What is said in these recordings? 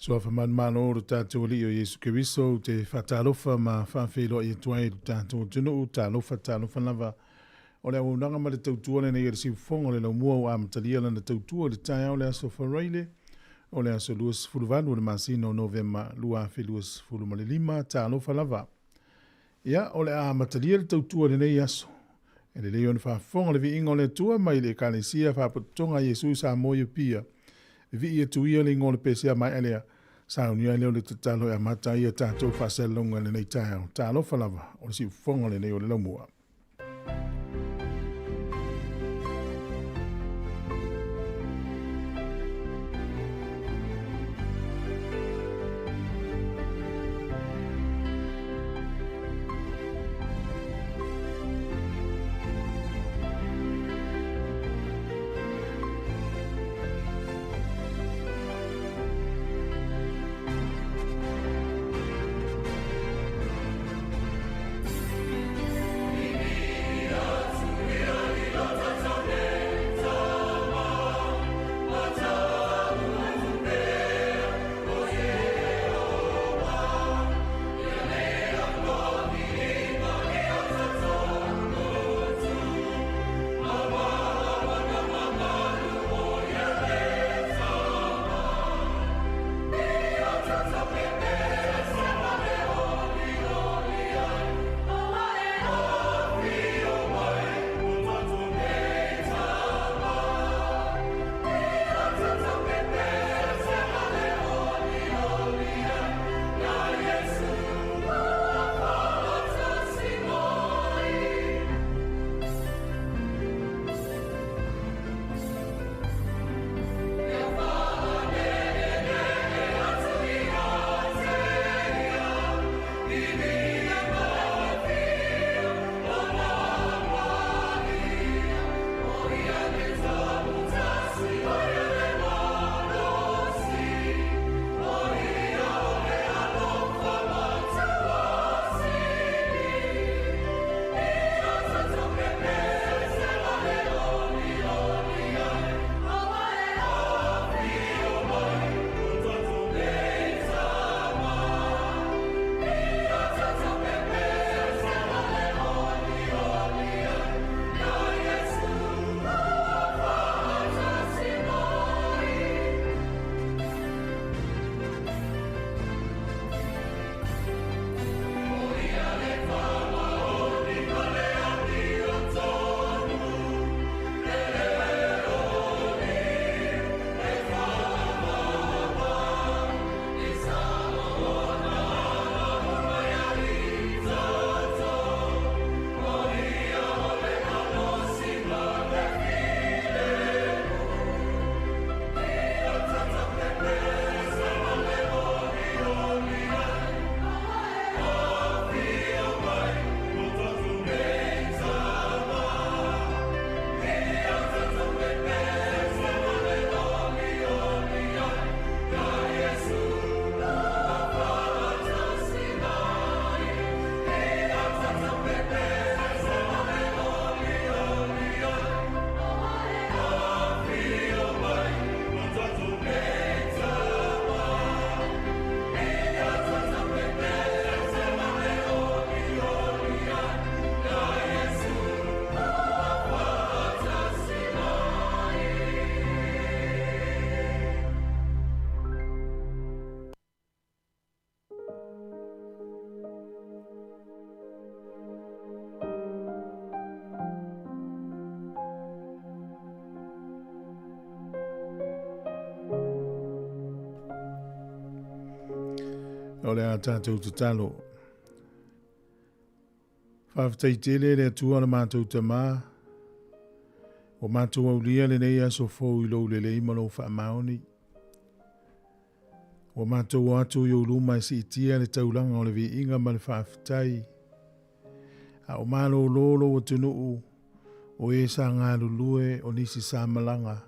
Suafa manumalo o lo tatou Alii o Iesu Keriso, ou te faatalofa ma faafeiloai atu ai i lo tatou atunuu, talofa talofa lava. O le auaunaga ma le tautua lenei a le siufofoga o le laumua ua amatalia lana tautua i le taeao o le aso Faraile, o le aso 28 o le masina o Novema 2025, talofa lava. Ia, o le a amatalia le tautua i lenei aso. E lelei ona faafofoga le viiga o le Atua mai le Ekalesia Faapotopotoga a Iesu i Samoa i Apia. Vivii atu ia le igoa o le pese a maea lea, saunia ai lea o le tatalo e amata ai a tatou faasalalauga i lenei taeao. Talofa lava, o le siufofoga lenei o le laumua. O le a tatou tatalo. Faafetai tele le Atua le matou Tamā, ua matou aulia lenei aso fou i lou lelei ma lou faamaoni. Ua matou o atu i ou luma e siitia le taulaga o le viiga ma le faafetai. A o malōlō lou atunuu, o e sa galulue, o nisi sa malaga.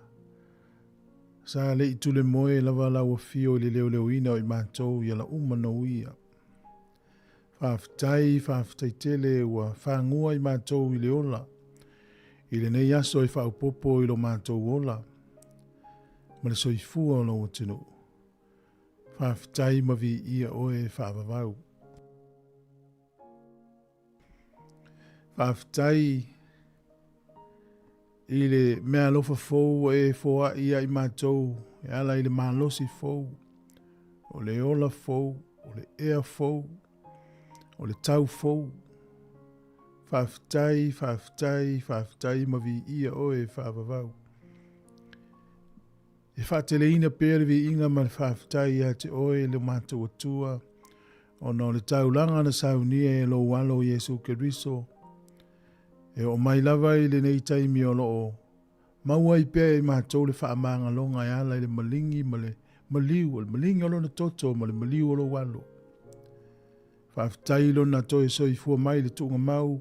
Sa le i tulemoe lava lau afio i le leoleoina o i matou i ala uma nou ia. Faafetai, faafetai tele ua fagua i matou i le ola, i lenei aso e faaopoopo i lo matou ola ma le soifua o lou atunuu. Faafetai ma viia oe e faavavau. Faafetai i le meaalofa fou ua e foai ia i matou e ala i le malosi fou, o le ola fou, o le ea fou, o le tau fou. Faafetai, faafetai, faafetai ma viia oe e faavavau. E faateleina pea le viiga ma le faafetai ia te oe le matou Atua, ona o le taulaga na saunia e lou Alo Iesu Keriso, e oo mai lava i lenei taimi o lo o maua ai pea e matou le faamagaloga e ala i le maligi ma le maliu, o le maligi o lona toto ma le maliu o lou Alo. Faafetai i lona toe soifua mai i le tuugamau,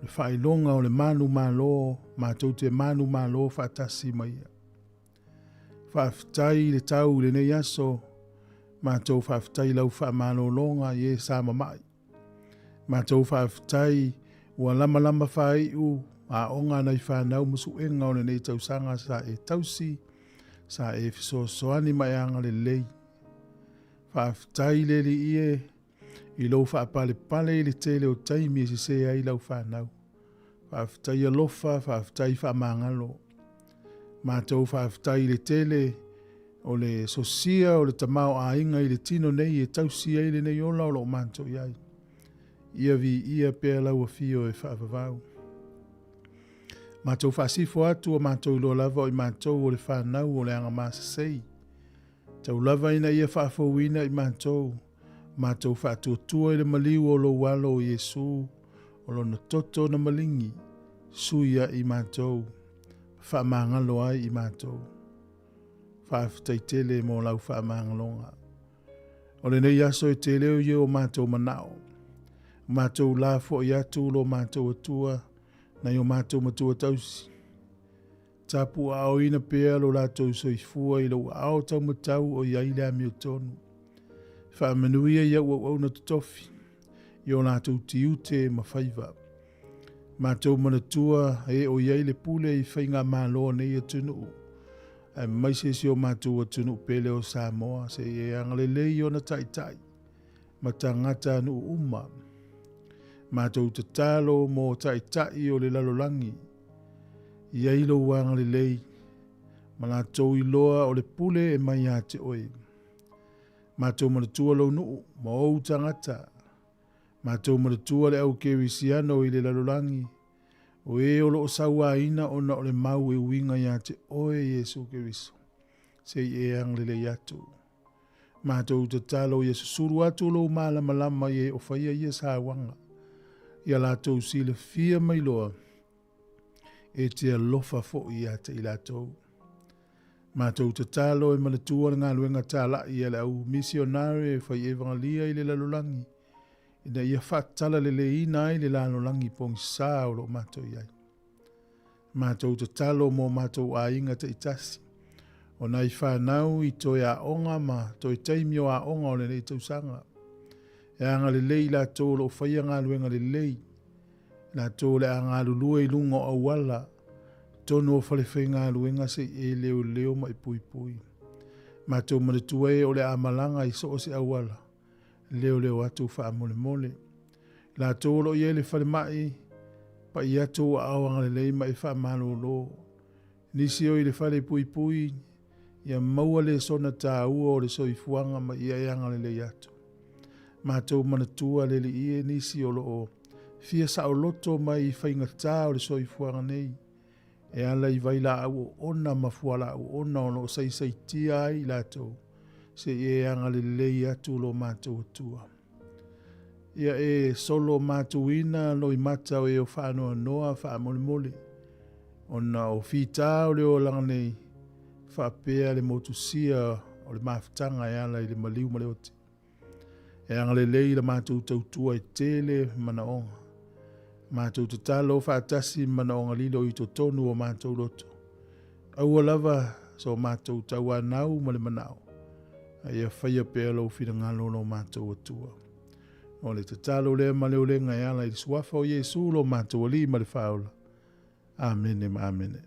le faailoga o le manumalo, matou te manumalo faatasi ma ia. Faafetai i le tau i lenei aso, matou faafetai i lau faamalologa i e sa mamai. Matou faafetai ua lamalama faaiu aoga a nai fanau ma suega o lenei tausaga sa e tausi, sa e fesoasoani ma e agalelei. Faafetai le Alii e i lou faapalepale i le tele o taimi e sese ai lau fanau. Faafetai alofa, faafetai faamagalo. Matou faafetai i le tele o le sosia o le tamaoaiga i le tino nei e tausi ai lenei ola o lo o matou i ai. Ia viia pea lau afio e faavavau. Matou faasifo atu ua matou iloa lava o i matou o le fanau o le agamasasei. Tau lava ina ia faafouina i matou, matou faatuatua i le maliu o lou Alo o Iesu, o lona toto na maligi, sui ai i matou, ma faamagalo ai i matou. Faafetai tele mo lau faamagaloga. O lenei aso e tele o ia o matou manao. Matou la foi atu lo matou Atua, nai o matou matua tausi. Tapuaaoina pea lo latou soifua i lou aao taumatau o i ai le amiotonu. Faamanuia i au auauna totofi, i o latou tiute ma faiva. Matou manatua e o i ai le pule i faigamalo a nei atunuu, aemaise si o matou atunuu pele o Samoa, se i e agalelei i ona taitai ma tagata nuu uma. Matou tatalo mo taitai o le lalolagi, i ai lou agalelei, ma latou iloa o le pule e mai ia te oe. Matou manatua lou nuu ma ou tagata. Matou manatua le au kerisiano i le lalolagi, o e o lo o sauaina ona o le mau e uiga ia te oe Iesu Keriso. Se i e agalelei atu. Matou tatalo ia susulu atu lou malamalama i e o faia ia sauaga, ia latou silafia mai loa e te alofa foi ia te i latou. Matou tatalo e manatua le galuega talai a le au misionare e fai evagalia i le lalolagi, ina ia faatalaleiina ai le lalolagi pogisā o lo o matou i ai. Matou tatalo mo matou aiga taitasi, o nai fanau i toe aoga ma toe taimi o aoga o lenei tausaga. E agalelei i latou o lo o faia galuega lelei, latou o le a galulue i luga o auala, totonu o falefaigaluega se i e leoleo ma e puipui. Matou manatua e o le a malaga i so o se auala, leoleo atu faamolemole. Latou o lo o i ai le falemai, pai atu ou aao agalelei ma e faamalolo. Nisi o i le fale puipui, ia maua lesona taua o le soifuaga ma ia e agalelei atu. Matou manatua le Alii e nisi o lo o fia saoloto mai i faigata o le soifuaga nei, e ala i vailaau oona ma fualaau oona o lo o saisaitia ai i latou. Se i e agalelei atu lo matou Atua. Ia e solo matuina loimata o e o faanoanoa faamolemole, ona o fita o le olaga nei, faapea le motusia o le mafutaga e ala i le maliu ma le oti. E agalelei la matou tautua e tele manaoga. Matou tatalo faatasi manaoga lilo i totonu o matou loto. Aua lava so matou tauanau ma le manao, a ia faia pea lou finagalo lo matou Atua. O le tatalo lea ma le olega e ala i le suafa o Iesu lo matou Alii ma le Faaola. Amene ma amene.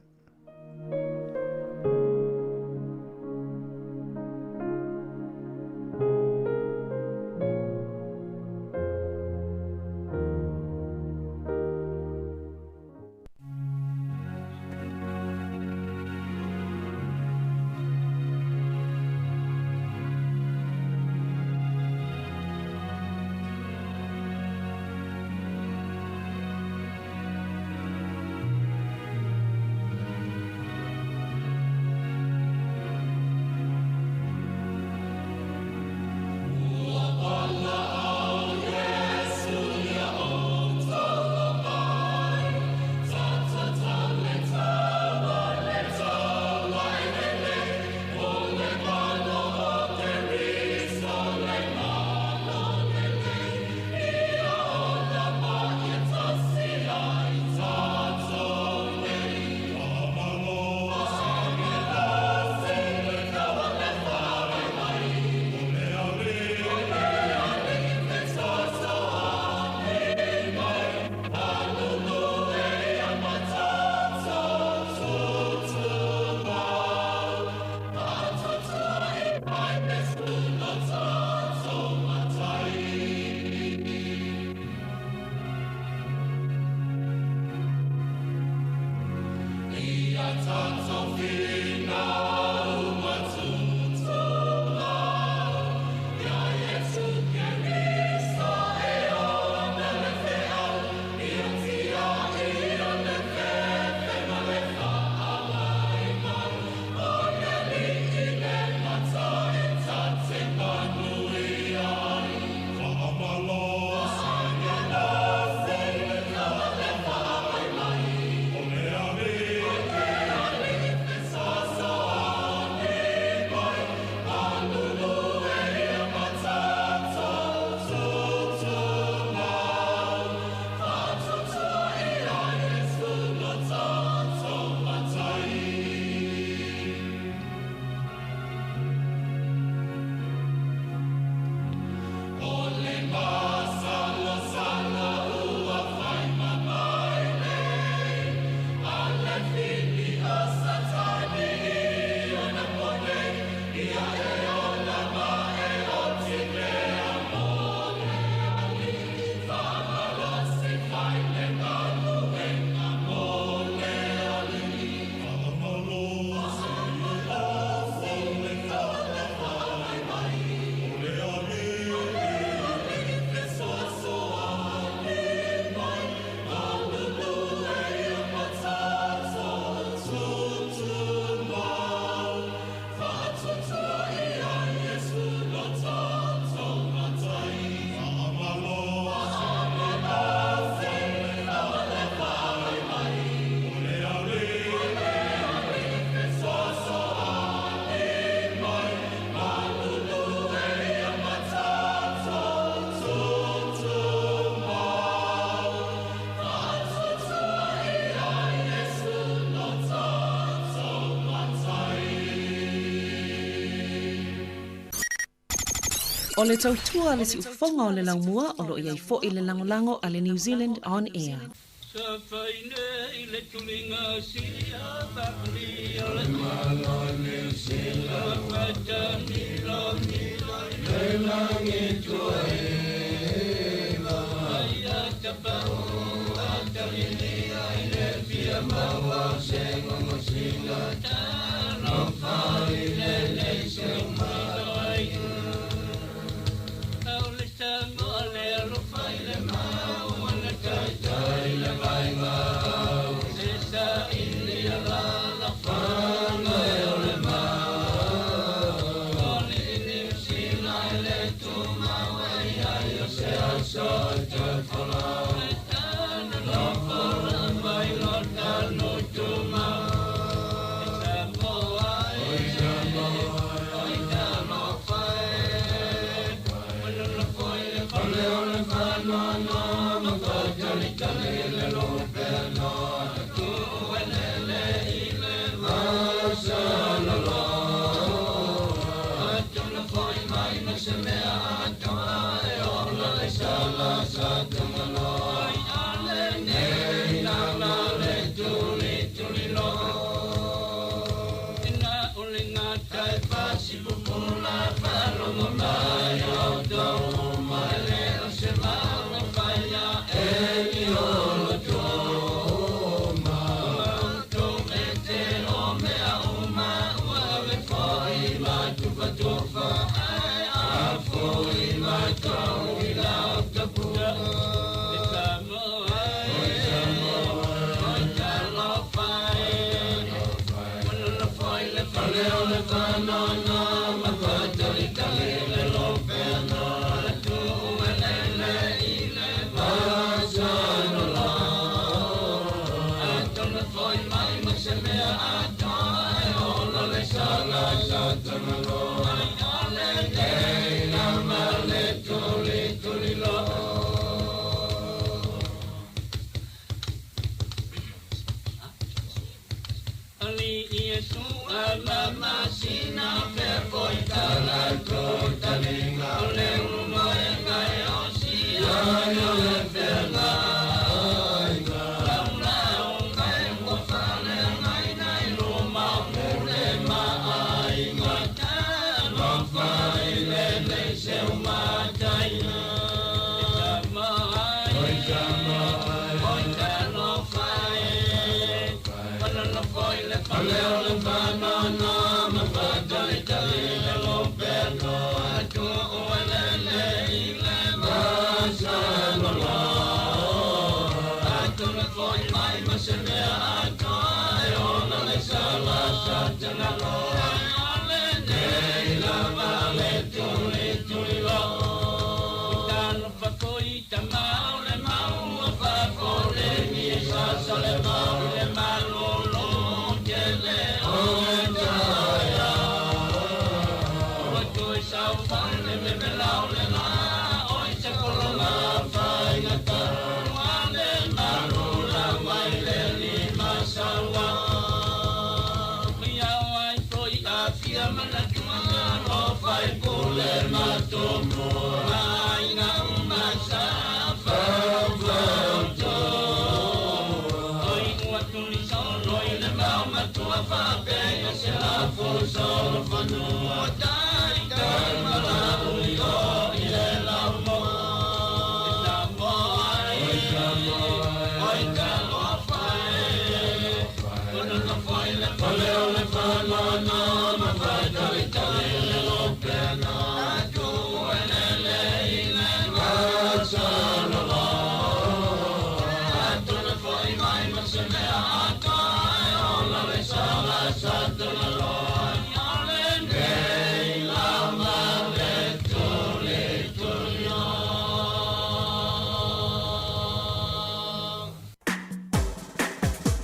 O le tautua a le siufofoga o le laumua o lo o i ai foi le lagolago a le New Zealand On Air.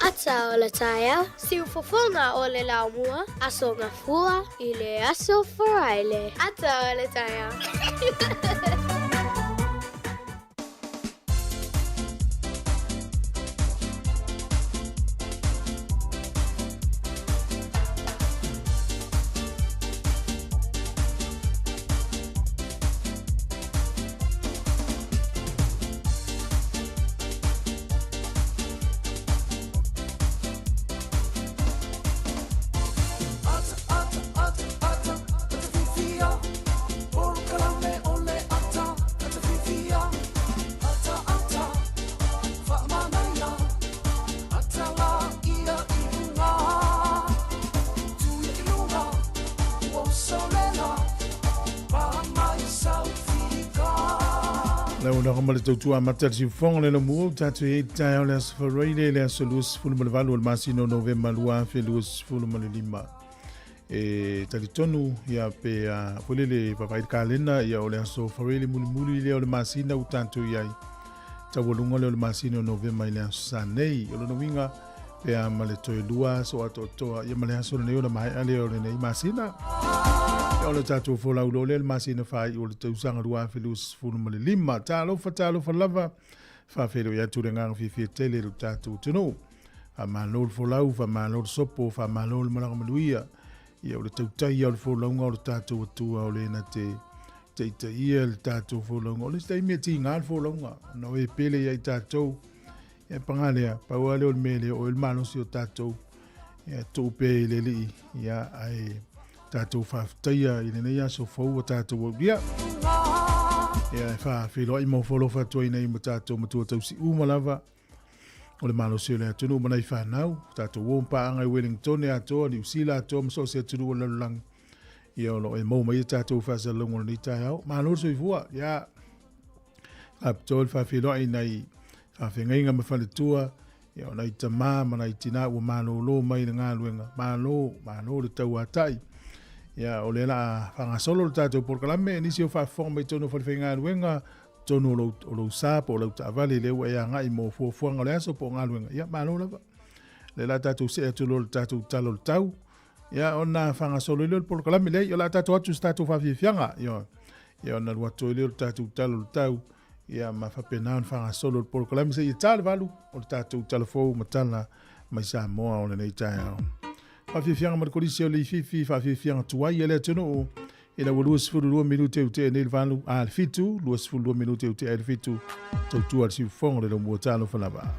Ata o le taeao, siufofoga o le laumua, Aso Gafua i le Aso Faraile. Ata o le taeao. Le auaunaga ma le tautua amata i le siufofoga o le Laumua ua tatou i ai i le taeao o le Aso Faraile le aso 28 o le masina o Novema 2025. E talitonu ia pe a foi lele vaavaai i le kalena ia o le Aso Faraile mulimuli lea o le masina ua tatou i ai. taualuga lea o le masina o Novema i le Aso Sa nei. O lona uiga, pe a ma le toe 2 aso atoatoa, ia ma le aso lenei ona maea lea o lenei masina. Ia o le tatou folau loa lea i le masina faaiu o le tausaga 2025. Talofa, talofa lava, faafeiloai atu le agaga fiafia tele i lo tatou atunuu. Faamalo le folau, faamalo le sopo, faamalo le malaga manuia. Ia o le tautai ia o le folauga o le tatou Atua o le na te taitaia le tatou folauga. O le isi taimi e tiga le folauga, ona o e pele ia i tatou. Ia paga lea, pau lava lea o le mea e le oo ai le malosi o tatou. Ia tuu pea i le Alii, ia ae tatou faafetaia i lenei aso fou ua tatou aulia. Ia e faafeiloai ma ofo alofa atu ai nei ma tatou matua tausi uma lava o le malosi o le atunuu ma nai fanau, tatou uo ma paaga i Wellingtone atoa, Niu Sila atoa ma so o se atunuu o le lalolagi. Ia o lo o e maua mai a tatou faasalalauga o lenei taeao. Malo le soifua. Ia faapitoa le faafeiloai i nai faafeagaiga ma faletua, ia o nai tamā ma nai tinā ua malolo mai le galuega. Malo, malo le tauatai. Ia o lea la a faagasolo le tatou polokalame, nisi o faafofoga mai totonu o falefaigaluega, totonu o lou, o lou sa po o lau taavale lea ua e agai mo fuafuaga o le aso po o galuega. Ia malo lava. Lea la tatou see atu loa i le tatou tala o le tau. Ia ona faagasolo ai lea o le polokalame lea, o le a tatou atu i se tatou faafiafiaga. Ia, ia ona alu atu ai lea o le tatou tala o le tau, ia ma faapena ona faagasolo le polokalame seia ta le 8 o le tatou tala fou ma tala mai Samoa o lenei taeao. Faafiafiaga ma le Kolisi o Leififi, faafiafiaga tuai a le atunuu, ina ua 22 minute ua tea nei le 8, a le 7, 22 minute ua tea ai le 7, tautua le siufofoga o le laumua talofa lava.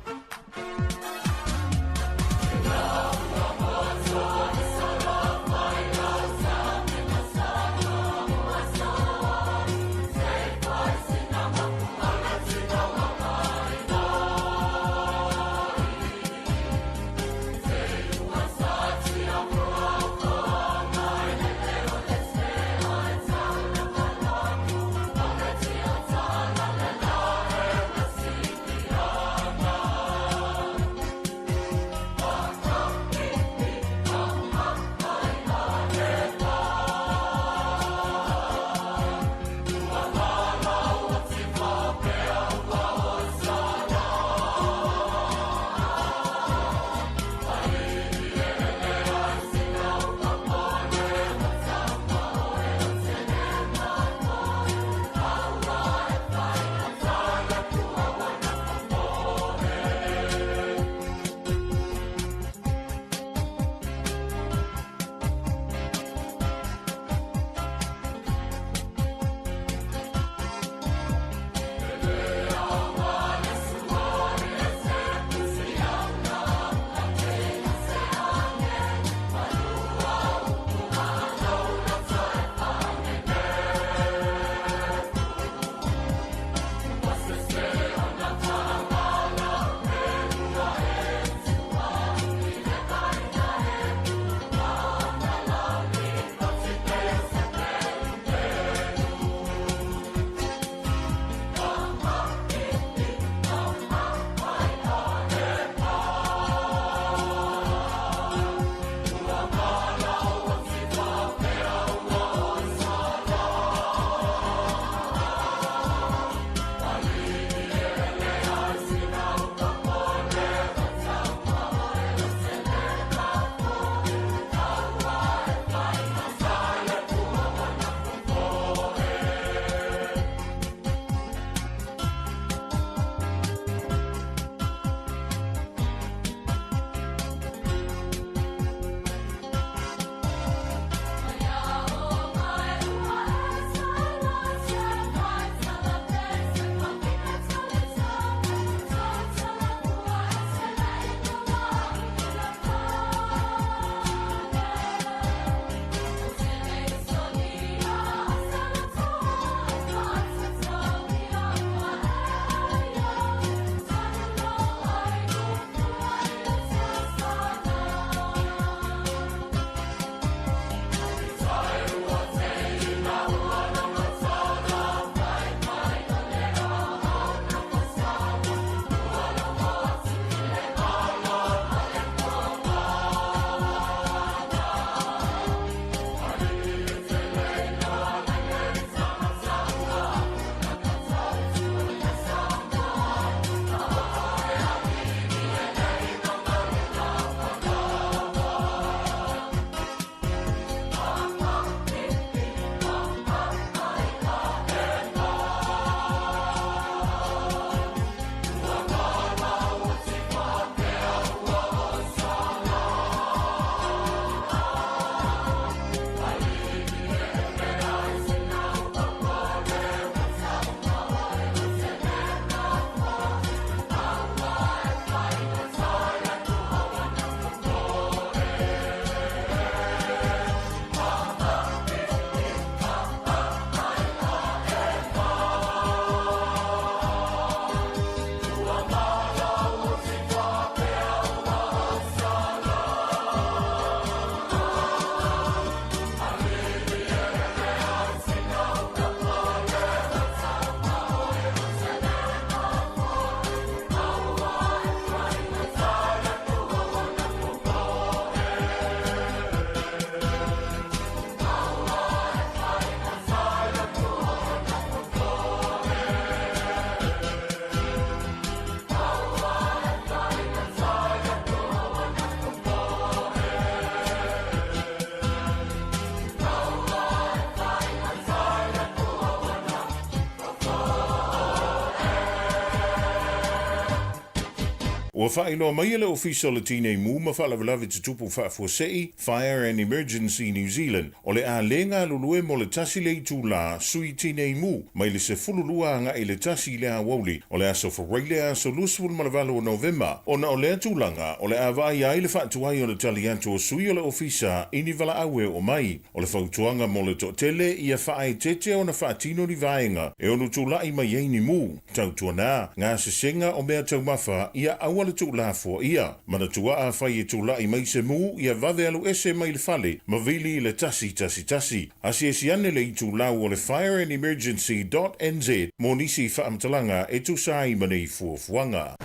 Ua faailoa mai e le Ofisa o le Tinei Mu ma Faalavelave Tutupu Faafuasei, Fire and Emergency New Zealand, o le a le galulue mo le tasi le itulā sui tinei mu mai le 12 agai i le tasi i le aoauli o le aso Faraile aso 28 o Novema. Ona o lea tulaga, o le a vaaia ai le faatuai o le tali atu o sui o le Ofisa i ni valaau e oo mai. O le fautuaga mo le toatele, ia faaeteete ona faatino ni vaega e ono tulai mai ai ni mu. Tautuana, gasesega o mea taumafa, ia aua le tuulafoa ia. Manatua afai e tulai mai se mu, ia vave alu ese mai le fale ma vili i le 111. Asiasi ane le itulau o le Fire and Emergency dot NZ mo nisi faamatalaga e tusa ai ma nei fuafuaga.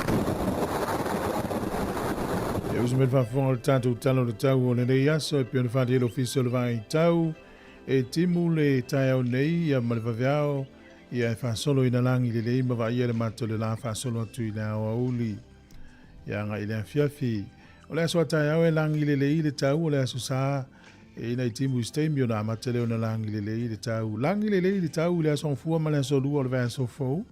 E usu mai le faafofoga o le tatou Tala o le Tau o lenei aso e pei ona faalia le Ofisa o le Vaitau e timu le taeao nei ia ma le vaveao ia e faasolo ina lagi lelei ma vaaia le mata o le la faasolo atu i le aoauli ia agai i le afiafi. O le aso a taeao e lagi lelei le tau o le aso sa e ina i timu i se taimi ona amata lea ona lagi lelei le tau. Lagi lelei le tau i le aso Gafua ma le aso Lua o le vaiaso fou.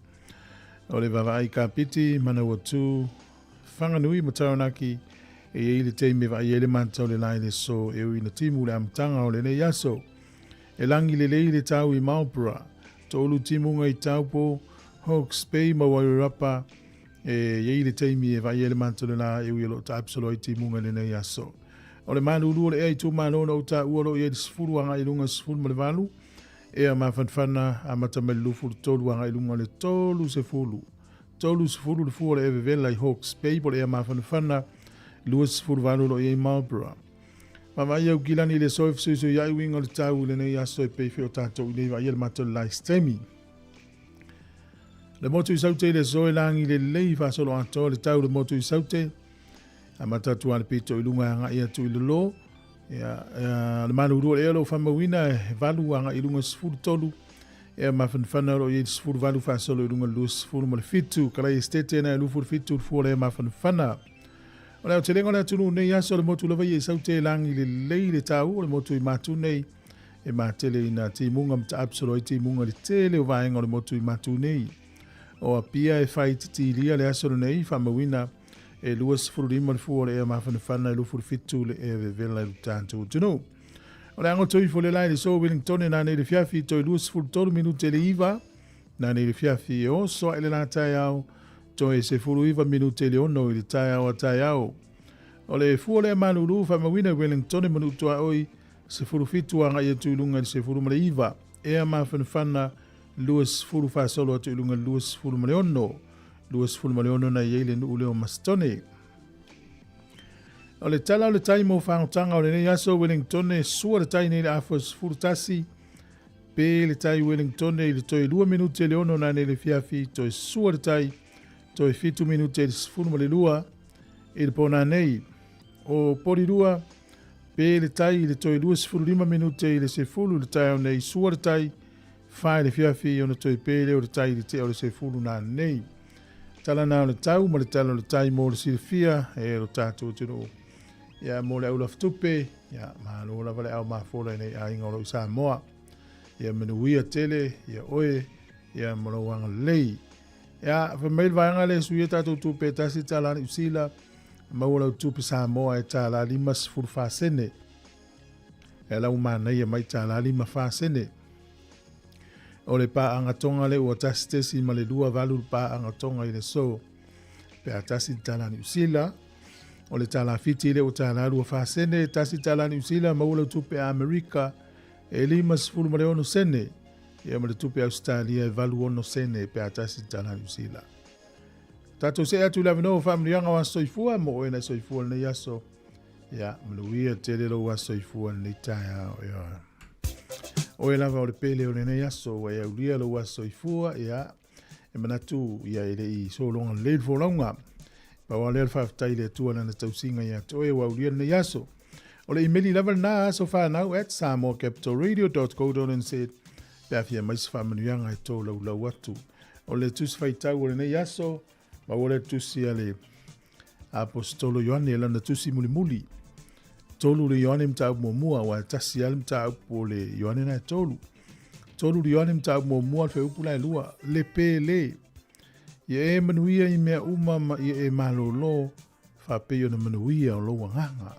O le vaavaai Kapiti, Manawatu, Whanganui ma Taranaki e i ai le taimi e vaai ai le mata o le la i le aso e ui ina timu le amataga o lenei aso. E lagi lelei le tau i Marlborough, toolu timuga i Taupo, Hawke's Bay ma Wairarapa e i ai le taimi e vaai ai le mata o le la e ui o lo o taapsolo ai timuga i lenei aso. O le malulu o le ea itumalo na ou taua o lo o i ai le 10 agai i luga 18, ea mafanafana amata mai le 23 agai i luga o le 30. 30 le fua o le ea vevela i Hawke's Bay po o le ea mafanafana 28 o lo o i ai Marlborough. Vaavaai au kilani i le aso e fesuisuiai uiga o le tau i lenei aso e pei foi o tatou i nei vaaia le matou le la i se taimi. Le motu i Saute i le aso e lagi lelei faasolo atoa le tau le motu i Saute. Amata atu a le pito i luga e agai atu i lalo. Ia, le malulu o le ea o lo o faamauina e valu agai i luga 13. Ea mafanafana o lo o i ai le 18 faasolo i luga le 27. Kalai Estate na e 27 le fua o le ea mafanafana. O le aotelega o le atunuu nei aso le motu lava ia i Saute e lagi lelei le tau o le motu i Matu nei e matele ina timuga ma taapsolo ai timuga i le tele o vaega o le motu i Matu nei. O Apia e fai titilia le aso lenei faamauina e 25 le fua o le ea mafanafana e 27 le ea vevela i le tatou atunuu. O le agoto ifo le la i le so Wellington nanei le fiafi toe 23 minute le iva nanei le fiafi e oso ae le la taeao toe 19 minute le ono i le taeao a taeao. O le fua o le ea malulu faamauina i Wellington manu tuaoi 17 agai atu i luga i le 19 ea mafanafana 20 faasolo atu i luga i le 26, 26 na i ai le nuu lea o Masitone. O le tala o le tai mo fagotaga o lenei aso Wellingtone, sua le tai nei le afa 11, pe le tai Wellingtone i le toe 2 minute le ono na nei le fiafi, toe sua le tai, toe 7 minute le 12 i le pona nei. O Porirua, pe le tai i le toe 25 minute i le 10 i le taeao nei, sua le tai, Whai le fiafi ona toe pē lea o le tai i le tea o le sefulu nanei. Tala na o le tau ma le tala o le tai mo le silafia e lo tatou atunuu. Ia mo le au lafatupe, ia malo lava le ao mafola i nei aiga o lo i Samoa. Ia manuia tele, ia oe, ia mo lou agalelei. Ia, fai mai le vaega lea e suia tatou tupe e tasi tala Niu Sila, maua lau tupe Samoa e tala 54 sene. E lau manaia mai tala 54 sene. O le paaga tonga le ua tasi tesi ma le lua valu le paaga tonga i le aso. Pe a tasi le tala Niu Sila, o le tala Fiti le ua tala lua fa sene, tasi tala Niu Sila maua lau tupe a Amerika e 56 sene. Ia ma le tupe Ausetalia e 86 sene pe a tasi le tala Niu Sila. Tatou see atu i le avanoa o faamanuiaga o aso soifua mo oe na soifua lenei aso. Ia, manuia tele lou aso soifua lenei taeao. Ia. Oe lava o le pele o lenei aso, ua e aulia lou aso soifua, ia, e manatu, ia, e le i sologa lelei le folauga. Pau lava lea o le faafetai i le Atua lana tausiga ia te oe ua aulia lenei aso. O le imeli lava lena asofanau at samoacapitalradio.co.nz pe a fia mai se faamanuiaga e tolaulau atu. O le tusi faitau o lenei aso, maua le tusi a le Aposetolo Ioane lana tusi mulimuli. Tolu le Ioane mataupu muamua, aua e tasi lava le mataupu o le Ioane na e tolu. Tolu le Ioane mataupu muamua, le fuaiupu la e lua, le pele. Ia e manuia i mea uma ma ia e malōlō, faapei ona manuia o lou agaga.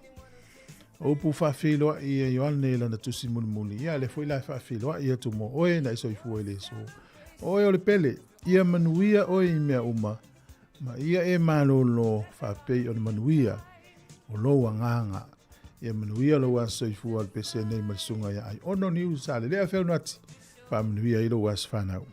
O upu faafeiloai a Ioane i lana tusi mulimuli, ia lea foi la e faafeiloai atu mo oe na e soifua i le aso. O oe o le pele, ia manuia oe i mea uma, ma ia e malōlō faapei ona manuia o lou agaga. Ia manuia lou aso soifua o le pese nei ma le susuga ia Aiono Niu Salelea Feaunati. Faamanuia ai lou aso fanau.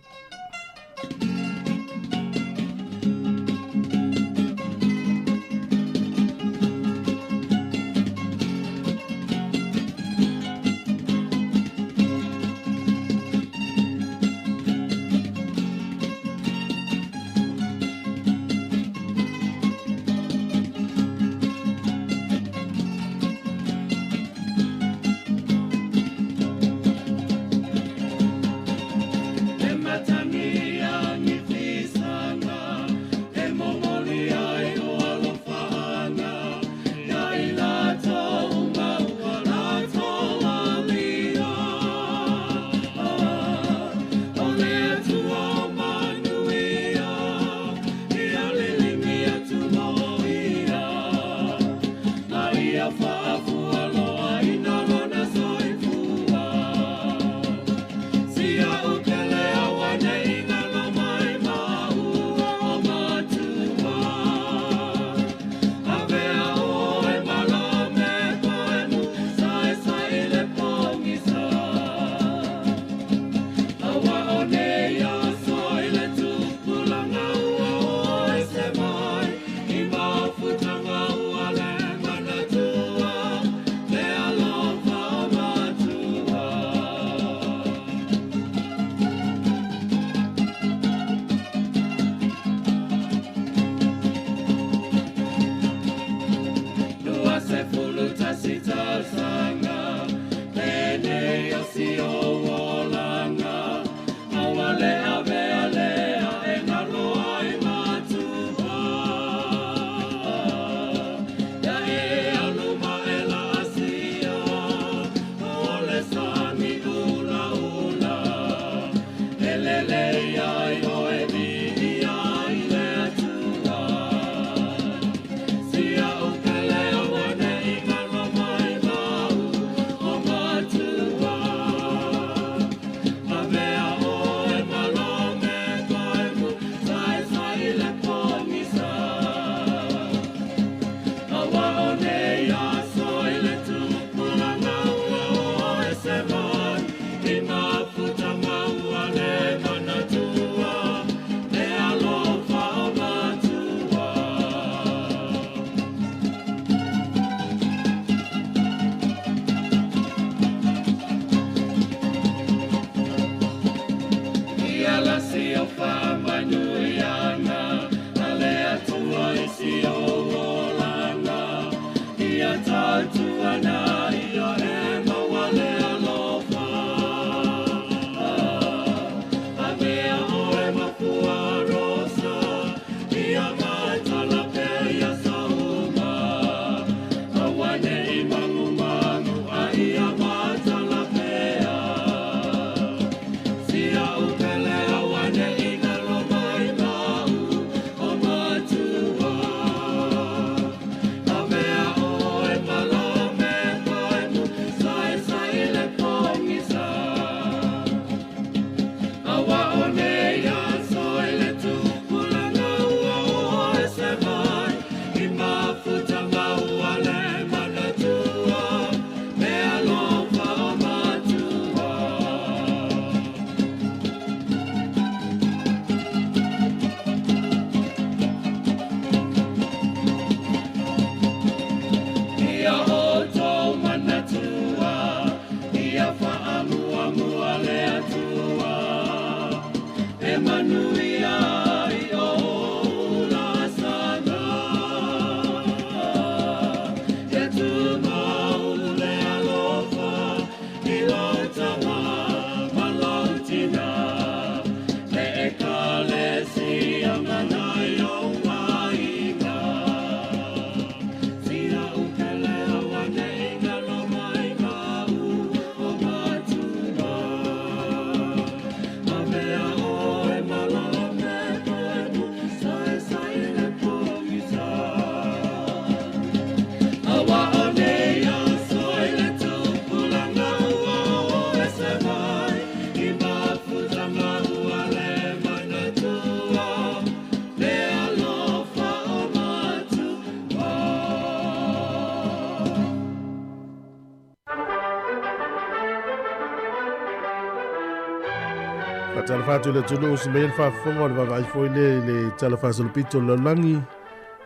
Faatalofa atu i le atunuu si mea le faafofoga o le vaavaai foi lea i le tala faasolopito o le lalolagi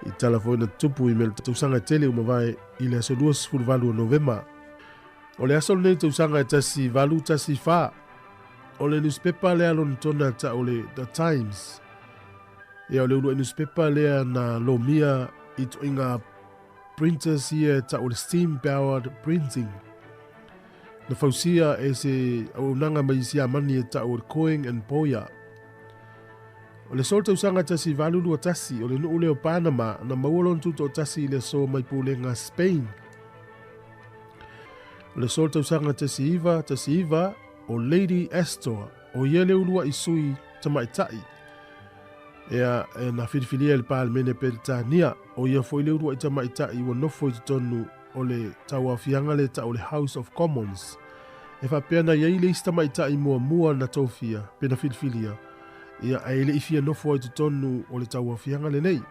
i tala foi na tutupu i mea le tausaga tele ua mavae i le aso 28 o Novema. O le aso lenei tausaga e 1814, o le nusipepa lea Lonetona ta'u o le The Times. Ia o le uluai nusipepa lea na lomia i ituaiga printers ia e ta'u o le steam powered printing. Na fausia e se auaunaga mai Siamani e ta'u o le Coing and Boyer. O le aso o le tausaga 1821, o le nuu lea o Panama na maua lona tutoatasi i le aso mai pulega Spain. O le aso o le tausaga 1919, o Lady Astor, o ia le uluai sui tamaitai ea e na filifilia e le Palemene Peretania, o ia foi le uluai tamaitai ua nofo i totonu o le tauaofiaga lea ta'u o le House of Commons. E faapea na i ai le isi tamaitai muamua na tofia pe na filifilia, ia ae le i fia nofo ai totonu o le tauaofiaga lenei.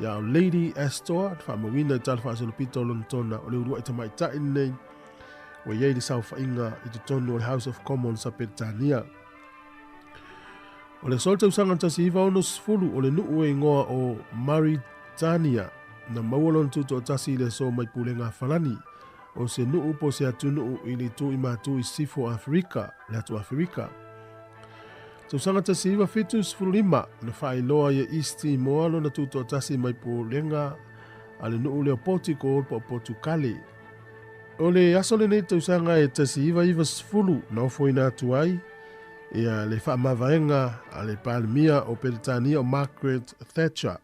Ia o Lady Astor, na faamauina i tala faasolopito o Lonetona, o le uluai tamaitai lenei ua i ai le saofaiga i totonu o le House of Commons a Peretania. O le aso o le tausaga 1960, o le nuu e igoa o Mauritania na maua lona tutoatasi i le aso mai Pulega a Falani, o se nuu po o se atunuu i le itu i matu i sisifo o Aferika, le atu Aferika. Tausaga 1975, na faailoa ai e East Timor lona tutoatasi mai Pulega a le nuu lea o Portugal po o Potukale. O le aso lenei tausaga e 1990 na ofoina atu ai ia le faamavaega a le Palemia o Peretania o Margaret Thatcher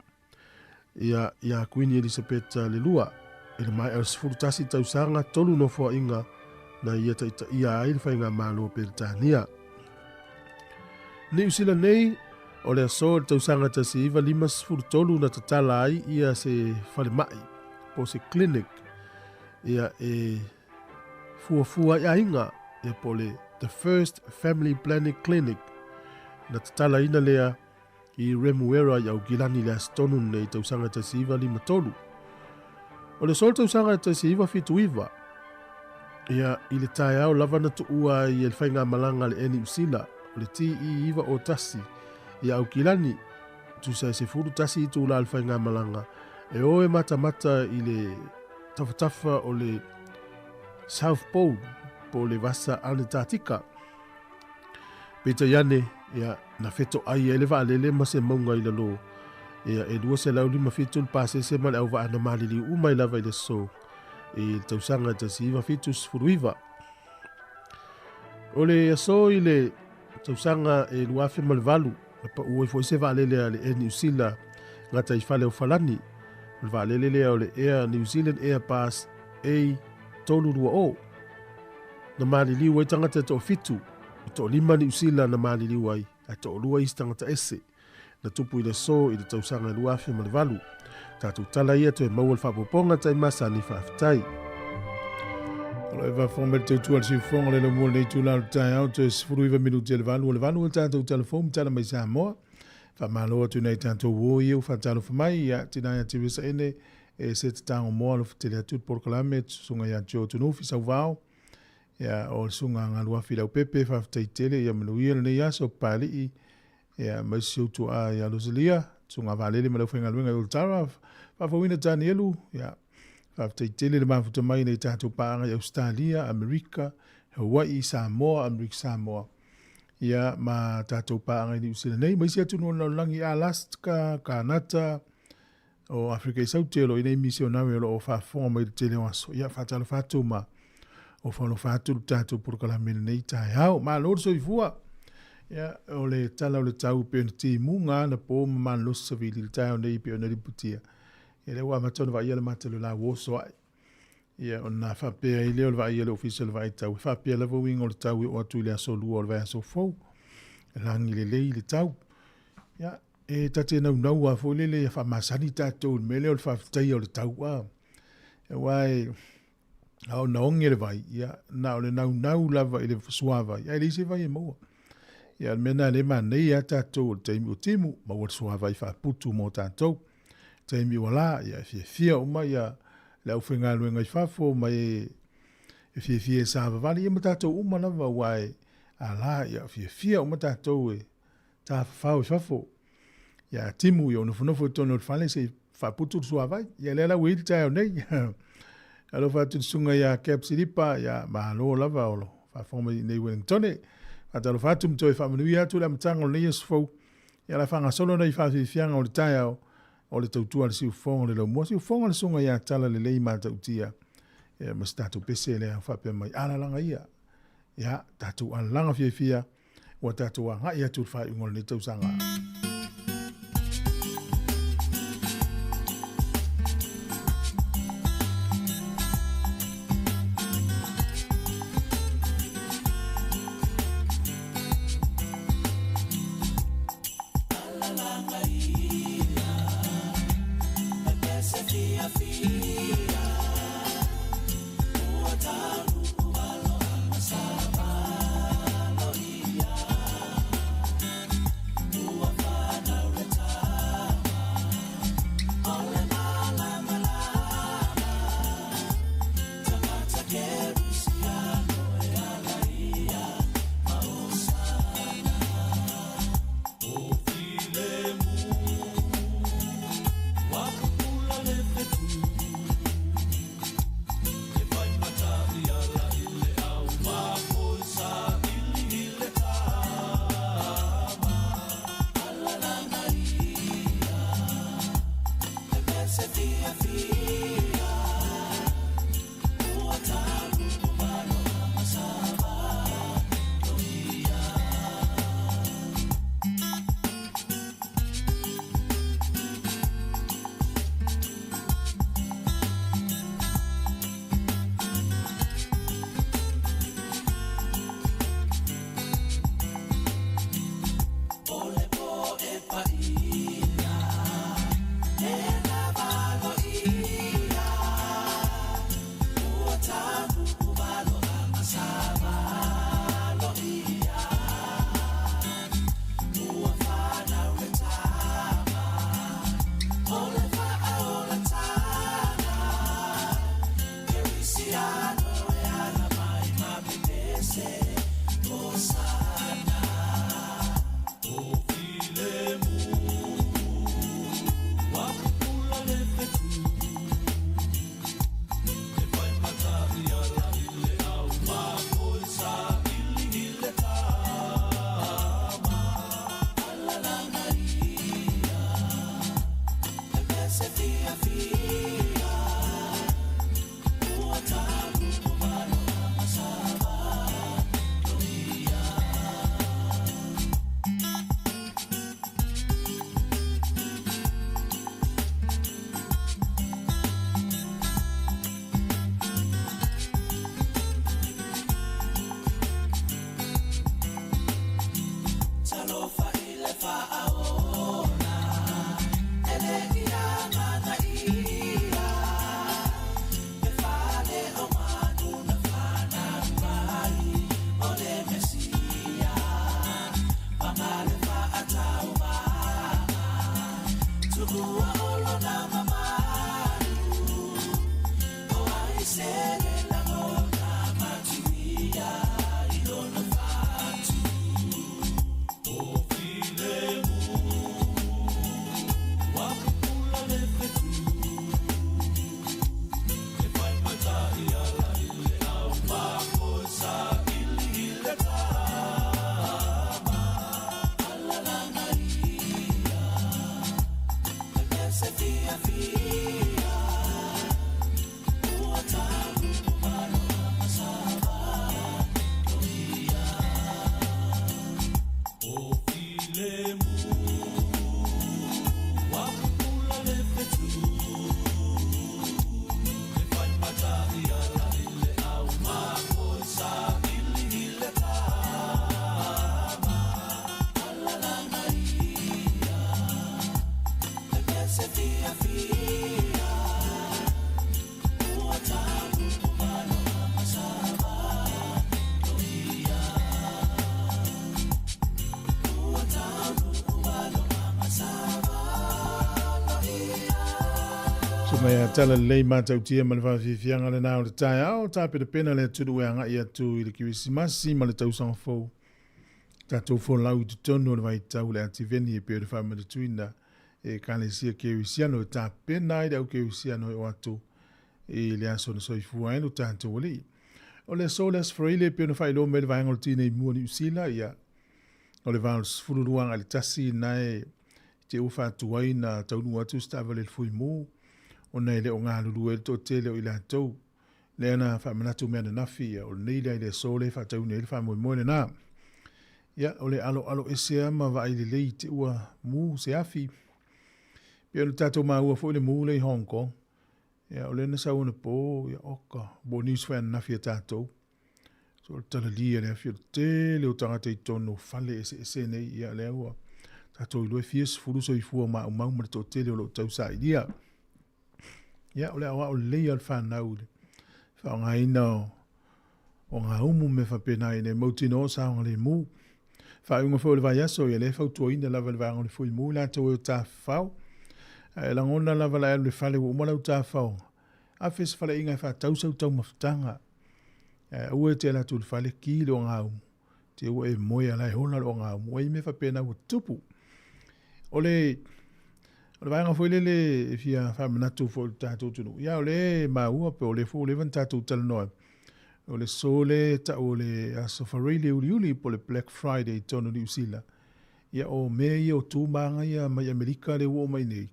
ia iā Kuini Elisapeta le Lua i le maea o le 11 tausaga tolu nofoaiga na ia taitaia ai le faigamalo o Peretania. Niu Sila nei, o le aso i le tausaga 1953 na tatala ai ia se falemai po o se clinic ia e fuafua ai aiga ia po o le The First Family Planning Clinic na tatalaina lea i Remuera i Aukilani i le aso tonu lenei tausaga 1953. O le aso o le tausaga 1979, ia, i le taeao lava na tuua ai e le faigamalaga a le Air Niu Sila o le TE901 i Aukilani, tusa e 11 itulā le faigamalaga, e o e matamata i le tafatafa o le South Pole po o le Vasa Anetatika. Peitai ane, ia, na fetoai ai le vaalele ma se mauga i lalo, ia, e 257 le pasese ma le auvaa na maliliu uma ai lava i le aso i le tausaga e 1979. O le aso i le tausaga e 2008, na pau ai foi se vaalele a le Air New Zealand gataifale o Falani, o le vaalele lea o le Air New Zealand Airbus A320. Na maliliu ai tagata e toafitu, e toalima Niu Sila na maliliu ai, ae toalua isi tagata ese. Na tupu i le aso i le tausaga e 2008. Tatou tala ia toe maua le faaopoopoga tai masani faafetai. O lo o e faafofoga mai le tautua a le siufofoga o le laumua o lenei itula o le taeao, toe 19 minute i le valu o le valu o le tatou tala fou ma tala mai Samoa. Faamalo atu i nai tatou uo ia ua faatalofa mai, ia tina ia Teresa Ene, e se te tago moa alofa tele atu le polokalame, susuga ia Joe Tunufi Sauvao, ia o le susuga a Galuafi Leaupepe, faafetai tele, ia manuia lenei aso Papalii, ia ma isi ou tuaa ia Rosalia, susuga a Valele ma le aufaigaluega i Oltara, faafouina Tanielu, ia faafetai tele le mafuta mai nei tatou paaga i Ausetalia, Amerika, Hawaii, Samoa, Amerika Samoa, ia ma tatou paaga i Niu Sila nei, ma isi atunuu o le lalolagi, Alaska, Kanata, o Afrika i Saute o lo o i nei misionare o lo o faafofoga mai i le tele o aso. Ia, faatalofa atu ma ofa alofa atu le tatou polokalame i lenei taeao. Malo le soifua! Ia, o le tala o le tau pei ona timuga ana po ma malolosi savili i le taeao nei pei ona lipotia. Ia, lea ua amata ona vaaia le mata o le la ua oso ae. Ia, ona faapea ai lea o le vaai a le Ofisa o le Vaai Tau, e faapea lava uiga o le tau e oo atu i le aso Lua o le vaiaso fou. E lagi lelei le tau. Ia, E ta te naunau a foi lele ia faamasani tatou i le mea lea o le faafetaia o le tau a. Aua e, a o na oge le vai, ia, na o le naunau lava i le suavai, ae leai se vai e maua. Ia, o le mea lena lea e manaia lava tatou o le taimi o timu, maua le suavai faaputu mo tatou. Taimi ua la, ia, e fiafia uma ia le aufaigaluega i fafo ma e, e fiafia e savavali, ia ma tatou uma lava, aua e, A la, ia, fiafia uma tatou e tafafao i fafo. Ia timu, ia nofonofo i totonu o le fale se i faaputu le suavai. Ia lea la ua i ai le taeao nei. Alofa atu i le susuga ia Cap Silipa, ia malo lava o lo faafofoga mai i inei i Wellingtone. Faatalofa atu ma toe faamanuia atu le amataga o lenei aso fou. Ia la faagasolo nei faafiafiaga o le taeao o le tautua a le siufofoga o le laumua. Siufofoga le susuga ia Talalelei Matautia. Ia ma se tatou pese lea faapea mai alalaga ia. Ia tatou alalaga fiafia ua tatou agai atu i le faaiuga o lenei tausaga. Mai a tala lelei matautia ma le faafiafiaga lenā o le taeao, tapenapena le atunuu e agai atu i le Kerisimasi ma le tausaga fou. Tatou folau i totonu o le vaitau o le Ativeni e pei ona faamanatuina e Ekalesia Kerisiano e tapena ai le au Kerisiano e oo atu i le aso na soifua ai lo tatou Alii. O le aso o le Aso Faraile e pei ona faailoa mai le vaega o le Tinei Mu a Niu Sila, ia, o le 82 agai le 1 na e te ua faatuai na taunuu atu se taavale i le Fuimu ona e le o galulue ai le toatele o i latou. Lea na faamanatu mai ananafi, ia, o lenei la i le aso lea e faatauina ai le faamoemoe lena. Ia, o le aloalo ese lava ma vaai lelei i te ua mu se afi. Pei ona tatou maua foi le mu lea i Hong Kong. Ia, o lea na sau anapo, ia, oka, po o news foi ananafi a tatou. So, o le talalia le afi o le tele o tagata i totonu o fale eseese nei, ia, lea ua tatou iloa e fia sefulu soifua maumau ma le toatele o lo o tausailia. Ia, o le aoao lelei lava o le fanau i le faaaogaina o gaumu ma mea faapena ina ia mautinoa o saogalemu. Faaiuga foi o le vaiaso, ia lea e fautuaina lava e le vaega o le Fuimu i latou e o tafafao. Ae lagona lava la e alu i le fale ua uma lau tafafaoga, afe se faleaiga e faatau sau taumafataga. Ae aua e te alu atu i le fale ki le ogaumu, te ua e moe a la e ola le ogaumu. Ua i ai mea faapena ua tutupu. O le o le vaega foi lele e fia faamanatu foi i le tatou atunuu, ia o lea e maua pe o lea foi ua leva ona tatou talanoa, o le aso lea e tau o le Aso Faraile Uliuli po o le Black Friday i totonu o Niu Sila. Ia o mea ia o tu ma aga ia mai Amerika lea ua oo mai nei,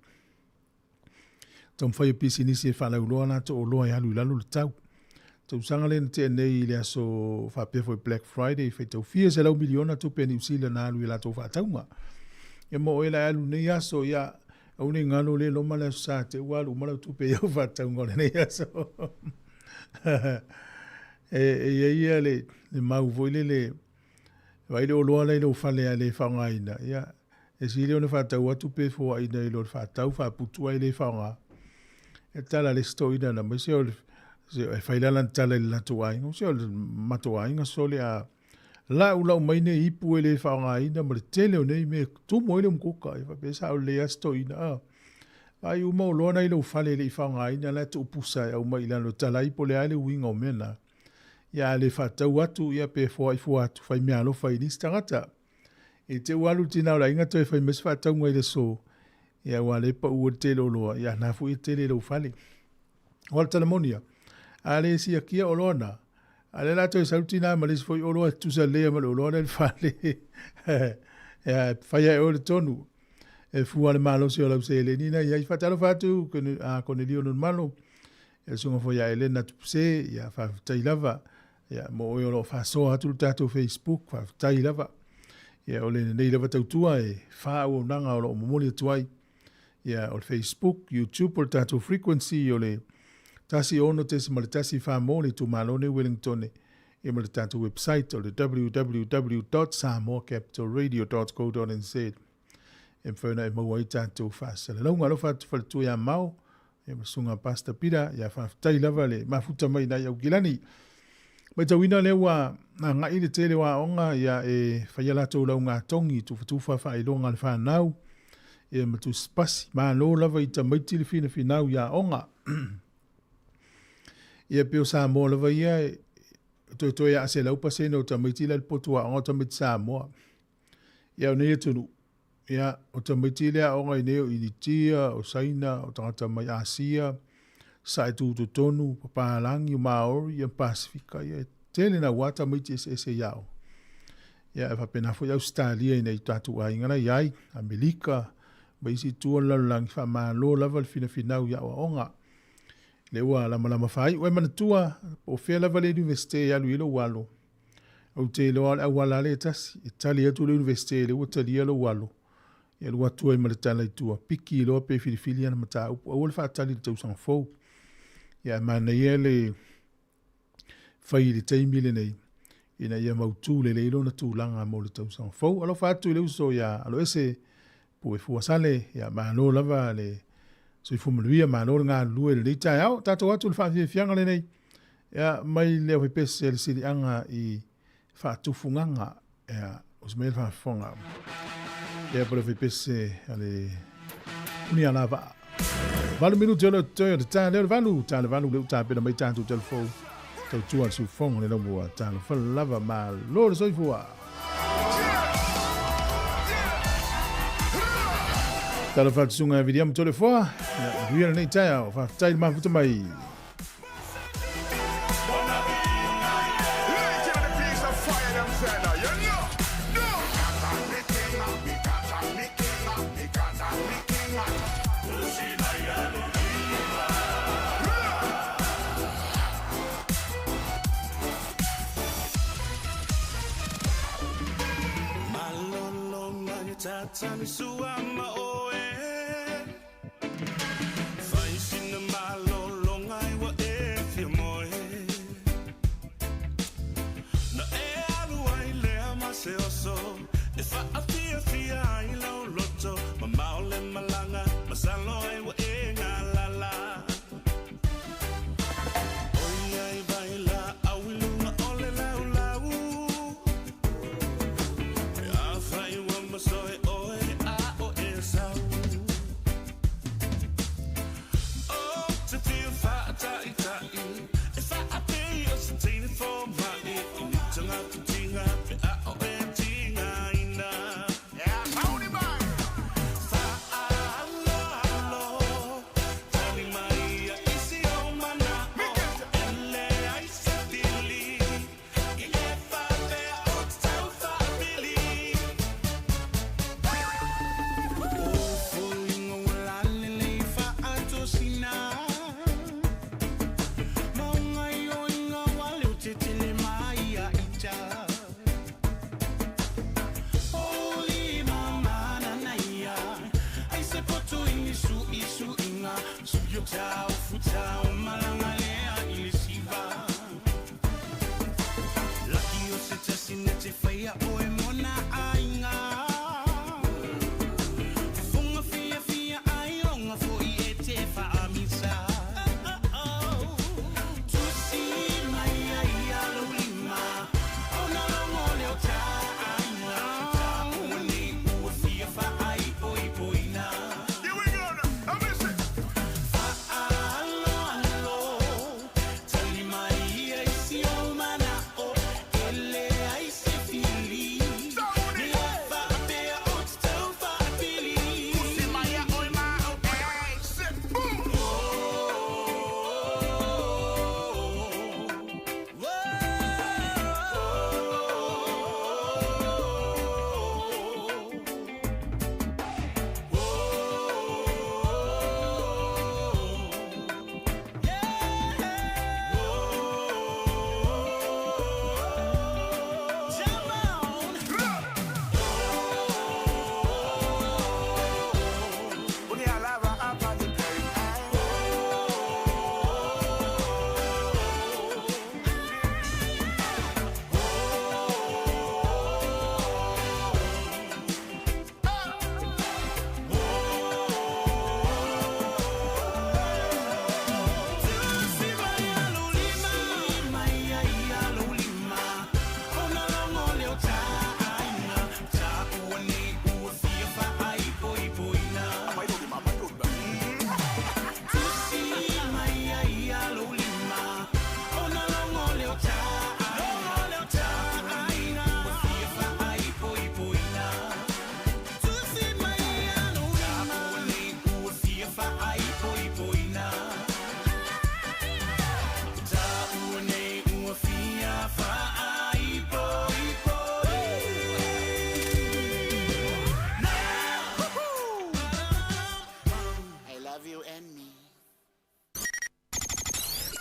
taumafai o pisinisi e faalauiloa latou oloa e alu i lalo le tau. Tausaga lea na tea nei i le aso faapea foi Black Friday, faitau fia 100 miliona tupe a Niu Sila na alu i latou faatauga. Ia ma oe la e alu nei aso, ia aua ne i galo le loma le aso Sa te ua alu uma lau tupe i au faatauga o lenei aso. E i ai ia le mau foi lele, vaai le oloa la i lou fale a le faaaogaina, ia E sili ona faatau atu pe foaina i lo le faatau faaputu ae le faaaoga. E tala le isi toeaina na mai, se o le, se e fai la lana tala i le latou aiga, se o le matou aiga sole a laulau mai nei ipu e le faaaogaina ma le tele o nei mea e tumu ai le umukuka. E faapea sa o lelei lava si toeaina, a. Vaai uma oloa na i lou fale e le i faaaogaina la e tuupusa e aumai i lalo e tala ai po o le a le uiga o mea na. Ia a le faatau atu ia pe foai fua atu, fai meaalofa i nisi tagata. I te ua alu le tina o le aiga toe fai mai se faatauga i le aso, ia aua lea e pau ai le tele o oloa, ia na foi e tele i lou fale. O le tala moni ia, a le siakia oloa na, a lea la toe sau le tina ma le isi foi oloa e tutusa lelei lava ma le oloa lea i le fale. Ia, e fai lava e oe le tonu. E fua le malosi o lau seleni na i ai. Faatalofa atu a Konelio Nonumalo, ia le susuga foi ia Elena Tupuse, ia faafetai lava. Ia, mo oe o lo o faasoa atu le tatou Facebook, faafetai lava. Ia, o lenei lava tautua e fa auaunaga o lo o momoli atu ai. Ia, o le Facebook, YouTube, o le tatou frequency, o le 16.1 mo le itumalo nei Wellingtone, ia ma le tatou website o le www.samoacapitalradio.co.nz. E mafai ona e maua ai tatou faasalalauga. Alofa atu faletua ia Mao, ia ma susuga Pastor Peter, ia faafetai lava le mafuta mai nai Aukilani. Matauina lea ua agai le tele o aoga ia e fai a latou laugatogi, tufatufa faailoga a le fanau, ia ma tusipasi. Malo lava i tamaiti le finafinau i aoga. Ia pei o Samoa lava ia e toetoe a 100% o tamaiti la i le potu aoga o tamaiti Samoa. Ia o nei atunuu, ia o tamaiti le aoga i nei o Initia, o Saina, o tagata mai Asia, sae tutotonu, papalagi, o Maori, ia Pasifika, ia e tele naua tamaiti eseese i aoga. Ia e faapena foi Ausetalia i nai tatou aiga la i ai, Amerika, ma isi itu o le lalolagi, faamalo lava le finafinau i aoaoga. Lea ua lamalama faaiu. E manatua, po o fea lava le Universite e alu i ai lou alo, Ou te iloa o le auala lava lea e tasi, e tali atu le Iunivesite lea ua talia lou alo, e alu atu ai ma le tala i tua, piki loa pe filifili ana mataupu, aua le faatali i le tausaga fou. Ia ae manaia le fai i le taimi lenei, ina ia mautu lelei lona tulaga mo le tausaga fou. Alofa atu i le uso ia Aloese Puefuasale, ia malo lava le soifua manuia, malo le galulue i lenei taeao. Tatou atu i le faafiafiaga lenei, ia, mai le aufaipese a le Siliaga i Faatufugaga, ia, usu mai le faafofoga. Ia, po le aufaipese a le Punialavaa. 8 minute o le toe o le ta lea o le 8, ta le 8 lea ua tapena mai tatou telefou. Tautua le siufofoga le laumua, talofa lava, malo le soifua. Talofa atu susuga Viliamu Toleafoa, ia manuia lenei taeao, faafetai le mafuta mai.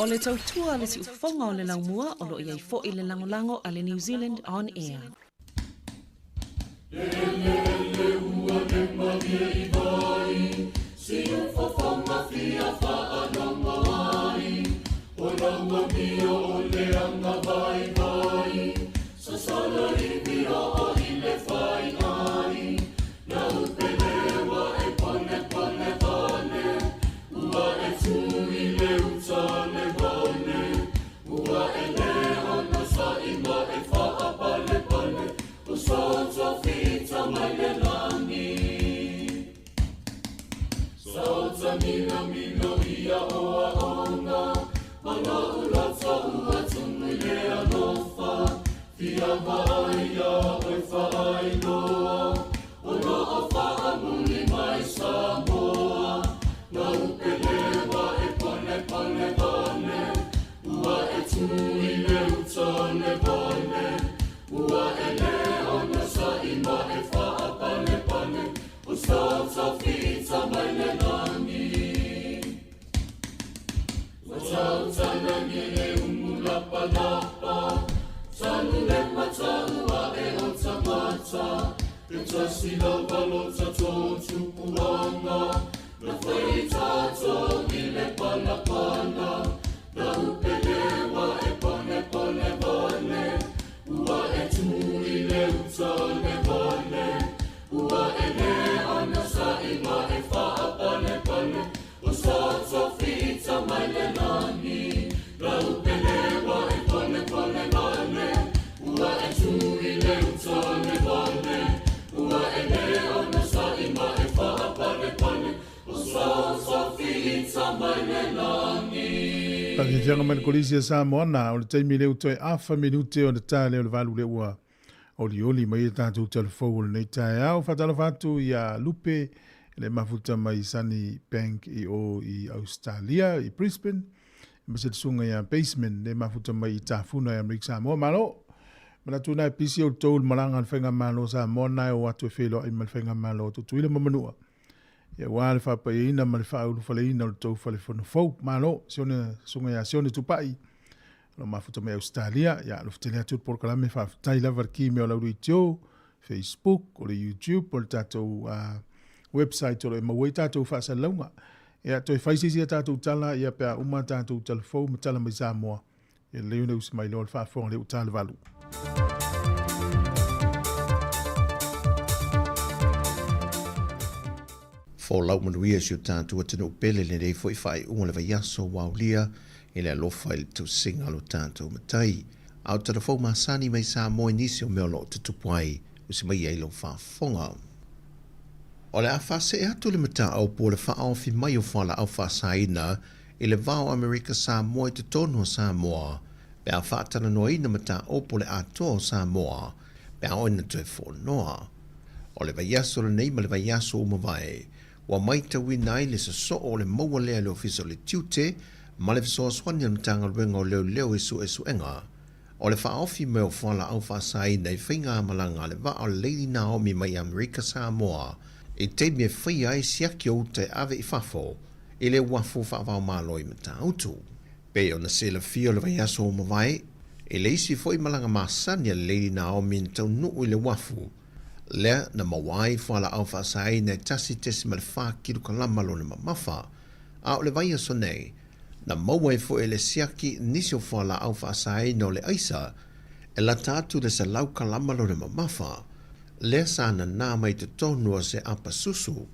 O le tautua a le siufofoga o le laumua o lo o i ai fo'i le lagolago a le New Zealand On Air. Taafiafiaga mai le Kolisi a Samoa na o le taimi lea ua toe afa minute ona ta lea o le 8 lea ua olioli mai e tatou talafou o lenei taeao. Faatalofa atu ia Lupe le mafuta mai Sunny Bank i o i Australia i Brisbane. Ma se susuga ia Basement le mafuta mai i Tafuna i Amerika Samoa. Malo! Manatu na e pisi o tou le malaga a le Faigamalo Samoa na e o atu e feiloai ma le Faigamalo o Tutuila ma Manua. Ia aua le faapaiaina ma le faaulufaleina o le tou fale fono fou. Malo, Sione, susuga ia Sione Tupai, o lo mafuta mai Ausetalia. Ia, alofa tele atu le polokalame, faafetai lava le ki mea o lau leitio, Facebook, o le YouTube, o le tatou website o lo e maua ai tatou faasalalauga. Ia, toe fai se isi a tatou tala, ia pe a uma tatou tala fou ma tala mai Samoa. Ia lelei ona usi mai loa le faafofoga lea ua ta le 8. Folau manuia si o tatou atunuu pele lenei foi faaiuga o le vaiaso ua aulia i le alofa i le tausiga a lo tatou Matai. A o talafou masani mai Samoa i nisi o mea o lo o tutupu ai, usi mai ai lau faafofoga. O le a faasee atu le mataupu o le faaofi mai o fualaau faasaina i le va o Amerika Samoa i totonu o Samoa pe a faatalanoaina mataupu o le atoa o Samoa pe a oo ina toe fonoa. O le vaiaso lenei ma le vaiaso ua mavae, ua maitauina ai le sosoo o le maua lea e le Ofisa o le Tiute ma le fesoasoani a le Matagaluega o Leoleo i suesuega o le faaofi mai o fualaau faasaina i faigamalaga a le vaa o le Lady Naomi mai Amerika Samoa i taimi e faia ai siaki o uta e ave i fafo i le uafu faavaomalo i Matautu. Pei ona silafia o le vaiaso ua mavae, i le isi foi malaga masani a le Lady Naomi na taunuu i le uafu, lea na maua ai fualaau faasaina e 1.4 kilokalama lona mamafa, a o le vaiaso nei, na maua ai foi e le siaki nisi o fualaau faasaina o le aisa e lata atu le 100 kalama lona mamafa, lea sa nanā mai totonu o se apa susu,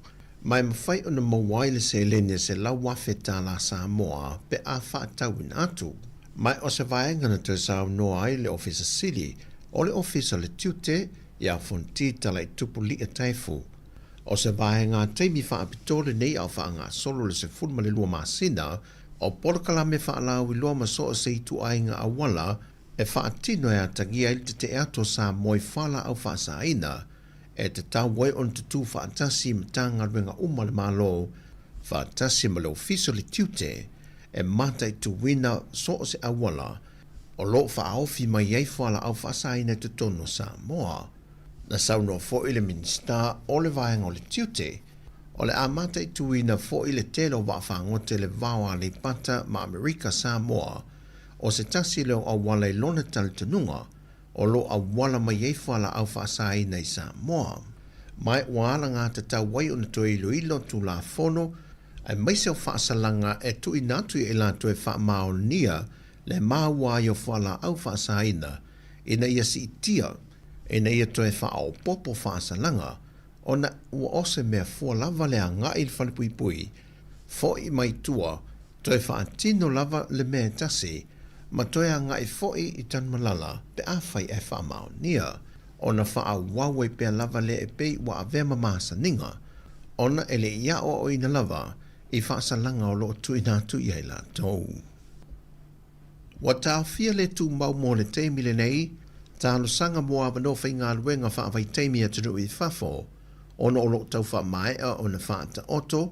ma e mafai ona maua ai le seleni e $100,000 tālā Samoa pe a faatauina atu. Ma o se vaega na toe saunoa ai le Ofisa Sili o le Ofisa o le Tiute iā Fonti Talaitupu Li'a Taefu, o se vaega taimi faapitoa lenei a o faagasolo le 12 masina o polokalame faalauiloa ma so o se ituaiga auala e faatino e atagia ai le tetee atu o Samoa i fualaau faasaina e tatau ai ona tutū faatasi i Matagaluega uma a le Malo faatasi ma le Ofisa o le Tiute e mataituina so o se auala o lo o faaofi mai ai fualaau faasaina i totonu o Samoa. Na saunoa foi le Minisita o le Vaega o le Tiute, o le a mataituina foi le tele o vaafagota i le va o Aleipata ma Amerika Samoa o se tasi lea o auala i lona talitonuga o lo o auala mai ai fualaau faasaina i Samoa. Ma ua alagatatau ai ona toe iloilo Tulafono aemaise o faasalaga e tuuina atu i latou e faamaonia le maua ai o fualaau faasaina ina ia siitia ina ia toe faaopoopo faasalaga ona ua o se mea fua lava le agai i le falepuipui fo'i mai tua toe faatino lava le mea e tasi ma toe agai fo'i i Tanumalala pe afai ae faamaonia ona faaauau ai pea lava lea e pei ua avea ma masaniga ona e le i aoaoina lava i faasalaga o lo o tuuina atu i ai latou. Ua taofia le tumau mo le taimi lenei talosaga mo avanoa faigaluega faavaitaimi atunuu i fafo ona o lo o tau faamaea ona faataoto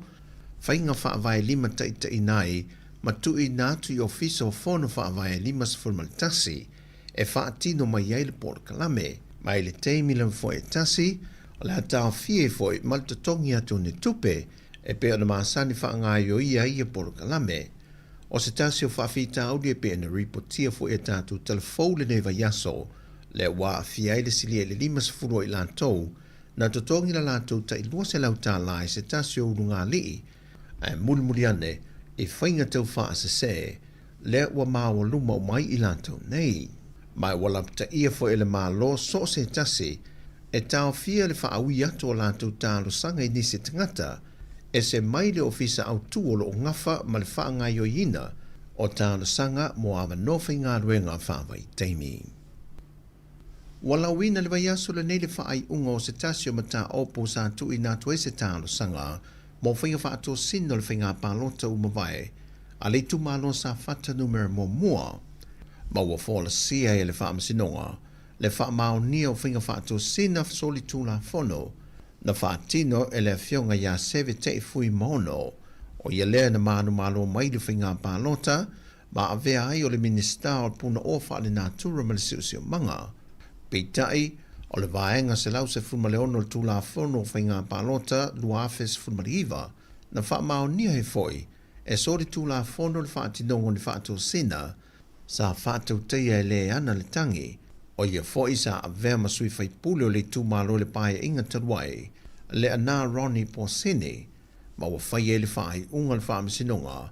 faiga faavae limataitaiina ai ma tuuina atu i Ofisa o Fono Faavae 51 e faatino mai ai le polokalame. Ma i le taimi lava foi e tasi, o le a taofia ai foi ma le totogi atu o ni tupe e pei ona masani faagaoioia ai ia polokalame. O se tasi o faafitauli e pei ona ripotia foi e tatou talafou lenei vaiaso, lea ua aafia ai le silia i le 50 o i latou. Na totogi la latou tai $200 i se tasi o ulugalii, ae mulimuli ane i faiga tau faasese lea ua maoaluma uma ai i latou nei. Ma ua lapataia foi e le Malo so o se tasi e taofia le faaui atu o latou talosaga i nisi tagata ese mai le Ofisa Autu o lo o gafa ma le faagaoioiina o talosaga mo avanoa faigaluega faavaitaimi. Ua lauina i le vaiaso lenei le faaiuga o se tasi o mataupu sa tuuina atu ai se talosaga mo faiga faatosina o le faiga palota ua mavae a le itumalo Safata Numera Muamua, ma ua folasia ai e le Faamasinoga le faamaonia o faiga faatosina solitulafono na faatino e le Afioga ia Seve Taifui Maono, o ia lea na manumalo mai i le faiga palota ma avea ai o le Minisita o le Punaoa Faalenatura ma le Siosiomaga. Peitai, o le Vaega 116 o le Tulafono o Faiga Palota 2019, na faamaonia ai foi e solitulafono le faatinoga o ni faatosina sa faatautaia e le ana le tagi, o ia foi sa avea ma sui faipule o le itumalo i le Paeaiga talu ai, Leaana Ronnie Posini, ma ua fai ai le faaiuga a le Faamasinoga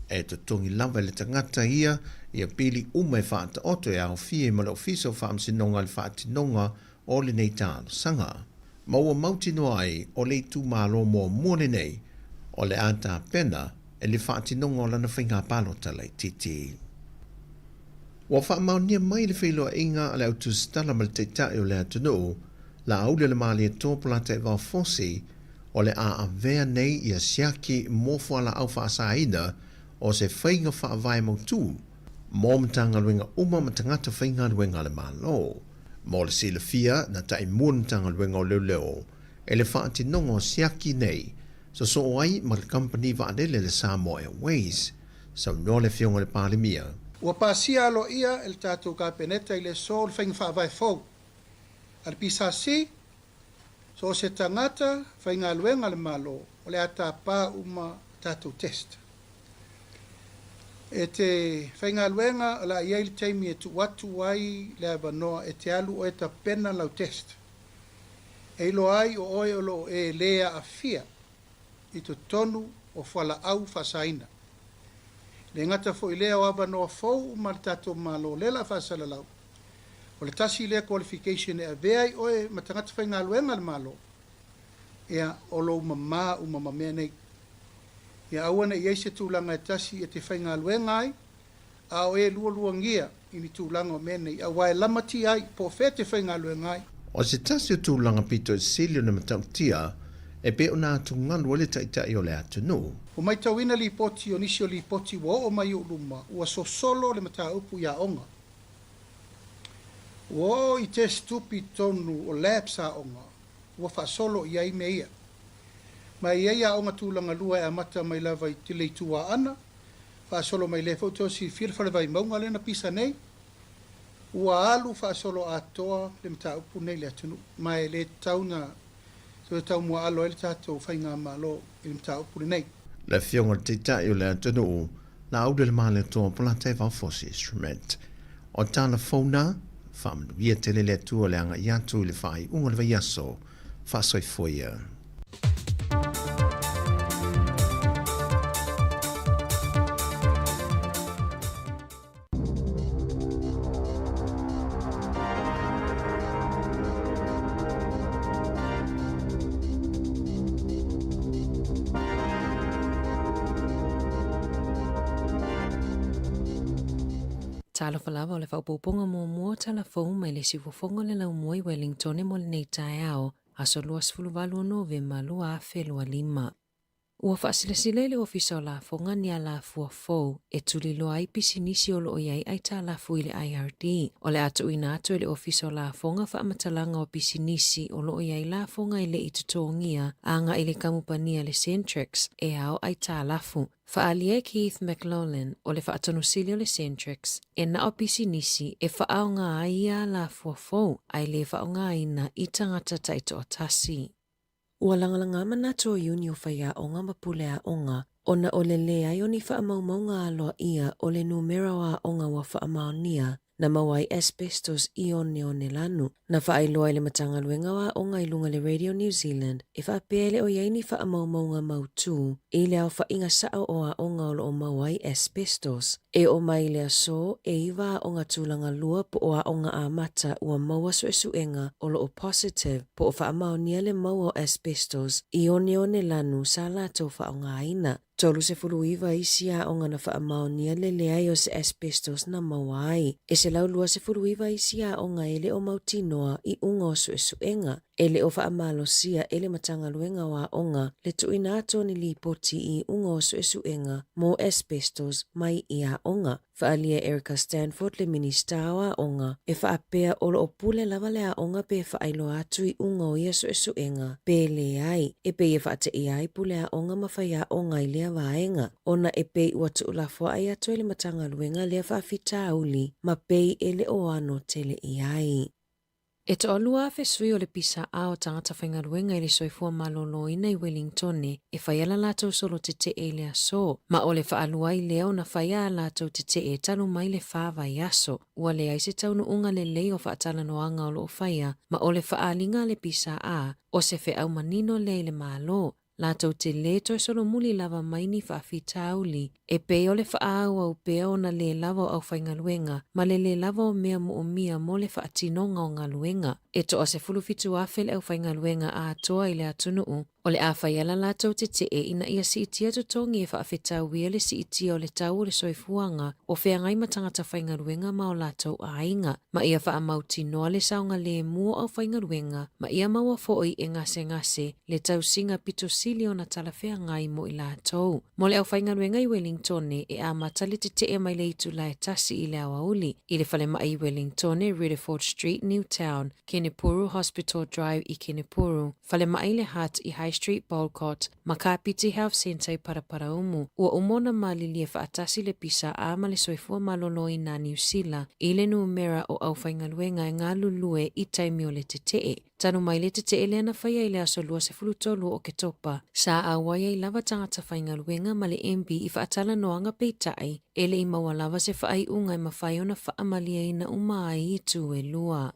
e totogi lava e le tagata ia ia pili uma e faataoto e aofia ai ma le Ofisa o Faamasinoga i le faatinoga o lenei talosaga. Ma ua mautinoa ai o le itumalo muamua lenei o le a tapena i le faatinoga o lana faiga palota laitiiti. Ua faamaonia mai le feiloaiga a le au tusitala ma le Taitai o le atunuu, Laaulialemalietoa Polataivao Fosi, o le a avea nei ia siaki mo fualaau faasaina o se faiga faavae mautu mo Matagaluega uma ma tagata faigaluega a le Malo. Mo le silafia, na taimua le Matagaluega o Leoleo i le faatinoga o siaki nei sosoo ai ma le kamupani vaalele le Samoa Airways, saunoa le Afioga i le Palemia. Ua pasia aloaia e le tatou Kapeneta i le aso le faiga faavae fou a le PSC, So o se tagata faigaluega a le Malo o le a tapa uma tatou test. E te faigaluega o le a i ai le taimi e tuu atu ai le avanoa e te alu oe tapena lau test. E iloa ai o oe o lo o e le aafia i totonu o fualaau faasaina. Le gata foi lea o avanoa fou uma a le tatou Malo lea o le a faasalalau. O le tasi lea qualification e avea ai oe ma tagata faigaluega a le Malo, ia, o lou mama uma ma mea nei. Ia aua ne i i ai se tulaga e tasi e te faigaluega ai, a o e lualuagia i ni tulaga o mea nei, aua e lamatia ai po o fea e te faigaluega ai. O se tasi o tulaga pito sili ona matautia e pei ona atugalu ai le Taitai o le atunuu. Ua maitauina lipoti o nisi o lipoti ua oo mai i ou luma, ua sosolo le mataupu i aoga. Ua oo i test tupi i totonu o labs aoga ua faasolo i ai mea ia. Ma e i ai aoga tulaga lua e amata mai lava i le Itu Aana, faasolo mai lea foi toe silafia le fale Vaimauga lea na pisa nei. Ua alu faasolo atoa le mataupu nei i le atunuu, ma e le tatau na toe taumuaalo ai le tatou faigamalo i le mataupu lenei. Le Afioga i le Taitai o le atunuu, Laaulialemalietoa Polataivao Fosi Schmidt. O tala fou na, faamanuia tele le Atua le agai atu i le faaiuga o le vaiaso. Faasoifua ia. Talofa lava o le faaopoopoga muamua o tala fou mai le siufofoga o le laumua i Wellingtone mo lenei taeao, aso 28 o Novema 2025. Ua faasilasila e le Ofisa o Lafoga ni alafua fou e tuliloa ai pisinisi o lo o i ai aitalafu i le IRD. O le a tuuina atu e le Ofisa o Lafoga faamatalaga o pisinisi o lo o i ai lafoga e le i totogia agai i le kamupani a le Centrix e ao aitalafu. Faaalia e Keith McLoughlin o le Faatonusili o le Centrix e na o pisinisi e faaaoga ai ia alafua fou ae le faaaogaina i tagata taitoatasi. Ua lagalaga manatu o Iuni o faiaoga ma pule aoga ona o le leai o ni faamaumauga aloaia o le numera o aoga ua faamaonia. na maua ai asbestos i oneone lanu. Na faailoa e le Matagaluega o Aoga i luga o le Radio New Zealand e faapea e le o i ai ni faamaumauga mautū i le aofaiga sao o aoga o lo o maua ai asbestos. E oo mai i le aso, e iva aoga tulaga lua po o aoga amata ua maua suesuega o lo o positive po o faamaonia le maua o asbestos i oneone lanu sa latou faaaogaina. 39 isi aoga na faamaonia le leai o se asbestos na maua ai. E 129 isi aoga e le o mautinoa i uga o suesuega. E le o faamalosia e le Matagaluega o Aoga le tuuina atu o ni lipoti i iuga o suesuega mo asbestos mai i aoga. Faaalia Erica Stanford le Minisita o Aoga e faapea o lo o pule lava le aoga pe faailoa atu i uga o ia suesuega pe leai, e pei e faateia ai pule aoga ma faiaoga i lea vaega ona e pei ua tuulafoai atu e le Matagaluega lea faafitauli ma pei e le o ano tele i ai. E toalua afe sui o le PSA o tagata faigaluega i le soifua maloloina i Welingtone e faia la latou solo tetee i le aso, ma o le faalua ai lea ona faia a latou tetee talu mai le fa vaiaso. Ua leai se taunuuga lelei o faatalanoaga o lo o faia, ma o le faaaliga a le PSA, o se feau manino lea i le Malo, latou te lē toe solomuli lava mai ni faafitauli, e pei o le faaauau pea ona lē lava o aufaigaluega ma le lē lava o mea moomia mo le faatinoga o galuega. E toa 17,000 le aufaigaluega atoa i le atunuu, o le a faia la latou tetee ina ia siitia totogi e faafetauia le siitia o le tau o le soifuaga o feagai ma tagata faigaluega ma o latou aiga, ma ia faamautinoa le saogalemu o aufaigaluega ma ia maua foi e gasegase le tausiga pito sili ona talafeagai mo i latou. Mo le aufaigaluega i Welingtone, e amata le tetee mai le itula e tasi i le aoauli, i le falemai i Welingtone, Riddiford Street, Newtown, Kenepuru Hospital Drive i Kenepuru, falemai le Hutt i High Street, Boulcott, ma Kapiti Health Centre i Paraparaumu. Ua uma ona malilie faatasi le pisa A ma le soifua maloloina a Niu Sila i le numera o aufaigaluega e galulue i taimi o le tetee. Talu mai le tetee lea na faia i le aso 23 o Oketopa, sa auai ai lava tagata faigaluega ma le MB i faatalanoaga peitai, e le i maua lava se faaiuga e mafai ona faamalieina uma ai itu e lua.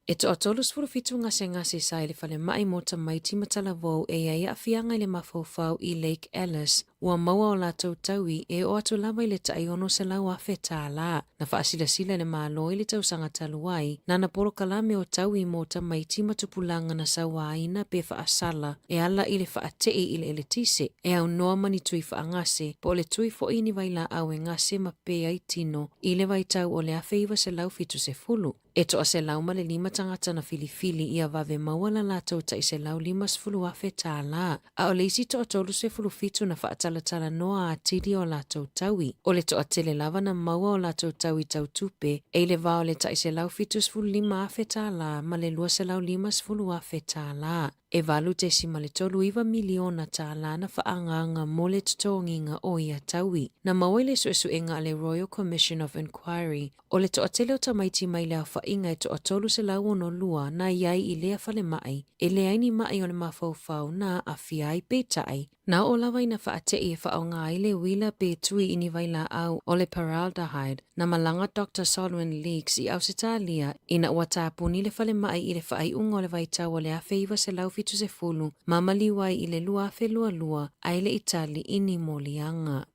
E toa 37 gasegase sa i le falemai mo tamaiti ma talavou e i ai aafiaga i le mafaufau i Lake Alice, ua maua o latou taui e oo atu lava i le tai $600,000 tālā. Na faasilasila e le Malo i le tausaga talu ai, nana polokalame o taui mo tamaiti ma tupulaga na sauāina pe faasala e ala i le faate'i i le eletise, e aunoa ma ni tui faagase, po o le tui foi i ni vailaau e gase ma pē ai tino i le vaitau o le 1970. E toa 105 tagata na filifili ia vave maua la latou tai $150,000 tālā, a o le isi toa 37 na faatalatala noa atili o latou taui. O le toatele lava na maua o latou taui tau tupe e i le va o le tai $175,000 tālā ma le $250,000 tālā. E 8.39 miliona tālā na faaagaaga mo le totogiga o ia taui. Na maua i le suesuega a le Royal Commission of Inquiry O le toatele o tamaiti mai le aofaiga e toa 362 na i ai i lea falemai, e leai ni maʻi o le mafaufau na aafia ai peitai, na oo lava ina faateʻi e faaaoga ai le uila pe tui i ni vailaau o le paraldehyde na malaga Doctor Solwyn Leeks i Ausetalia ina ua tapuni le falemai i le faaiuga o le vaitau o le 1970 ma maliu ai i le 2022 ae le i tali i ni moliaga.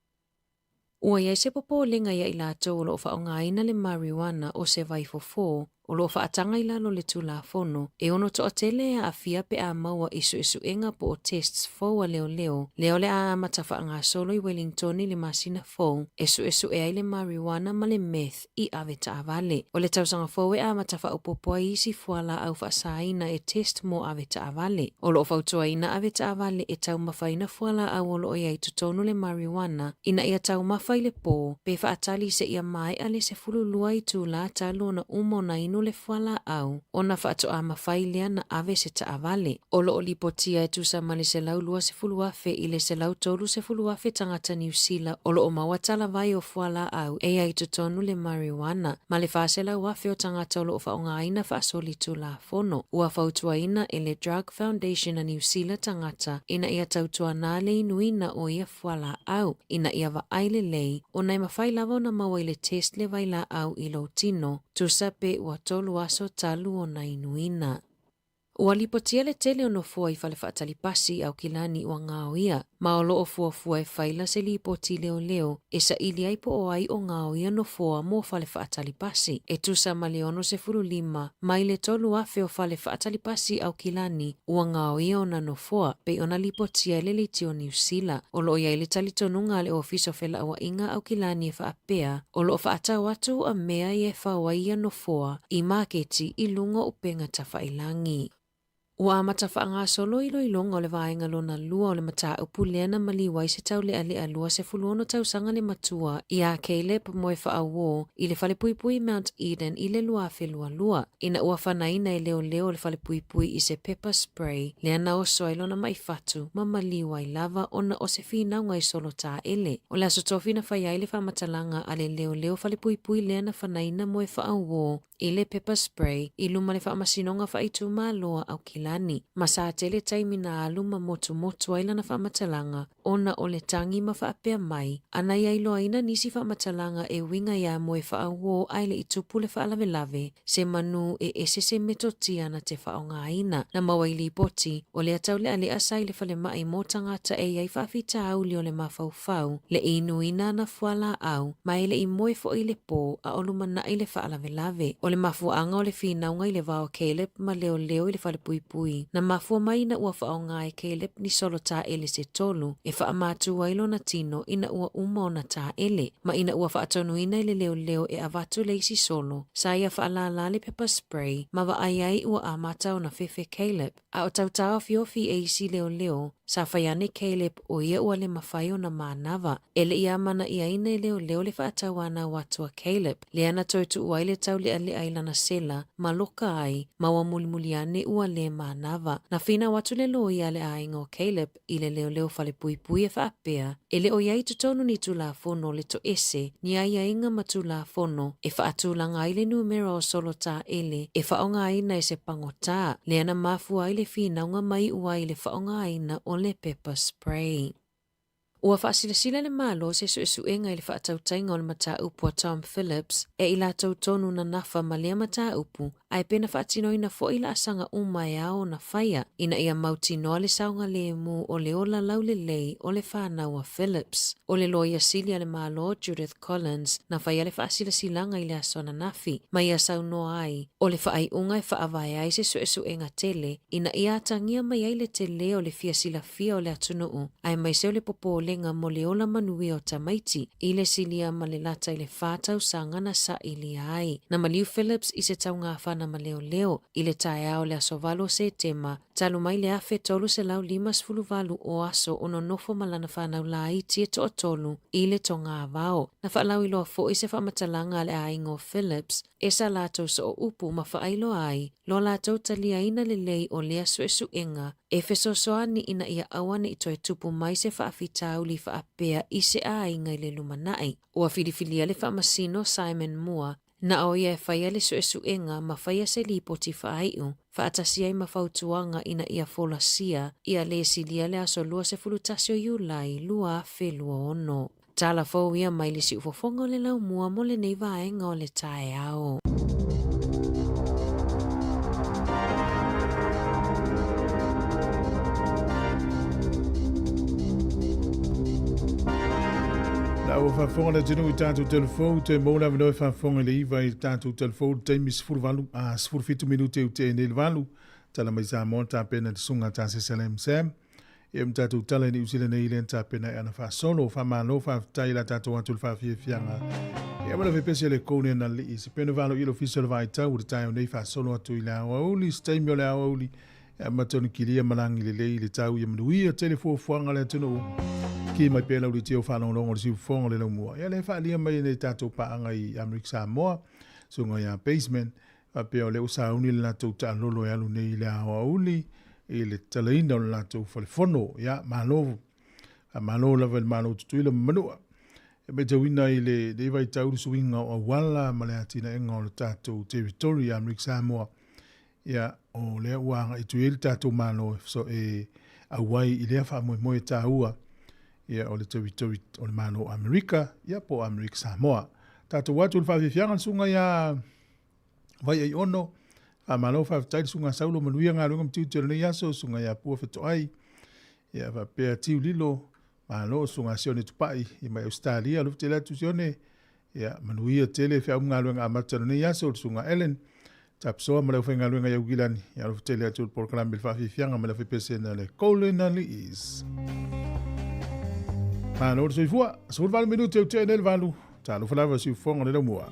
Ua i ai se popolega iā i latou o lo o faaaogaina le marijuana o se vaifofo o lo o faataga i lalo o le Tulafono e ono toatele e aafia pe a maua i suesuega po o tests fou a leoleo lea o le a amata faagasolo i Wellingtone i le masina fou e suesue ai le marijuana ma le meth i avetaavale. O le tausaga fou e amata faaopoopo ai isi fualaau faasaina e test mo avetaavale. O lo o fautuaina avetaavale e taumafaina fualaau o lo o i ai totonu le marijuana ina ia taumafa i le pō pe faatali seia maea le 12 itulā talu ona uma ona inu. inu le fualaau ona faatoa mafai lea na ave se taavale. O lo o lipotia e tusa ma le 120,000 i le 130,000 tagata Niu Sila o lo o maua talavai o fualaau e i ai i totonu le marijuana, ma le 400,000 o tagata o lo o faaaogaina faasolitulafono. Ua fautuaina e le Drug Foundation a Niu Sila tagata ina ia tautuana le inuina o ia fualaau ina ia vaai lelei ona e mafai lava ona maua i le test le vailaau i lou tino, tusa pe ua tolu aso talu ona inuina. Ua lipotia le tele o nofoa i fale faatali pasi i Aukilani ua gaoia, ma o lo o fuafua e faila se lipoti leoleo e saili ai po o ai o gaoia nofoa mo fale faatali pasi. E tusa ma le 65 mai le 3,000 o fale faatali pasi i Aukilani ua gaoia ona nofoa, pei ona lipotia e le Leitio Niu Sila. O lo o i ai le talitonuga a le Ofisa o Felauaiga Aukilani e faapea, o lo o faatau atu a mea ia e fao ai ia nofoa i maketi i luga o upega tafailagi. Ua amata faagasolo iloiloga o le vaega lona lua o le mataupu lea na maliu ai se taulealea 26 tausaga le matua iā Caleb Moefa'auō i le falepuipui Mount Eden i le 2022 ina ua fanaina e leoleo o le falepuipui i se pepper spray lea na oso ai lona maʻi fatu ma maliu ai lava ona o se finauga i solo taele. O le Aso Tofi na fai ai le faamatalaga a le leoleo falepuipui lea na fanaina Moefa'auō i le pepper spray i luma le Faamasinoga Faaitumalo a Aukilani, ma sa tele taimi na alu ma motumotu ai lana faamatalaga ona o le tagi ma faapea mai ana ia iloaina nisi faamatalaga e uiga iā Moefa'auō ae le i tupu le faalavelave se manu e ese se metotia na te faaaogaina. Na maua i lipoti, o lea taulealea sa i le falemai mo tagata e i ai faafitauli o le mafaufau, le inuina ana fualaau, ma e le i moe foi i le pō a o lumanai le faalavelave. O le mafuaaga o le finauga i le va o Caleb ma leoleo i le falepuipui, na mafua mai ina ua faaaoga e Caleb ni solo taele se tolu e faamatu ai lona tino ina ua uma ona taele, ma ina ua faatonuina e le leoleo e avatu le isi solo, sa ia faalālā le pepper spray ma vaai ai ua amata ona fefe Caleb. A o tautaofiofi e isi leoleo, sa fai ane Caleb o ia ua le mafai ona manava. E le i amanaʻiaina e leoleo le faatauanau atu a Caleb, lea na toe tuu ai le taulealea i lana sela ma loka ai, ma ua mulimuli ane ua le manava. Na finau atu le loia a le aiga o Caleb i le leoleo falepuipui e faapea, e le o i ai i totonu ni Tulafono le toese, ni aiaiga ma Tulafono e faatulaga ai le numera o solo taele e faaaogaina e se pagotā, lea na mafua ai le finauga mai iu ai i le faaaogaina o le pepper spray. Ua faasilasila le Malo se suesuega i le faatautaiga o le mataupu a Tom Phillips e i latou tonu na nafa ma lea mataupu ae pe na faatinoina foi laasaga uma e ao ona faia ina ia mautinoa le saogalemu o le ola laulelei o le fanau a Phillips. O le Loia Sili a le Malo Judith Collins na faia le faasilasilaga i le aso ananafi ma ia saunoa ai o le faaiuga e faavae ai se suesuega tele ina ia atagia mai ai le tele o le fia silafia o le atunuu aemaise o le popolega mo le ola manuia o tamaiti i le silia ma le lata i le fa tausaga na sailia ai. Na maliu Phillips i se taugafana ma leoleo i le taeao o le aso 8 o Setema talu mai le 1358 o aso o nonofo ma lana fanau laiti e toatolu i le togavao. Na faalauiloa foi se faamatalaga a le aiga o Phillips e sa latou sooupu ma faailoa ai lo latou taliaina lelei o lea suesuega e fesoasoani ina ia aua ne i toe tupu mai se faafitauli faapea i se aiga i le lumanai. Ua filifilia le Faamasino Simon Moore na o ia e faia le suesuega ma faia se lipoti faaiu faatasi ai ma fautuaga ina ia folasia ia le silia le aso 21 o Iulai 2026. Tala fou ia mai le siufofoga o le laumua mo lenei vaega o le taeao. La ua faafofoga le atunuu i tatou telefou toe maua le avanoa e faafofoga i le iva i le tatou telefou le taimi 18 a 17 minute i utea nei le valu tala mai Samoa tapena le susuga ta Sesalem Sam Ia ma tatou tala i Niu Sila nei lea na tapena ai ana faasolo. Faamalo, faafetai la tatou atu le faafiafiaga. Ia ma le fepesi a le kone na lii. Se pena valo i le ofisa o le vaitau o le taeao nei faasolo atu i le aoauli. Se taimi o le aoauli e amata ona kilia malagi lelei le tau ia manuia tele fuafuaga a le atunuu. Ki mai pea lau leitio faalogologo o le siufofoga o le laumua. Ia lea e faaalia mai e nei tatou paaga i Amerika Samoa, susuga ia Basement. Faapea o lea ua sauni le latou taalolo e alu nei i le aoauli i le tatalaina o le latou falefono. Ia, malo, faamalo lava i le Malo o Tutuila ma Manua. E matauina i lenei vaitau le suiga o auala ma le atinaega o le tatou territory i Amerika Samoa. Ia, o lea ua agai atu i ai le tatou Malo e auai i lea faamoemoe taua, ia, o le territory o le Malo o Amerika, ia, po o Amerika Samoa. Tatou o atu i le faafiafiaga le susuga ia Vaiaiono, faamalo faafetai le susuga Saulo, manuia galuega ma tiute o lenei aso, susuga ia Pua Fetoai, ia faapea Tiu Lilo, malo susuga Sione Tupai i mai Ausetalia, alofa tele atu Sione, ia manuia tele feau ma galuega amata o lenei aso, le susuga Ellen Tapsoa ma le aufaigaluega i Aukilani, ia alofa tele atu le polokalame le faafiafiaga ma le aufaiperesena le Golden Aliis. Malo le soifua, 18 minute ua tea nei le 8, talofa lava siufofoga o le laumua.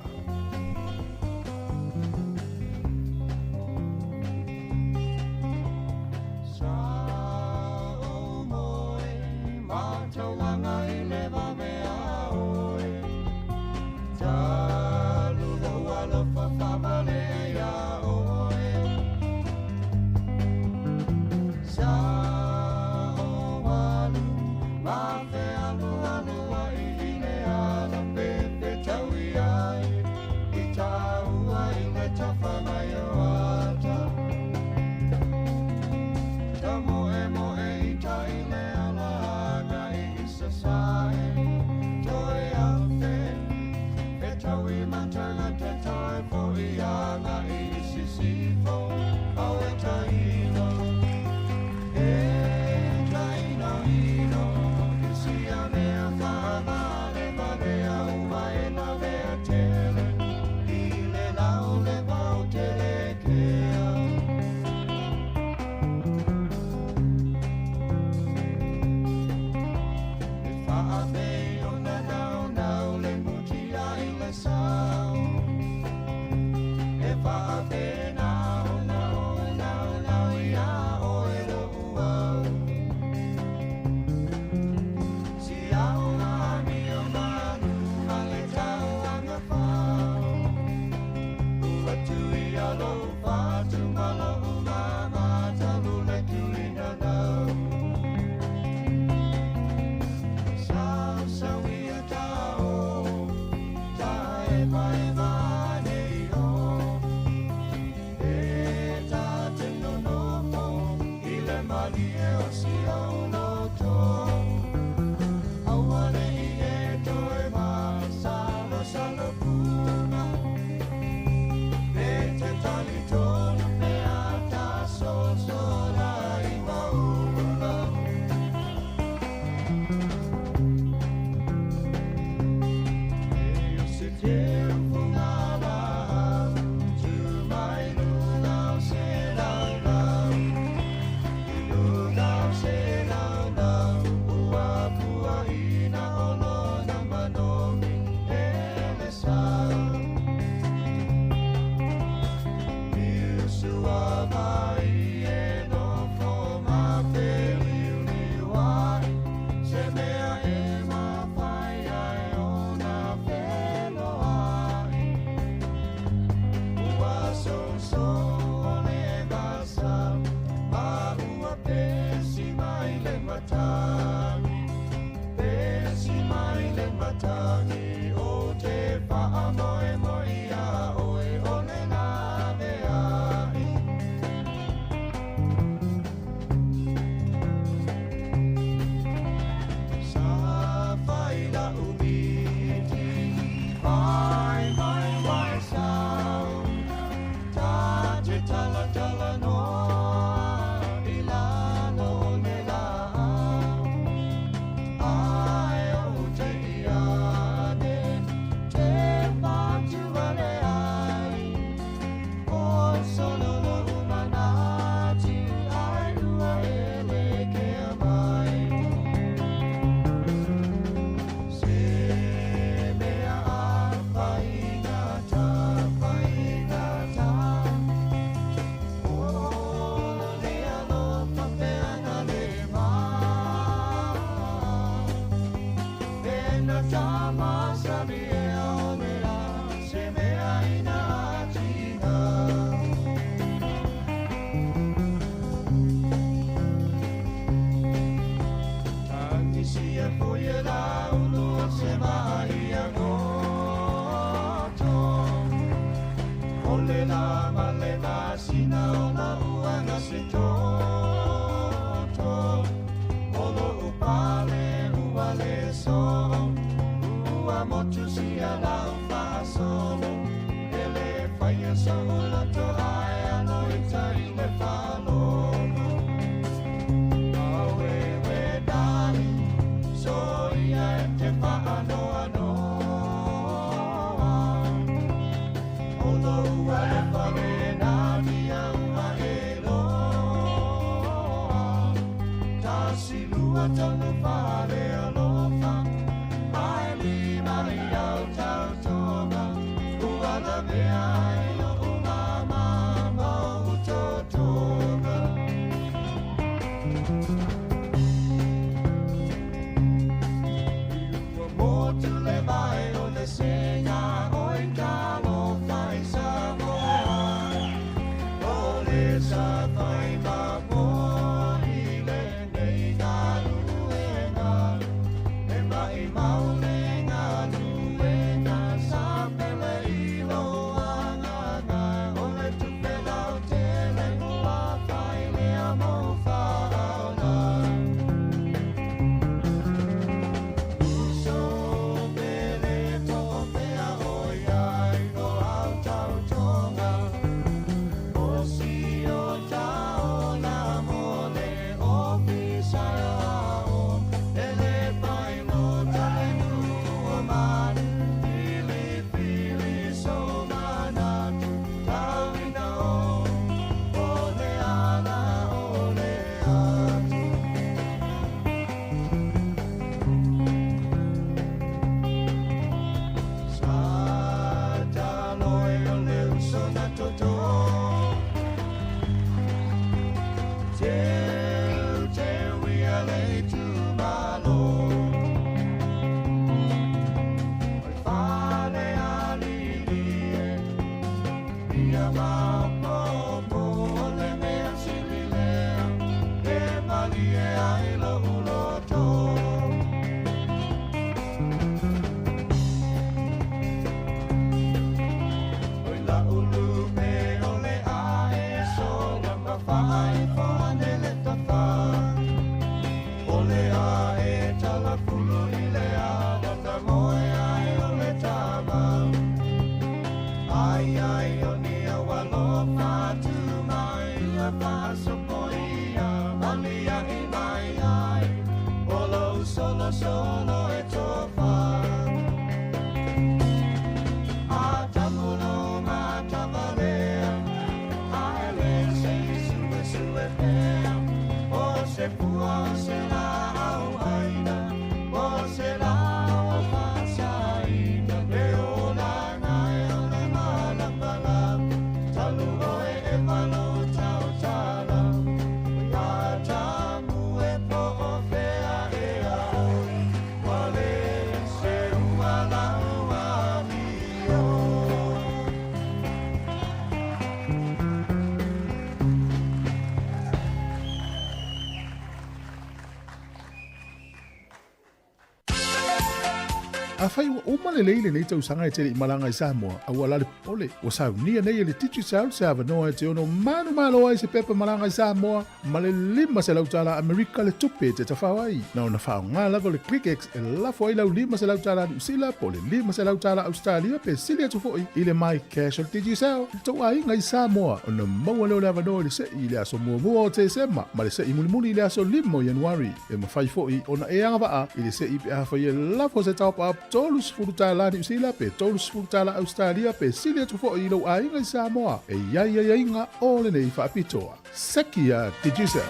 Afai ua uma lelei lenei tausaga e te le i malaga i Samoa, aua la le popole, ua saunia nei e le Digicel se avanoa e te ono manumalo ai se pepa malaga i Samoa ma le $500 Amerika le tupe e te tafao ai. Na ona faaaoga lava o le ClickX e lafo ai lau $500 Niu Sila po o le $500 Ausetalia pe sili atu foi i le MyCash o le Digicel i le tou aiga i Samoa ona maua lea o le avanoa i le se'i i le aso muamua o Tesema ma le se'i mulimuli i le aso 5 o Ianuari. E mafai foi ona e agavaa i le se'i pe afai e lafo se top-up $30 Niu Sila pe $30 Ausetalia pe sili atu foi i lou aiga i Samoa. E i ai aiaiga o lenei faapitoa. Seki a Digicel.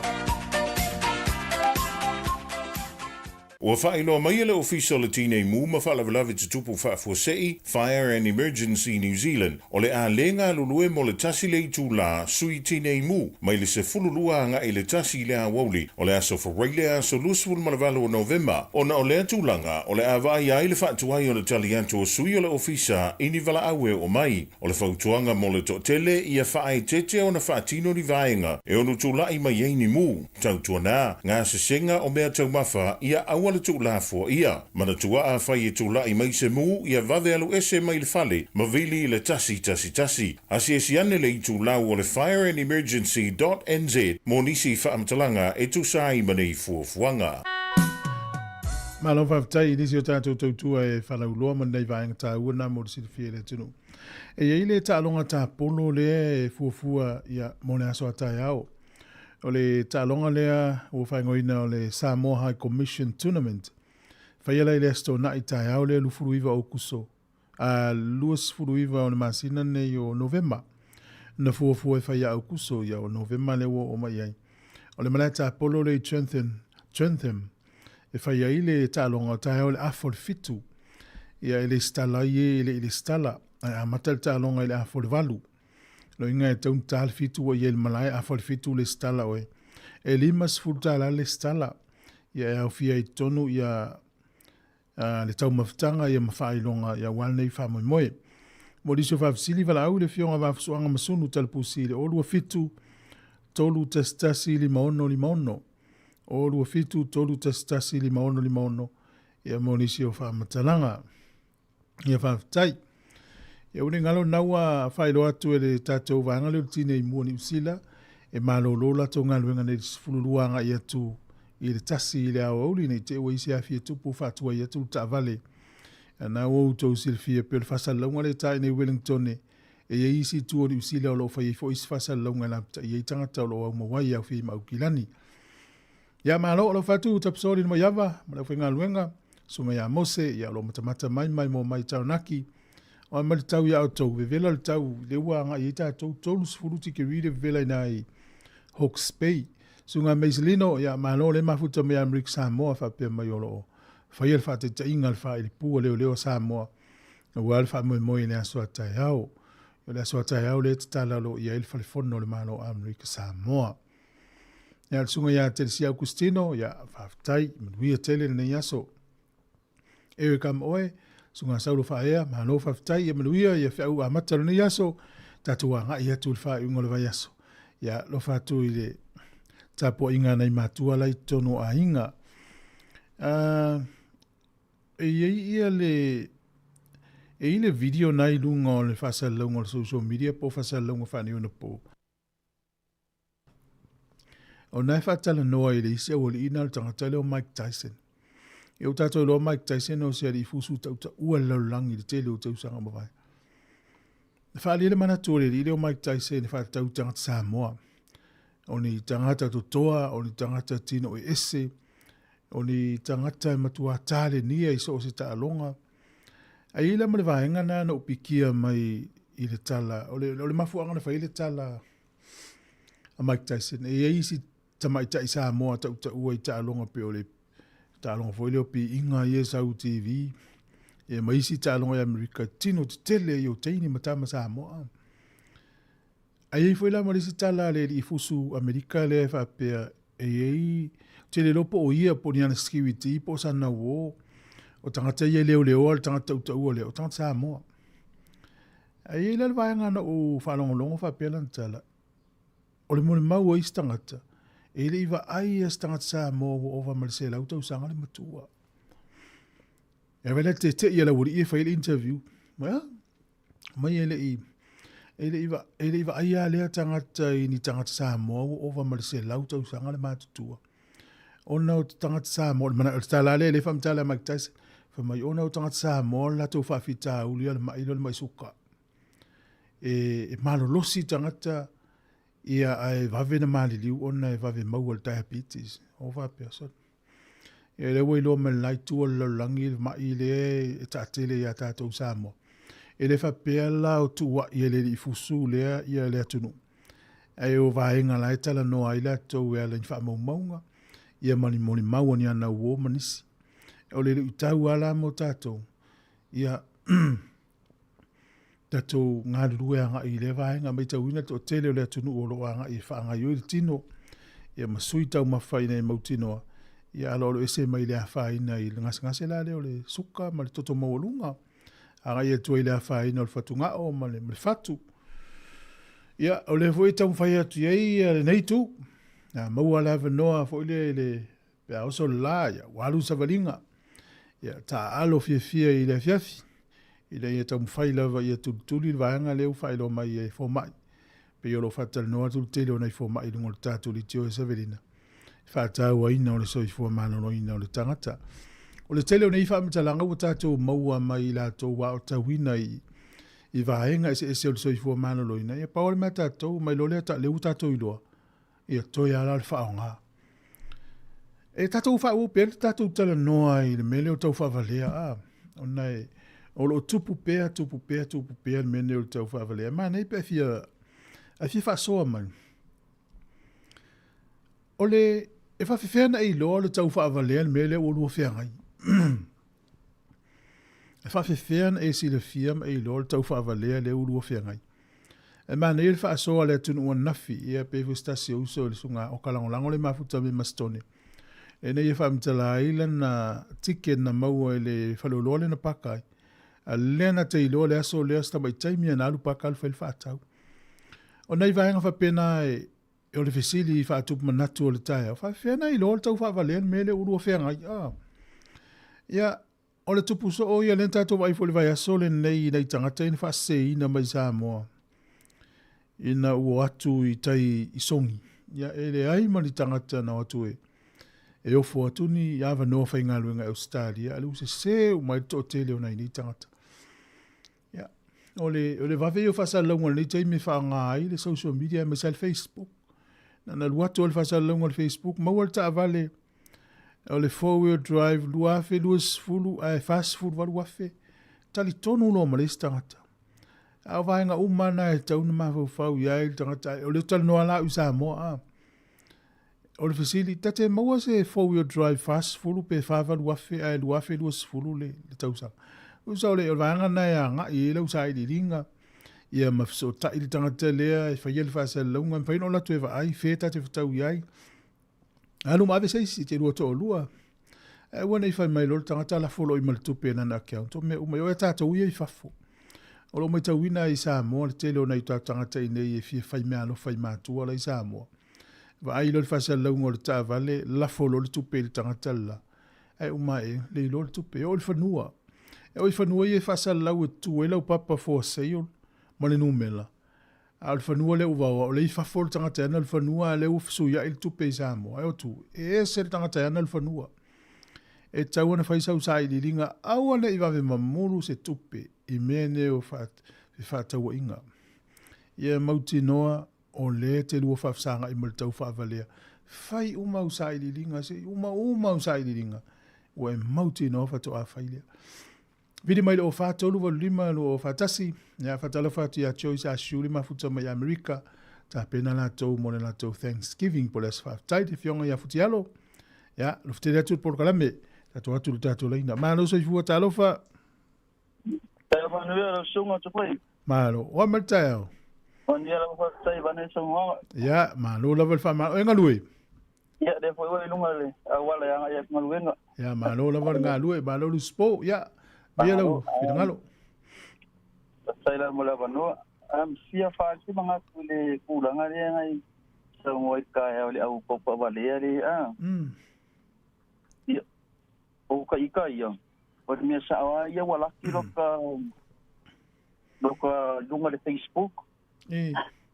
Ua faailoa mai e le Ofisa o le Tinei Mu ma Faalavelave Tutupu Faafuasei, Fire and Emergency New Zealand, o le a le galulue mo le tasi le itulā sui Tinei Mu mai le 12 agai i le tasi i le aoauli o le aso Faraile aso 28 o Novema, ona o lea tulaga o le a vaaia ai le faatuai o le tali atu o sui o le Ofisa i ni valaau e oo mai. O le fautuaga mo le toatele ia faaeteete ona faatino ni vaega e ono tulai mai ai ni mu. Tautuana, gasesega o mea taumafa ia aua le tuulafoa ia. Manatua afai e tulai mai se mu ia vave alu ese mai le fale ma vili i le 111. Asiasi ane le itulau o le fireandemergency dot nz mo nisi faamatalaga e tusa ai ma nei fuafuaga. Malo faafetai i nisi o tatou tautua e faalauiloa ma lenei vaega taua lena mo le silafia e le atunuu. E i ai le taaloga tapolo lea e fuafua ia, mo le aso a taeao. O le taaloga lea ua faaigoaina o le Samoa High Commission Tournament. Faia la i le Aso Toonai taeao lea 29 o Aokuso, a 29 o le masina lenei o Novema. Na fuafua e fai ia Aukuso, ia o Novema lea ua oo mai ai. O le malae tapolo lea i Trentham, Trentham e fai ai le taaloga o taeao i le afa o le 7. Ia e lesitala ai e e le i lesitala, ae amata le taaloga i le afa o le 8. Loiga e tatau ona ta le 7 ua i ai i le malae, afa o le 7 lesitala oe. E $50 le lesitala. Ia e aofia ai i totonu ia le taumafataga ia ma faailoga ia aua lenei faamoemoe. Mo nisi o faafesili, valaau i le Afioga Vaafusuaga Masunu Talapusi i le 027 311 5656, 027 311 5656 ia mo nisi o faamatalaga. Ia faafetai. Ia ua ne i galo lena ua faailoa atu e le tatou vaega lea o le Tinei Mu o Niu Sila e malolo latou galuega nei i le 12 agai atu i le 1 i le aoauli ne i te i ua i ai se afi e tupu faatuai atu le taavale. Ia na ua outou silafia pei o le faasalalauga lea e ta i inei i Wellingtone e i ai isi itu o Niu Sila o lo o fai ai foi isi faasalalauga e lapataia ai tagata o lo o aumau ai e aofia ai ma Aukilani. Ia malo, alofa atu Tapusoli Maiava ma le aufaigaluega, Susuga ia Mose, ia o lo o matamata mai mai mo mai Taranaki. O a mai le tau ia outou, vevela le tau, lea ua agai ai tatou 30 tikeri le vevela ina i Hawke's Bay. Susuga Maiselino, ia malo le mafuta mai Amerika Samoa faapea mai o lo o faia le faataitaiga le faailipu a leoleo a Samoa aua le faamoemoe i le aso a taeao. O le aso a taeao lea e tatala o lo o i ai le falefono o le Malo o Amerika Samoa. Ia, le susuga ia Telesia Augustino, ia, faafetai, manuia tele lenei aso. Eric ma oe, susuga Saulo Faaea, malo faafetai, ia manuia, ia feau amata lenei aso, tatou agai atu i le faaiuga o le vaiaso. Ia, alofa atu i le tapuaiga a nai matua la i totonu o aiga. E i ai ia le e i le video na i luga o le faasalalauga o le social media po o faasalalauga faaneionapo. O na e faatalanoa i le isi aualii na o le tagata lea o Mike Tyson. Ia ua tatou iloa Mike Tyson o se alii fusu tautaua le lalolagi i le tele o tausaga ua mavae. Na faaalia le manatu o le alii lea o Mike Tyson e faatatau i tagata Samoa. O ni tagata totoa, o ni tagata tino ese, o ni tagata e matua talenia i so o se taaloga. Ae i ai la ma le vaega na na ou pikia mai i le tala, o le, o le mafuaaga na fai ai le tala a Mike Tyson, e i ai isi tamaitai Samoa tautaua i taaloga pei o le taaloga foi lea o piiga ia e sau i TV, ia ma isi taaloga i Amerika, tino tetele i o teine ma tama Samoa. Ae i ai foi la ma le isi tala a le alii fusu Amerika lea e faapea e i ai, ou te le iloa po o ia po o ni ana security po o sana uo, o tagata ia e leoleoa le tagata tautaua lea, o tagata Samoa. Ae i ai la le vaega na ou faalogologo faapea lana tala, o le molimau a isi tagata, e le i vaai lava se tagata Samoa ua ova ma le 100 tausaga le matua. E vaai la le tete'i a le aualii e fai ai le interview. Well, mai e le i e le i va, e le i vaai lava lea tagata i ni tagata Samoa ua ova ma le 100 tausaga le matutua. Ona o tagata Samoa, o le mana, o le tala lea e faamatala e Mike Tyson, fai mai ona o tagata Samoa le latou faafitauli o le mai lea o le mai suka. E, e malolosi tagata ia ae vave na maliliu ona e vave maua le diabetes. O faapea, so Ia lea ua iloa mai le la itu o le lalolagi le ma'i lea e taatele ia tatou i Samoa. E le faapea la o tuua'i e le alii fusu lea ia le atunuu. Ae o vaega la e talanoa ai latou e ala i ni faamaumauga ia ma ni molimau a ni ana uo ma nisi. O le luitau lava la mo tatou, ia tatou galulue agai i lea vaega. Matauina le toatele o le atunuu o lo o agai e faagaoioi le tino ia ma sui taumafa ina ia mautinoa ia aloaloese mai le afaina i le gasegase la lea o le suka ma le toto maualuga, agai atu ai i le afaina o le fatugao ma le, ma le fatu. Ia, o lea foi e taumafai atu i ai lenei itu. Ia, maua le avanoa foi lea i le Pe a oso le la, ia, ua alu le savaliga. Ia, taaalo fiafia i le afiafi, ina ia taumafai lava ia tulituli le vaega lea ua faailoa mai e fomai. Pei o lo o faatalanoa atu le tele o nai fomai i luga o le tatou leitio e Savelina, i le faatauaina o le soifua maloloina o le tagata. O le tele o nei faamatalaga ua tatou maua mai i latou ua aotauina i i vaega eseese o le soifua maloloina, ia pau lava le mea a tatou, mai loa lea ta, lea ua tatou iloa, ia toe lava la o le faaaoga. E tatou faaauau pea le tatou talanoa i le mea lea o tau faavalea, a, ona e, o lo o tupu pea, tupu pea, tupu pea le mea lenei o le tau faavalea. E manaia pe a fia, a fia faasoa mai. O le, e faafefea ona e iloa o le tau faavalea le mea lea ua lua feagai? E faafefea ona e silafia ma e iloa le tau faavalea lea ua lua feagai? E manaia le faasoa a le atunuu ananafi, ia pei foi se tasi o uso i le susuga Oka Lagolago le mafuta me Masitone, ina ia faamatala ai lana ticket na maua i le faleoloa lea na paka ai. A lea na te iloa le aso lea si tamai taimi na alu paka alu fai le faatau. O nai vaega faapena e, o le fesili faatupu manatu o le taeao, faafefea na iloa le tau faavalea le mea lea ua lua feagai. Ah. Ia, o le tupu soo ia lea na tatou vaai foi i le vaiaso lenei i nai tagata ia na faaseseina mai Samoa ina ua o atu i tai i Sogi. Ia, e leai ma ni tagata na o atu e e ofo atu ni avanoa faigaluega i Ausetalia, a lea ua sese uma ai le toatele o nai nei tagata. Ia, o le, o le vave ia o faasalalauga o lenei taimi e faaaoga ai le social media aemaise lava le Facebook. Na ona alu atu lava le faasalalauga o le Facebook, maua le taavale o le four wheel drive 2020 ae 48,000. Talitonu loa ma le isi tagata. A o vaega uma na e tatau ona mafaufau i ai le tagata. O le talanoa la au i Samoa, a. O le fesili, ta te maua se four wheel drive 40 pe 48,000 ae 2020 le, le tausaga? Tusa o le, o le vaega lena e agai i ai lau sailiiliga, ia ma fesootai le tagata lea e faia le faasalalauga, e mafai ona alu atu e vaai fea ta te fetau i ai. Alu ma ave se isi, te lua toalua. Ae aua ne i fai mai loa le tagata lafo loa i ma le tupe i lana account. O mea uma, e o e tatou ia i fafo. O lo o matauina ai i Samoa le tele o nai o tatou tagata i nei e fia fai meaalofa i matua la i Samoa. Vaai loa le faasalalauga o le taavale, lafo loa le tupe i le tagata le la. Ae uma ae, le iloa le tupe. E oo i le fanua. E oo i fanua ia e faasalalau e tutu ai lau papa for sale ma le numera. A o le fanua lea ua vaoa, o lea i fafo le tagata e ana le fanua, a o lea ua fesuiai le tupe i Samoa. E o atu, e ese le tagata e ana le fanua. E tatau ona fai sau sailiiliga, aua ne i vave mamulu se tupe i mea nei o fefaatauaiga. Ia mautinoa o lea e te lua faafesagai ma le tau faavalea. Fai uma au sailiiliga, se i uma uma au sailiiliga, ua e mautinoa faatoa fai lea. Vili mai le 04 385 241, ia faatalofa atu ia Joyce Ashu le mafuta mai Amerika, tapena latou mo le latou Thanksgiving po le aso faafetai le afioga ia Futialo. Ia, lofutele atu le polokalame, tatou atu le tatou laina. Malo soifua talofa. Taeao manuia lau susuga Tupoi. Malo. Oa mai le taeao. Manuia lava faafetai Vanessa Moaga. Ia, malo lava le faamalo. E galue. Ia, lea foi ua i luga le auala e agai atu galuega. Ia, malo lava le galue, malo le usupo. Ia, maia lau finagalo. Faafetai lava mo le avanoa. Fia faaali se manatu i le tulaga lea na i saunoa ai taeao i le au paupauvalea lea. Ia, o ka ika ia, o le mea sao lava ia ua laki loka loka luga le Facebook.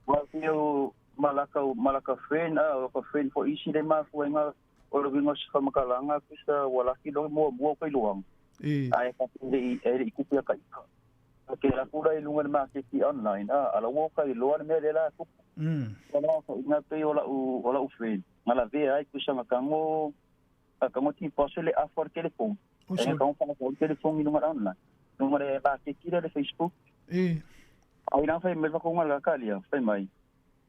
Ua pei o malaka malaka friend a o ka friend fo isi le mafua inga o le winga se whamakalaga kusa ua laki loa mua mua o ka iloaga. Ae ka le i e le i kupu ia ka ika. Ke la kula i lunga le maketi online a ala ua ka iloa le mea le la tupu. Wala ka inga pei o lau o lau friend. Ngala vea ai kusa ngakango ngakango ti paso le afa o le telefoni. E ngakango whakatau le telefoni i lunga online. Lunga le maketi le Facebook. Ai na fai mai whakonga la kalia, fai mai.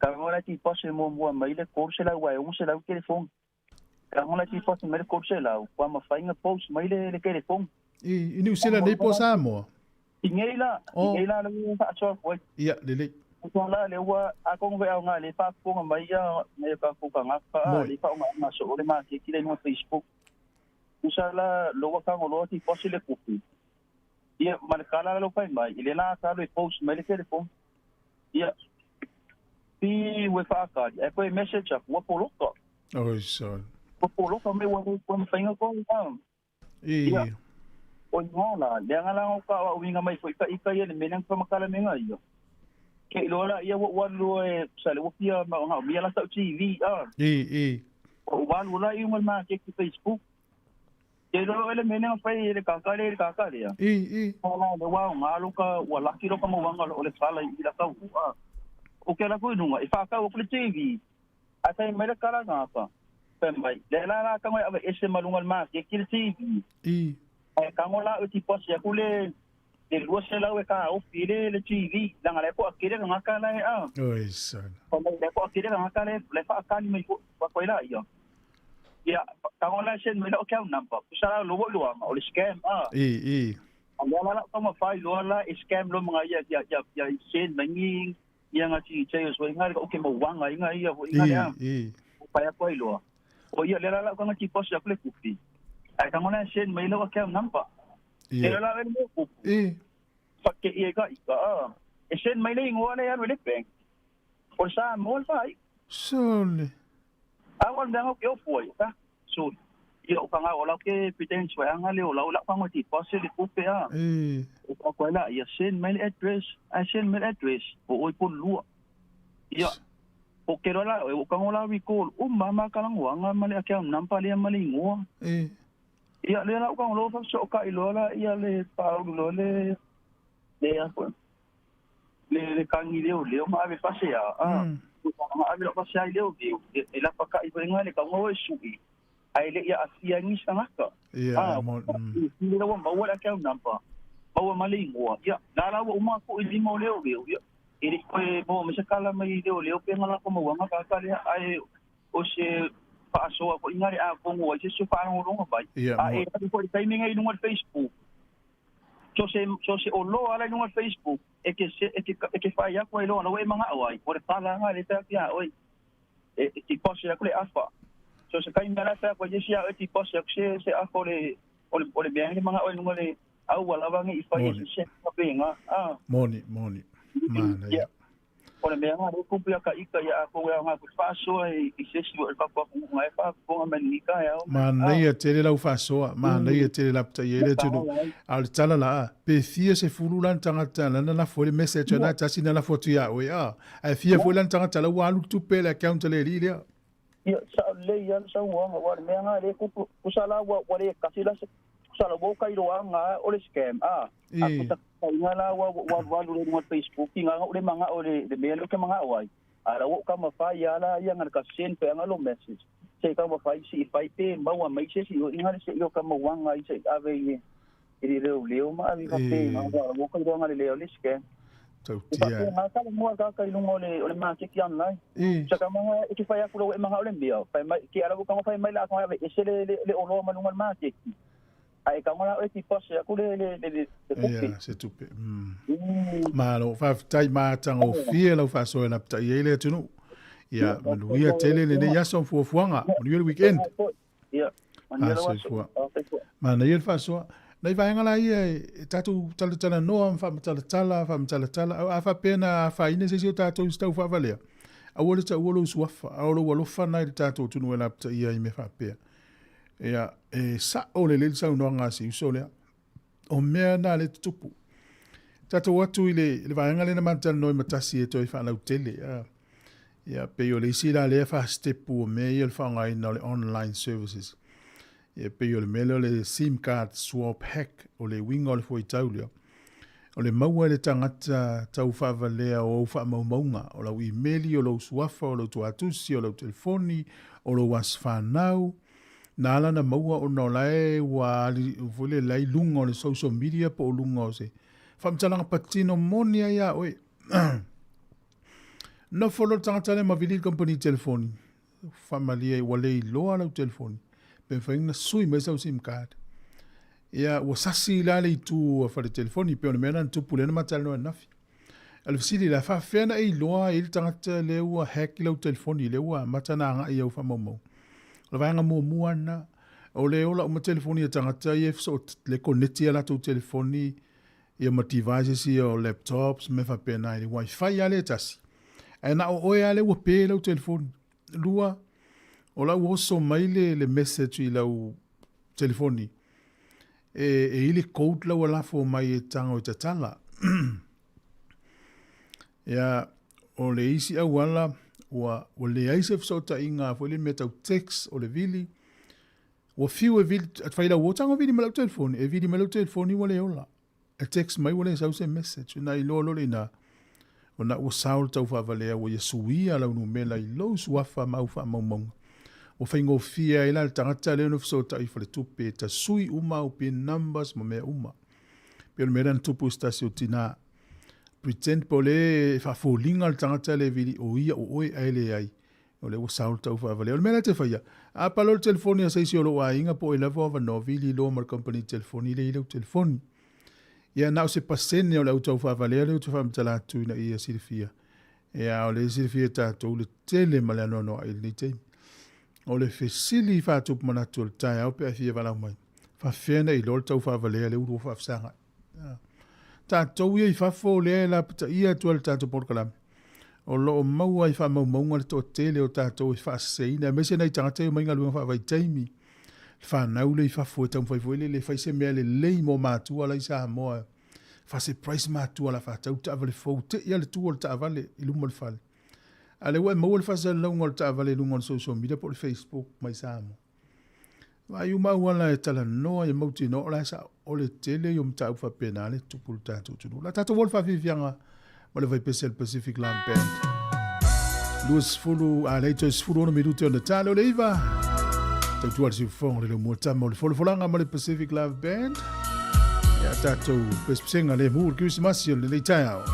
Ka ngola ti pase mo mua mai le 300 wa e 600 telefoni. Ka ngola ti pase mai le 300, kua mawhai nga post mai le le telefoni. I New Zealand nei po Samoa? I ngei la, i ngei la le ua whaatoa koe. Ia, lelei. Ko la le ua a kongo ve au ngā le whaakonga mai ia nei ka kuka ngaka a le whaonga ngā so ole mā ke kile ingoa Facebook. Usa la loa ka ngoloa ti pase le kupi. Ia, ma le kala lo fai mai, i le la ka lo e post mai le telefoni. Ia, pi ue whaakari, e koe message aku, ua poloka. Oi, sorry. Ua poloka me ua ua mawhainga koe. Ia, o i ngā la, le anga la ngau ka wa uinga mai foi ka ika ia le mena ngpa makala menga ia. Ke iloa la ia ua ua lua e sa le ua fia ma ngau mia la tau TV a. Ua ua lua la i unga le maketi Facebook. Ke lo ele mene nga fai ele kaka le ele kaka lea. I, i. Ola le wa nga lo ka ua laki lo ka mawanga lo le kala i la kau a. O ke la ko inunga i whakau o le TV. A tai mai le kala ngā pa. Fai mai. Le la la ka ngoi ave ese malunga le ma ke ki le TV. I. Ai ka ngola o ti posi aku le le 200 e ka ofi le le TV. Langa le ko akire nga kala e a. Oi son. Fai mai le ko akire nga kala le whaakani mai ko ko ila ia. Ia, ka ngola sen mai la o kia number. Kusala lo wo lo o le scam a. I, i. A la la ka ma fai lo la e scam lo mga ia ia ia ia sen mai ngi ia nga ti te so inga o ke mo wanga inga ia ho inga I, i. O pa ko lo. O ia le la la ka nga ti posi aku le kupi. Ai ka ngola sen mai lo kia number. Ia. E la le mo kupu. I. Fa ke ia ka i ka. E sen mai le ingoa le anu le bank. O sa mo fai. Sole. A wa ndanga ke o foi ka. So ia o kanga o la ke piten swa anga le o la o la kanga ti pose le kupe a. I. O ka ko la ia send mail address, a send mail address o oi po lua. Ia o ke la o kanga la recall o mama ka lang wanga male a ke nampa le male ngoa. I. Ia le la o kanga lo fa so ka i lo la ia le pa lo le le a ko. Le le kangi le o le o ma ave fa se a. A. Ma ave fa se ai le o e la pa ka i venga le kanga o sui. Ai le ia afia ni sangaka. Ia, mo. Le wa maua la kia nampa. Maua male ingoa. Ia, la la wa uma ko i lima o leo leo. Ia, e le koe mo me kala mai leo leo pe ngala ko maua ka ka le ai o se faasoa ko ingare a kongo ai se se whaangoronga bai. Ia, A e ko i taiminga i lunga Facebook. So se o lo ala i lunga Facebook e ke se e ke whai ako ai lo na we manga o ai. O le pala nga le pea kia oi. E ti posi ako le afa. So se kai mea pea ko jesi a e ti posi ako se afa le o le mea le manga o i lunga le au wala wangi i whai e se kapenga. Ah. Moni, moni. Mana, ia. O le mea ngā kupu ia ka ika ia ako wea ngā ku whaasoa i sesi o le papu aku ngā e whaakonga manika ia. Mana ia tele lau whaasoa, mana ia tele lapta ia le tunu. A le tala la a, pe fia se fulu lan tangata, lana la fo le message na tasi na la fo tu ia oe a. A fia fo lan tangata la ua alu tupe le account le li lea. Ia, sa le ia sa uanga, wa le mea ngā le kupu, kusala wa le kasi la se, kusala wau kairoa ngā o le scam, a. A kuta inga la wa wa lu le Facebook inga o le manga o le mea le ke manga o ai. A la wau ka mawhai ia la ia ngā ka send pe anga lo message. Se ka mawhai si i whai pe maua mai se si o inga le se i o ka mawanga i se ave i e le reo leo ma avi ka pe ngā wa wau kairoa ngā le leo le scam. Tautia. Ngā kala mua ka kai lunga o le maketi online. Sa ka manga e te whai aku lo e manga o le mea. Whai mai, ki ala wukanga whai mai la ako ave e se le oloa malunga le maketi. Ai ka ngona e ti pose aku le kupe. Ia, se tupe. Malo, whawhitai mātanga o fie lau whasoe na pita i eile atunu. Ia, manuia tele le nei aso fuafuanga. Manuia le weekend. Ia, manuia le waso. Mana ia le whasoa. Nei vaenga la ia e tātou talatala noa, whamatalatala, whamatalatala. A whapena a whaine se si o tātou stau whawalea. A ua le ta ua lo usuafa, a ua lo alofa nai le tātou tunu e lapita ia i me whapea. Ia, e sa o le lele sau noa ngā si uso lea. O mea nā le tutupu. Tātou atu i le vaenga le na mantala noi matasi e toi whanau tele. Ia, pe o le isi la lea whastepu o mea ia le whangaina o le online services. Ia, pe o le mea lea o le SIM card swap hack o le winga o le foi taulia. O le maua le tangata tau whawalea o au whaamaumaunga. O lau emaili, o lau suafa, o lau tuatusi, o lau telefoni, o lau aswhanau. Nā ala na maua o nā lae ua ali, fole lai lunga o le social media po o lunga o se. Whamtalanga patino moni ai a oe. No folo tangata le mawili company telefoni. Whamalia i wale i loa lau telefoni. Pe whainga sui mai sau SIM card. Ia, ua sasi la le itu a whare telefoni, pe o le mea nā tupu le na matala noa nafi. A le fisili la whawhena i loa i le tangata le ua hack i lau telefoni, le ua matana anga i au whamaumau. O le vaenga mua mua na, o le ola uma telefoni a tangata i e so le koneti a latou telefoni, ia ma devices ia o laptops, me whapena i le wifi a le tasi. Ae na o oe a le ua pe lau telefoni. Lua, o lau oso mai le message i lau telefoni. E i le code lau alafo mai e tango i tatala. Ia, o le isi au ala, ua le ai se whasota i ngā fo le mea tau text o le vili, Ua fiu e vili, fai lau o tago vili ma lau telefoni, e vili mai lau telefoni ua le ola. E text mai ua le sau se message. Na iloa loa le ina, ona ua sao le taufaavalea ua ia suia lau numera i lou suafa ma au faamaumauga. Ua faigofie ai la le tagata lea ona fesootai i faletupe e tasui uma au pin numbers ma mea uma. Pei o le mea lea na tupu i se tasi o tina. Pretend po o lea e faafoliga le tagata lea e vili o ia o oe ae leai. O lea ua sao le taufaavalea. O le mea la e te faia, a pala le telefoni a se isi o lou aiga po o ai lava o avanoa, vili loa ma le kamupani telefoni lea e i lau telefoni. Ia na o se pasene o le au taufaavalea lea ou te faamatala atu ina ia silafia. Ia, o lea e silafia e tatou le tele ma le anoanoai i lenei taimi. O le fesili faatupu manatu o le taeao pe a fia valaau mai, faafefea ona iloa le taufaavalea lea ua faafesagai? Tatou ia i fafo lea e lapataia atu ai le tatou polokalame, o lo o maua i faamaumauga le toatele o tatou e faaseseina, aemaise nai tagata ia e omai galuega faavaitaimi, le fanau lea i fafo e taumafai foi lele e fai se mea lelei mo matua la i Samoa, faa-surprise matua o le a faatau taavale fou, te i lava le tu o le taavale i luma o le fale. A o lea ua e maua le faasalalauga o le taavale i luga o le social media po o le Facebook mai Samoa. Vaai uma auala e talanoa ia mautinoa o la e sao. O le tele ia o mataupu faapena le tupu i le tatou atunuu. La tatou o le faafiafiaga ma le vaipese a le Pacific Love Band. 20, a lei toe 16 minute ona tale o le iva. Tautua le siufofoga o le leo tama o le folafolaga ma le Pacific Love Band. Ia tatou pesepesega le mu o le Kerisimasi o lenei taeao.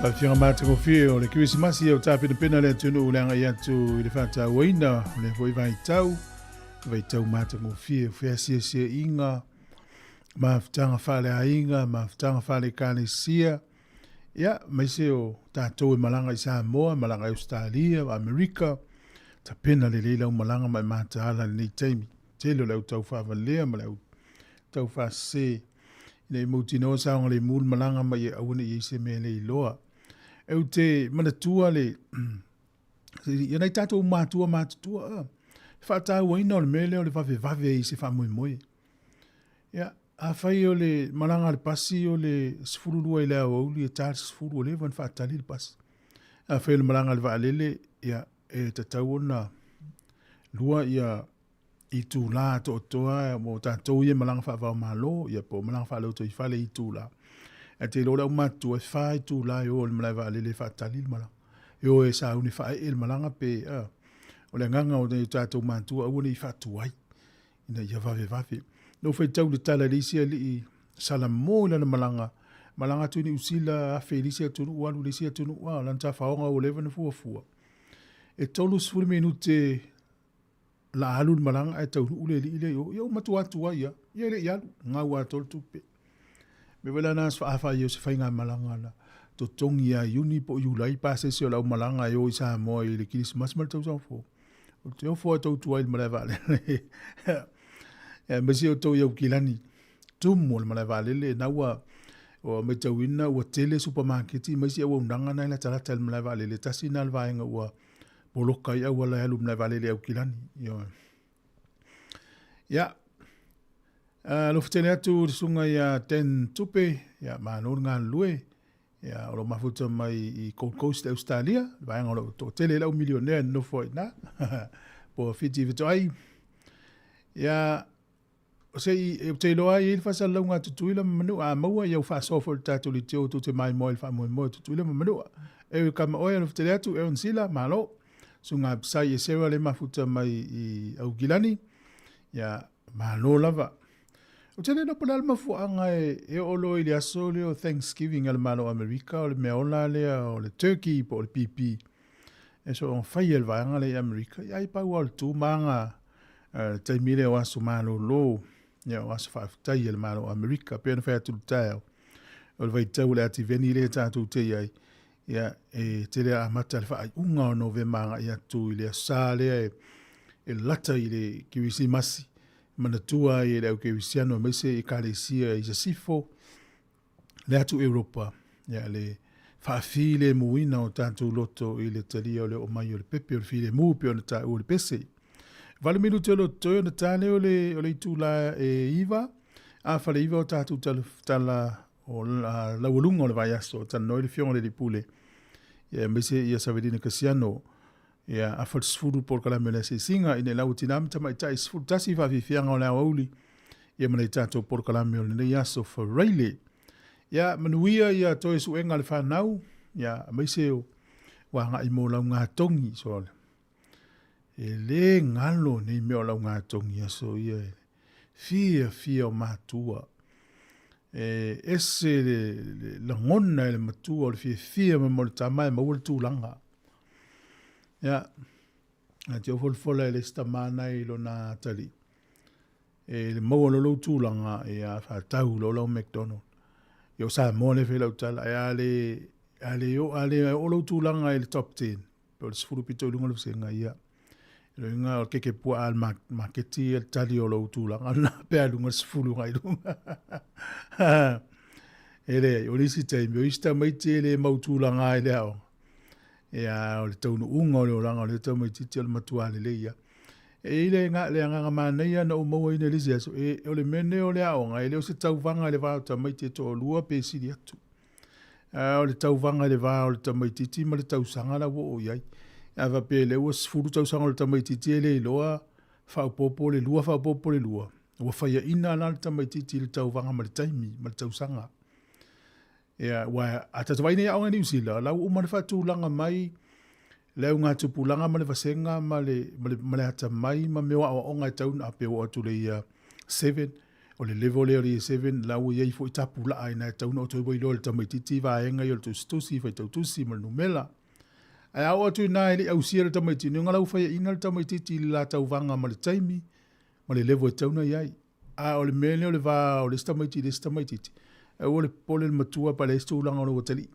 Afioga matagofie o le Kerisimasi ua tapenapena le atunuu le agai atu i le faatauaina o lea foi vaitau, vaitau matagofie o feasiasiaiga, mafutaga faaleaiga, mafutaga faale-ekalesia, ia, aemaise o tatou e malaga i Samoa, malaga i Ausetalia, Amerika, tapena lelei lau malaga ma e mataala i lenei taimi. Tele o le au taufaavalea ma le au taufaasese ina ia mautinoa saogalemu le malaga ma ia aua ne i i ai se mea e le iloa. Ou te manatua le ia nai tatou matua matutua, faatauaina o le mea lea o le vavevave i se faamoemoe. Ia, afai o le malaga a le pasi o le 12 i le aoauli e ta le 10 ua leva ona faatali le pasi. Afai o le malaga a le vaalele, ia, e tatau ona lua ia itula atoatoa mo tatou ia malaga faava-o-Malo, ia po o malaga faale-lotoifale i itula. Ae te iloa o le aumatutua e fa itula e o i le malae vaalele e faatali le malaga. E o e sauni faaee le malaga pe, a. O le agaga o nai o tatou matua aua ne i faatuai ina ia vavevave. Na ou faitau i le tala i le isi alii Salamo i lana malaga, malaga atu i Niu Sila, afe i le isi atunuu, alu i le isi atunuu, a o lana tafaoga ua leva ona fuafua. E 30 minute la alu le malaga ae taunuu le alii lea i o. Ia ua matua atu ai lava. Ia e le i alu, gau atoa le tupe. Mea foi la na faafai o se faigamalaga na totogi ia Iuni po o Iulai pasese o le aumalaga e o i Samoa i le Kerisimasi ma le tausaga fou. Ou te ofo lava tau tuai i le malae vaalele. Aemaise outou i Aukilani, tumu o le malae vaalele, na ua ua matauina ua tele supamaketi ma isi auaunaga na e latalata i le malae vaalele. Tasi lena o le vaega ua poloka ai auala e alu i le malae vaalele i Aukilani. Ioe. Ia, alofa tele atu i le susuga ia Dan Tupe, ia malo le galulue. Ia, o lo o mafuta mai i Gold Coast i Ausetalia, le vaega o lo o toatele ai le au milionea e nonofo ai i ina, po o Fiti Fetoai. Ia, o se i, ou te iloa e i ai le faasalalauga a Tutuila ma Manua, a maua ia ua faasoa foi i le tatou leitio tou te maimoa i le faamoemoe o Tutuila ma Manua. E kama oe, alofa tele atu, Aaron Sila, malo. Susuga Abisai Esera le mafuta mai i Aukilani, ia, malo lava. Ou te le iloa po o le a le mafuaaga e oo loa i le aso lea o Thanksgiving a le Malo o Amerika, o le meaola lea o le turkey po o le pipi e soona fai e le vaega lea i Amerika. Ia ai pau lava o le tu ma aga le taimi lea o aso malolo, ia o aso faafetai a le Malo o Amerika. Pei ona fai atu i le taeao, o le vaitau o le ativeni lea tatou te i ai, ia e tele amata le faaiuga o Novema agai atu i le Aso Sa lea e lata i le Kerisimasi, manatua ai e le au kerisiano aemaise ekalesia i sasifo le atu Europa, ia le faafilemuina o tatou loto i le talia o le oo mai o le pepe o le filemu pei ona taua le pese. 8 minute o lo o totoe ona ta lea o le, o le itula e 9, a fale 9 o tatou tala, tala o laualuga o le vaiaso, talanoa i le Afioga i le Alii Pule, ia aemaise ia Savelina Kasiano, Ia, afa le 10 polokalame o le asiasiga ina lau tina ma tamaitai 11 faafiafiaga o le aoauli, ia ma nai tatou polokalame o lenei aso Faraile. Ia, manuia ia toe suega a le fanau, ia, aemaise o ua agai mo laugatogi, so, e le galo nei mea o laugatogi aso ia e fiafia o matua. E ese le, le lagona e le matua o le fiafia mai mo le tama e maua le tulaga. Ia, a te ofolafola e le isi tama na i lona atalii. E le maua loa lou tulaga, ia faatau loa lau McDonald. Ia o Samoa lea e fai lau tala, ae a le, a le, a le oo lou tulaga i le top 10, pe o le 10 pito i luga o le vasega, ia, lona uiga o le keke puaa a le maketi ia le tali o lou tulaga lena, pe a luga le 10 agai i luga. E leai, o le isi taimi, o isi tamaiti e le mau tulaga ai i le aoga. Ia, o le taunuuga o le olaga o lea tamaitiiti o le matua lelei ia. E i ai le, le agaga manaia na ou mauaina i le isi aso, e, o le mea nei o le aoga, e le o se tauvaga i le va o tamaiti e toalua pe sili atu. A o le tauvaga i le va o le tamaitiiti ma le tausaga la ua oo i ai. A faapea o lea ua 10 tausaga o le tamaitiiti e le iloa faaopoopo le lua, faaopoopo le lua, ua faiaina la le tamaitiiti i le tauvaga ma le taimi ma le tausaga. Ia, aua a tatou vaai nei aoga i Niu Sila, la ua uma ona faatulaga mai le augatupulaga ma le vasega ma le, ma le, ma le atamai ma mea o aoaoga e tau na pe oo atu le ia 7. O le level lea o le Year 7, la ua i ai foi tapulaa ina e tatau ona toe iloa e le tamaitiiti vaega ia o le tusitusi, faitautusi ma le numera. Ae a oo atu i ina e le i ausia le tamaitiiti, ona la ua faiaina le tamaitiiti i le la tauvaga ma le taimi ma le level e tatau ona i ai. A o le mea lea o le va o le isi tamaitiiti i le isi tamaitiiti, aua le popole le matua pe a leai se tulaga o lou atalii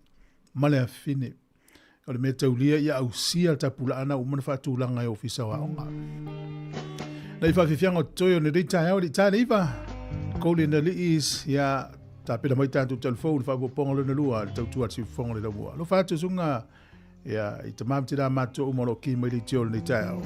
ma le afafine. O le mea taulia ia ausia le tapulaa na uma ona faatulaga e Ofisa o Aoga. Nei faafiafiaga o totoe o lenei taeao i le ta le iva, Golden Aliis, ia tapena mai tatou talafou le faaopoopoga lona lua le tautua a le siufofoga o le laumua. Alofa atu susuga ia i tamā ma tinā matutua uma o lo o ki mai le leitio o lenei taeao.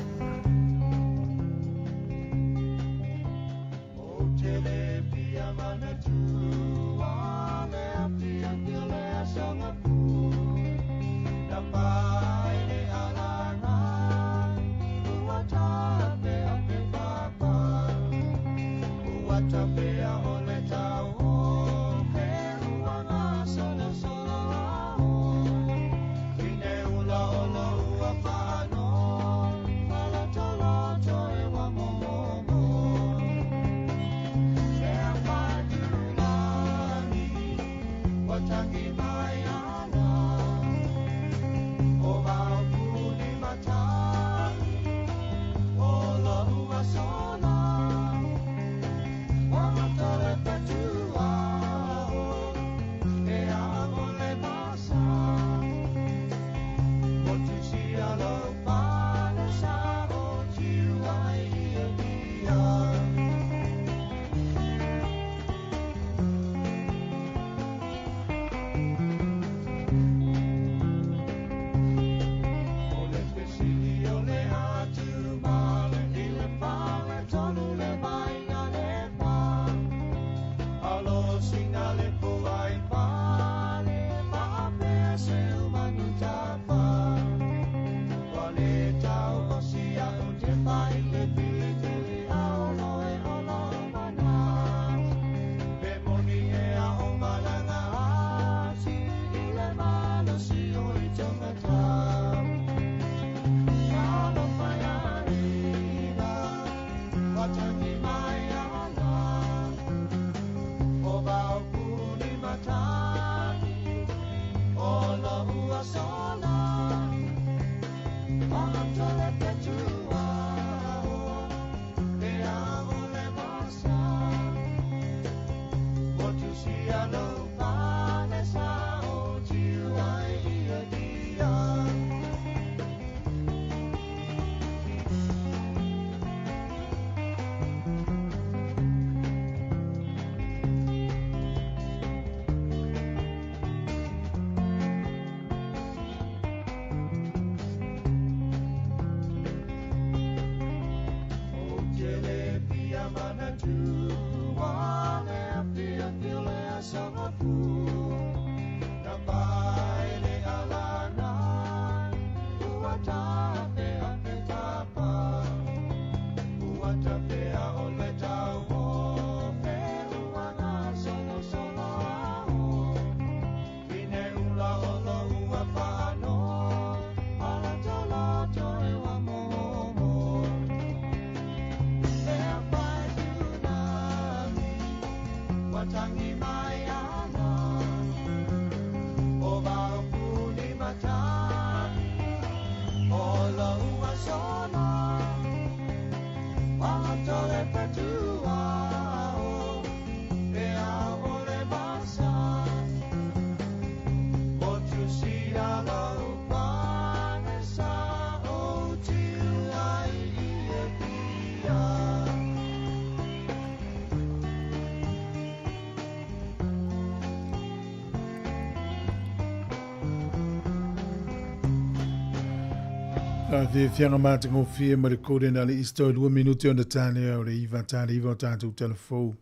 Faafiafiaga matagofie ma le Golden Ali East o 2 minute ona tālea o le iva tāle iva o tātou talafou.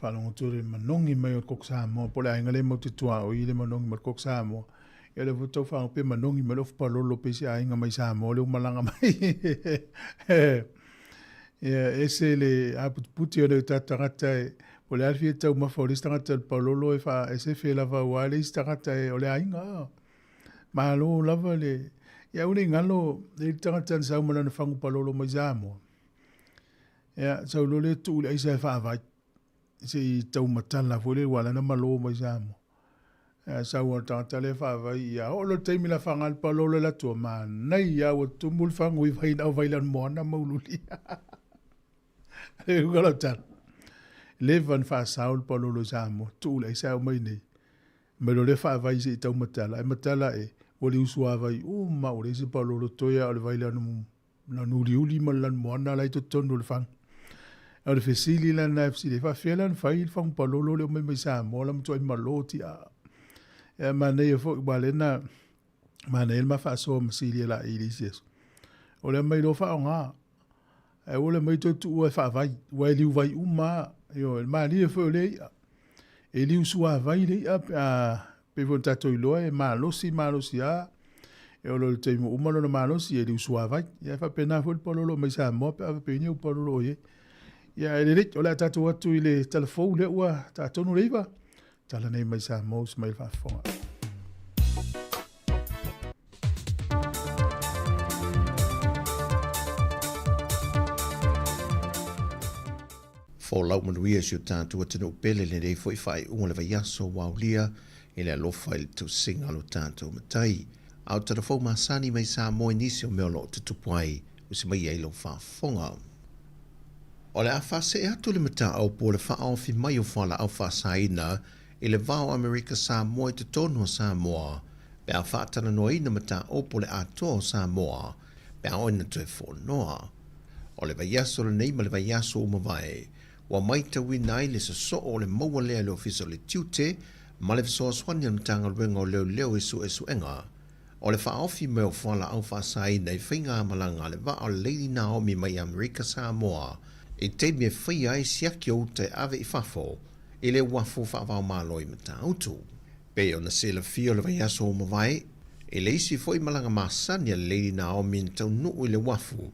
Faalogo atu le manogi mai o le koko Samoa po o le aiga lea matou te tuaoi i le manogi mai le koko Samoa. Ia lea foi tau faalogo pe manogi mai le ofu palolo pe se aiga mai Samoa lea ua malaga mai. Ia ese le aputiputi o le tatou tagata e po o le a le fia taumafa o le isi tagata i le palolo e faaesefe lava aua le isi tagata e o le aiga. Malo lava le ia aua ne i galo e i ai le tagata na sau ma lana fagu palolo mai Samoa. Ia sau loa lea tuu i le aisa e faavai. se i taumatala foi lele ua ala ai ona malo mai Samoa. Ae sau lava le tagata lea faavai ia oo loa le taimi la faga le palolo e alu atu, manaia lava ua tumu le fagu i vai au vai le moana ma uliuli. Le uiga o lau tala, leva ona faasao le palolo i Samoa, tuu le aisa e aumai nei. Mai loa lea faavai se i tau matala, ae matala e, ua liu suavai uma ua leai se palolo toe lava o le vai le lanu uliuli ma le lanu moana la e i totonu o le fagu. O le fesili la lena e fesili ai, faafefea la ona fai le fagu palolo lea omai mai Samoa la matuai malo tiaa. Ia manaia foi aua lea na manaia le ma faasoa ma Silia Laei i le isi aso. O le aumai loa faaaoga, ae aua le aumai toe tuua e faavai, aua e liu vai uma lava. Ioe, le malie foi o lea i'a, e liu suavai le i'a pe a pei foi ona tatou iloa e malosi malosi lava, e oo loa i le taimi ua uma lona malosi e liu suavai. Ia e faapena foi le palolo mai Samoa pe a faapea i ni ou palolo o i ai. Ia ae lelei, o le a tatou atu i le tala fou lea ua taatonu le 9, tala nei mai Samoa usi mai le faafofoga. Folau manuia si o tatou atunuu pele lenei foi faaiuga o le vaiaso ua aulia i le alofa i le tausiga a lo tatou Matai. A o tala fou masani mai Samoa i nisi o mea o lo o tutupu ai, usi mai ai lau faafofoga. O le a faasee atu le mataupu o le faaofi mai o fualaau faasaina i le va o Amerika Samoa i totonu o Samoa pe a faatalanoaina mataupu o le atoa o Samoa pe a oo ina toe fonoa. O le vaiaso lenei ma le vaiaso ua mavae, ua maitauina ai le sosoo o le maua lea e le Ofisa o le Tiute ma le fesoasoani a le Matagaluega o Leoleo i suesuega o le faaofi mai o fualaau faasaina i faigamalaga a le vaa o le Lady Naomi mai Amerika Samoa i taimi e faia ai siaki o uta e ave i fafo i le uafu faavaomalo i Matautu. Pei ona silafia o le vaiaso ua mavae, i le isi foi malaga masani a le Lady Naomi na taunuu i le uafu,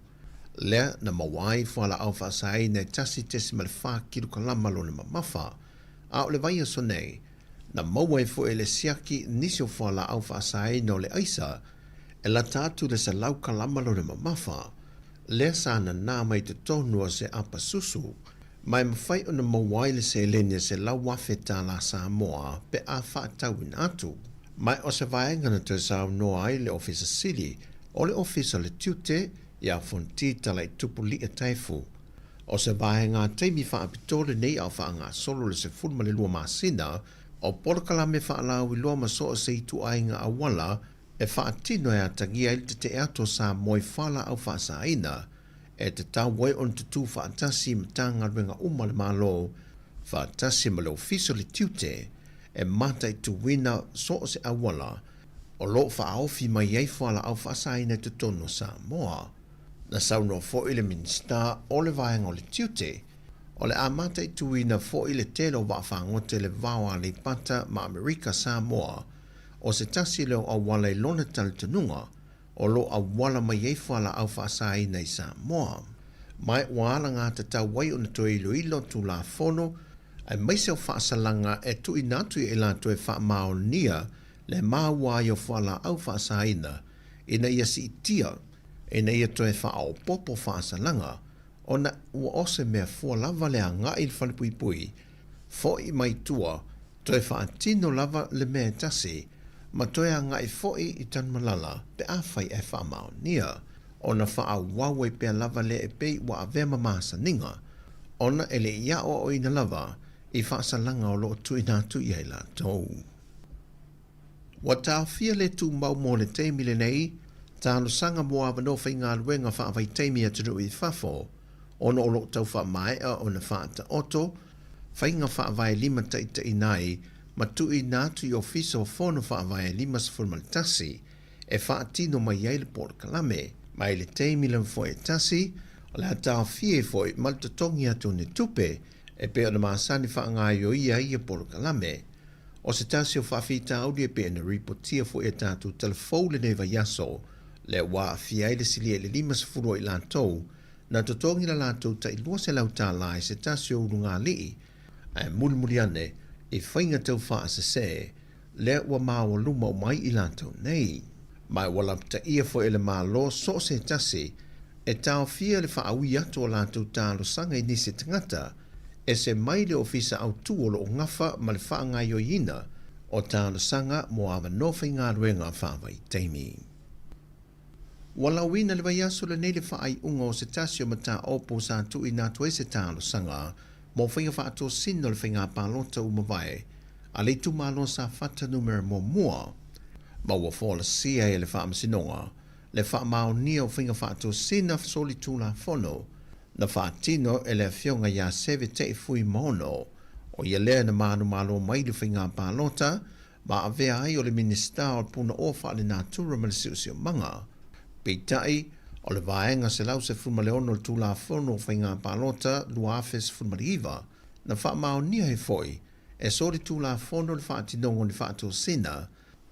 lea na maua ai fualaau faasaina e 1.4 kilokalama lona mamafa, a o le vaiaso nei, na maua ai foi e le siaki nisi o fualaau faasaina o le aisa e lata atu i le 100 kalama lona mamafa, lea sa nanā mai totonu o se apa susu, ma e mafai ona maua ai le seleni e $100,000 Samoa pe a faatauina atu. Ma o se vaega na toe saunoa ai le Ofisa Sili o le Ofisa o le Tiute iā Fonti Talaitupu Li'a Taefu, o se vaega taimi faapitoa lenei a o faagasolo le 12 masina o polokalame faalauiloa ma so o se ituaiga auala e faatino e atagia ai le tetee atu o Samoa i fualaau faasaina e tatau ai ona tutū faatasi i Matagaluega uma a le Malo faatasi ma le Ofisa o le Tiute e mataituina so o se auala o lo o faaofi mai ai fualaau faasaina i totonu o Samoa. Na saunoa foi le Minisita o le Vaega o le Tiute, o le a mataituina foi le tele o vaafagota i le va o Aleipata ma Amerika Samoa o se tasi lea o auala i lona talitonuga o lo o auala mai ai fualaau faasaina i Samoa. Ma ua alagatatau ai ona toe iloilo Tulafono aemaise o faasalaga e tuuina atu i latou e faamaonia le maua ai o fualaau faasaina ina ia siitia ina ia toe faaopoopo faasalaga ona ua o se mea fua lava le agai i le falepuipui fo'i mai tua Toe faatino lava le mea e tasi, ma toe agai foi i Tanumalala pe afai ae faamaonia, ona faaauau ai pea lava lea e pei ua avea ma masaniga, ona e le i aoaoina lava i faasalaga o lo o tuuina atu i ai latou. Ua taofia le tumau mo le taimi lenei talosaga mo avanoa faigaluega faavaitaimi i atunuu i fafo, ona o lo o tau faamaea ona faataoto faiga faavae limataitaiina ai ma tuuina atu i Ofisa o Fono Faavae 51 e faatino mai ai le polokalame. Mai le taimi lava foi e tasi, o le a taofia ai foi ma le totogi atu o ni tupe e pei ona masani faagaoioia ai ia polokalame. O se tasi o faafitauli e pei ona ripotia foi e tatou tala fou lenei vaiaso, lea ua aafia ai le silia i le 50 o i latou Na totogi la latou tai $200 i se tasi o ulugalii, ae mulimuli ane i faiga tau faasese lea ua maoaluma uma ai i latou nei. Ma ua lapataia foi e le Malo so o se tasi e taofia le faaui atu o latou talosaga i nisi tagata Ese mai le Ofisa Autu o lo o gafa ma le faagaoioiina o talosaga mo avanoa faigaluega faavaitaimi. Ua lauina le vaiaso lenei le faaiuga o se tasi o mataupu sa tuuina atu ai se talosaga mo faiga faatosina o le faiga palota ua mavae a le itumalo Safata Numera Muamua, ma ua folasia e le Faamasinoga le faamaonia o faiga faatosina solitulafono na faatino e le Afioga ia Seve Taifui Maono, ʻo ia lea na manumalo mai le faiga palota ma avea ai o le Minisita o le Punaoa Faalenatura ma le Siosiomaga. Peitai, o le Vaega 116 o le Tulafono o Faiga Palota 2019, na faamaonia ai foi e solitulafono le faatinoga o ni faatosina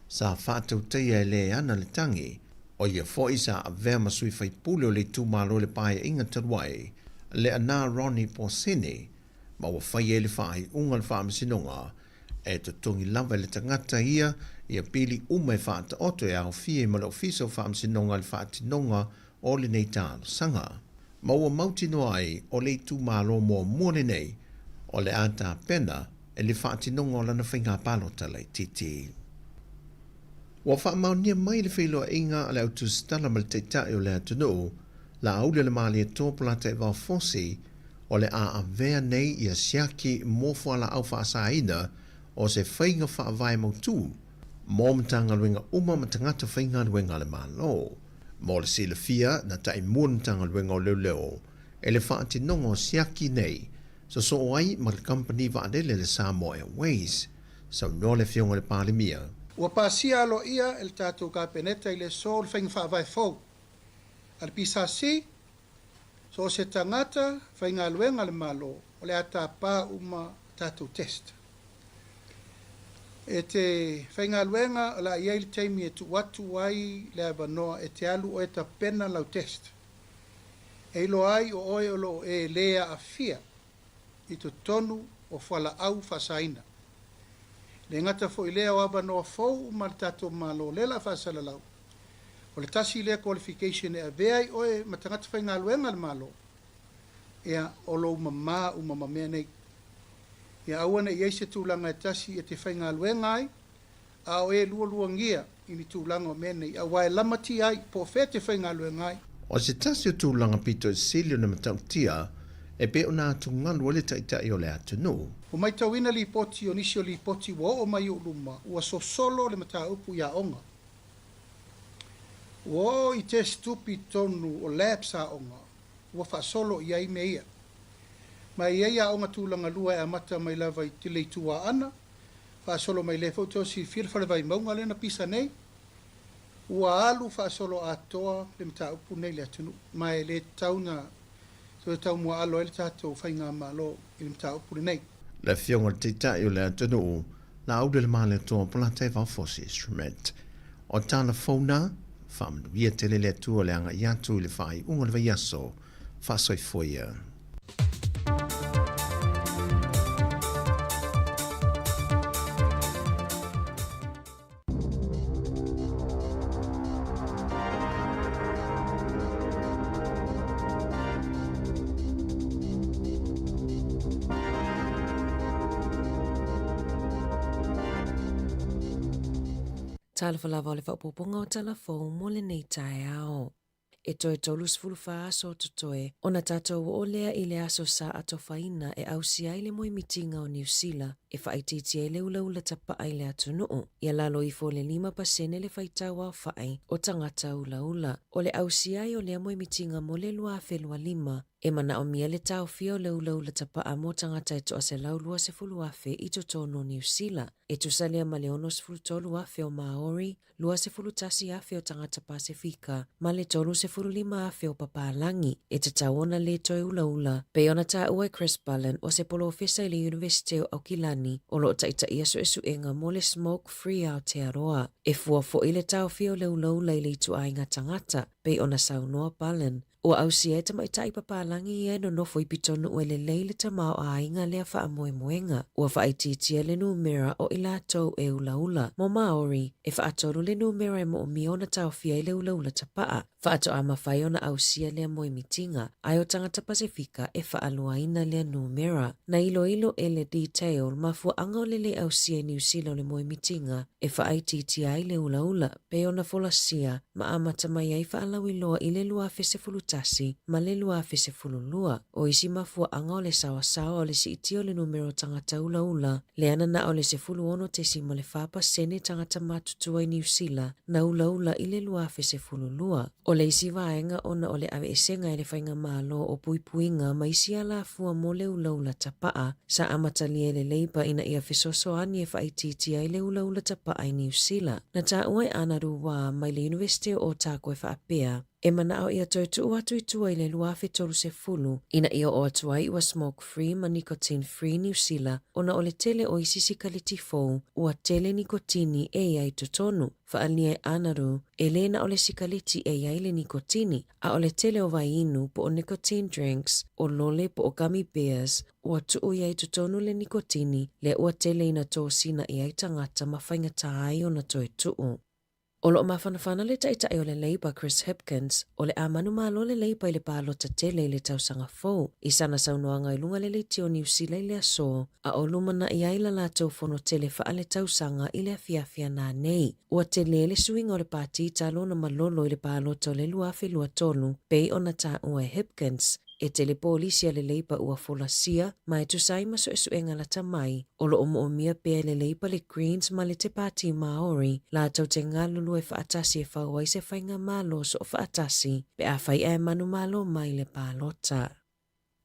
sa faatautaia e le ana le tagi, ʻo ia foi sa avea ma sui faipule o le itumalo i le Paeaiga talu ai, le Anā Ronnie Posini, ma ua fai ai le faaiuga a le Faamasinoga e totogi lava e le tagata ia ia pili uma e faataoto e aofia ai ma le Ofisa o Faamasinoga i le faatinoga o lenei talosaga. Ma ua mautinoa ai o le itumalo muamua lenei o le a tapena e le faatinoga o lana faiga palota laitiiti. Ua faamaonia mai le feiloaiga a le autusitala ma le Taitai o le atunuu, Laauli-o-le-Malietoa Polataivao Fosi, o le a avea nei ia siaki mo fualaau faasaina o se faiga faavae mautū mo Matagaluega uma ma tagata faigaluega a le Malo. Mo le silafia, na taimua le Matagaluega o Leoleo e le faatinoga o siaki nei sosoo ai ma le kamupani vaalele le Samoa Airways, saunoa le Afioga i le Palemia. Ua pasia aloaia e le tatou Kapeneta i le aso le faiga faavae fou a le PSC, So o se tagata faigaluega a le Malo o le a tapa uma tatou test. E te faigaluega o le a i ai le taimi e tuu atu ai le avanoa e te alu oe tapena lau test. E iloa ai o oe o lo o e le aafia i totonu o fualaau faasaina. Le gata foi lea o avanoa fou uma a le tatou Malo lea la faasalalau. O le tasi lea qualification e avea ai oe ma tagata faigaluega a le Malo, ia, o lou mama uma ma mea nei. Ia aua ne i i ai se tulaga e tasi e te faigaluega ai, a o e lualuagia i ni tulaga o mea nei, aua e lamatia ai po o fea e te faigaluega ai. O se tasi o tulaga pito i sili ona matautia e pei ona atugalu ai le Taitai o le atunuu. Ua maitauina lipoti o nisi o lipoti ua oo mai i ou luma, ua sosolo le mataupu i aoga. Ua oo i test tupi tonu o labs aoga ua faasolo i ai mea ia. Ma e i ai aoga tulaga lua e amata mai lava i le itu Aana, faasolo mai lea foi tou silafia le fale Vaimauga lea na pisa nei. Ua alu faasolo atoa le mataupu nei i le atunuu, ma e le tatau na toe taumuaalo ai le tatou faigamalo i le mataupu lenei. Le Afioga i le Taitai o le atunuu, Laauli-o-le-Malietoa Polataivao Fosi Schmidt. O tala fou na, faamanuia tele le Atua le agai atu i le faaiuga o le vaiaso. Faasoifua ia. Talofa lava o le faaopoopoga o tala fou mo lenei taeao. E toe 34 aso o totoe ona tatou oo lea i le aso sa atofaina e ausia ai le moemitiga o Niu Sila e faaitiitia ai le ulaula tapaa i le atunuu, ia lalo ifo o le 5% le faitau aofai o tagata ulaula. O le ausia ai o lea moemitiga mo le 2025, e manaomia le taofia o le ulaula tapaa mo tagata e toa 120,000 i totonu o Niu Sila, e tusa lea ma le 63,000 o Māori, 21,000 o tagata Pasefika ma le 35,000 o papalagi e tatau ona lē toe ulaula, pei ona taua e Chris Bullen o se polofesa i le Iunivesite o Aukilani o lo o taitaia suesuega mo le Smoke Free Aotearoa. E fua foi le taofia o le ulaula i le ituaiga tagata, pei ona saunoa Bullen, Ua ausia e tamaitai papalagi ia e nonofo i pitonuu e lelei le tamaoaiga lea faamoemoega. Ua faaitiitia le numera o i latou e ulaula. Mo Māori, e faatolu le numera e moomia ona taofia ai le ulaula tapaa. Faatoa mafai ona ausia lea moemitiga, ae o tagata Pasefika e faaluaina lea numera. Na iloilo e le Detail mafuaaga o le le ausia i Niu Sila o le moemitiga e faaitiitia ai le ulaula, pei ona folasia ma amata mai ai faalauiloa i le 2011 ma le 2012. O isi mafuaaga o le saoasaoa o le siitia o le numera o tagata ulaula, lea na na o le 16.4 pasene tagata matutua i Niu Sila na ulaula i le 2012. O le isi vaega ona o le aveesega e le Faigamalo o puipuiga ma isi alafua mo le ulaula tapaa, sa amatalia e le Labour ina ia fesoasoani e faaitiitia ai le ulaula tapaa i Niu Sila. Na taua e Anaru Wā mai le Iunivesite o Otago e faapea, E manao ia toe tuu atu i tua i le 2030 ina ia oo atu ai ua smoke free ma nicotine free Niu Sila ona o le tele o isi sikaleti fou ua tele nikotini e i ai totonu. Faaalia e Anaru, e le na o le sikaleti e i ai le nikotini, a o le tele o vaiinu po o nicotine drinks, o lole po o gummy bears, ua tuu i ai totonu le nikotini lea ua tele ina tosina i ai tagata ma faigata ai ona toe tuu. O lo o mafanafana le Taitai o le Labour Chris Hipkins, o le a manumalo le Labour i le palota tele i le tausaga fou, i sana saunoaga i luga le leitio Niu Sila i le aso, a o lumanai ai la latou fono tele faaletausaga i le afiafi ana nei. Ua tele le suiga o le pati talu ona malolo i le palota o le 2023, pei ona taua e Hipkins, E tele polisi a le Labour ua folasia ma e tusa ai ma suesuega lata mai, o lo o moomia pea e le Labour le Greens ma le Te Pāti Māori latou te galulue faatasi e fau ai se faigamalo soofaatasi pe afai ae manumalo mai le palota.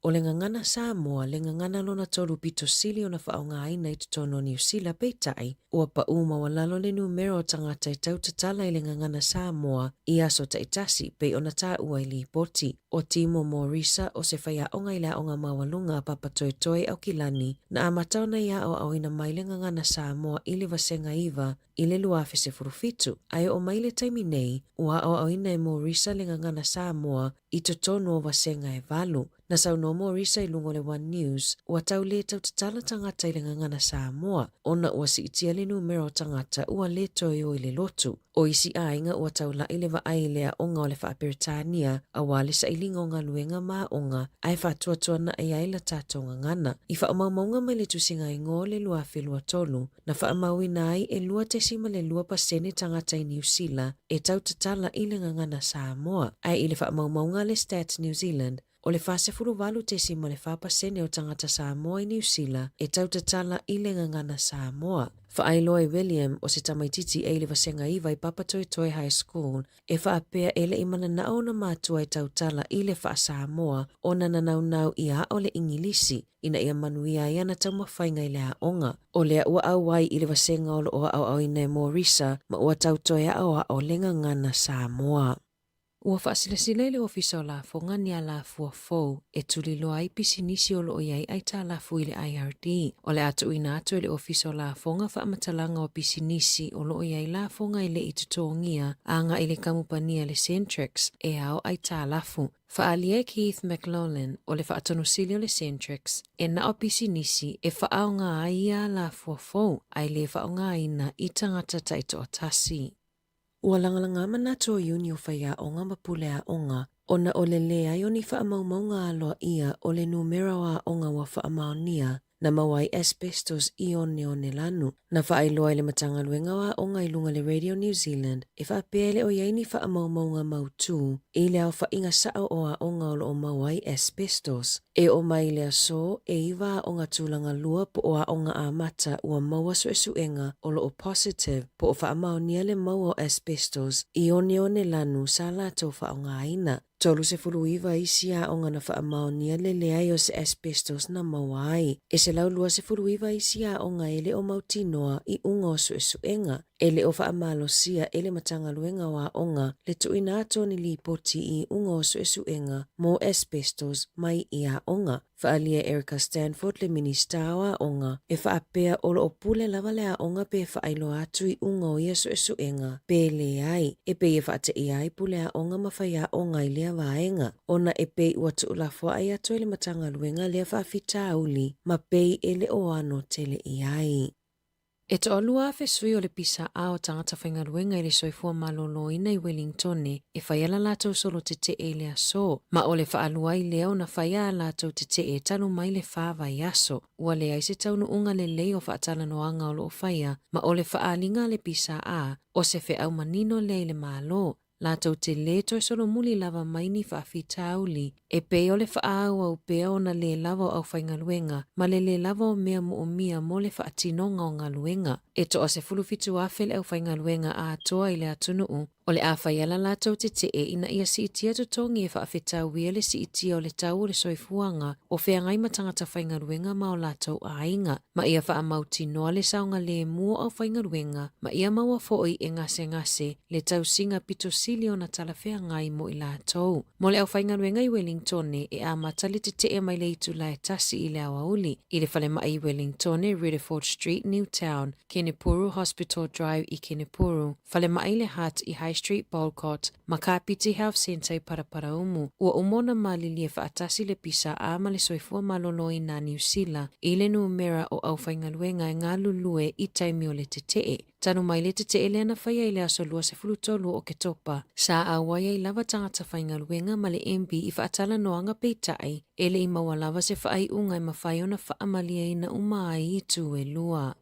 O le gagana Samoa le gagana lona tolu pito sili ona faaaogaina i totonu o Niu Sila peitai, ua paʻū maualalo le numera o tagata e tau tatala i le gagana Samoa i aso taitasi pei ona taua i lipoti. ʻO Timo Morisa, o se faiaoga i le Aoga Maualuga a Papatoetoe i Aukilani, na amata ona ia aoaoina mai le gagana Samoa i le Vasega 9 i le 2017, a e oo mai le taimi nei, ua aoaoina e Morisa le gagana Samoa i totonu o vasega e valu. Na saunoa Morisa i luga o le One News, ua tau lē tau tatala tagata i le gagana Samoa, ona ua siitia le numera o tagata ua lē toe o i le lotu. O isi aiga ua taulaʻi le vaai i le aoga o le Faa-Peretania aua le sailiga o galuega ma aoga ae faatuatuanaʻi ai la tatou gagana. I faamaumauga mai le tusiga igoa o le 2023, na faamauina ai e 2.2 pasene tagata i Niu Sila e tau tatala i le gagana Samoa, ae i le faamaumauga a le Stats New Zealand, O le 48.4% o tagata Samoa i Niu Sila e tau tatala i le gagana Samoa. Faailoa e William, o se tamaitiiti e i le Vasega 9 i Papatoetoe High School, e faapea e le i mananao ona matua e tautala i le faa-Samoa ona na naunau ia aʻo le Igilisi ina ia manuia ai ana taumafaiga i le aoga. O lea ua ʻauai i le vasega o lo o aoaoina e Morisa ma ua tau toe aʻoaʻo le gagana Samoa. Ua faasilasila i le Ofisa o Lafoga ni alafua fou e tuliloa ai pisinisi o lo o i ai aitalafu i le IRD. O le a tuuina atu e le Ofisa o Lafoga faamatalaga o pisinisi o lo o i ai lafoga e le i totogia agai i le kamupani a le Centrix e ao aitalafu. Faaalia e Keith McLoughlin o le faatonusili o le Centrix e na o pisinisi e faaaoga ai ia alafua fou ae le faaaogaina i tagata taitoatasi. Ua lagalaga manatu o Iuni o faiaoga ma pule aoga ona o le leai o ni faamaumauga aloaia o le numera o aoga ua faamaonia na maua ai asbestos i oneone lanu. Na faailoa e le Matagaluega o Aoga i luga le Radio New Zealand e faapea e le o i ai ni faamaumauga mautū i le aofaiga sao o aoga o lo o maua ai asbestos. E oo mai i le aso, e iwa aoga tulaga lua po o aoga amata ua maua suesuega o lo o positive po o faamaonia le maua o asbestos i oneone lanu sa latou faaaogaina. 39 isi aoga na faamaonia le leai o se asbestos na maua ai. E 129 isi aoga e le o mautinoa i uga o suesuega. E le o faamalosia e le Matagaluega o Aoga le tuuina atu o ni lipoti i iuga o suesuega mo asbestos mai i aoga. Faaalia e Erica Stanford le Minisita o Aoga e faapea o lo o pule lava le aoga pe faailoa atu iuga o ia suesuega pe leai, e pei e faateia ai pule aoga ma faiaoga i lea vaega ona e pei ua tuulafoai atu e le Matagaluega lea faafitauli ma pei e le o ano tele i ai. E toa 2,000 sui o le PSA o tagata faigaluega i le soifua maloloina i Welingtone e faia la latou solo tetee i le aso, ma o le faalua ai lea ona faia a latou tetee talu mai le fa vaiaso. Ua leai se taunuuga lelei o faatalanoaga o loo faia, ma o le faaaliga a le PSA o se feau manino lea i le Malo, latou te lē toe solomuli lava mai ni faafitauli e pei o le faaauau pea ona lē lava o aufaigaluega ma le lē lava o mea moomia mo le faatinoga o galuega. E toa 17,000 le aufaigaluega atoa i le atunuu o le a faia la latou tetee ina ia siitia totogi e faafetauia le siitia o le tau o le soifuaga o feagai ma tagata faigaluega ma o latou aiga, ma ia faamautinoa le saogalemu o aufaigaluega ma ia maua foi e gasegase le tausiga pito sili ona talafeagai mo i latou. Mo le aufaigaluega i Wellingtone, e amata le tetee mai le itula e 1 i le aoauli, i le falemai i Wellingtone, Riddiford Street, Newtown, Kenepuru Hospital Drive i Kenepuru, falemai le Hutt i High Street, Boulcott, ma Kapiti Health Centre i Paraparaumu. Ua uma ona malilie faatasi le PSA ma le Soifua Maloloina a Niu Sila i le numera o aufaigaluega e galulue i taimi o le tetee. Talu mai le tetee lea na faia i le aso 23 o Oketopa, sa auai ai lava tagata faigaluega ma le MB i faatalanoaga peitai, e le i maua lava se faaiuga e mafai ona faamalieina uma ai itu e lua.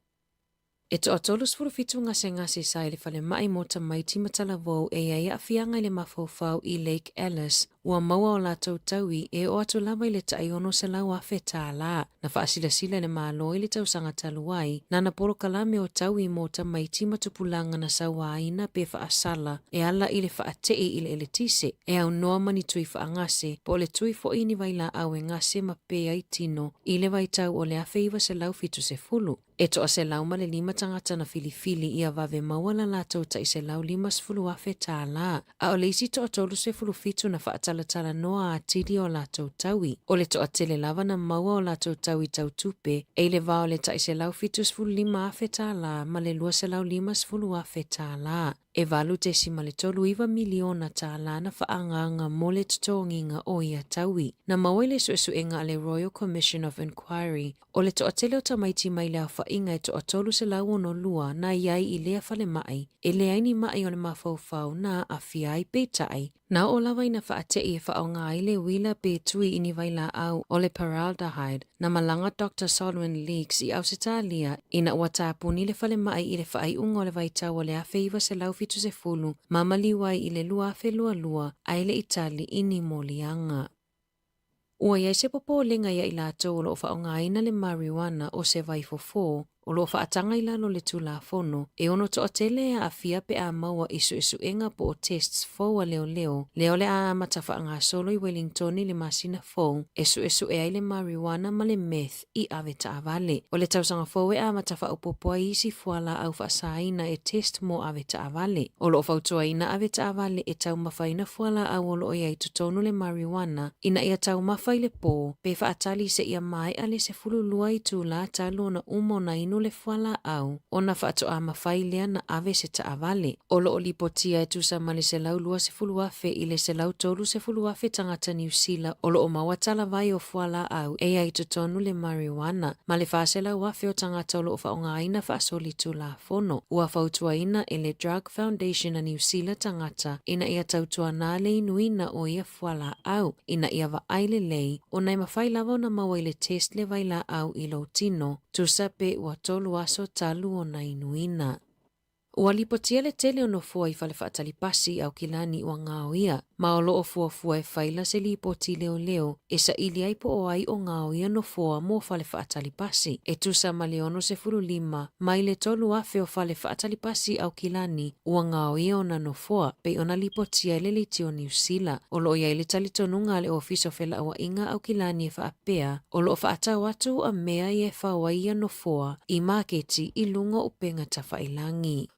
E toa 37 gasegase sa i le falemai mo tamaiti ma talavou e i ai aafiaga i le mafaufau i Lake Alice, ua maua o latou taui e oo atu lava i le tai $600,000. Na faasilasila e le Malo i le tausaga talu ai, nana polokalame o taui mo tamaiti ma tupulaga na sauaina pe faasala e ala i le faatei i le eletise, e aunoa ma ni tui faagase, po o le tui foi i ni vailaau e gase ma pe ai tino i le vaitau o le 1970. E toa 105 tagata na filifili ia vave maua la latou tai $150,000, a o le isi toa 37 na faatalatalanoa atili o latou taui. O le toatele lava na maua o latou taui tau tupe e i le va o le tai $175,000 ma le $250,000. E $8.39 miliona tālā na faaagaaga mo le totogiga o ia taui. Na maua i le suesuega a le Royal Commission of Inquiry o le toatele o tamaiti mai le aofaiga e toa 362 na i ai i lea falemai, e leai ni mai o le mafaufau na aafia ai peitai, na oo lava ina faatei e faaaoga ai le uila pe tui i ni vailaau o le paraldehyde. Na malaga Doctor Solomon Leeks i Ausetalia ina ua tapuni le falemai i le faaiuga o le vaitau o le 1970 ma maliu ai i le 2022 ae le i tali i ni moliaga. Ua i ai se popolega ia i latou o loo faaaogaina le marijuana o se vaifofo o loo faataga i lalo o le Tulafono e ono toatele e aafia pe a maua i suesuega po o tests fou a leoleo lea o le a amata faagasolo i Wellingtone i le masina fou e suesue ai le marijuana ma le meth i ave taavale. O le tausaga fou e amata faaopoopo ai isi fualaau faasaina e test mo ave taavale. O loo fautuaina ave taavale e taumafaina fualaau o loo i ai totonu le marijuana ina ia taumafa i le po pe faatali seia maea le 12 itula talu ona uma ona inu le fualaau ona faatoa mafai lea na ave se taavale. O loo lipotia e tusa ma le 120,000 i le 130,000 tagata Niu Sila o loo maua talavai o fualaau e i ai totonu le marijuana, ma le 400,000 o tagata o loo faaaogaina faasolitulafono. Ua fautuaina e le Drug Foundation a Niu Sila tagata ina ia tautuana le inuina o ia fualaau ina ia vaai lelei ona e mafai lava ona maua i le test le vailaau i lou tino, tusa pe ua tolu aso talu ona inuina. Ua lipotia le tele o nofoa i fale faatalipasi i Aukilani ua gaoia, ma o loo fuafua e faila se lipoti leoleo e saili ai po o ai o gaoia nofoa mo fale faatalipasi. E tusa ma le 65 mai le 3,000 o fale faatalipasi i Aukilani ua gaoia ona nofoa, pei ona lipotia e le Leitio Niu Sila. O loo i ai le talitonuga a le Ofisa o Felauaiga Aukilani e faapea, o loo faatau atu ua mea ia e fao ai ia nofoa i maketi i luga o upega tafailagi.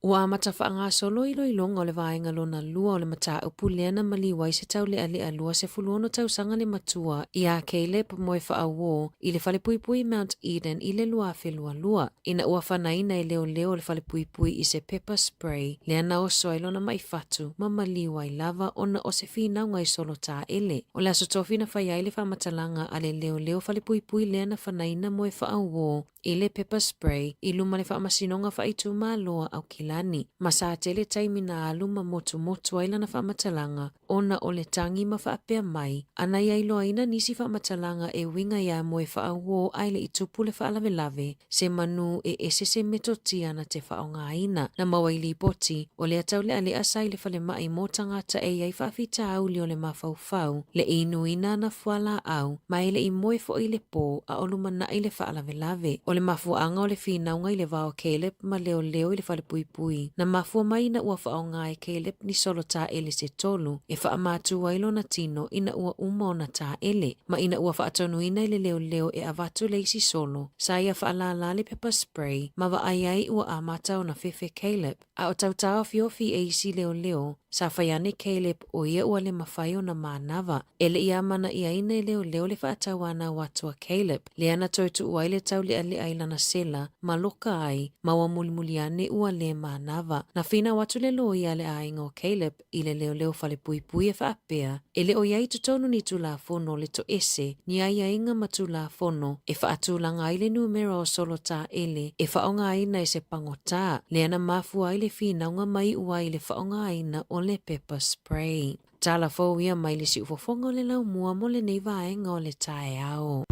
Ua amata faagasolo iloiloga o le vaega lona lua o le mataupu lea na maliu ai se taulealea 26 tausaga le matua ia Caleb Moefaauo i le falepuipui Mount Eden i le 2022, ina ua fanaina e leoleo o le falepuipui i se pepper spray lea na oso ai lona maifatu ma maliu ai lava ona o se finauga i solo taele. O le Aso Tofi na fai ai le faamatalaga a le leoleo falepuipui lea na fanaina Moefaauo i le pepper spray i luma le Faamasinoga Faaitumalo a Aukilani, ma sa tele taimi na alu ma motumotu ai lana faamatalaga ona o le tagi ma faapea mai ana ia iloaina nisi faamatalaga e uiga iā Moefaauo ae le i tupu le faalavelave se manu e ese se metotia na te faaaogaina. Na maua i lipoti, o lea taulealea sa i le falemai mo tagata e i ai faafitauli o le mafaufau, le inuina ana fualaau, ma e le i moe foi i le pō a o lumanai le faalavelave. O le mafuaaga o le finauga i le va o Caleb ma leoleo i le falepuipui, na mafua mai ina ua faaaoga e Caleb ni solo taele se tolu e faamatu ai lona tino ina ua uma ona taele, ma ina ua faatonuina e le leoleo e avatu le isi solo, sa ia faalālā le pepper spray ma vaai ai ua amata ona fefe Caleb. A o tautaofiofi e isi leoleo, sa fai ane Caleb o ia ua le mafai ona manava. E le i amana'iaina e leoleo le faatauanau atu a Caleb, lea na toe tuu ai le taulealea i lana sela ma loka ai, ma ua mulimuli ane ua lē manava. Na finau atu le loia a le aiga o Caleb i le leoleo falepuipui e faapea, e le o i ai i totonu ni Tulafono le toese, ni aiaiga ma Tulafono e faatulaga ai le numera o solo taele e faaaogaina e se pagotā, lea na mafua ai le finauga ma iu ai i le faaaogaina o le pepper spray. Tala fou ia mai le siufofoga o le laumua mo lenei vaega o le taeao.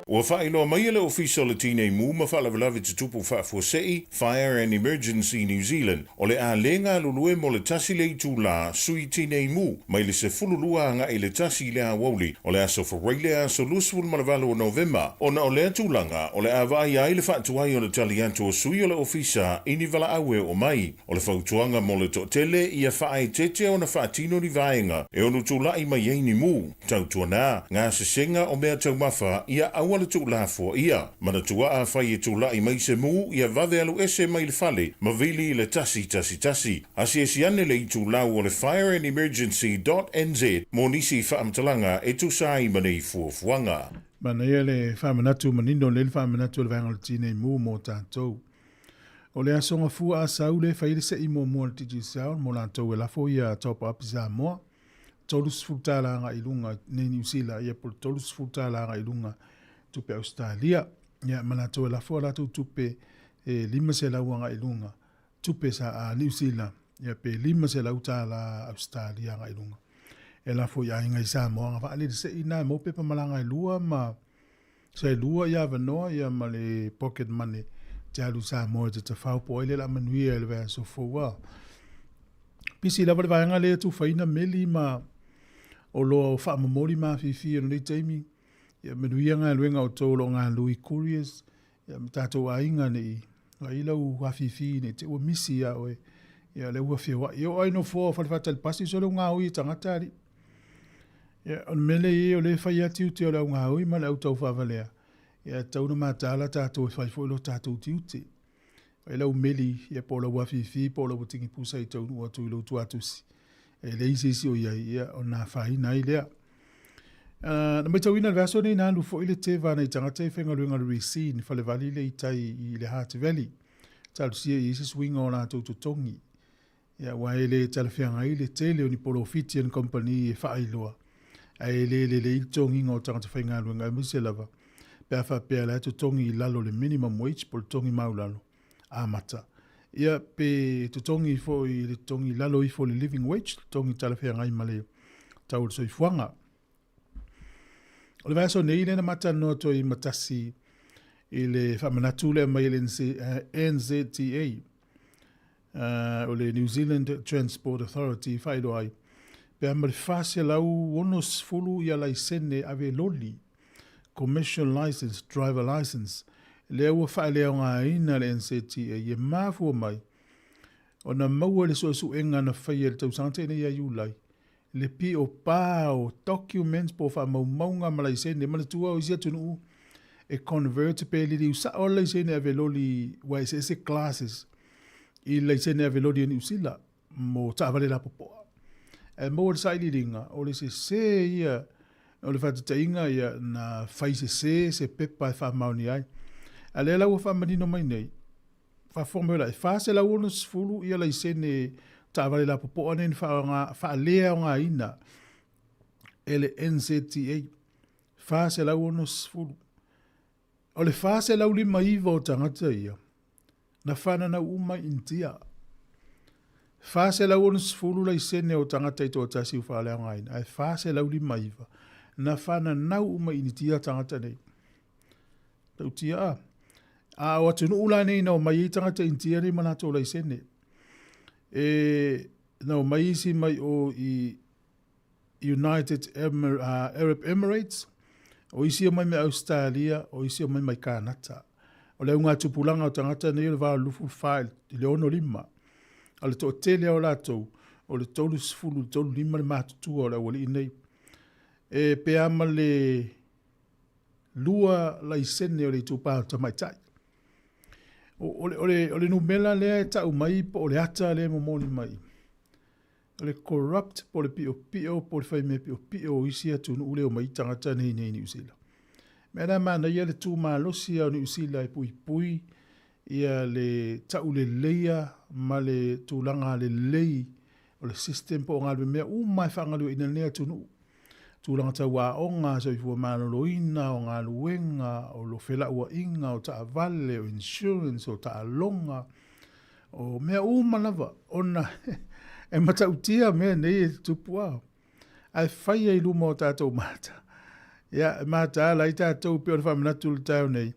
Ua faailoa mai e le Ofisa o le Tinei Mu ma Faalavelave Tutupu Faafuasei, Fire and Emergency New Zealand, o le a le galulue mo le tasi le itulā Sui Tinei Mu mai le 12 agai i le tasi i le aoauli o le aso Faraile aso 28 o Novema, ona o lea tulaga o le a vaaia ai le faatuai o le tali atu o sui o le Ofisa i ni valaau e oo mai. O le fautuaga mo le toatele ia faaeteete ona faatino ni vaega e ono tulai mai ai ni mu, tautuana, gasesega o mea taumafa ia aua le tuulafoa ia. Manatua afai e tulai mai se mu ia vave alu ese mai le fale ma vili i le 111. Asiasi ane le itulau o le Fire and Emergency dot NZ mo nisi faamatalaga e tusa ai ma nei fuafuaga. Manaia le faamanatu manino lelei le faamanatu o le Vaega o le Tinei Mu mo tatou. O le Aso Gafua a Sau lea e fai ai le se'i muamua a le Digicel mo latou e lafo ia Top Up i Samoa. $30 agai i luga nei Niu Sila, ia po o le $30 agai i luga tupe Ausetalia. Ia ma latou e lafo a latou tupe e $500 agai i luga tupe sa a Niu Sila, ia pe $500 Ausetalia agai i luga. E lafo i aiga i Samoa agavaa le se'i na e maua pepa malaga e lua ma Se lua ia avanoa ia ma le pocket money te alu i Samoa e te tafao po o ai lea o le a manuia i le vaiaso fou a. Pisi lava le vaega lea e tufaina meli ma oloa o faamomoli ma afifi o lenei taimi. Ia manuia galuega a outou o lo o galulue i couriers ia ma tatou aiga ne i vaai lau afifi ne i te i ua misi ia oe. Ia lea ua feoai. E oo lava i nofoa o fale faatali pasi sole ua gaoi e tagata alii. Ia, o le mea lea e i ai, o lea e fai lava tiute o le au gaoi ma le au taufaavalea, ia e tatau ona mataala tatou e fai foi lo tatou tiute. Fai lau meli, ia po o lau afifi po o lau tigipusa i taunuu atu i lou tuatusi, e leai se isi o i ai, ia ona afaina ai lea. Uh, na matauina le vaiaso nei na alu foi le teva a nai tagata i faigaluega le Racine, falevali le i tai i le Heart Valley. Talosia i ai se suiga o latou totogi. Ia, aua e le talafeagai le tele o ni polofiti a ni kamupani e faailoa, ae le lelei le totogiga o tagata faigaluega aemaise lava pe a faapea la e totogi i lalo o le minimum wage po o le totogi maualalo amata, ia pe totogi foi i le totogi i lalo ifo o le living wage, le totogi talafeagai ma le tau o le soifuaga. O le vaiaso nei lea na matalanoa atu ai ma tasi i le faamanatu lea mai e le NZTA, o le New Zealand Transport Authority i faailoa ai, pe a ma le 460 ia laisene ave loli, commercial license, driver license, lea ua faaleaogaina le NZTA e mafua mai ona maua le suesuega na faia i le tausaga tea nei ia Iulai, le pio pa o documents po o faamaumauga ma laisene. Manatua o isi atunuu e convert pe liliu sao le laisene ave loli ua eseese classes i le laisene ave loli a Niu Sila mo taavale lapopoa. Ae maua le sailiiliga o le sese ia o le faataitaiga ia na fai sese se pepa e faamaonia ai. A lea la ua faamanino mai nei, faafofoga mai la, e 460 ia laisene taavale lapopoa nei na faaleaogaina e le NZTA. 460. O le 459 o tagata ia, na whananau uma i Initia. 460 laisene o tagata i toatasi ua faaleaogaina, ae 459 na whananau uma i Initia tagata nei. Tautia a. A o atunuu la nei na omai ai tagata Initia nei ma latou laisene. E na omai isi mai o i United Arab Emirates, o isi omai mai Ausetalia, o isi omai mai Kanata. O le augatupulaga o tagata nei o le 84 i le 65. A o le toatele lava o latou, o le 30 i le 35 le matutua o le aualii nei. E pe a ma le lua laisene o le itupa o tamaitai. O, o, le, o, le, o le numera lea e tau mai po o le ata lea e momoli mai. O le corrupt po o le piopio po o le faimea piopio o isi atunuu lea omai tagata nei nei i Niu Sila. Mea la manaia le tu malosi o Niu Sila e puipui ia le tauleleia ma le tulaga lelei o le system po o galuega mea uma e faagalueaiina lenei atunuu. Tulaga tau aoga, soifua maloloina, o galuega, o lo felauaiga, o taavale, o insurance, o taaloga, o mea uma lava ona e matautia mea nei e tutupu a. Ae faia i luma o tatou mata. Ia, e mataala ai tatou pei o le faamanatu i le taeao nei,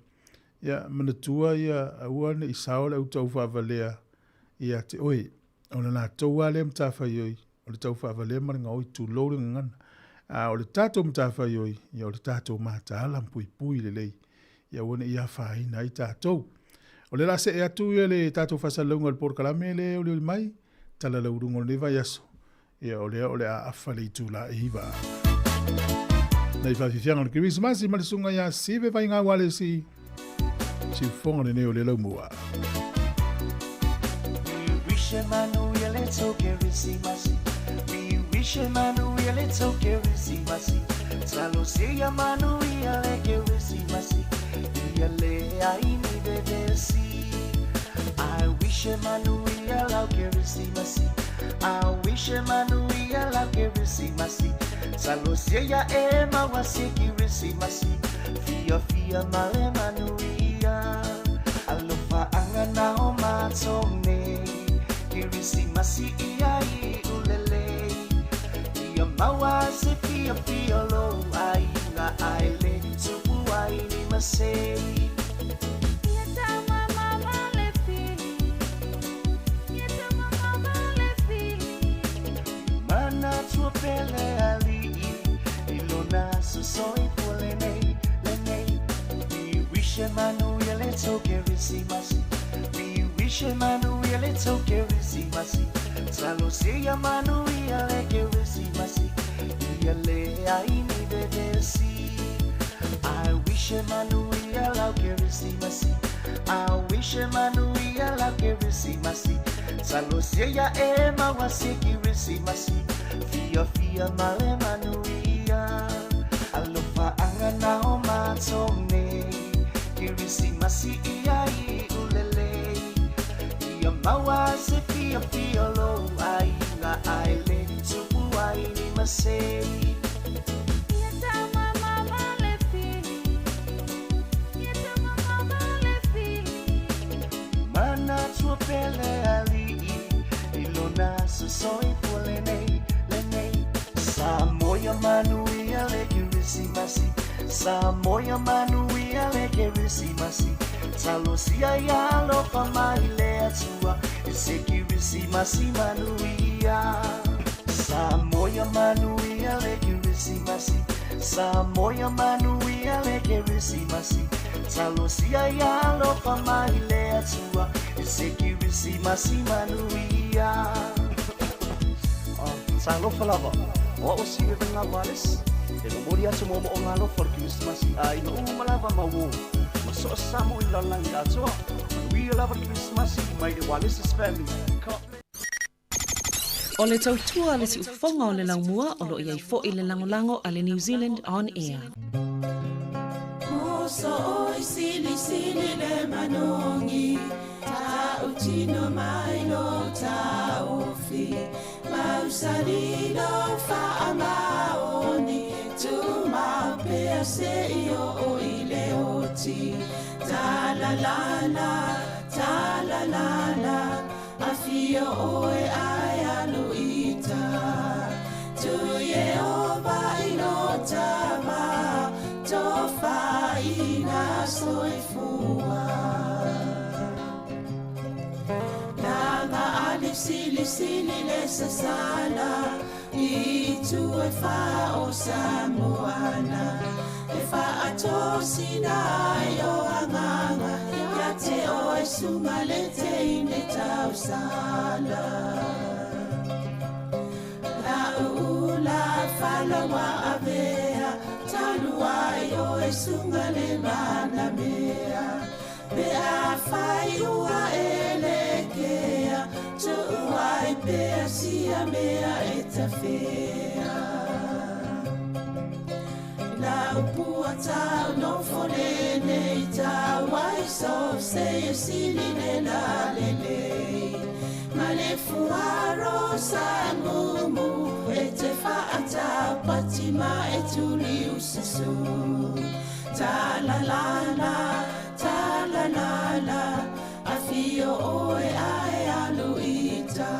ia, manatua ia aua ne i sao le au taufaavalea ia te oe. O le latou lava lea matafaioi, o le taufaavalea ma le gaoi, tulou le gagana. A o le tatou matafaioi, ia o le tatou mataala ma puipui lelei, ia aua ne i afaina ai tatou. O lea o le a see atu ia le tatou faasalalauga i le polokalame lea e olioli mai, tala lauuluga o lenei vaiaso, ia o lea o le a afa le itula e 9. Nei faafiafiaga o le Kerisimasi ma le susuga ia Sive Vaigau Alesi, siufofoga lenei o le laumua. We wish Emmanuel little Kerisimasi. We wish Emmanuel little Kerisimasi. Talosia Emmanuel le Kerisimasi. Ia le ai ni bebesi. I wish Emmanuel au Kerisimasi. I wish Emmanuel au Kerisimasi. Talosia ema wasi Kerisimasi. Fia fia male manuia. Alofa anga na o matone. Kerisimasi ia i ulele. Ia maua se fia fia lo ai nga ai le tupu ai ni masei. Mana tua pele ali'i, i lona sosoi pua lenei, lenei. We wish Emmanuel little Kerisimasi. We wish Emmanuel little Kerisimasi. Talosia manuia le Kerisimasi. Ia le ai ni bebesi. I wish Emmanuel au Kerisimasi. I wish Emmanuel au Kerisimasi. Talosia ema wasi Kerisimasi. Fia fia male manuia. Alofa anga na o matone. Kerisimasi ia i ulele. Ia maua se fia fia lo ai nga ai le tupu ai ni masei. Mana tua pele ali'i, i lona sosoi pua lenei, lenei. Samoia manuia le Kerisimasi. Samoia manuia le Kerisimasi. Talosia ia alofa mai le Atua, e se Kerisimasi manuia. Samoia manuia le Kerisimasi. Samoia manuia le Kerisimasi. Talosia ia alofa mai le Atua, e se Kerisimasi manuia. Talofa lava, o au si Evan Wales. E momoli atu mo mo alofa o le Kerisimasi ai no uma lava ma uō. Ma so o sa mo i lalagi atoa. Manuia lava le Kerisimasi mai le Wallace's family. God bless. O le tautua a le siufofoga o le laumua o lo o i ai foi le lagolago a le New Zealand On Air. Moso oi sili sili le manogi Tautino mai lo taofi Mausali lo faamaoni Tumau pea se i o i le oti Ta la la la, ta la la la Afio oe ai alu ita Tu Yehova i lo tama Tofa ina soifua Langa ali sili sili le sasala I tu e fa o Samoana E fa ato sina i o anganga Ia te o e sunga le te ine tausala La ula fala wa avea Talu ai o e sunga le mana mea Pe a fai ua e le kea Tu'u ai pea sia mea e tafea La upua tau no fole nei tau ai so se e sili le la le le Ma le fuaro sa mumu e te whaata pati ma e tuli usasu Ta la la la, ta la la la Afio oe ae alu ita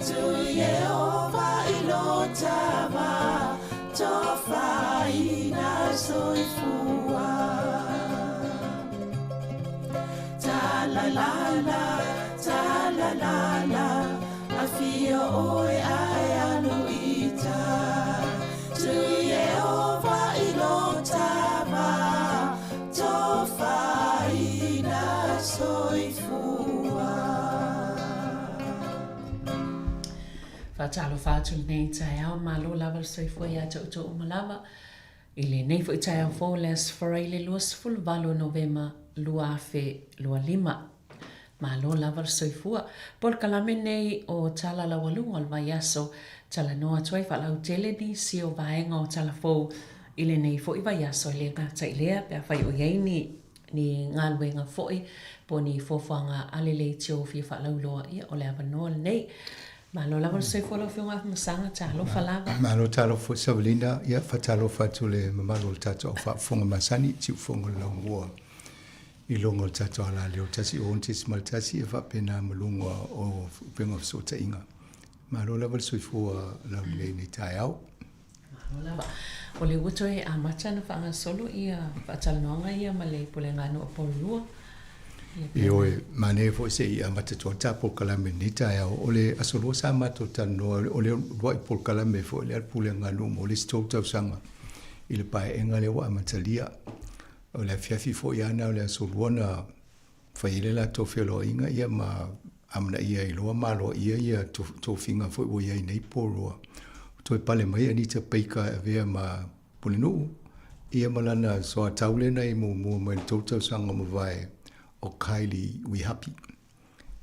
Tu Yehova i lo tava Tofa ina. la la la, ta la la la, Afio ʻoe ae alu i ta, Tu Iehova i lo tava, Tofaina soifua. Faatalofa atu lenei taeao, malo lava le soifua ia te outou uma lava. I lenei foi taeao fou o le Aso Faraile 28 o Novema 2025. Malo lava le soifua. Polokalame nei o Tala Laualuga o le Vaiaso, talanoa atu ai faalautele nisi o vaega o Tala Fou i lenei foi vaiaso e le gata i lea pe afai o i ai ni ni galuega foi po o ni fuafuaga a le leitio fia faalauiloa, ia o le avanoa lenei. Malo lava le soifua lau Afioga Afamasaga, talofa lava. Malo talofa foi Savalina, ia faatalofa atu le mamalu o le tatou au faafofoga masani, siufofoga o le laumua i luga o le tatou alaleo 106.1 ia faapena ma luga o upega o fesootaiga. Malo lava le soifua laulelei i lenei taeao. Malo lava. O lea ua toe amata ona faagasolo ia faatalanoaga ia ma le Pulega a Nuu Pololua. Ioe, manaia foi se i amata atu ai ta polokalame i lenei taeao. O le Aso Lua sa matou talanoa, o le uluai polokalame foi lea a le Pulega a Nuu mo le isi tolu tausaga i le paeaiga lea ua amatalia. O le afiafi foi lava lena o le Aso Lua na fai ai le latou feoloaiga ia ma amanaia ai loa ma aloaia ia tofiga foi ua i ai nei Pololua. Toe pale mai Anita Baker e avea ma Pulenuu, ia ma lana soatau lea na i muamua mai le tou tausaga ua mavae o Kylie Wihapi.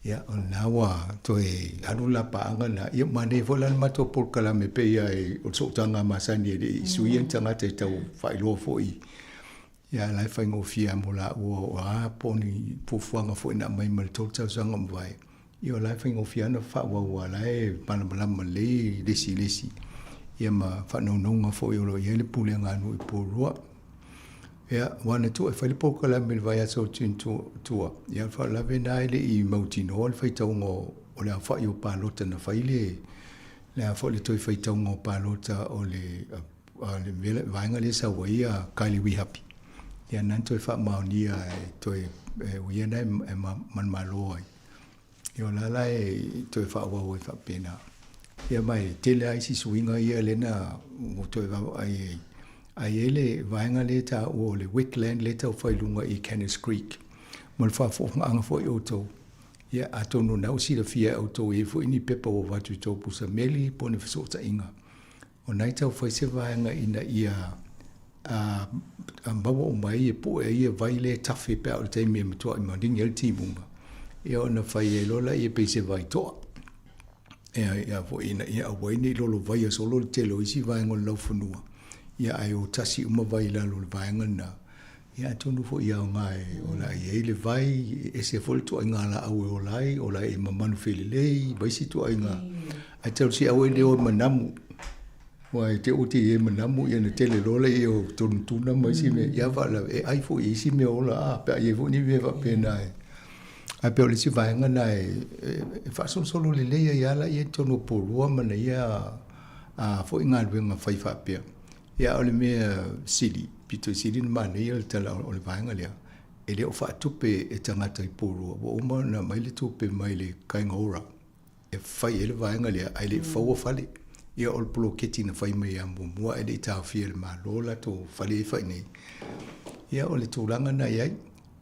Ia, o lena ua toe alu la paaga lena. Ia, manaia foi la le matou polokalame pei lava o le sootaga masani e le i suia ni tagata e tau faailoa foi. Ia, la e faigofie lava mo laua o a po o ni fuafuaga foi na aumai mai le tou tausaga ua mavae. Ia o la e faigofie lava ona faaauau aua o la e malamalama lelei le isi i le isi, ia ma faanaunauga foi o lo o i ai le pulega a nuu i Porirua. Ia, aua na tuu e fai le polokalame i le vaiaso atu i tua, ia o le faalavelave lena e le i mautinoa le faitauga o le aofai o palota na fai le, le a foi le toe faitauga o palota o le le vaega lea e sau ai a Kylie Wihapi. Ia na toe faamaonia e toe ua ia na e manumalo ai. Ia o la la e toe faaauau ai faapena. Ia ma e tele lava isi suiga ia lea na ua toe vaavaai ai. Ae i ai le vaega lea e taua o le wetland lea e tau fai i luga i Canners Creek. Mo le faafofogaaga foi a outou, ia atonu o lena ua silafia e outou e i ai foi ni pepa ua avatu i tou pusa meli po o ni fesootaiga. O lena e tau fai se vaega ina ia maua uma ai e pue ai ia vai lea e tafe pe a o le taimi e matuai maligi ai le timuga, ia ona fai ai loa lea e pei se vai toa. Ia, ia foi ina ia aua ai ne i lolovaia solo le tele o isi vaega o le laufanua, ia ae o tasi uma vai i lalo o le vaega lena. Ia atonu foi i aoga e ola ai ai le vai, e ese foi le ituaiga laau e ola ai, ola ai ma manu felelei ma isi ituaiga. Ae tausi aua e le o e manamu. Aua e te oti i e manamu, ia na tele loa lea o tunatuna ma isi mea. Ia faalavelave, e ai foi i isi mea ola, a, pe a i ai foi ni mea faapena e. Ae pei o le isi vaega lena e faasolosolo lelei ai lava laia i totonu o Porirua ma naia foi galuega fai faapea. Ia a o le mea sili, pito sili ona manaia le tala o le vaega lea, e le o faatupe e tagata i Porirua, ua uma ona aumai le tupe mai le Kāinga Ora e fai ai le vaega lea, ae le i faua fale. Ia o le poloketi na fai mai ia muamua ae le i taofia e le Malo latou fale e fai nei. Ia o le tulaga lena e i ai.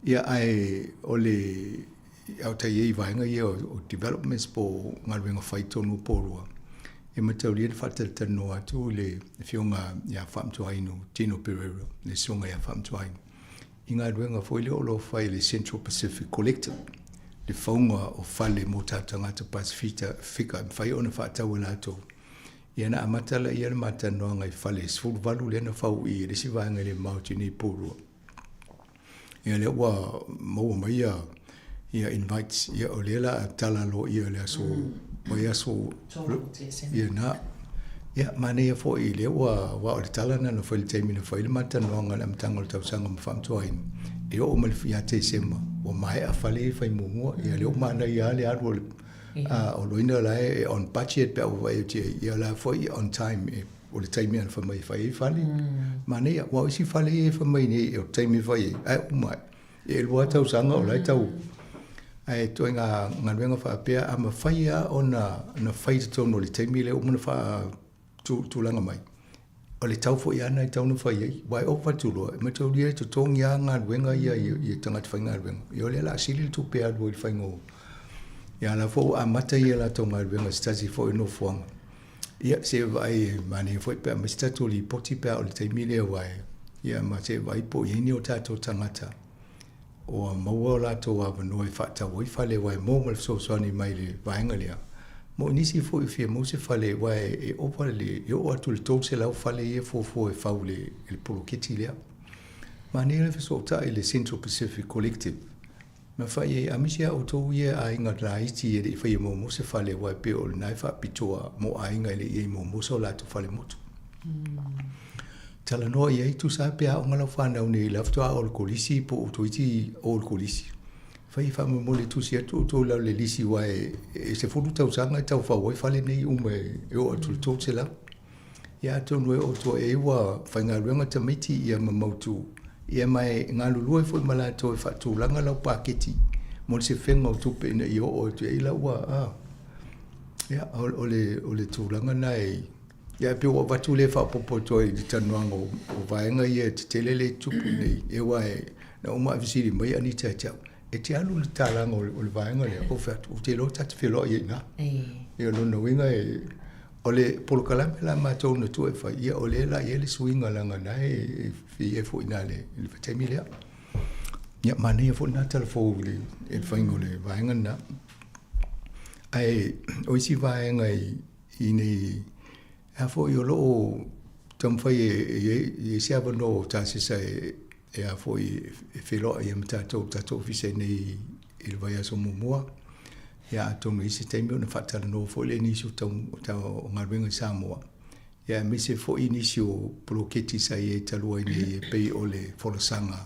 Ia ae o le a o tai i ai vaega ia o developments po o galuega fai i totonu o Porirua, e mataulia le faatalatalanoa atu i le Afioga ia Faamatuainu Tino Pereira, le Susuga ia Faamatuainu, i galuega foi lea o lo o fai e le Central Pacific Collective, le fauga o fale mo tatou tagata Pasifika e mafai ona faatau e latou. Ia na amata lea le ma talanoaga i fale e 18 lea na fau i le isi vaega e le mamao atu i inei i Porirua. Ia lea ua maua mai ia ia invites ia o lea la tala loa ia le aso vaiaso ia na ia manaia foi lea ua aua o le tala lena na fai i le taimi na fai le ma talanoaga i le amataga o le tausaga ma Faamatuaina e oo mai ia Tesema ua maea fale ia fai muamua ia lea ua manaia lava le alu o le a o loina la e on budget pe a ua vaai atu i ai ia la foi on time e O le taimi lava na fai mai e fai ai fale. Manaia, aua o isi fale ia e fai mai nei o le taimi e fai ai, ae uma ai. E lua tausaga o la e tau. Ae ituaiga galuega faapea a mafai lava ona ona fai i totonu o le taimi lea ua uma ona faatulaga mai, o le tau foi lava lena e tatau ona fai ai. Aua e ova atu loa, e mataulia e totogi lava galuega ia i tagata faigaluega, ia o lea o le a sili le tupe alu ai i le faiga o... Ia a o la foi ua amata ia latou galuega i se tasi foi o nofoaga. Ia se i vaai e manaia foi pe a aumai se tatou lipoti pe a oo i le taimi lea aua e, ia ma se i vaai po o i ai ni o tatou tagata ua maua o latou avanoa e faatau ai fale aua e maua ma le fesoasoani mai le vaega lea. Mo nisi foi e fia maua se fale aua e ova le, e oo atu i le 300 fale ia e fuafua e fau i le poloketi lea. Manaia le fesootai i le Central Pacific Collective na fai ai, aemaise lava outou ia aiga laiti e le i faia muamua se fale aua e pei o lena e faapitoa mo aiga e le i i ai muamua so latou fale motu. Talanoa i ai, tusa lava pe aoga lau fanau nei la faatoa oo i le kolisi po o toeitiiti oo i le kolisi. Fai e faamolemole e tusi atu outou i lalo o le lisi aua e 10 tausaga e tau fau ai fale nei uma e oo atu i le 300. Ia atonu e oo atu ai ua faigaluega tamaiti ia ma mautu ia ma e galulue foi ma latou e faatulaga lau paketi mo le sefega o tupe ina ia oo atu i ai lau ua a. Ia o le o le tulaga na e ia e pei ua avatu lea faaopoopo atu ai i le talanoaga o vaega ia e tetele lea e tutupu nei aua na uma ae fesili mai Anita ia te au, e te alu i le talaga o le vaega lea, ou fai atu, ou te iloa ta te feiloai ai i ina. Ia o lona uiga e O le polokalame la matou na tuu e fai, ia o lea la i ai le suiga leaga na e i ai foi i ina i le taimi lea. Ia manaia foi lena tala fou i le faiga o le vaega lena. Ae o isi vaega i nei, a foi o lo o taumafai e i ai se avanoa o tasisa e a foi e feiloai ai ma tatou, tatou ofisa i nei i le vaiaso muamua. Ia atonu i se taimi ona faatalanoa foi lea i nisi o tau, o galuega i Samoa. Ia aemaise foi nisi o poloketi sa i ai talu ai nei e pei o le folasaga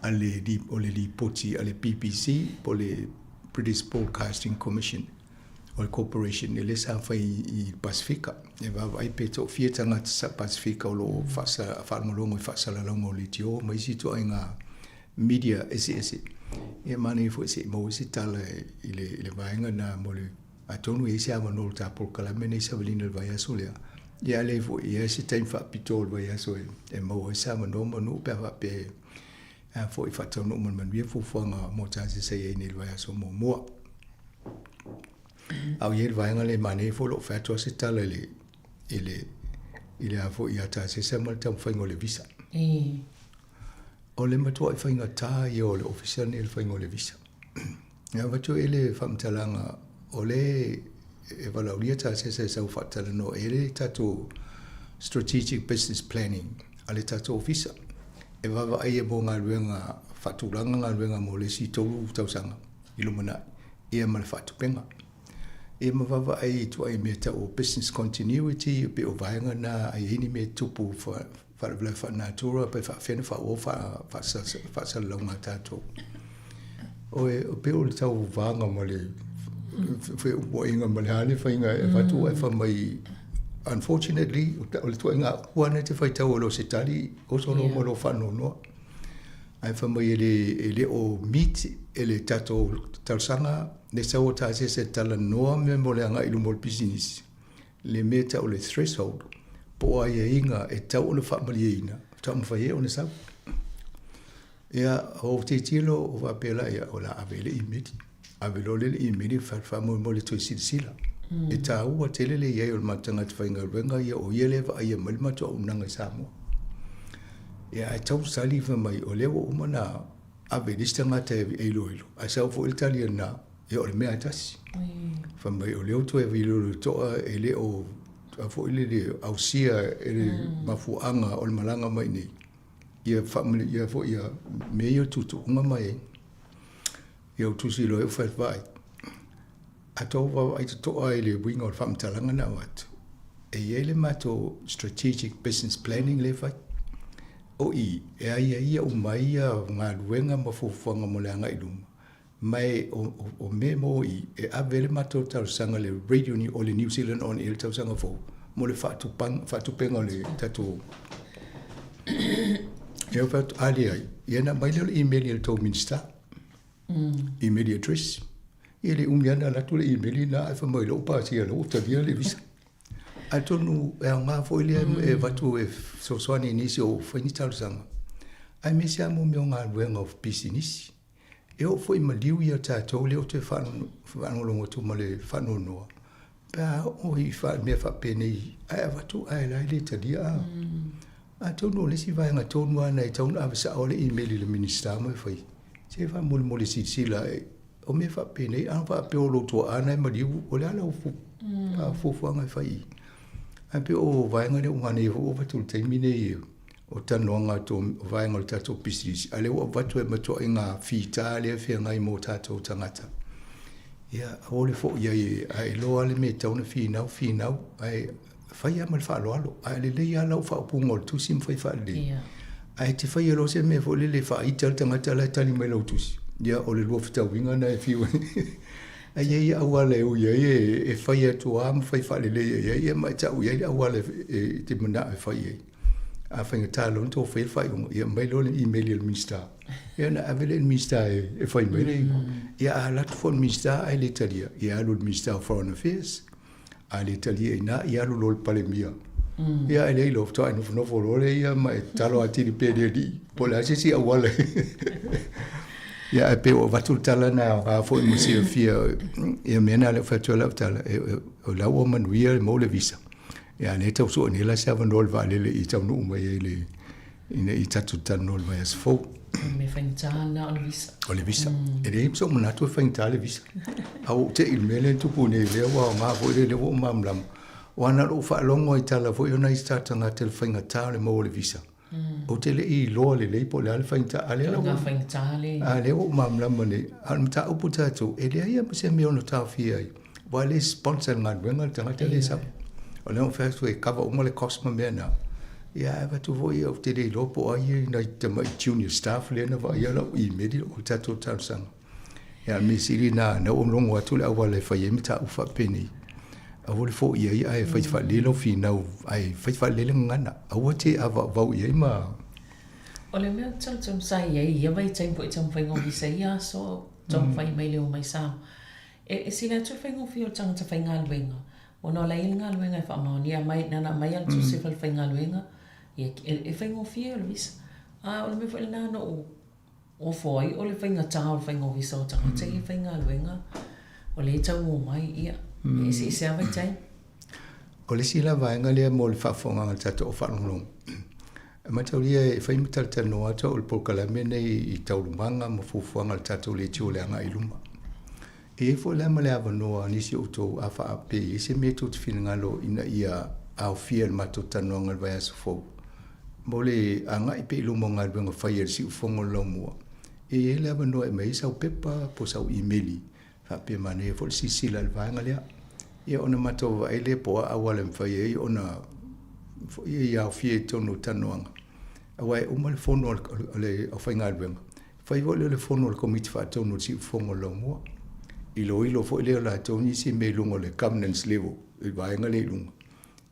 a le, o le lipoti a le BBC po o le British Broadcasting Commission o le corporation lea sa fai i Pasefika. E vaavaai pe toafia tagata sa Pasefika o lo o faalogologo i faasalalauga o leitio ma isi ituaiga media eseese. Ia manaia foi se i maua se tala i le, i le vaega na mo le atonu e i ai se avanoa o le ta polokalame nei savalina i le vaiaso lea. Ia a leai foi, e i ai se taimi faapitoa o le vaiaso e, e maua ai se avanoa ma nuu pe a faapea e a foi faataunuu ma le manuia fuafuaga mo tatou sa i ai nei i le vaiaso muamua. A o i ai le vaega lea e manaia foi lou fai atu lava se tala i le, i le, i le a foi ia Tasesa ma le taumafaiga o le visa. O le matuai faigata ia o le ofisa lenei i le faiga o le visa. E avatu ai le faamatalaga o le e valaaulia Tasesa e sau faatalanoa e le tatou strategic business planning a le tatou ofisa e vaavaai ai mo galuega faatulaga galuega mo le isi 3 tausaga i lumanai ia ma le faatupega. Ia ma vaavaai i ituaiga mea tau o business continuity pei o vaega na a i ai ni mea e tupu faalavelave faalenatura pe faapefea ona faaauau faasalalauga a tatou. O e pei o le tauvaga ma le feupuaiga ma le a le faiga e avatu ae fai mai unfortunately o le ituaiga upu lava lena e te faitau e le o se tali oso loa ma lou faanoanoa. Ae fai mai e le, e le o meet e le tatou talosaga le sau o tasese e talanoa mea mo le agai i luma o le pisinisi. Le mea e tau o le threshold po o aiaiga e tatau ona faamalieina faatoa mafai ai ona sau. Ia, o tilotilo o faapea la, ia, o le a ave i le imeli. Ave loa lea le imeli faamolemole toe silasila. E taua tele le i ai o le matou tagata faigaluega ia o ia lea e vaaia mai le matou auaunaga i Samoa. Ia ae tau sali fai mai o lea ua uma ona ave i le isi tagata e iloilo, ae sau foi le tali a lena, ia o le mea lava e tasi. Fai mai o lea ua toe iloilo totoa e le o a foi lele ausia e le mafuaaga o le malaga mai nei ia faamalie ia foi ia mea ia o tuutuuga ma e ia ua tusi loa e fai vaai a tou vaavaai totoa i le uiga o le faamatalaga na avatu e i ai le matou strategic business planning lea e fai o i e aiaia uma ai ia galuega ma fuafuaga mo le agai i luma ma e o mea mo i e ave ai le matou talosaga i le Radio o le New Zealand On Air i le tausaga fou mo le faatupega o le tatou e fai atu, a leai, ia ona aumai lea o le email i le tou Minisita. Email address. Ia le umi lava ona alu atu le email lena ae fai mai loa ua pasia loa ua talia le visa. Atonu e aoga foi lea e avatu e fesoasoani i nisi o fai ni talosaga, aemaise lava mo mea o galuega o pisinisi. E oo foi i maliu ia tatou lea ou te faalogologo atu ma le faanoanoa, pe a oo i mea faapenei ae avatu ae la e le talia a. Atonu o le isi vaega tonu lava lena e tatau ona ave sao le email i le Minisita ma e fai, se faamolemole silasila o mea faapenei, a faapea o lou tuaa lena e maliu, o le a lau fuafuaga e fai i i? Ae pei o vaega lea ua manaia foi ua avatu i le taimi nei o talanoaga atu o vaega o le tatou pisinisi, a o lea ua avatu e matuai fita lea e feagai ma o tatou tagata. Ia, aua le foi i ai, a e iloa lava le mea e tatau ona finau, finau, ae fai lava ma le faaaloalo. Ae lelei lava lau faaupuga o le tusi ma fai faalelei. Ae te faia loa se mea foi lele e faaita le tagata la e tali mai lau tusi, ia o le lua fetauiga lena e fiu ai. Ae i ai auala e ui ai e fai atu lava ma fai faalelei i ai, ia ma e tau i ai le auala e te manao e fai ai. A faigata loa ona tou faia le faaiuga, ia aumai loa le email i le Minisita. Ia ona ave lea i le Minisita e fai mai le iuga. Ia a alu atu foi le Minisita ae le talia, ia alu i le Minisita o Foreign Affairs. A le talia i ina, ia alu loa i le Palemia. Ia ae leai loa, faatoa e nofonofo loa lea ia ma e tatalo atili pea i le Alii, po o le a se isi auala. Ia ae pei ua avatu le tala lena e aoga foi mo le silafia ia mea na lea ua fai atu ai lau tala, o la ua manuia le maua le visa. Ia a o lea e tau sue nei la se avanoa o le vaalele i taunuu mai ai i le ina ia tatou talanoa i le vaiaso fou. O le mea faigata lena o le visa. O le visa. E leai ma sou manatu e faigata le visa. A ua ou te i le mea lea e tupu nei, lea ua aoga foi lea, lea ua ou malamalama. Aua na ona ou faalogo lava i tala foi o nai tagata i le faigata o le maua o le visa. Ou te le i iloa lelei po o le a le faigata. A o lea la ua, a o lea ua ou malamalama nei. A o le mataupu tatou, e leai lava ma se mea e ono taofia ai, aua e le sponsor e le galuega le tagata lea e sau. O lea na ou fai atu e cover uma le cost ma mea na. Ia ae avatu foi ou te le iloa po o ai nai tamai junior staff lea na vaaia lau email o le tatou talosaga. Ia a o le mea sili lena, na ou logo atu le auala e fai ai mataupu faapenei. Aua le foi ai ae fai faalelei lau finau, ae fai faalelei le gagana. Aua te avaavau i ai ma... O le mea ou te talitonu sa i ai i ia vaitaimi foi i taumafaiga o visa i ia aso, taumafai mai le omai Samoa. E sili atu le faigofie o le tagata faigaluega, ona o la e i ai le galuega e faamaonia mai, na ona aumai lava le tusi a le falefaigaluega, ia, e faigofie o le visa. A o le mea foi lena na ou ofo ai, o le faigata o le faiga o visa o tagata ia faigaluega, o lea e tau omai, ia, e eseese lava vaitaimi. O le isi la vaega lea mo le faafofogaaga a le tatou au faalogologo, e mataulia e fai ma talatalanoa atu au i le polokalame lenei i taualumaga ma fuafuaga a le tatou leitio i le agai i luma. E i ai foi la ma le avanoa a nisi o outou a faapea e i ai se mea tou te finagalo ina ia aofia i le matou talanoaga i le vaiaso fou mo le agai pea i luma o galuega fai a le Siufofoga o le Laumua, e i ai le avanoa e aumai ai sau pepa po o sau imeli faapea manaia foi le silasila i le vaega lea. Ia ona matou vaai lea po o a auala e mafai ai ona foi ia aofia i totonu o talanoaga. Aua e uma le fono a le aufaigaluega, fai foi lea o le fono a le Komiti Faatonu o le Siufofoga o le Laumua. Iloilo foi lea o latou nisi mea i luga o le governance level i le vaega lea i luga.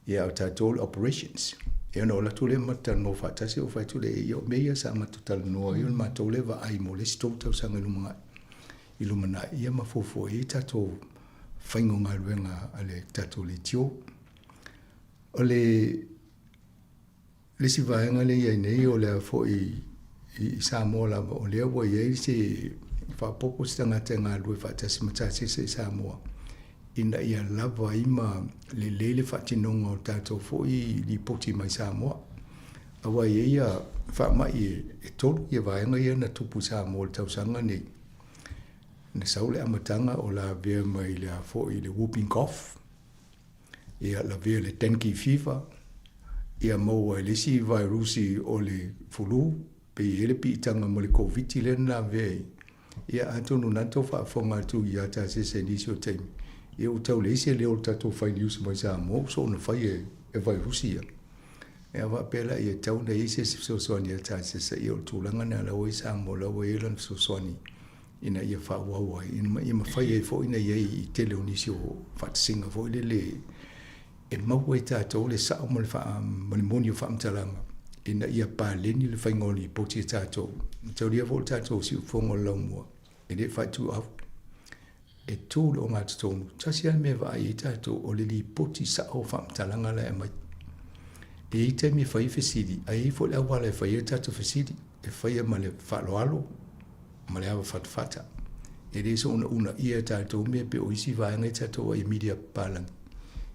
Ia a o tatou o le operations. Ia ona o atu lea matou talanoa faatasi ou fai atu lea, ia o mea ia sa matou talanoa ai o le matou lea vaai mo le isi 3 tausaga i lumanai. I lumanai ia ma fuafua i ai tatou faiga o galuega a le tatou leitio. O le isi vaega lea e i ai nei o le foi i Samoa lava, o lea ua i ai se faaopoopo se tagata e galulue faatasi ma Tasese i Samoa ina ia lava ai ma lelei le faatinoga o tatou foi lipoti mai Samoa. Aua e i ai ia faamai e tolu ia vaega ia na tupu i Samoa i le tausaga nei. Na sau le amataga o lavea mai le a foi le whooping cough, ia lavea le dengue fever, ia maua i le isi vairusi o le fulu, pei e i ai le piitaga ma le Koviti lea na lavea ai. Ia atonu o lena na tou faafofoga atu ia Tasese i nisi o taimi, ia ua tau leai se leo o le tatou fai news mai Samoa ua soona fai e vairusi ia. Ia faapea la ia tatau ona i ai se isi fesoasoani a Tasese, ia o le tulaga lena la ua i ai Samoa, la ua i ai lana fesoasoani ina ia faaauau ai, ina ia mafai ai foi ona i ai i tele o nisi o faatasiga foi lele e maua e tatou le sao ma le faa, ma le moni o faamatalaga ina ia paleni le faiga o lipoti a tatou. Mataulia foi le tatou siufofoga o le laumua. E le faaituau. E tu le ogatotonu, tasi lava le mea e vaai ai tatou, o le lipoti sao o faamatalaga la e aumai. E i ai taimi e fai ai fesili, ae i ai foi le auala e fai ai tatou fesili, e faia ma le faaaloalo ma le ava fatafata. E le soona uunaia e tatou mea pei o isi vaega ia tatou vaai i media papalagi.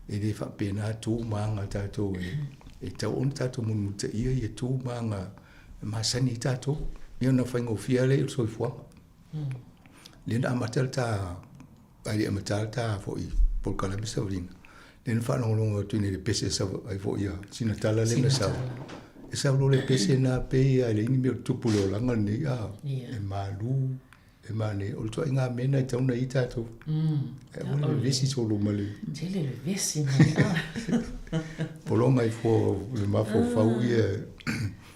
E le faapena tu ma aga a tatou e, e tatau ona tatou mulimulitaia ia tu ma aga e masani ai tatou. Ia ona faigofie lava lea o le soifuaga. Lea na amata le ta, ae le i amata le ta foi polokalame savaliga, lea na faalogologo atu i le pese e sau ai foi ia sina tala lea na sau. E sau loa le pese na pei lava e leai ni mea o tupu i le olaga lenei, a, e malu, e manaia. O le ituaiga mea lena e tatau ona i ai tatou. E aua le vevesi solo ma le... Tele vevesi mai, a. Pologa ai fua o le mafaufau ia.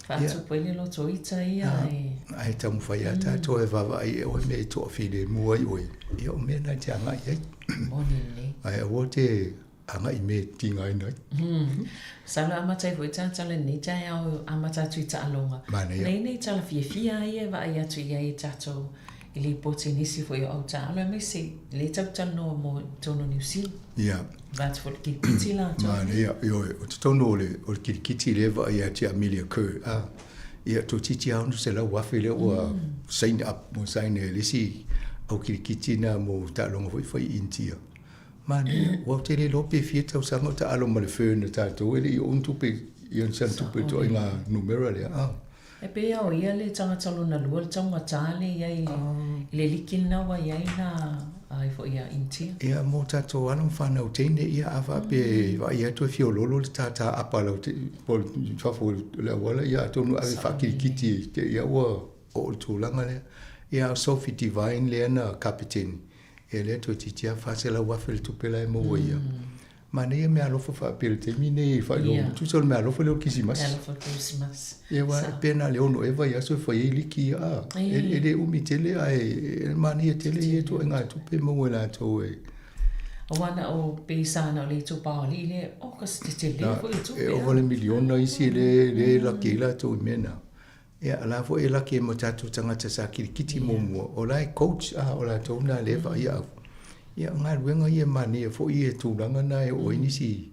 Faatupu ai le loto ita ia e. Ae taumafai lava tatou e vaavaai e oe mea e toafilemu ai oe, ia o mea na e te agai i ai. Moni lelei. Ae aua te agai i mea e tigaina ai. Masalo e amata ai foi ta tala i lenei taeao, amata atu i taaloga. Manaia. Nei nei tala fiafia ia e vaai atu i ai e tatou i lipoti i nisi foi o au taalo aemaise lea tatou talanoa mo totonu o Niu Sila. Ia. Vaai atu foi i le kirikiti latou. Manaia, ioe, o totonu o le, o le kirikiti lea e vaai ia te Amelia Kerr, a, ia, toeitiiti lava $600,000 lea ua sign up, ua sign e le isi au kirikiti na mo taaloga foi fai i Initia. Manaia, aua ou te le iloa pe fia tausaga o taalo ma le Fern a tatou e le i oo ni tupe, ia sana tupe i le ituaiga numera lea, a. E pei lava o ia le tagata lona lua le taugata lea i ai i le liki lena ua i ai la ai foi ia Initia. Ia mo tatou alo ma fanau teine ia a faapea e vaai atu e fiololo le tata apa lau te po i fafo o le auala ia atonu ave faakirikiti te ia ua oo le tulaga lea. Ia o Sophie Devine lea na kapeteni ia lea toeitiiti lava $400,000 le tupe la e maua ia. Manaia meaalofa faapea i le taimi nei e faailoa mai. Tusa o le meaalofa lea o le Kerisimasi. Meaalofa o le Kerisimasi. Ia aua e pei na o le 6 ea vaiaso e fai ai liki ia a. E le umi tele ae manaia tele ia ituaiga tupe e maua e latou e. Aua na o pei sa na o le itupa o alii lea, o ka se tetele foi o tupe. E ova le miliona isi e le laki ai latou i mea na. Ia a la foi e laki ai ma tatou tagata sa kilikiti muamua, o la e coach a o latou na lea e vaaia au. Ia o galuega ia e manaia foi ia tulaga na e oo ai nisi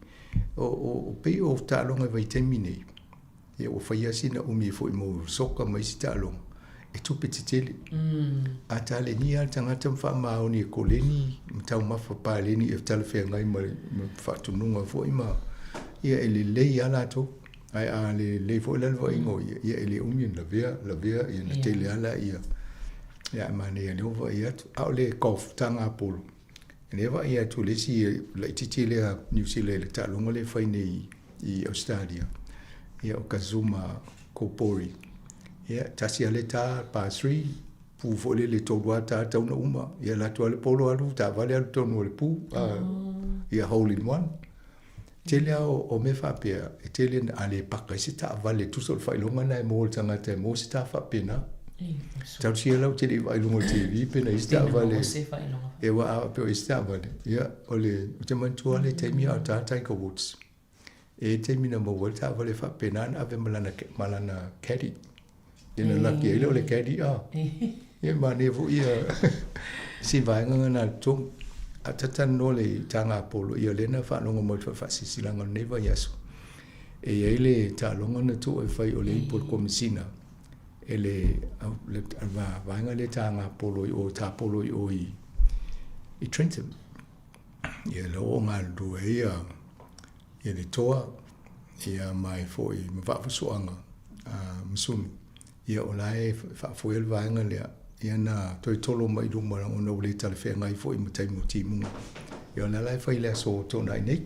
o, o, o pei o taaloga i vaitaimi nei, ia ua fai lava sina umi foi mo soka ma isi taaloga, e tupe tetele. A talenia lava le tagata ma faamaoni e koleni ma taumafa paleni e talafeagai ma le faatonuga foi ma, ia e lelei lava latou. Ae a le lelei foi la le vaaiga o ia, ia e le umi ona lavea, lavea, ia ona tele lava laia. Ia ae manaia lea ua vaai atu. A o le golf, taga polo, lea e vaai atu i le isi laitiiti lea Niu Sila i le taaloga lea e fai nei i Ausetalia, ia o Kazuma Kobori. Ia, tasi lava le ta, par 3, pu foi lele e tolu lava ta tatau ona uma. Ia alu atu lava le polo alu taavale alu tonu o le pu, ia hole in one. Tele lava o mea faapea, e tele ina a le paka ai se taavale, tusa o le faailoga lena e maua e le tagata e maua se ta faapena. Talosia la ou te le i vaai i luga o le TV pe na i ai se taavale. E aua a faapea o i ai se taavale, ia, o le, ou te manatua lava le taimi a o ta Tiger Woods. E i ai le taimi na maua ai le taavale faapena na ave ma lana, ma lana caddy. Ia na laki ai lea o le caddy a. Ia manaia foi ia si vaega na le tonu. A talatalanoa le taga polo, ia lea na faalogo mai le faasilasilaga o lenei vaiaso. E i ai le taaloga na tuu e fai o le ipu o le Komesina e le vaega lea taga polo i o, ta polo i o i Trentham. Ia lea ua galulue ai ia ia le toa ia ma e foi ma Vaafusuaga Masumi ia o la e faafoea le vaega lea ia na toe tolo mai i luma ona ua le talafeagai foi ma taimi o timuga ia o la la e fai i le aso o Toonai nei.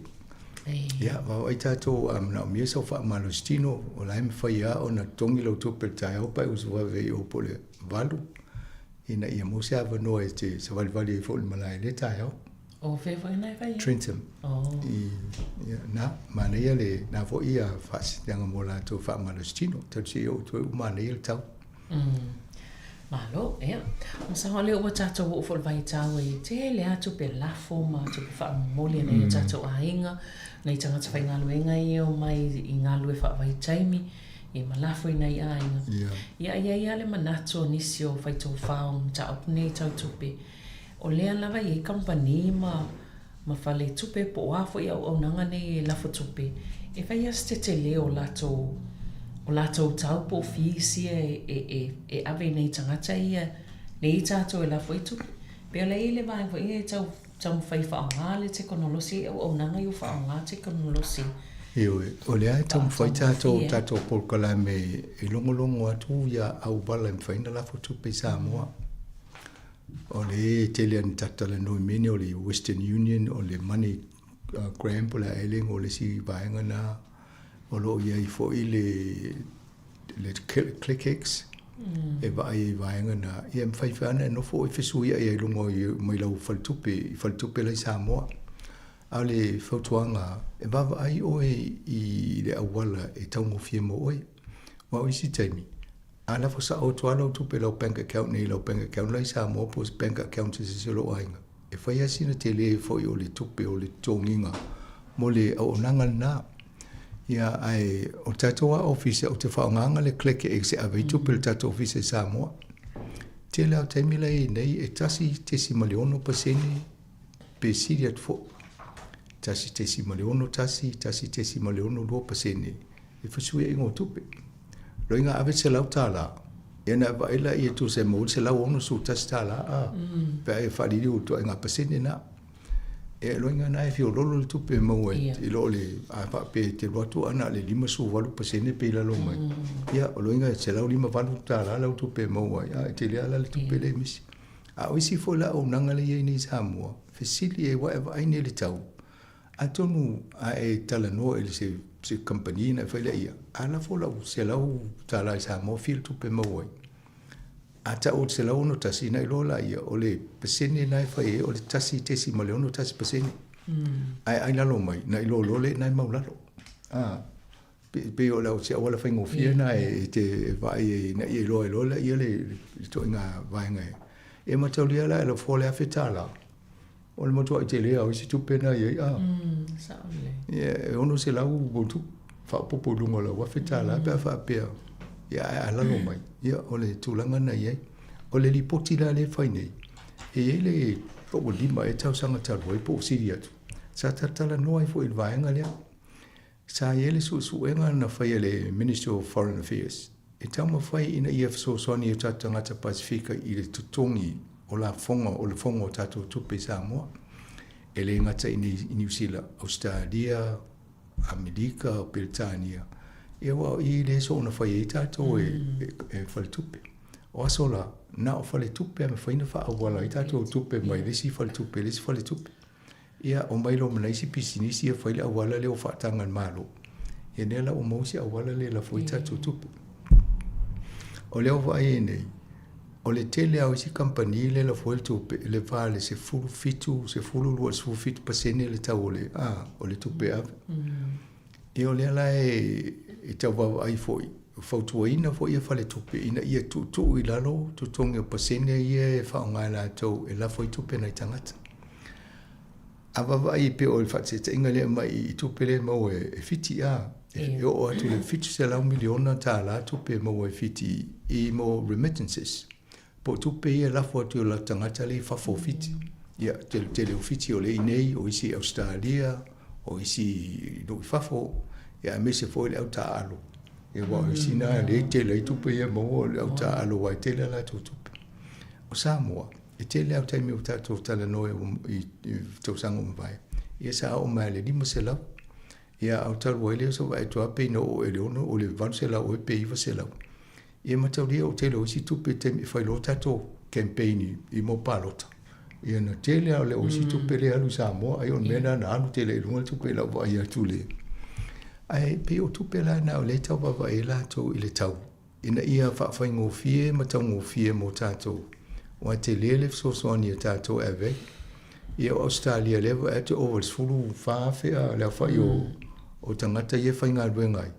Ia vaavaai tatou a manaomia sau faamalosi tino o la e mafai lava ona totogi lau tupe i le taeao pe a e usu vave i o po o le 8 ina ia maua se avanoa e te savalivali ai foi i le malae i lea taeao. O fea foi na e fai ai? Trentham. Oh. I, ia, na, manaia le, na foi ia faasilasilaga mo latou faamalositino. Tausi ia outou ua manaia le tau. Malo, ia. Masalo lea ua tatou oo foi i le vaitau e tele lava tupe lafo ma tupe faamomoli a nai o tatou aiga, nai tagata faigaluega ia e omai i galulue faavaitaimi. Ia ma lafo i nai aiga. Ia, e i ai lava le manatu o nisi o faitofā o mataupu nei tau tupe, o lea lava e i ai kamupani ma ma fale tupe po o a foi auaunaga nei e lafo tupe, e fai lava se tetele o latou o latou tau po o fees ia e e e e ave i nai tagata ia nei tatou e lafo ai tupe. Pei o la e i ai le vaega foi ia e tau taumafai e faaaoga le tekonolosi e auaunaga ia ua faaaoga tekonolosi. Ioe, o lea e taumafai tatou tatou polokalame e logologo atu ia auala e mafai ona lafo tupe i Samoa. O le tele ana talatalanoa i mea nei o le Western Union, o le Money Gram po o le a ea le igoa o le isi vaega lena. O lo o i ai foi le le ClickX e vaai ai i vaega na. Ia e mafai foi lava ona e nofo oe fesuiai ai i luga mai lau faletupe i faletupe la i Samoa. A o le fautuaga, e vaavaai oe i le auala e taugofie mo oe. Aua o isi taimi, a lafo sao atu lava lau tupe i lau bank account nei i lau bank account la i Samoa po o se bank account a se isi o lou aiga, e fai lava sina tele foi o le tupe o le totogiina mo le auaunaga lena. Ia, ae o le tatou lava ofisa, ou te faaaogaina le ClickX e ave ai tupe i le tatou ofisa i Samoa. Tele lava o taimi la e i ai nei, e 1.6% pe sili atu foi. 1.61, 1.62% le fesuiaiga o tupe. Loiga ave $100, ia ona e vaai lea e tusa e maua ai le $161 a, pe a e faaliliu i ituaiga pasene na. E loiga na e fiololo le tupe e maua i lo le, a faapea e te alu atu a na o le 58% pe i lalo mai, ia o loiga e $158 lau tupe e maua ai, a e tele lava la le tupe lea e misi. A o isi foi la auaunaga lea e i ai nei i Samoa, fesili e aua e vaai nei i le tau, atonu a e talanoa i se, se kamupani ona e fai lea ia, a lafo lau $100 i Samoa, fia le tupe e maua ai? A tau o le 161, ona iloa laia, o le pasene lena e fai ai o le 1.61%. Ae a i lalo mai, ona iloa loa lea i ina e maulalo. A. Pei o lau se auala faigofie lena e te vaai ai ina ia iloa ai loa lea le ituaiga vaega e. E mataulia la e lau fua le $1,000. O le matuai tele lava o isi tupe na i ai a. Sao lelei. Ia e $600 faaopoopo i luga o lau $1,000 pe a faapea ia ae a lalo mai, ia o le tulaga lena e i ai. O le lipoti la lea e fai nei, e i ai le po ua 5 ea tausaga talu ai po ua sili atu, sa talatalanoa ai foi i le vaega lea. Sa i ai le suesuega na faia e le Ministry of Foreign Affairs e taumafai ina ia fesoasoani i o tatou tagata Pasefika i le totogi o lafoga o lafoga o tatou tupe i Samoa, e le gata i Niu Sila, Ausetalia, Amerika, Peretania, ia aua o i lea e soona fai ai tatou e faletupe. O aso la, na o faletupe e mafai ona faaauala ai tatou tupe mai le isi faletupe i le isi faletupe. Ia, omai loa ma nai isi pisinisi ia fai le auala lea ua faataga e le Malo. Ia lea la ua maua se auala lea e lafo ai tatou tupe. O lea ua vaai ai nei, o le tele lava o isi kamupani lea e lafo ai le tupe, e le va i le 17, 12 i le 17% le tau o le, a, o le tupe ave. Ia o lea la e tau vaavaai foi, fautuaina foi ia faletupe ina ia tuutuu i lalo totogi o pasene ia e faaaoga e latou e lafo ai tupe a nai tagata. A vaavaai e pei o le faataitaiga lea e aumai i tupe lea e maua e Fiti a, e oo atu i le $700 miliona tala tupe e maua e Fiti i mo remittances. Po o tupe ia e lafo atu i o latou tagata lea i fafo o Fiti. Ia, tele, tele o Fiti o lea i inei, o isi i Ausetalia, o isi i nuu i fafo, ia aemaise foi le au taaalo. Ia aua o isi na lea e tele ai tupe ia e maua o le au taaalo aua e tele a latou tupe. O Samoa, e tele lava o taimi ua tatou talanoa i tausaga ua mavae, ia sa oo mai lava i le 500, ia a o talu ai lea o se vaai atu lava pei na oo ea i le 6, o le 800 ea pe 900. Ia mataulia o tele o isi tupe i taimi e fai loa tatou campaign i mo palota. Ia na tele lava o le o isi tupe lea e alu i Samoa, ai o le mea lena na alu tele ai i luga le tupe i lau vaai atu i le... Ae pei o tupe la na o lea e tau vaavaai ai latou i le tau ina ia faafaigofie ma taugofie mo tatou, aua e tele le fesoasoani a tatou e ave ai. Ia o Ausetalia lea e vaai atu e ova i le 14,000 a le aofai o tagata ia e faigaluega ai.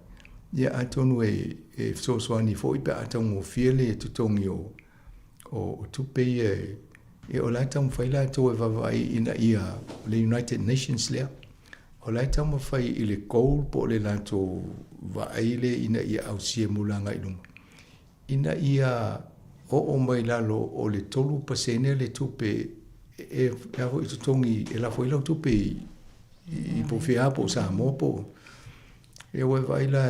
Ia atonu e fesoasoani foi pe a taugofie le totogi o tupe ia e, o la e taumafai latou e vaavaai ina ia le United Nations lea. O la e taumafai i le goal po o le latou vaai lea ina ia ausia mo le agai i luma, ina ia oo mai lalo o le 3% le tupe e a foi totogi e lafo ai lau tupe i po o fea lava po o Samoa po o Ia ua e vaai la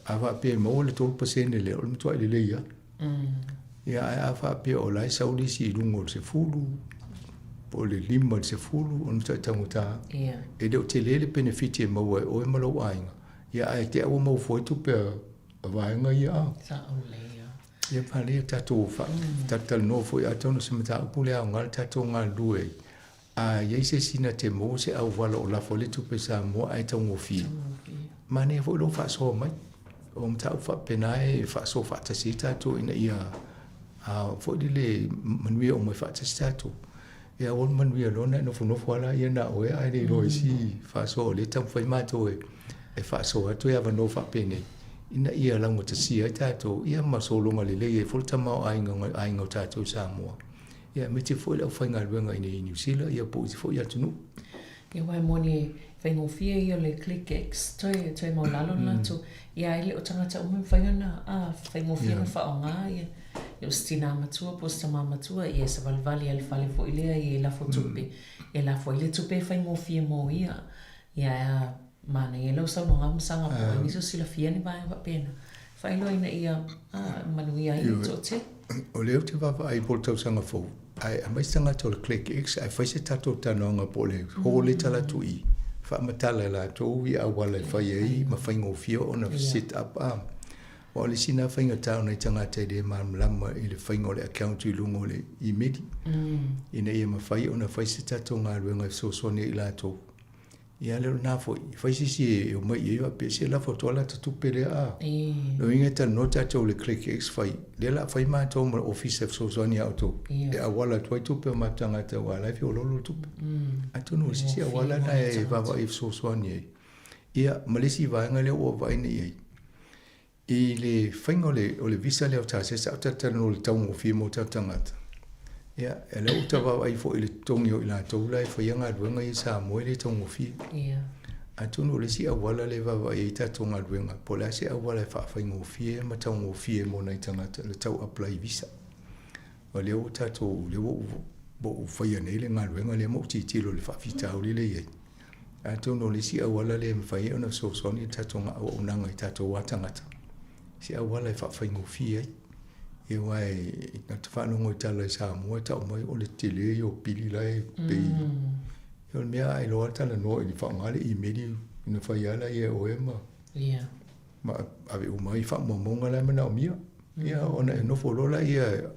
a faapea e maua le 3% lea, o le matuai lelei lava. Ia ae a faapea o la e sau le isi i luga o le 10 po o le 5 i le 10, o le matuai taugata lava. E le o tele le penefiti e maua e oe ma lou aiga, ia ae te i ua maua fua ai tupe a vaega ia a. Sao lelei lava. Ia malie tatou faatalatalanoa foi atonu o se mataupu lea aoga le tatou galulue ai. A i ai se isi na te maua se auala o lafo ai le tupe Samoa ae taugofie, manaia foi lou faasoa mai. O mataupu faapena e faasoa faatasi ai tatou ina ia foi lele manuia uma ai faatasi tatou. Ia aua le manuia loa ona e nofonofo lava laia na o oe ae le iloa i isi faasoa o lea e taumafai matou e faasoa atu e avanoa faapenei ina ia laugatasia ai tatou ia ma sologa lelei ai foi le tamaoaiga o aiga o tatou i Samoa. Ia aemaise foi le aufaigaluega i inei i Niu Sila ia po o isi foi atunuu. Ia aua e moni e faigofie ia o le ClickX toe toe maulalo le latou ia ae le o tagata uma e mafai ona a faigofie ona faaaoga ia ia o se tina matua po o se tama matua ia e savalivali lava i le fale foi lea ia e lafo tupe e lafo ai le tupe e faigofie mo ia ia ae a manaia lau saunoaga ma saga po o ai nisi o silafia ni vaega faapena faailoa ina ia manuia ai le toatele. O lea ou te vaavaai po o le tausaga fou, ae aumai se tagata o le ClickX ae fai se tatou talanoaga po o le call letter la atu i i, faamatala e latou ia auala e fai ai ma faigofie ona set up a. Aua o le isi lena faigata o nai tagata e le malamalama i le faiga o le account i luga o le imeli, ina ia mafai ona fai se tatou galuega e fesoasoani ai i latou. Ia lea o lena foi, fai se isi e omai i ai faapea, se lafo atu lava lata tupe lea a. Lona uiga e talanoa tatou i le ClickX fai, lea o le a fai matou ma le ofisa e fesoasoani ia outou, e auala atu ai tupe a o matou tagata aua o la e fia oloolo le tupe. Atonu o se isi auala lena e vaavaai e fesoasoani ai. Ia, ma le isi vaega lea ua ou vaai nei i ai, I le faiga o le, o le visa lea o Tasese, sa ou talatalanoa i le taugofie mo tatou tagata. Ia, o lea ua ou vaavaai foi i le totogi o i latou la e faia galuega ia i Samoa e le taugofie. Ia. Atonu o le isi auala lea e vaavaai ai tatou galuega, po o le a se auala e faafaigofie ma taugofie mo nai tagata le tau apply visa. O lea ua tatou, lea ua ou faia nei le galuega lea ma ou tilotilo i le faafitauli lea e i ai. Atonu o le isi auala lea e mafai ai ona fesoasoani le tatou auaunaga i tatou lava tagata, se auala e faafaigofie ai. Ia aua e na te faalogo i tala i Samoa e tau mai o le tele ia o pili la e pay. Ia o le mea a iloa talanoa i le faaaoga le imeli ona fai lava lea e oe ma ma ave uma ai faamaumauga la e manaomia. Ia ona e nofo loa lea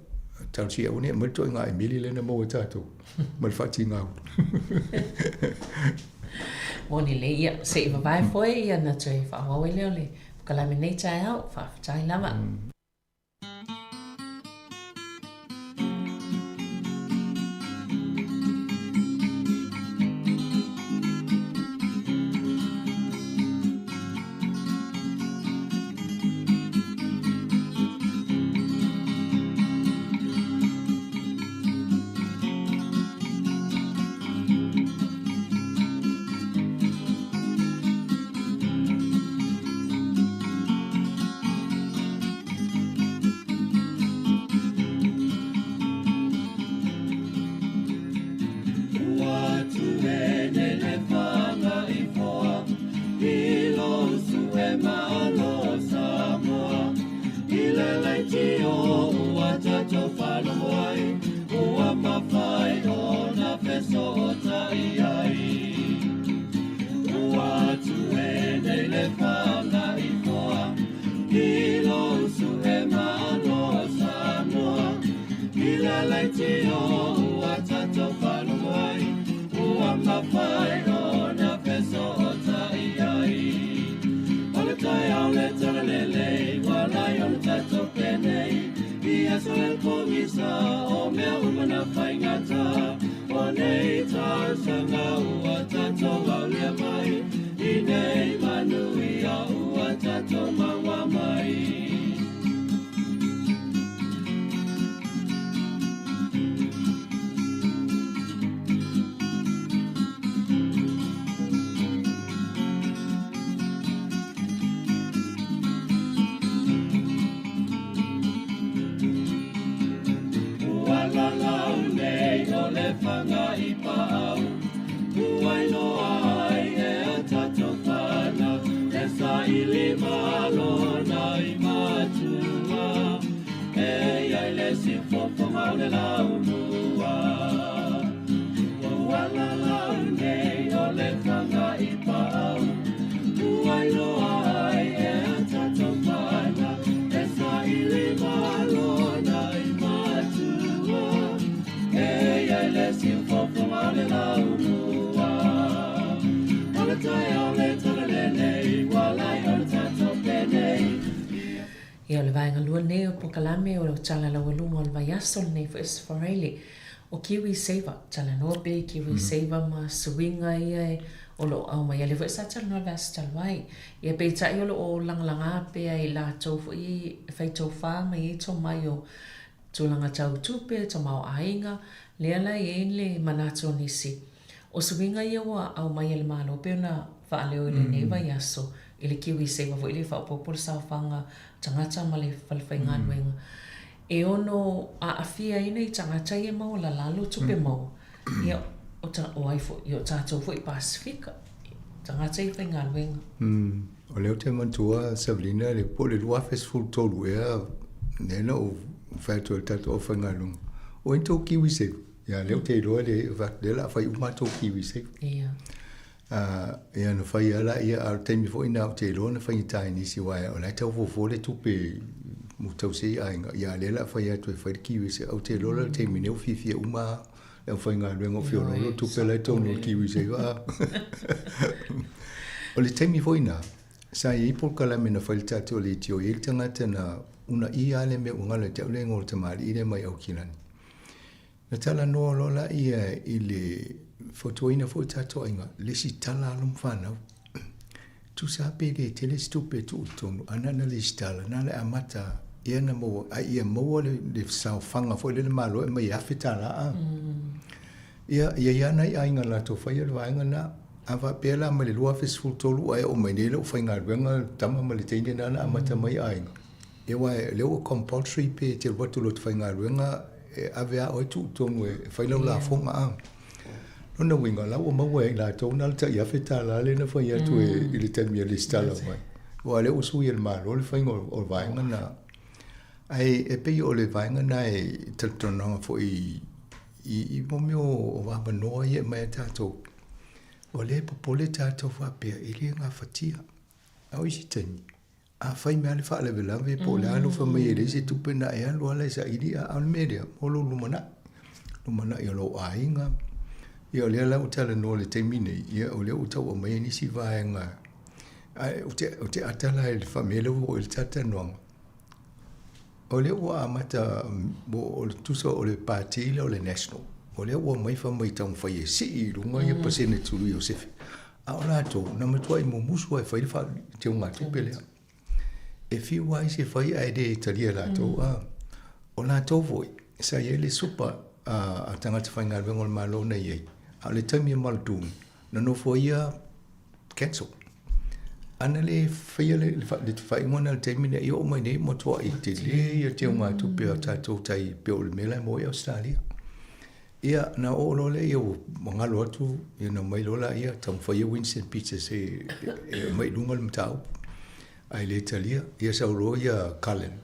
talosia aua ne i aumai le ituaiga imeli lea na maua e tatou ma le faatiga. Moni lelei, ia se i vavae foi ia ona toe faaauau ai lea o le polokalame nei taeao. Faafetai lava. faga i paau Ua iloa ai e a tatou fanau Le saili malo nai matua E i ai le siufofoga o le laumua Ua uala lau nei o le faga i paau Ua iloa ai e a tatou fanau Le saili malo nai matua E i ai le siufofoga o le laumua O le taeao le tala lenei Ua lai o le tatou penei Ia, o le vaega lua lenei o polokalame o Tala Laualuga o le Vaiaso lenei foi Aso Faraile. O Kiwi Saver, talanoa pea i Kiwi Saver ma suiga ia o lo o aumai. Ia lea foi sa talanoa i le vaiaso talu ai. Ia peitai o lo o lagalaga pea i latou foi e fai tofa ma i ai tomai o tulaga tau tupe, tamaoaiga, lea la e i ai le manatu o nisi. O suiga ia ua aumai e le Malo pei ona faaleo i lenei vaiaso i le KiwiSaver foi lea e faaopoopo le saofaga tagata ma le falefaigaluega e ono aafia ai nai tagata ia e maualalalo tupe maua. Ia, o ai foi, ia o tatou foi Pasefika, tagata ia faigaluega. O lea ou te manatua Savelina le po o le 2013 ea lea na ou fai atu ai i le tatou aufaigaluega, o ai ni tou KiwiSaver? Ia lea ou te iloa le lea o le a fai uma tou KiwiSaver. Ia. Ia na fai lava laia, a o le taimi foi lena ou te iloa na faigata i nisi aua o la e tau fofo le tupe mo tausi ai aiga. Ia a o lea o le a fai atu e fai le KiwiSaver. Ou te iloa la i le taimi nei ua fiafia uma lava le aufaigaluega o feoloolo tupe la e i totonu o le KiwiSaver. O le taimi foi lena, sa i ai polokalame na fai e le tatou leitio, e i ai le tagata na uunaia lava le mea ua galo ia te au le igoa o le tamalii lea mai Aukilani. Na talanoa loa laia i le fautuaina foi o tatou aiga, lesitala alo ma fanau. Tusa pe le tele se tupe e tuu i totonu, a na ona lesitala, na o le amata ea na maua, a ia maua le, le saofaga foi lea le Malo e aumai e $1,000 a. Ia, e i ai lava nai aiga na latou faia le vaega lena. A faapea la mai le 2013 ae oo mai nei le aufaigaluega, tama ma le teine lena na amata mai aiga, Ia aua o lea ua compulsory pe e te alu atu loa e te faigaluega e ave lava oe tuu i totonu e fai lau lafoga a. Lona uiga o la ua maua e i latou na o le tai $1,000 lea na fai atu i le taimi e resitala mai. Aua o lea ua sui e le Malo le faiga o le vaega lena. Ae e pei o le vaega lena e talitonuga foi i mea o avanoa ia e aumai a tatou, o lea e popole tatou faapea e le gafatia. A o isi taimi, A fai mai lava le faalavelave po o le a alofa mai e leai se tupe na e alu lava la e saili, a o le mea lea, mo lou lumanai, lumanai o lou aiga. Ia o lea la ua talanoa i le taimi nei, ia o lea ua tau aumaia nisi vaega, ae ou te, ou te ata la i le faamea lea ua oo i ai le talatalanoaga. O lea ua amata, o le tusa o le Pati lea o le National, o lea ua omai fai mai e taumafai e sii i luga ia pasene tului o sefe. A o latou, na matuai mumusu lava e fai le teugatupe lea. E fiu lava isi e fai ae le talia e latou. A o latou foi, sa i ai le supa a tagata faigaluega o le Malo na i ai, a o le taimi e Muldoon, na nofoia cancel. Ana le faia le faaiuga lena i le taimi lea, ia oo mai nei ua matuai tele ia teugatupe a tatou tai pei o le mea la e maua ai Ausetalia. Ia, na oo loa lea ua galo atu, ia na omai loa laia, taumafai ia Winston Peters e aumai i luga le mataupu, ae le talia. Ia sau loa ia Cullen,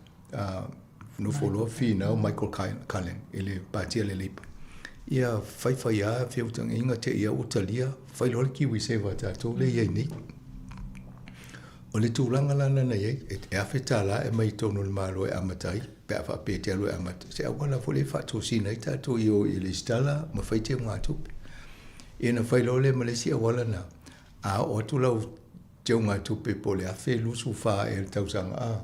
nofo loa finau Michael Cullen i le Pati a le Labour. Ia fai fai lava feutagaiga te i lava ua talia, fai loa le KiwiSaver a tatou lea e i ai nei. O le tulaga la lena na i ai, e $1,000 e aumai i totonu o le Malo e amata ai, pe a faapea e te alu e amata, se auala foi lea e faatosina ai tatou i o i lesitala ma fai teugatupe. Ia na fai loa lea ma le isi auala lena, a oo atu lau teugatupe po o le $1,024 ea i le tausaga a,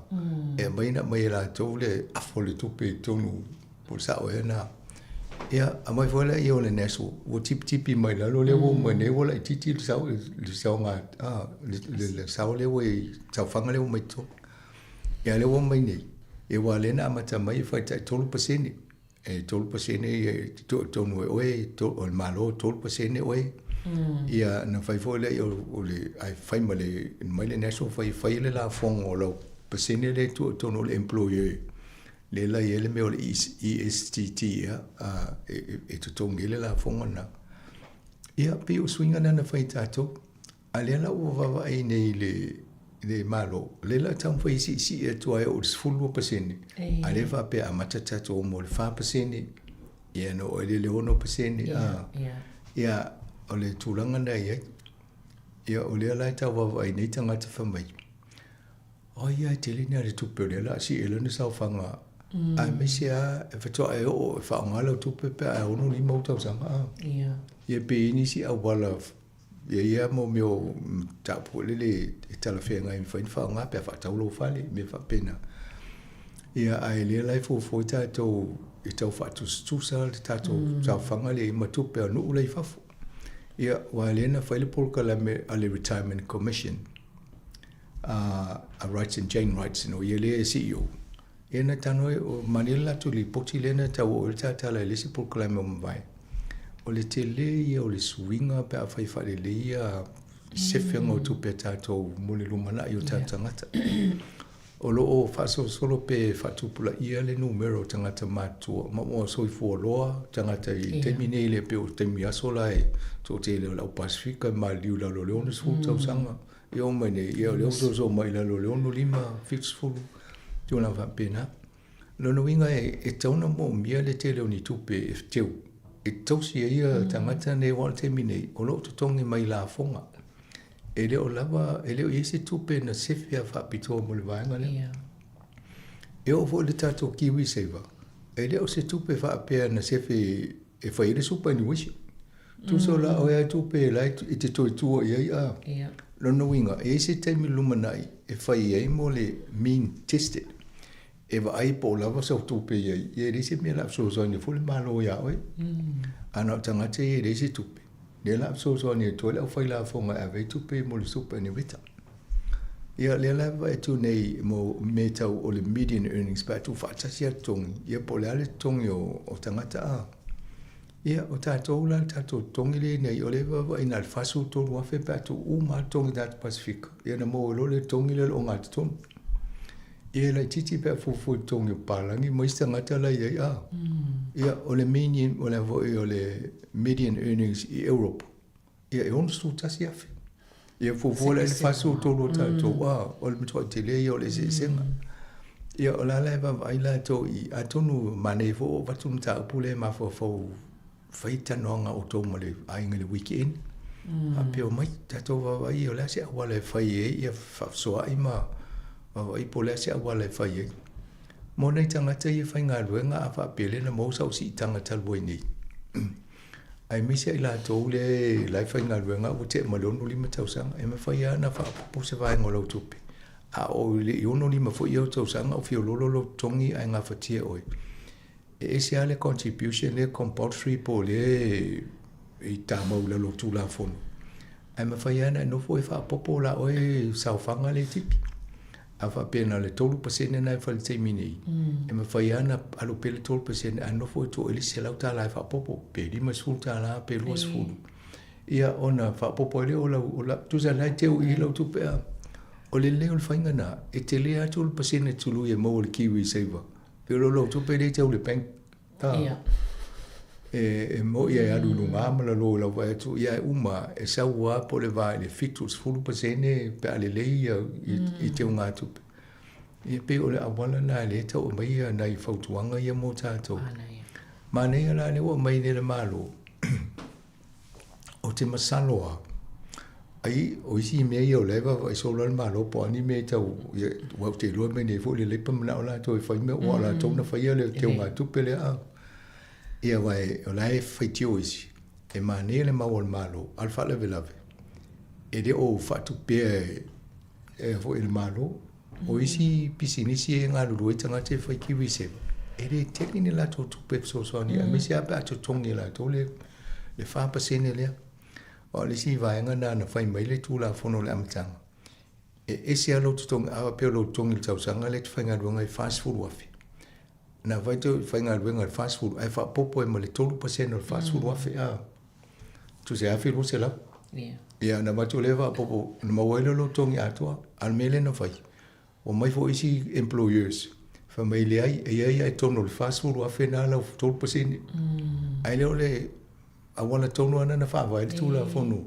e aumai ona aumai e latou le afa o le tupe i totonu po o le sao ea lena. Ia, aumai foi lea o le National, ua tipitipi mai lalo lea ua oo mai nei ua laitiiti le sao, le saoga, le sao lea ua i, saofaga lea ua mai totonu. Ia lea ua omai nei, ia aua o lea na amata mai e fai tai 3%. E 3% e tonu e oe, o le Malo 3% oe. Ia na fai foi lea o le, ae fai ma le, mai le National fai, fai le lafoga o lau pasene lea e tuu i totonu o le employer. Lea la e i ai le mea o le ESTT ea, e totogi ai le lafoga lena. Ia, pei o suiga na na fai e tatou. A lea la ua vaavaai nei le le Malo, lea la taumafai e siisii atu ai oo i le 12%, a lea faapea amata tatou mo le 4%, ia ona oo ai lea i le 6%, a. Ia, o le tulaga lena e i ai. Ia, o lea la e tau vaavaai nei tagata fai mai, Oi ae tele ni ale tupe o lea la sii ai lona saofaga aemaise lava e faatoa e oo e faaaoga lau tupe pe a e 65 ou tausaga a. Ia pe i ai nisi auala e i ai lava mo mea o mataupu foi lele e talafeagai e mafai ona faaaoga pe a faatau lou fale, mea faapena. Ia ae lea la e fuafua ai tatou e tau faatusatusa le tatou saofaga lea ma tupe a nuu la i fafo. Ia aua lea na fai le polokalame a le Retirement Commission a Wrightson, Jane Wrightson, o ia lea e CEO, ia na talanoa ai, o manaia le latou lipoti lea na tau oo ai le tatala i le isi polokalame ua mavae. O le tele ia o le suiga pe afai e faalelei ia sefega o tupe a tatou mo le lumanai o tatou tagata. O lo o faasolosolo pe faatupulaia le numera o tagata matutua ma ua soifua loa tagata i taimi nei le pei o taimi aso la e toatele o le au Pasefika e maliliu i lalo o le 60 tausaga. E oo mai nei, ia o lea ua soosoo mai i lalo o le 65, 70, tulaga faapena. O lona uiga e tatau ona moomia le tele o ni tupe e teu e tausi ai ia tagata nei aua o le taimi nei o lo o totogi mai lafoga. E le o lava, e le o i ai se tupe na sefe a faapitoa mo le vaega lea. E oo foi i le tatou KiwiSaver, e le o se tupe faapea na sefe e fai ai le superannuation. Tusa la oe a tupe la e te toe tua i ai a. Lona uiga, e i ai se taimi lumanai e fai ai mo le mean tested. E vaai po o lava sau tupe i ai, ia e leai se mea o le a fesoasoani ai foi le Malo iā oe. A na o tagata ia e leai se tupe, lea o le a fesoasoani atu ai le aufailafoga e ave ai tupe mo le superannuation. Ia lea la e vaai atu nei mo mea tau o le median earnings pe a tuufaatasi lava totogi, ia po o le a le totogi o tagata a. Ia, o tatou la le tatou totogi lea nei, o lea e vaavaai na o le $43,000 pe a tuu uma lava totogi tagata Pasefika, ia ona maua ai loa lea o le totogi lea o le ogatotonu. Ia e laitiiti pe a fuafua i totogi o papalagi ma isi tagata la e i ai, a. Ia, o le median, o le a foi o le median earnings i Europe, Ia, e $61,000. Ia, fuafua la i le 43 o tatou, a, o le matuai tele ia o le eseesega. Ia, o la la e vaavaai latou i, atonu manaia foi ua avatu le mataupu lea e mafaufau fai talanoaga a outou ma le aiga i le weekend. Faapea omai, tatou vaavaai o le a se auala e fai ai ia faafesoaai ma vaavaai po o le a se auala e fai ai. Mo nai tagata ia faigaluega a faapea lea na maua sau siitaga talu ai nei. Aemaise i latou lea la e faigaluega ua tea ma le 65 tausaga, e mafai lava ona faaopoopo se vaega o lau tupe. A oo i le 65 foi ou tausaga o fiololo lou totogi ae gafatia oe. E ese lava le contribution lea compulsory po o lea e tamau i lalo o Tulafono. Ae mafai lava ona e nofo e faaopoopo la oe saofaga lea e tipi. A faapea na o le 3% lena e fai i le taimi nei, e mafai lava ona alu pea le 3% ae nofo e tuu ai le isi $100 e faaopoopo, pe $50 pe $20. Ia ona faaopoopo ai lea o lau, o lau, tusa o lena e teu i i lau tupe a. O le lelei o le faiga lena, e tele atu le pasene tului e maua i le KiwiSaver, pe o lau tupe lea e tau i le bank. Ia. E moni e alu i luga ma lalo i lau vaai atu, ia e uma, e sau lava po o le va i le 70% pe a lelei ia i teugatupe. Ia pei o le auala lena lea e tau aumai nai fautuaga ia mo tatou. Manaia la lea ua aumai nei e le Malo. Ou te masalo lava, ai o isi mea ia o la e vaavaai solo lava le Malo po o a ni mea e tau, ia, aua ou te iloa mai nei foi le Labour manao latou e fai mea aua o latou na faia le teugatupe lea a. Ia aua o la e faitio isi, e manaia le mau a le Malo, a o le faalavelave, e le o faatupea e foi le Malo. O isi pisinisi e galulue ai tagata e fai KiwiSaver, e le tele ni latou tupe e fesoasoani, aemaise lava pe a totogi e latou le 4% lea. O le isi vaega lena na fai mai le Tulafono i le amataga, e ese lava lou totogi, a faapea o lou totogi i le tausaga lea e te faigaluega ai e $40,000. Na fai te faigaluega i le 40, ae faaopoopo ai ma le 3% o le $40,000, a, tusa e $1,200. Ia, na avatu lea faaopoopo, na maua ai lea o lou totogi atoa. A o le mea lea na fai, omai foi isi employers. Fai mai, Leai, e i ai lava i totonu o le 40,000 na lau 3%. Ae le o le auala tonu lava lena na faavae ai le Tulafono.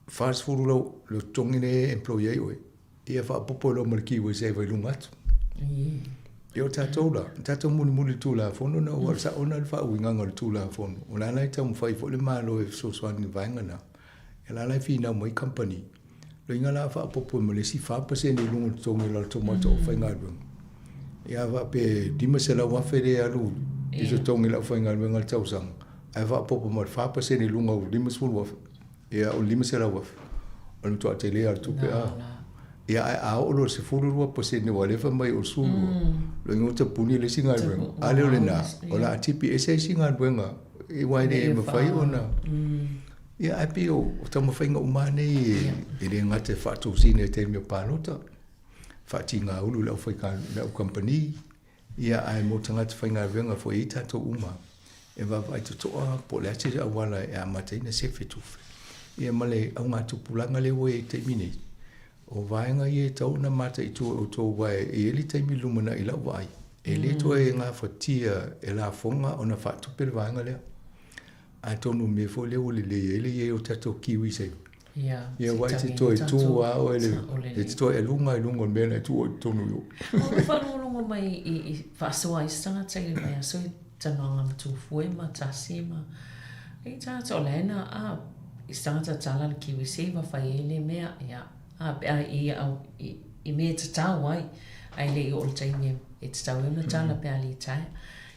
40 lau le totogi lea e employ ai oe, ia faaopoopo loa ma le KiwiSaver i luga atu. Ia o tatou la, tatou mulimuli i le Tulafono na ua sao na le faauigaga o le Tulafono. O la la e taumafai foi le Malo e fesoasoani i le vaega lena. Ia la la e finau mai kamupani, loiga la a faaopoopo ma le isi 4% i luga o le totogi o le tomato o faigaluega. Ia a faapea e 500,000 lea e alu i totogi o le aufaigaluega i le tausaga, ae faaopoopo ma le 4% i luga o le 50,000, Ia, o le 500,000, o le matuai tele lava o le tupe a. Ia, ae a oo loa i le 12% aua o lea e fai mai o le 12, loiga ua tapuni le isi galuega. A lea o lena, o le a tipi ese isi galuega, aua e le mafai ona... Ia, ae pei o taumafaiga uma lava nei e le gata e faatosina i taimi o palota, faatigaulu i le aufaigaluega, le aukamupani, Ia, ae mo tagata faigaluega foi e i ai tatou uma e vaavaai totoa po o le a se auala e amata ai ona sefe tupe. Ia ma le augatupulaga lea ua i ai i le taimi nei, o vaega ia e tatau ona mataitu e outou aua e i ai le taimi i le lumanai i lau vaai, e le toe gafatia e lafoga ona faatupe le vaega lea. Atonu o le mea foi lea ua lelei ai le i ai o tatou KiwiSaver. Ia aua e te toe tu lava oe i le, e te toe aluga i luga o le mea na e tuu ai i totonu i o. Ua faalogologo mai i faasoa ai se tagata i le vaiaso i talanoaga ma Tufue ma Tasi ma i tagata o la e na a i se tagata tala le KiwiSaver fai ai le mea ia a pe a i au i mea e tatau ai ae le i oo i le taimi e tatau ai ona tala pe a litaea.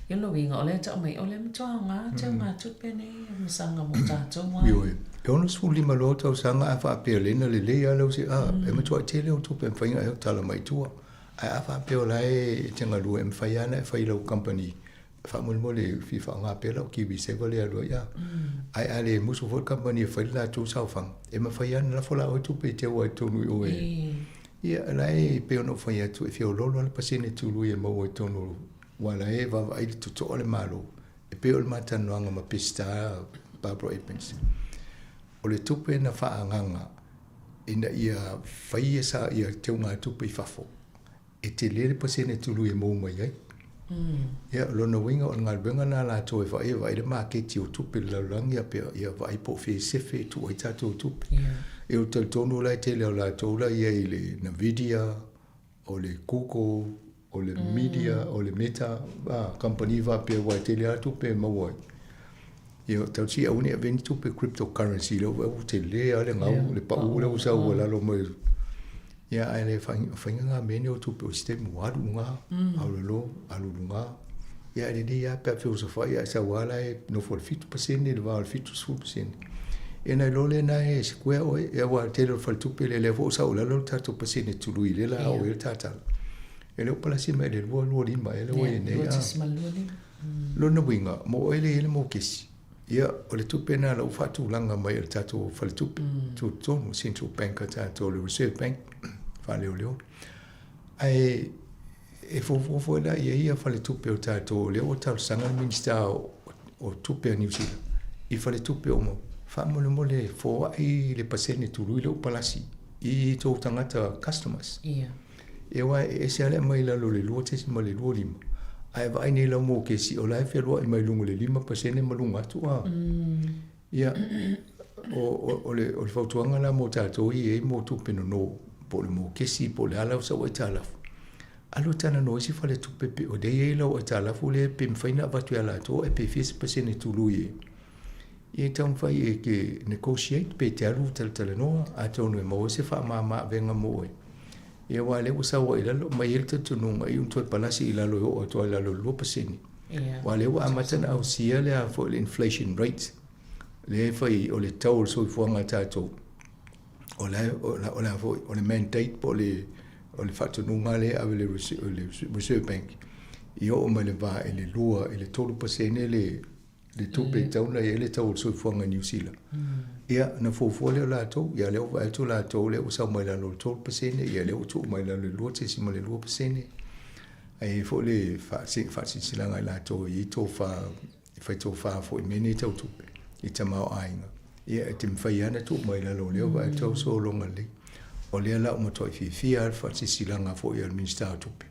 I lona uiga, o lea e tau mai, o lea matua aoga te augatupe nei e masaga mo tatou ai. Ioe. E 65 loa tausaga a faapea lea na lelei lava lau se, a, e matuai tele au tupe e mafai ona e tala mai i tua. Ae a faapea o la e te galue, e mafai lava ona e fai i lau company, faamolemole e fia faaaoga pea lau KiwiSaver lea e alu ai a. Ae a le musu foi le company e fai le latou saofaga, e mafai lava ona lafo la oe tupe e teu ai i totonu i o e. Ia, la e pei ona ou fai atu, e feoloolo lava le pasene tului e maua i totonu o Aua la e vaavaai le totoa le Malo, e pei o le ma talanoaga ma Peseta Barbara Edmonds, o le tupe na faaagaga ina ia faia sa ia teugatupe i fafo, e tele le pasene tului e maua mai ai. Ia, o lona uiga o le galuega lena a latou e vaai, e vaai le maketi o tupe i le lalolagi a pea, ia vaai po o fea e sefe e tuu ai tatou tupe. Ia, ou te talitonu la e tele o latou la e i ai i le Nvidia, o le Google, o le media, o le Meta, a, kamupani faapea aua e tele lava tupe e maua ai. Ia, tau aua ne i ave ni tupe cryptocurrency lea ua tele lava le gau, le pau lea ua sau i lalo mai. Ia, ae le faiga na mea nei o tupe o isi taimi ua alu i luga, alu i lalo, alu i luga. Ia, e lelei lava pe a feosofai ae sau lava la e nofo i le 7% i le va o le 70%. Ia ona iloa lea lena e square oe, ia aua o le tele o faletupe lea, lea foi ua sau i lalo le tatou pasene tului lea o le a oo i ai le tatala. E le o palasi mai i le 2.25 ea lea ua i ai nei. Lona uiga, mo oe lea e i ai le mokesi, ia o le tupe lena o la ua faatulaga mai e le tatou faletupe tutotonu, Central Bank a tatou, le Reserve Bank faaleoleo. Ae E fuafua foi la i ai ia faletupe o tatou, o lea ua talosaga le Minisita o Tupe a Niu Sila i faletupe uma, faamolemole foai le pasene tului lea ua palasi i tou tagata customers. Ia. Ia aua e ese lava le aumai i lalo o le 2.25, ae vaai nei lau mokesi o la e fealuai mai luga o le 5% ma luga atu a. Ia, o le fautuaga la mo tatou ia e i ai mo tupe nono, po o le mokesi po o le a lau sau aitalafu, alu e talanoa i isi faletupe pe o lea e i ai lau aitalafu lea pe mafai ona avatu ia latou ae pe fia se pasene tului e ia taumafai e te negotiate pe te alu talatalanoa atonu e maua se faamama avega mo oe. Ia aua o lea ua sau ai i lalo, mai ai le talitonuga i ona toe palasi i lalo e oo atu lava i lalo i le 2%. Aua o lea ua amata ona ausia le a foi le inflation rate lea e fai o le tau o le soifuaga a tatou, o le o le a foi o le mandate po o le o le faatonuga lea e ave i le Reserve Bank ia oo mai le va i le 2 i le 3% le le tupe e tatau ona i ai le tau o le soifuaga i Niu Sila. Ia, ona fuafua lea o latou, ia lea ua vaai atu latou lea ua sau mai lalo i le 3%, ia lea ua tuu mai lalo i le 2.2%. Ae i ai foi le faasilasilaga a i latou e i ai tofa, e fai tofa foi i mea nei tau tupe, i tamaoaiga. Ia, e te mafai lava ona tuu mai lalo o lea ua vaai atu au sologa lelei. O lea la ua matuai fiafia lava le faasilasilaga foi a le Minisita o Tupe.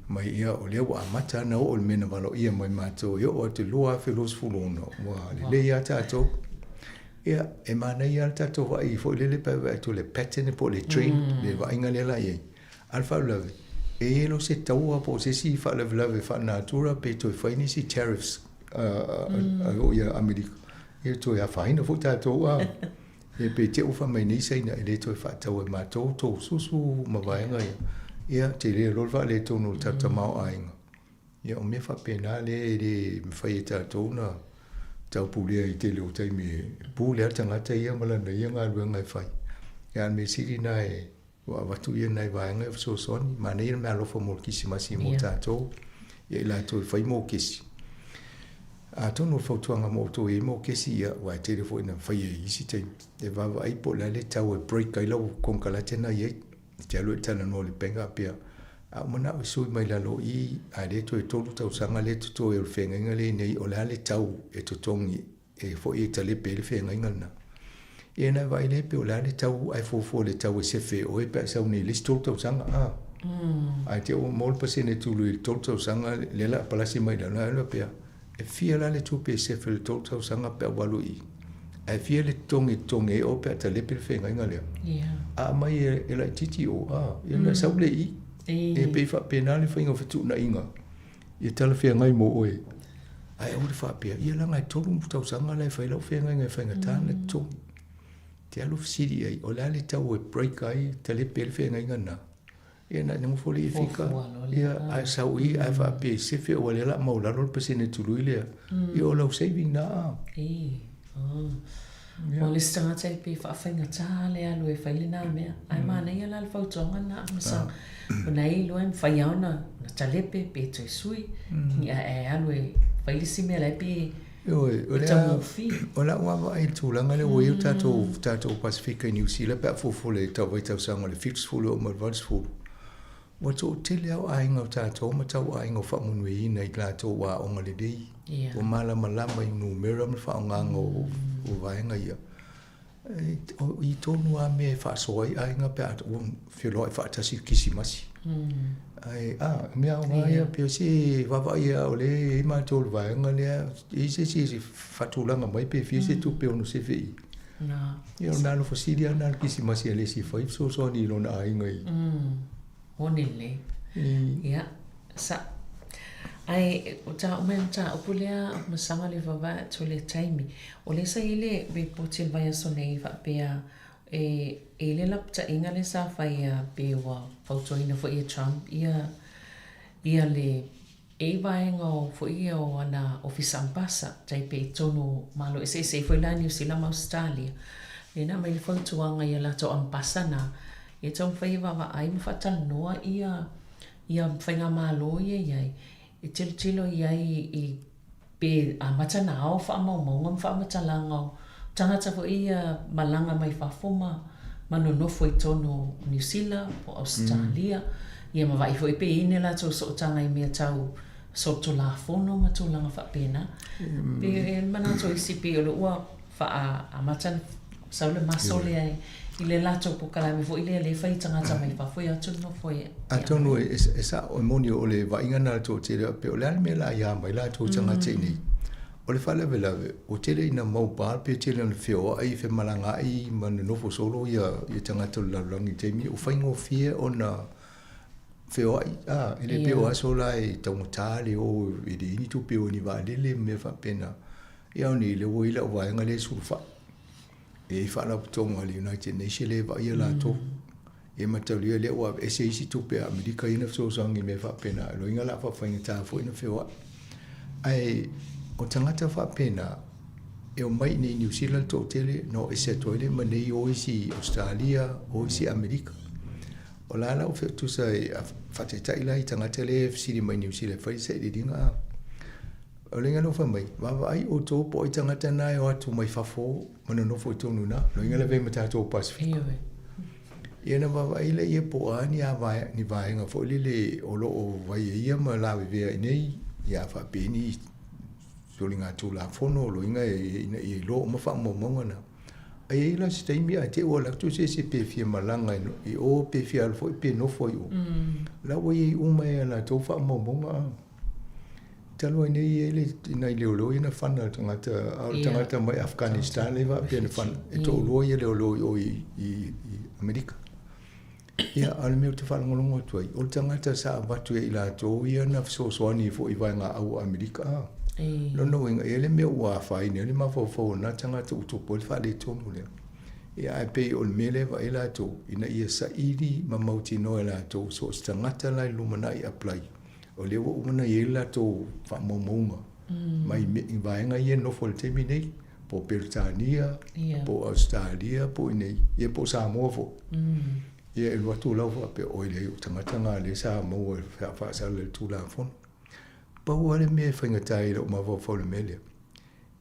Mai ia o lea ua amata ona oo le mea na valoia mai matou e oo atu i le 2026 ua lelei lava tatou. Ia, e manaia lava le tatou vaai foi lele pe a vaai atu i le pattern po o le trend, le vaaiga lea la i ai. A o le faalavelave, e i ai loa se taua po o se isi faalavelave faalenatura pe toe fai nisi tariffs a ia Amerika, ia toe afaina foi tatou a. Ia pe te i ua fai mai nei Saina e le toe faatau e matou tou susu ma vaega ia, ia tele loa le faaletonu o le tatou tamaoaiga. Ia o mea faapena lea e le mafai e tatou ona taupulea i tele o taimi e pule lava le tagata ia ma lana ia galuega e fai. Ia a o le mea sili lena e Ua avatu ia nai vaega e fesoasoani. Manaia le meaalofa mo le Kirisimasi mo tatou, ia i latou e fai mokesi. Atonu o le fautuaga mo outou e i ai mokesi, ia, aua e tele foi ina faia i isi taimi, e vaavaai po o le a le tau e break ai lau konekarate na i ai. E te alu e talanoa i le bank faapea, a ou manao e sui mai lalo i i, a lea toe 3 tausaga lea e totoe o le feagaiga lea e i nei, o le a le tau e totogi e foi e talepe ai le feagaiga lena. Ia na vaai lea pe o le a le tau ae fuafua i le tau e sefe e oe pe a e sau nei i le isi 3 tausaga a. Ae te i ua maua le pasene tului i le 3 tausaga lea la a palasi mai lalo ae faapea e fia la le tupe e sefe i le 3 tausaga pe a ua alu i i. Ae fia le totogi e totogi ai oe pe a talepe le feagaiga lea. A aumai e laitiiti o a, ia ona sau lea i i. E pei faapena le faiga o fetuunaiga. Ia talafeagai mo oe. Ae aua le faapea, ia leaga e 3 tausaga la e fai lau feagaiga e faigata ona totogi. Te alu fesili i ai, o le a le tau e break ai, talepe ai le feagaiga lena? Ia na nofo lea i fika, ia ae sau i ae faapea e sefe aua o lea o le a maualalo le pasene tului lea. Ia o lau saving lena a. Ia. O le isi tagata e pei e faafaigata le alu e fai lena mea. Ae manaia la le fautuaga lena a Masang. O na e iloa e mafai lava ona talepe pe toe sui, ae alu e fai le isi mea la e pei e taugofie. O lau vaavaai i le tulaga lea ua i ai o tatou Pasefika i Niu Sila pe a fuafua i le tau vaitausaga o le 70 e oo mai i le 80, Ua toatele lava o aiga o tatou ma tauaiga o faamanuiaina i latou aoga lelei, ua malamalama i numera ma le faaaogaga o vaega ia. O i tonu lava mea e faasoa ai aiga pe a ua feloai faatasi i le Kirisimasi. Ae, a, o mea aoga ia, pei o se vaavaai lava o lea e i ai matou i le vaega lea, e i ai se isi e faatulaga mai pe fia se tupe e ono sefe i i. Ia o le meaalofa sili lava lena o le Kirisimasi a le isi e fai fesoasoani i lona aiga i. Moni lelei. Ia, sa. Ae o ta uma mataupu lea masaga le vavae atu le taimi. O lea sa i ai le repoti o le vaiaso nei faapea e i ai le lapataiga lea sa faia pe ua fautuaina foi e Trump ia ia le E i vaega o foi ia o ana Ofisa Ambasa, tai pei i totonu o Malo eseese ai foi la Niu Sila ma Ausetalia. Lea na aumai le fautuaga i a latou Ambasa na, ia taumafai e vaavaai ma faatalanoa ia ia faigamalo ia i ai, e tilotilo i ai i pe amata ona ao faamaumauga ma faamatalaga o tagata foi ia malaga mai fafo ma ma nonofo i totonu o Niu Sila po o Ausetalia, ia ma vaai foi pe i ai ni a latou sootaga i mea tau solitulafono ma tulaga faapena. Pe e manatu o isi pei o lea ua faaamata ona sau le maso lea i le latou polokalame foi lea lea e fai i tagata mai fafo e o atu nonofo i Atonu e sao e moni o le vaaiga lena a le toatele faapea o le a le mea o le a aia mai latou tagata i inei. O le faalavelave, ua tele ina mobile pe tele ina feoai, femalagaai ma nonofo solo ia tagata o le lalolagi i taimi ua faigofie ona feoai. A, e le pei o aso la e taugata le o e leai ni tupe e o ai i ni vaalele ma mea faapena. Ia o nei lea ua i ai lau vaega lea e sulufai. E i ai faalapotopotoga a le United Nation lea e vaaia latou. E mataulia lea ua aveese isi tupe a Amerika ia na fesoasoani i mea faapena, o lona uiga o le a faafaigata foi ona feoai. Ae o tagata faapena, e omai i inei i Niu Sila le toatele ona o ese atu ai lea ma nei o isi i Ausetalia, o isi i Amerika. O la la ua tusa e faataitai la i tagata lea e fesili mai i Niu Sila e fai sailiiliga. O le uiga na fai mai, vaavaai outou po o ai tagata na e o atu mai fafo ma nonofo i totonu i ina. O lona uiga lavea ma tatou Pasefika. Ia ona vaavaai lea po o a ni ni vaega foi lele o lo o vaia ia ma lavevea i inei, ia faapea ni soligatulafono, o lona uiga ina ia iloa uma faamaumauga na. Ae i ai la se taimi ae te i ua alu atu se isi pe fia malaga i o pe fia alu foi pe nofo i o. La ua i ai uma e a latou faamaumauga a. Talu ai nei e i ai le nai leoleo ia na fana le tagata, a o le tagata mai Afghanistan lea e faapea na fana, e toalua ia leoleo i o i Amerika. Ia, a o le mea ou te faalogologo atu ai, o le tagata sa avatu e i latou ia na fesoasoani foi i vaegaau o Amerika a. Lona uiga, e i ai le mea ua afaina ai le mafaufau o lena tagata ua tupu ai le faaletonu lea. Ia, ae pei o le mea lea e vaai latou, ina ia saili ma mautinoa e latou so o se tagata la i le lumanai e apply, o lea ua uma ona i ai le latou faamaumauga mai vaega ia e nofo i le taimi nei, po o Peretania, po o Ausetalia, po o i inei, ia po o Samoa foi. Ia e alu atu la faapea, oi leai, o tagata na lea sa maua e faasala i le Tulafono. Pau lava le mea e faigata ai i lou mafaufau i le mea lea,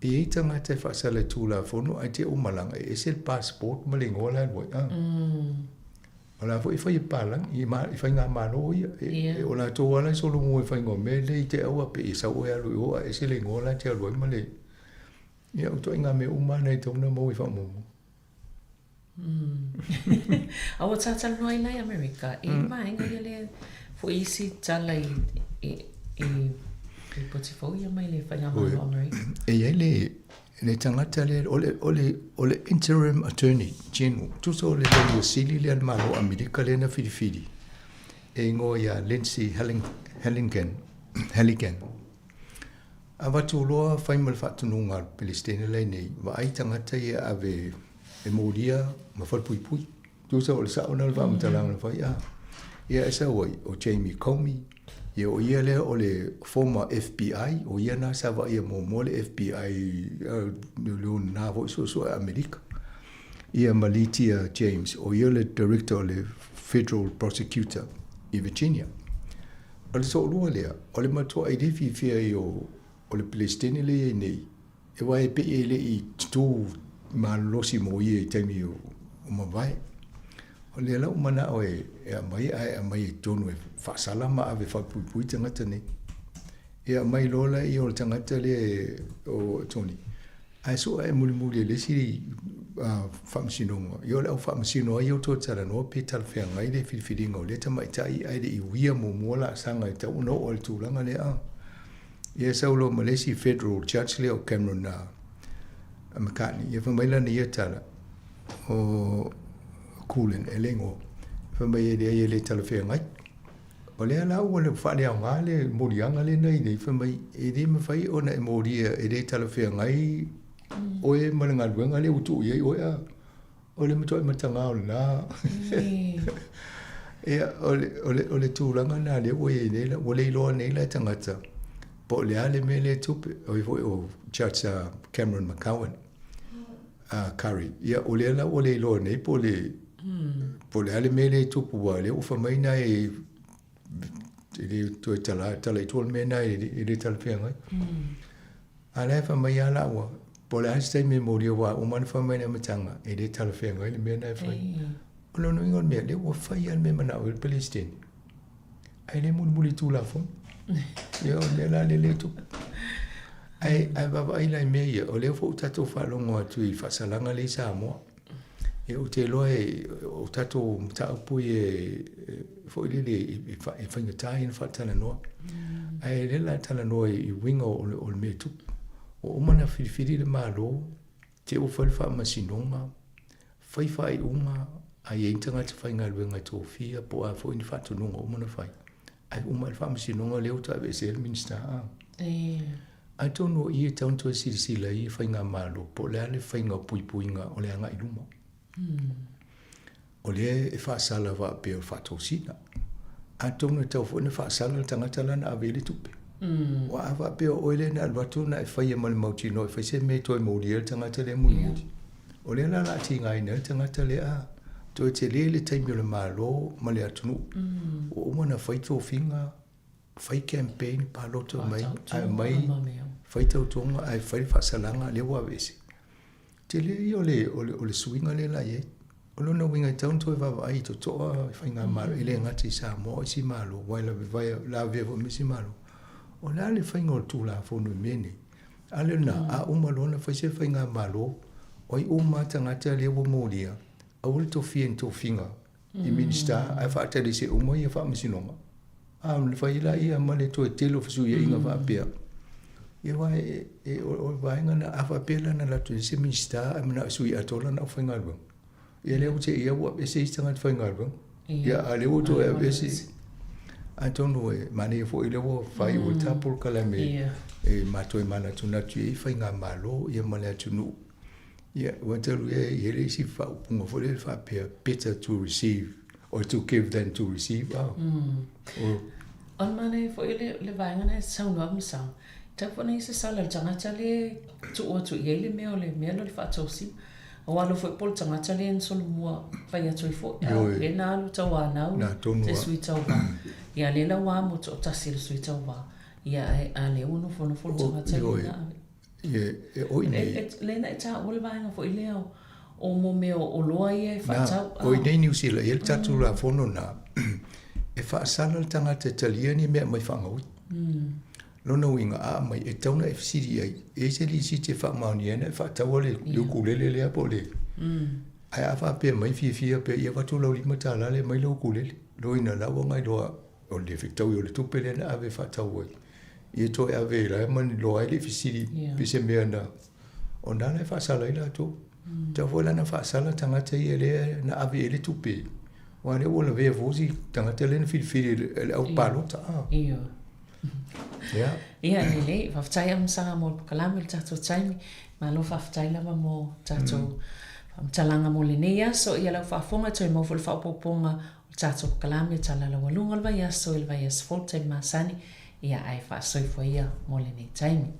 e i ai tagata e faasala i le Tulafono ae te i ua malaga, e ese le passport ma le igoa la e alu ai. O la foi e fai e palagi i faigamalo ia. E, o latou lava la e solomua i faiga o mea lea i te aua pe i sau oe alu i o ae ese le igoa la e te alu ai ma le... Ia, o ituaiga mea uma lava na e tatau ona maua i faamaumauga. A ua talatalanoa ai la i Amerika, e i ai vaega ia lea foi isi tala i, i, i lipoti fou ia mai le faigamalo o Amerika. E i ai le, le tagata lea, o le, o le, o le interim attorney general, tusa o le loia sili lea a le Malo o Amerika lea na filifili, e igoa ia Lindsey Halligan, Halligan. Avatu loa fai ma le faatonuga a le Peresetene la i inei, vaai tagata ia ave e molia ma falepuipui. Tusa o le sao lena o le faamatalaga na fai, a. Ia e sau ai, o Jamie Comey, ia o ia lea o le former FBI, o ia na sa vaaia muamua le FBI leoleo na foi suesue a Amerika. Ia ma Letitia James, o ia le director o le Federal Prosecutor i Virginia. O le toalua lea, o le matuai le fiafia ai o, o le Peresetene lea e i ai nei, e aua e pei e le i tutū malolosi mo ia i taimi o, o mavae. O lea la ua manao e, e aumai ae aumai i totonu e faasala ma ave faapuipui tagata nei. E aumai loa laia o le tagata lea e, o Tony, Ae sue ae mulimuli e le isi faamasinoga, ia o le au faamasino ai ia ua toe talanoa pe talafeagai le filifiliga o lea tamaitai ae le i uia muamua laasaga e tatau ona oo i le tulaga lea. A ia sau loa ma le isi Federal Judge lea o Cameron McCartney, ia fai mai lana ia tala, o Kulin e le igoa, fai mai e leai e le talafeagai. O lea la ua faaleaoga le moliaga lea na i nei, fai mai, e le mafai ona e molia e le talafeagai oe ma le galuega lea ua tuu i ai oe a. O le matuai mataga o lena. Ia, o le, o le, o le tulaga lena lea ua i ai nei, la, ua le iloa nei la e tagata po o le a le mea lea e tupe. O ia foi o Judge Cameron McCowan. a Curry, ia o lea la ua le iloa nei po o le, po o le a le mea lea e tupu aua o lea ua fai mai na e e le toe tala, tala i tua le mea na e, e le talafeagai. A la e fai mai lava laua, po o le a se taimi e molia aua ua uma ona fai mai i le amataga e le talafeagai le mea na e fai. O lona uiga o le mea, lea ua fai lava le mea e manao ai le Peresetene. Ae le mulimuli i Tulafono. Ia o le mea la lea e tupu. Ae, ae vaavaai la i mea ia, o lea foi ua tatou faalogo atu i faasalaga lea i Samoa. Ia ou te iloa e, o tatou mataupu ia e, foi lele e, e faigata ia ona faatalanoa. Ae lea la talanoa i uiga o le, o le mea e tupu. Ua uma ona filifili le Malo, te ua fai le faamasinoga, Fai faaiuga a i ai ni tagata faigaluega e tofia po o a foi ni faatonuga uma na fai, ae uma le faamasinoga lea ua toe aveesea ai le Minisita. Atonu o i e tatau ona toe silasila ai i faigamalo po o le a le faiga o puipuiga o le agai i luma. O lea e faasala faapea o le faatosina. Atonu e tatau foi ona faasala le tagata la na ave i ai le tupe. Aua a faapea o oe lea na alu atu na e faia ma le mautinoa e fai se mea e toe molia ai le tagata lea mulimuli. O lea la o le a tigaina ai le tagata lea, a toe tele le taimi o le Malo ma le atunuu. Ua uma ona fai tofiga, fai campaign, palota mai, ae aumai, fai tautoga ae fai le faasalaga, lea ua aveese. Tele ia o le, o le, o le suiga lea la i ai. O lona uiga e tatau ona toe vaavaai i totoa i faigamalo, e le gata i Samoa, o isi Malo, aua e lavevea foi ma isi Malo. O le a le faiga o le Tulafono i mea nei? A lea lena, a uma loa ona fai se faigamalo, O ai uma tagata lea ua molia, aua le tofia i ni tofiga i Minisita ae faatali ese uma ia faamasinoga. A ona fai ai laia ma le toe tele o fesuiaiga faapea. Ia aua e, e, o le vaega na a faapea la na alu atu ai se Minisita ae manao e sui atoa lana aufaigaluega. Ia lea ua teia ua aveese isi tagata faigaluega. Ia a o lea ua toe aveese. Atonu e manaia foi lea ua faaiu ai ta polokalame e matou e manatunatu i ai faigamalo ia ma le atunuu. Ia ua talu e i ai le isi faaupuga foi lele faapea better to receive or to give than to receive. Ah. O le manaia foi le, le vaega na e saunoa ma sao. Tau foi na i se sala le tagata le tuu atu i ai le mea o le mea lea o le faatosina. Aua alo foi po o le tagata lea na solomua fai atu ai foi, a le na alu tauanau se sui tauva. Ia lea la ua amo toatasi e le sui tauva. Ia ae a lea ua nofonofo le tagata lea na ave. E oi nei. Lea na e taua le vaega foi lea o mo mea o oloa ia e faatau. O i nei Niu Sila, e i ai le tatou Tulafono na e faasala le tagata e talia ni mea mai faagaui. Lona uiga, a aumai, e tatau ona e fesili i ai, e i ai se lisiti e faamaonia ai ona e faataua le ukulele lea po o le... Ae a faapea mai fiafia pea, ia avatu lau $5 lea aumai lau ukulele. Lona uiga, la ua iloa o le fetaui o le tupe lea na ave e faatau ai, ia toe ave la ma iloa ai le fesili pe se mea na o na la e faasala ai latou. Tau foi la na faasala tagata ia lea na ave i ai le tupe. Aua lea ua lavea foi si tagata lea na filifili e le au palota. Ia. Ia, lelei. Faafetai Amasaga mo le polokalame o le tatou taimi. Malo faafetai lava mo tatou faamatalaga mo lenei aso. Ia lau faafofoga e toe maua foi le faaopoopoga o le tatou polokalame Tala Laualuga o le Vaiaso i le vaiaso fou i le taimi masani. Ia, ae faasoifua ia mo lenei taimi.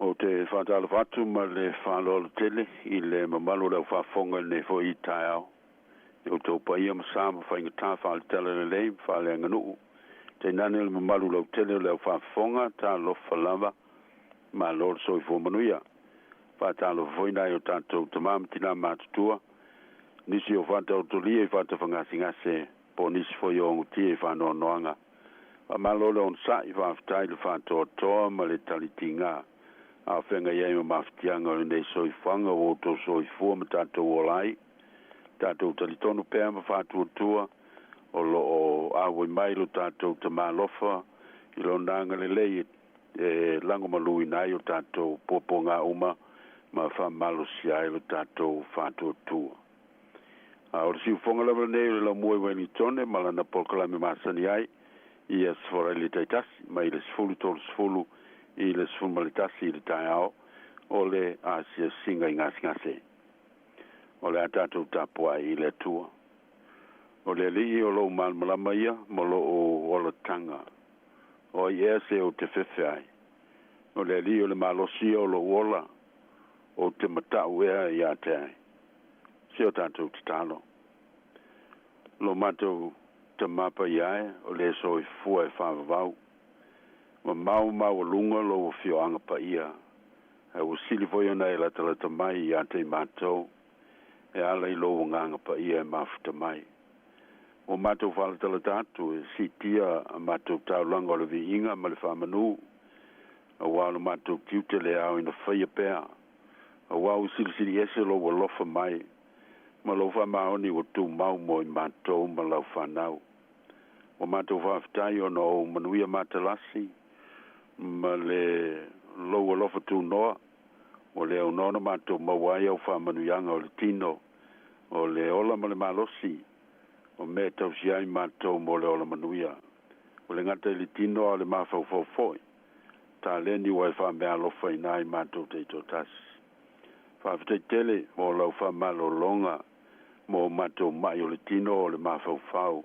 Ou te faatalofa atu ma le faaaloalo tele i le mamalu o le aufaafofoga i lenei foi taeao. I outou paia ma sa ma faigata faale-talalelei ma faaleaganuu, tainane le mamalu lautele o le aufaafofoga, talofa lava, malo le soifua manuia. Faatalofa foi nai o tatou tama ma tina matutua, nisi o faataotolia i faatafagasegase po o nisi foi o ogutia i faanoanoaga. Faamalo le onosai, faafetai le faatoatoa ma le talitiga. A o feagai ai ma mafatiaga o lenei soifuaga ua outou soifua ma tatou ola ai, tatou talitonu pea ma faatuatua o lo o auai mai lo tatou Tama alofa i lona agalelei e lagomaluina ai o tatou puapuaga uma ma faamalosia ai lo tatou faatuatua. A o le siufofoga lava lenei o le Laumua i Uelintone ma lana polokalame masani ai i Aso Faraile taitasi mai le 10:30 i le 11 i le taeao o le asiasiga i gasegase. O le a tatou tapuai i le Atua. O le Alii o lou malamalama ia ma lou olataga. O ai ea se ou te fefe ai? O le Alii o le malosi ia o lou ola, ou te matau ea ia te ai? Se o tatou tatalo. Lo matou Tama Paia e, o le soifua e faavavau. Mamao maualuga lou afioaga paia, ae ua sili foi ona e latalata mai ia te i matou, e ala i lou agaga paia e mafuta mai. Ua matou faalatalata atu e siitia a matou taulaga o le viiga ma le faamanu, Auā o lo matou tiute le ao ina faia pea, auā ua silisili ese lou alofa mai, ma lou faamaoni ua tumau mo i matou ma lau fanau. Ua matou faafetai ona o ou manuia matalasi, ma le lou alofa tunoa, ua le aunoa ona matou maua ai au faamanuiaga o le tino, o le ola ma le malosi, o mea e tausia ai matou mo le ola manuia. Ua le gata i le tino a o le mafaufau foi. Taleni ua e faameaalofaina ai matou taitoatasi. Faafetai tele mo lau faamalologa mo matou ma'i o le tino o le mafaufau,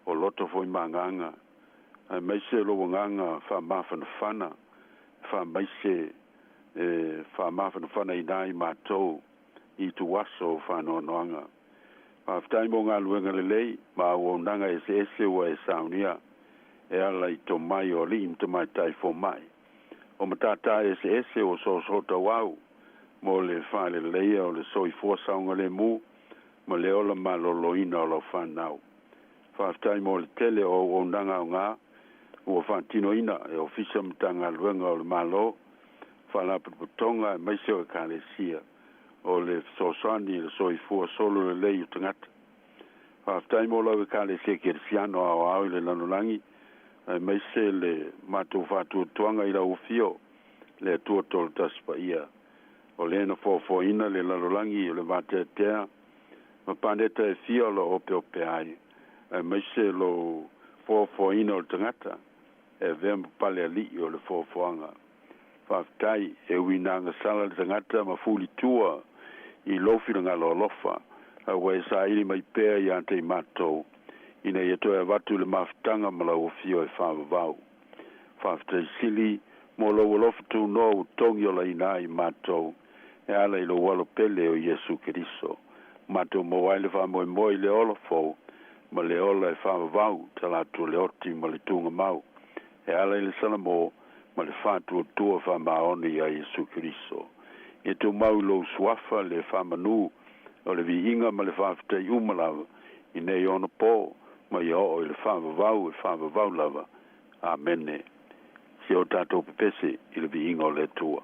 o loto foi ma agaga, aemaise lou agaga faamafanafana e faamaise e faamafanafanaina ai matou i ituaso o faanoanoaga. Faafetai mo galuega lelei ma auaunaga eseese ua e saunia e ala i tomai o alii ma tamaitai fomai, o matatā eseese ua soosoo-tauau mo le faaleleia o le soifua saogalemu ma le ola maloloina o lau fanau. Faafetai mo le tele o auaunaga aoga ua faatinoina e Ofisa ma Matagaluega o le Malo, Faalapotopotoga aemaise o Ekalesia o le fesoasoani i le soifua solo lelei o tagata. Faafetai mo lau Ekalesia Kerisiano aoao i le lalolagi, aemaise le matou faatuatuaga i lau afio, le Atua Tolotasi Paia, o le na foafoaina le lalolagi o le vateatea ma paneta e fia o lo o opeope ai, aemaise lou foafoaina o le tagata e avea ma pale alii o le foafoaga. Faafetai, e ui ina agasala le tagata ma fulitua i lou finagalo alofa, a ua e saili mai pea ia te i matou, ina ia toe avatu le mafutaga ma lau afio e faavavau. Faafetai sili mo lou alofa tunoa ua togiolaina ai matou e ala i lou Alo pele o Iesu Keriso, matou maua ai le faamoemoe i le ola fou ma le ola e faavavau talaatu o le oti ma le tugamau e ala i le Salamo ma le faatuatua faamaoni iā Iesu Keriso. Ia tumau i lou Suafa le faamanu o le viiga ma le faafetai uma lava i nei ona po ma ia oo i le faavavau e faavavau lava. Amene. Se o tatou pepese i le viiga o le Atua.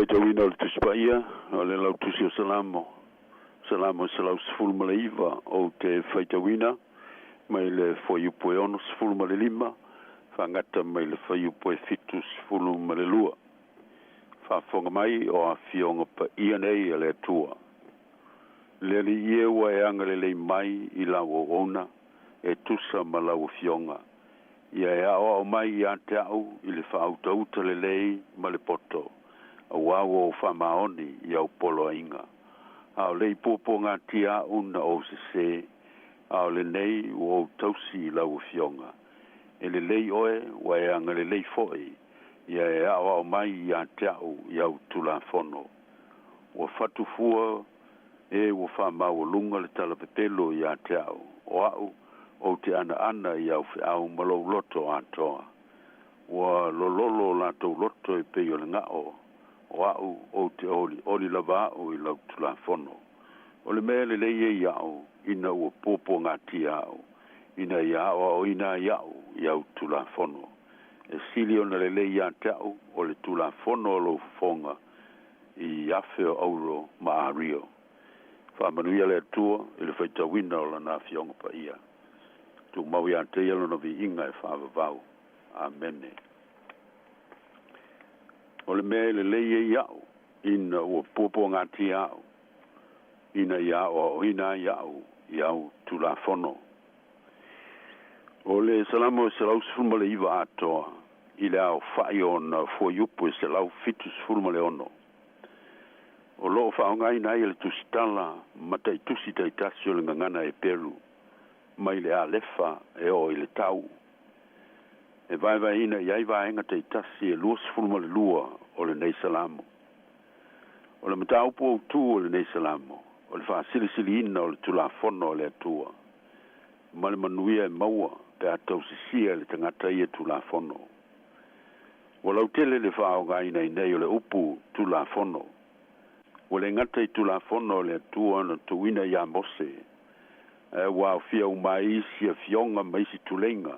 Faitauina o le Tusi Paia, o le Lautusi o Salamo, Salamo 119, ou te faitauina mai le fuaiupu e 65, faagata mai le fuaiupu e 72. Faafofoga mai o afioga paia nei a le Atua. Le Alii e ua e agalelei mai i lau auauna e tusa ma lau afioga. Ia e aoao mai ia te au i le faautauta lelei ma le poto, auā ua ou faamaoni i au poloaiga. A o le i puapuagatia au na ou sesē, a o lenei ua ou tausi i lau Afioga. E lelei oe, ua e agalelei foi, ia e aoao mai ia te au i au Tulafono. Ua fatu fua e ua faamaualuga le talapepelo ia te au, o au ou te anaana i au feau ma lou loto atoa. Ua lololo o latou loto e pei o le gao, o au ou te olioli lava au i lau Tulafono. O le mea lelei e ia'u ina ua puapuagatia au, ina ia aoaoina ai a'u i au Tulafono. E sili ona lelei ia te a'u o le Tulafono a lou fofoga i afe o auro ma ario. Faamanuia le Atua i le faitauina o Lana Afioga Paia. Tumau ia te Ia Lona viiga e faavavau. Amene. O le mea e lelei ai a'u ina ua puapuagatia a'u, ina ia aoaoina ai a'u i au Tulafono. O le Salamo e 119 atoa i le aofa'i o ona fuaiupu e 176. O lo o faaaogaina ai e le tusitala ma ta'itusi taitasi o le gagana Eperu mai le Alefa e oo i le Tau. E vaevaeina i ai vaega taitasi e 22 o lenei Salamo. O le mataupu autū o lenei Salamo, o le faasilisiliina o le Tulafono a le Atua, ma le manuia e maua pe a tausisia e le tagata ia Tulafono. Ua lautele le faaaogaina i nei o le upu Tulafono. Ua le gata i Tulafono a le Atua na tuuina iā Mose, ae ua aofia uma ai isi afioga ma isi tuleiga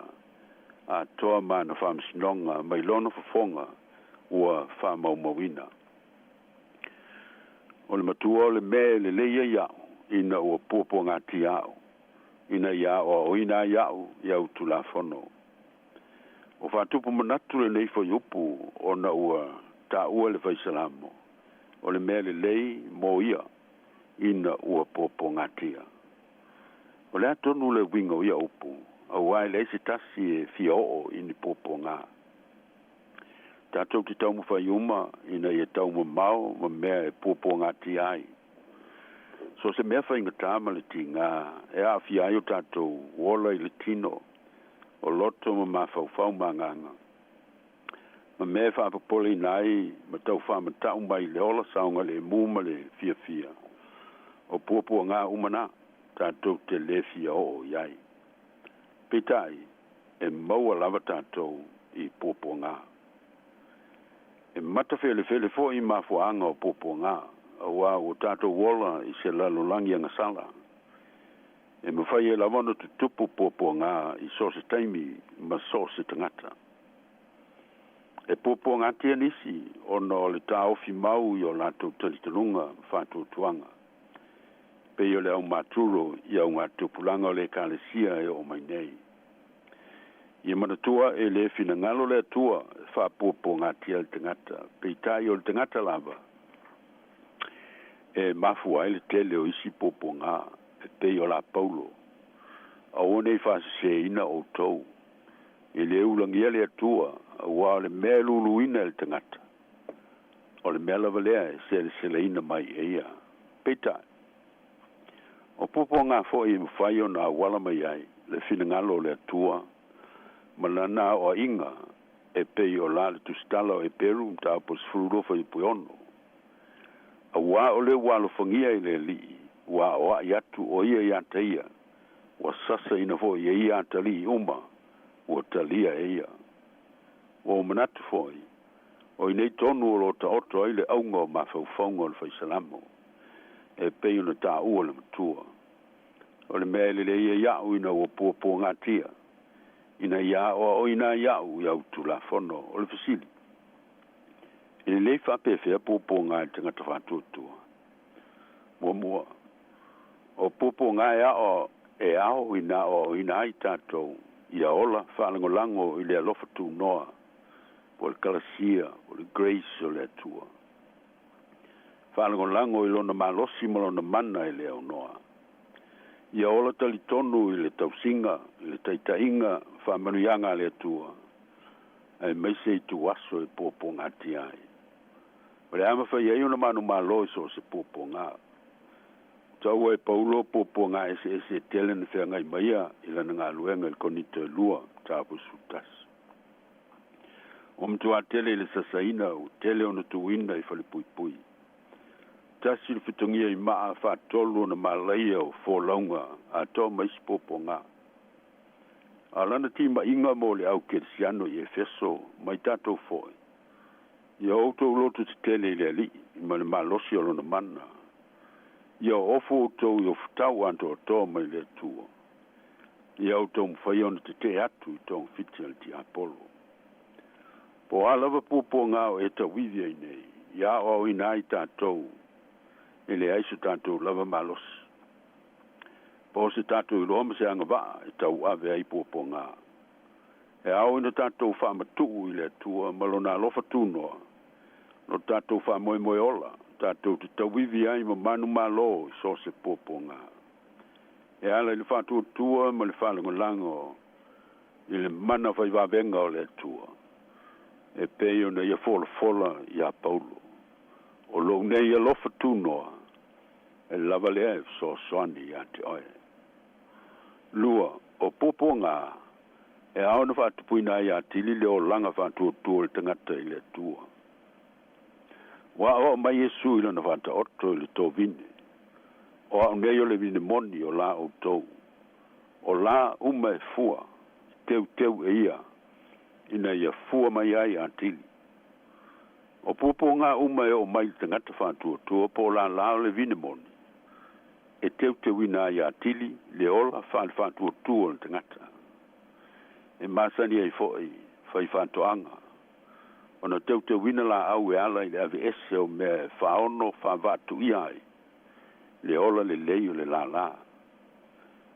atoa ma ana faamasinoga mai lona fofoga ua faamaumauina. O le matua o le mea e lelei ai a'u ina ua puapuagatia a'u, ina ia aoaoina ai a'u i au Tulafono. Ua faatupu manatu lenei fuaiupu ona ua taua e le Faisalamo o le mea lelei mo ia ina ua puapuagatia. O le a tonu le uiga o ia upu, auā e leai se tasi e fia oo i ni puapuaga. Tatou te taumafai uma ina ia taumamao ma mea e puapuagatia ai. So o se mea faigata ma le tigā e aafia ai o tatou ola i le tino, o loto ma mafaufau ma agaga, ma mea e faapopoleina ai ma tau faamata'u mai le ola saogalemu ma le fiafia, o puapuaga uma na tatou te lē fia oo i ai. Peitai, e maua lava tatou i puapuaga. E matafelefele foi mafuaaga o puapuaga, auā ua tatou ola i se lalolagi agasala. E mafai ai lava ona tutupu puapuaga i so o se taimi ma so o se tagata. E puapuagatia nisi ona o le taofi mau i o latou talitonuga ma faatuatuaga, pei o le aumaturo i augatupulaga o le Ekalesia e oo mai nei. Ia manatua e lē finagalo le Atua e faapuapuagatia le tagata, peitai o le tagata lava e mafua ai le tele o isi puapuaga e pei o la Paulo. Aua ne i faasesēina outou. E lē ulagia le Atua, auā o le mea e luluina e le tagata, o le mea lava lea e seleseleina mai e ia. Peitai, o puapuaga foi e mafai ona auala mai ai le finagalo o le Atua ma Lana aoaiga e pei o la le Tusitala o Eperu mataupu 12 fuaiupu e 6. Auā o le ua alofagia e le Alii, ua aoai atu o ia ia te ia, ua sasaina foi e ia atalii uma ua talia e ia. Ua ou manatu foi, o i inei tonu o lo o taoto ai le auga o mafaufauga o le Faisalamo, e pei ona taua le matua. O le mea e lelei ai a'u ina ua puapuagatia, ina ia aoaoina ai a'u i au Tulafono. O le fesili, I lelei faapefea puapuaga i le tagata faatuatua. Muamua, o puapuaga e ao e ao ina aoaoina ai tatou ia ola faalagolago i le alofa tunoa po o le kalasia o le grace o le Atua. Faalagolago i lona malosi ma lona mana e le aunoa. Ia ola talitonu i le tausiga, i le taitaiga, faamanuiaga a le Atua, aemaise ituaso e puapuagatia ai. O le a mafai ai ona manumalo i so o se puapuaga. Taua e Paulo puapuaga eseese e tele na feagai maia i lana galuega i le Korinito e lua, mataupu 11. Ua matuā tele i le sasaina, ua tele ona tuuina i falepuipui. Tasi le fetogia i maa, faatolu ona malaia o folauga atoa ma isi puapuaga. A o lana timaiga mo le au kerisiano i Efeso ma i tatou foi, ia outou loto tetele i le Alii ma le malosi o lona mana. Ia ofu outou i ofutau atoatoa mai le Atua. Ia outou mafai ona tetee atu i togafiti a le tiapolo. Po o a lava puapuaga o e tauivi ai nei, ia aoaoina ai tatou e leai so tatou lava malosi. Po o se tatou iloa ma se agavaa e tauave ai puapuaga. E ao ina tatou faamatuu i le Atua ma lona alofa tunoa, lo tatou faamoemoe ola, tatou te tauivi ai ma manumalo i so o se puapuaga. E ala i le faatuatua ma le faalagolago i le mana faivavega o le Atua, e pei ona ia folafola iā Paulo. O lou nei alofa tunoa, e lava lea e fesoasoani iā te oe. Lua, o puapuaga, e ao ona faatupuina ai atili le olaga faatuatua o le tagata i le Atua. Ua aoao mai Iesu i lona faataoto i le tovine, o au nei o le vine moni o la outou. O la uma e fua, e teuteu e ia, ina ia fua mai ai atili. O puapuaga uma e oo mai i le tagata faatuatua po o lālā o le vine moni, e teuteuina ai atili le ola faale-faatuatua o le tagata. E masani ai foi fai faatoaga, ona teuteuina laau e ala i le aveese o mea e faaono faavaatuia ai le ola lelei o le lālā.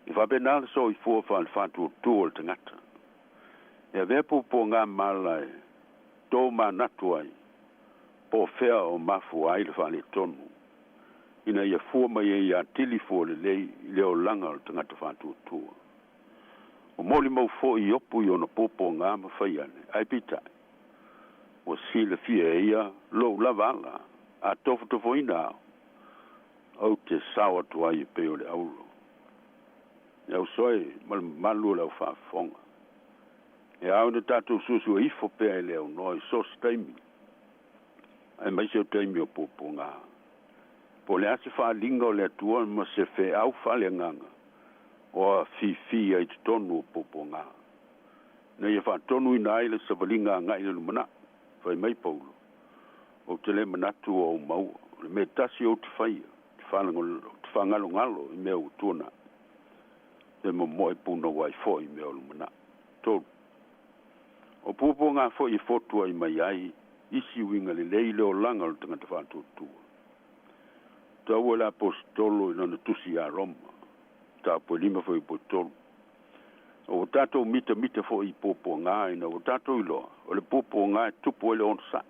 E faapena le soifua faale-faatuatua o le tagata. E avea puapuaga ma ala e tomanatu ai, po o fea o mafua ai le faaletonu, ina ia fua mai ai atili fua lelei i le olaga o le tagata faatuatua. Ua molimau foi Iopu i ona puapuaga ma fai ane, ae peitai, ua silafia e ia lou lava ala, a tofotofoina au, ou te sao atu ai e pei o le auro. E auso e ma le mamalu o le au faafofoga. E ao ina tatou suasua ifo pea e le aunoa i so o se taimi, aemaise o taimi o puapuaga. Po o le a se faaaliga o le Atua ma se feau faaleagaga o afifi ai i totonu o puapuaga, ina ia faatonuina ai le savaliga agai i le lumanai. Fai mai Paulo, Ou te le manatu ua ou maua, o le mea tasi ou te faia, ou te faagalogalo i mea ua tuanai, pe momoe punou ai foi i mea o lumanai. Tolu. O puapuaga foi e fotuai mai ai isi uiga lelei i le olaga o le tagata faatuatua. Taua e le Aposetolo i lana tusi iā Roma, mataupu e 5 fuaiupu e 3. O ua tatou mitamita foi i puapuaga ina ua tatou iloa, o le puapuaga e tupu ai le onosai.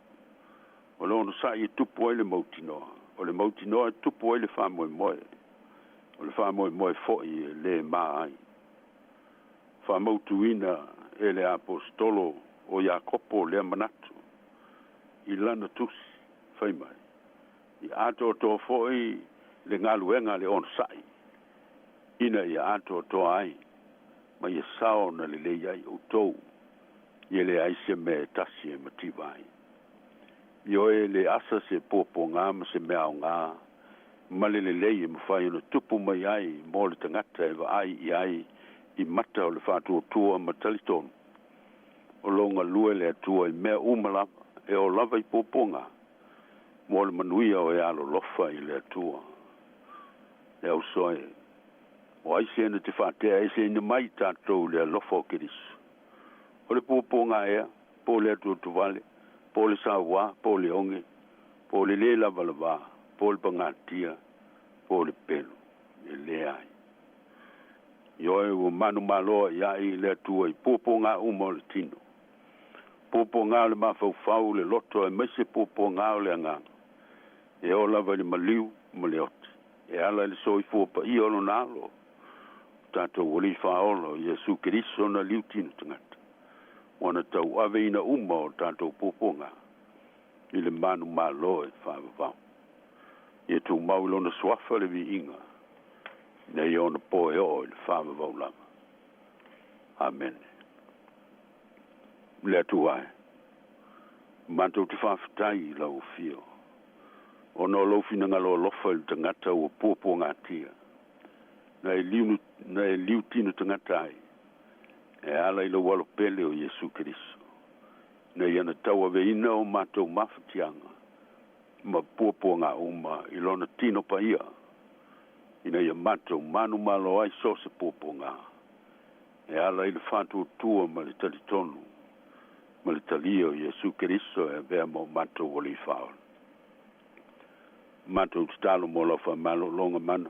O le onosai e tupu ai le mautinoa. O le mautinoa e tupu ai le faamoemoe. O le faamoemoe foi e lē ma ai. Faamautuina e le Aposetolo o Iakopo lea manatu i lana tusi, fai mai, Ia atoatoa foi le galuega a le onosai, ina ia atoatoa ai ma ia sao ona lelei ai outou, ia leai se mea e tasi e mativa ai. Ioe, e le asa se puapuaga ma se mea aoga ma le lelei e mafai ona tupu mai ai mo le tagata e vaai i ai i mata o le faatuatua ma talitonu o lo o galue le Atua i mea uma lava e oo lava i puapuaga mo le manuia o e alolofa i le Atua. E auso e, o ai se na te faateaeseina mai tatou i le alofa o Keriso? O le puapuaga ea, po o le atuatuvale, Po o le sauā, po o le oge, po o le lē lavalavā, po o le pagatia, po o le pelu, e leai. Ioe, ua manumalo a'ia'i le Atua i puapuagā uma o le tino, puapuagā o le mafaufau, le loto aemaise puapuagā o le agaga, e oo lava i le maliu ma le oti, e ala i le soifua paia o lona Alo, o tatou Alii Faaola o Iesu Keriso na liu tino tagata, ua na tauaveina uma o tatou puapuagā i le manumalo e faavavau. Ia tumau i lona suafa le viiga, ina ia ona po e oo i le faavavau lava. Amene. Le Atua e, matou te faafetai i lau afio, ona o lou finagalo alofa i le tagata ua puapuagatia, na e liu, na e liu tino tagata ai, e ala i lou Alo pele o Iesu Keriso, ina ia na tauaveina o matou mafatiaga ma puapuaga uma i lona tino paia, ina ia matou manumalo ai so o se puapuaga, e ala i le faatuatua ma le talitonu ma le talia o Iesu Keriso e avea ma o matou Alii Faaola. Matou tatalo mo lau faamalologa mana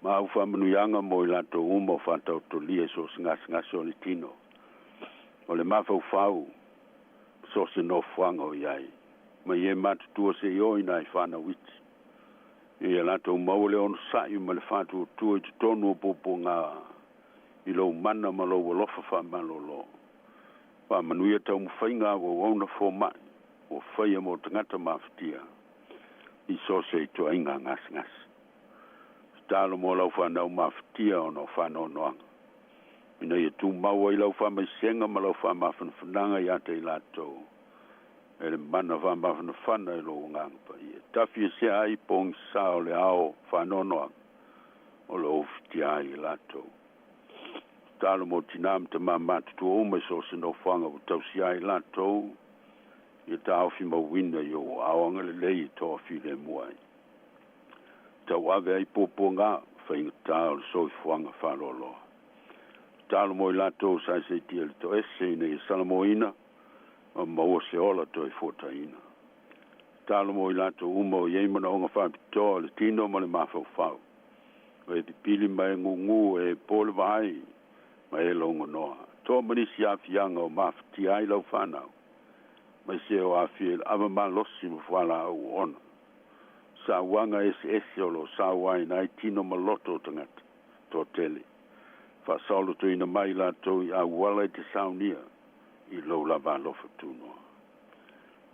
ma au faamanuiaga mo i latou uma o faataotolia i so o se gasegase o le tino, o le mafaufau, ma so o se nofoaga o i ai, mai e matutua seia oo i nai fanau iti, ina ia latou maua le onosa'i ma le faatuatua i totonu o puapuaga i lou mana ma lou alofa faamalolo. Faamanuia taumafaiga a ua auauna foma'i ua faia mo tagata mafatia i so o se ituaiga gasegase. Tatalo mo lau fanau mafatia ona o faanoanoaga, ina ia tumau ai lau faamaisega ma lau faamafanafanaga ia te i latou, e le mana faamafanafana i lou Agaga Paia, e tafiesea ai pogisā o le ao faanoanoaga o lo o ufitia ai i latou. Tatalo mo tinā ma tamā matutua uma i so o se nofoaga ua tausia ai latou, ia taofi mauina i ou aao agalelei e toafilemu ai. Tauave ai puapuaga faigata o le soifuaga faaloaloa. Tatalo mo i latou sa seitia le toese ina ia salamoina ma maua se ola toe fuataina. Tatalo mo i latou uma o i ai manaoga faapitoa o le tino ma le mafaufau, o e pipili ma e gūgū, e po le vaai ma e logonoa. Toa ma nisi aafiaga o mafatia ai lau fanau, aemaise o aafia i le ava malosi ma fualaau oona. Sauaga eseese o lo o sauaina ai tino ma loto o tagata toatele. Faasaolotoina mai i latou i auala e te saunia i lou lava alofa tunoa.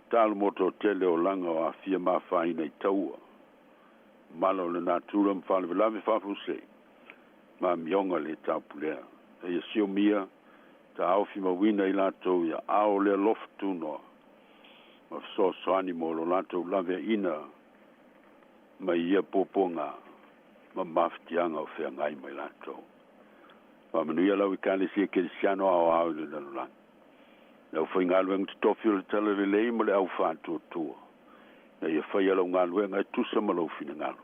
Tatalo mo toatele o laga o aafia ma afaina i taua, mala o le natura ma faalavelave faafuasei, ma amioga le taupulea. Ia siomia, taofi mauina i latou i aao o le alofa tunoa ma fesoasoani mo lo latou laveaiina mai ia puapuaga ma mafatiaga o feagai ma i latou. Faamanuia lau Ekalesia Kerisiano aoao i le lalolagi, le aufaigaluega totofi o le Talalelei ma le au faatuatua, ina ia faia lau galuega e tusa ma lou finagalo,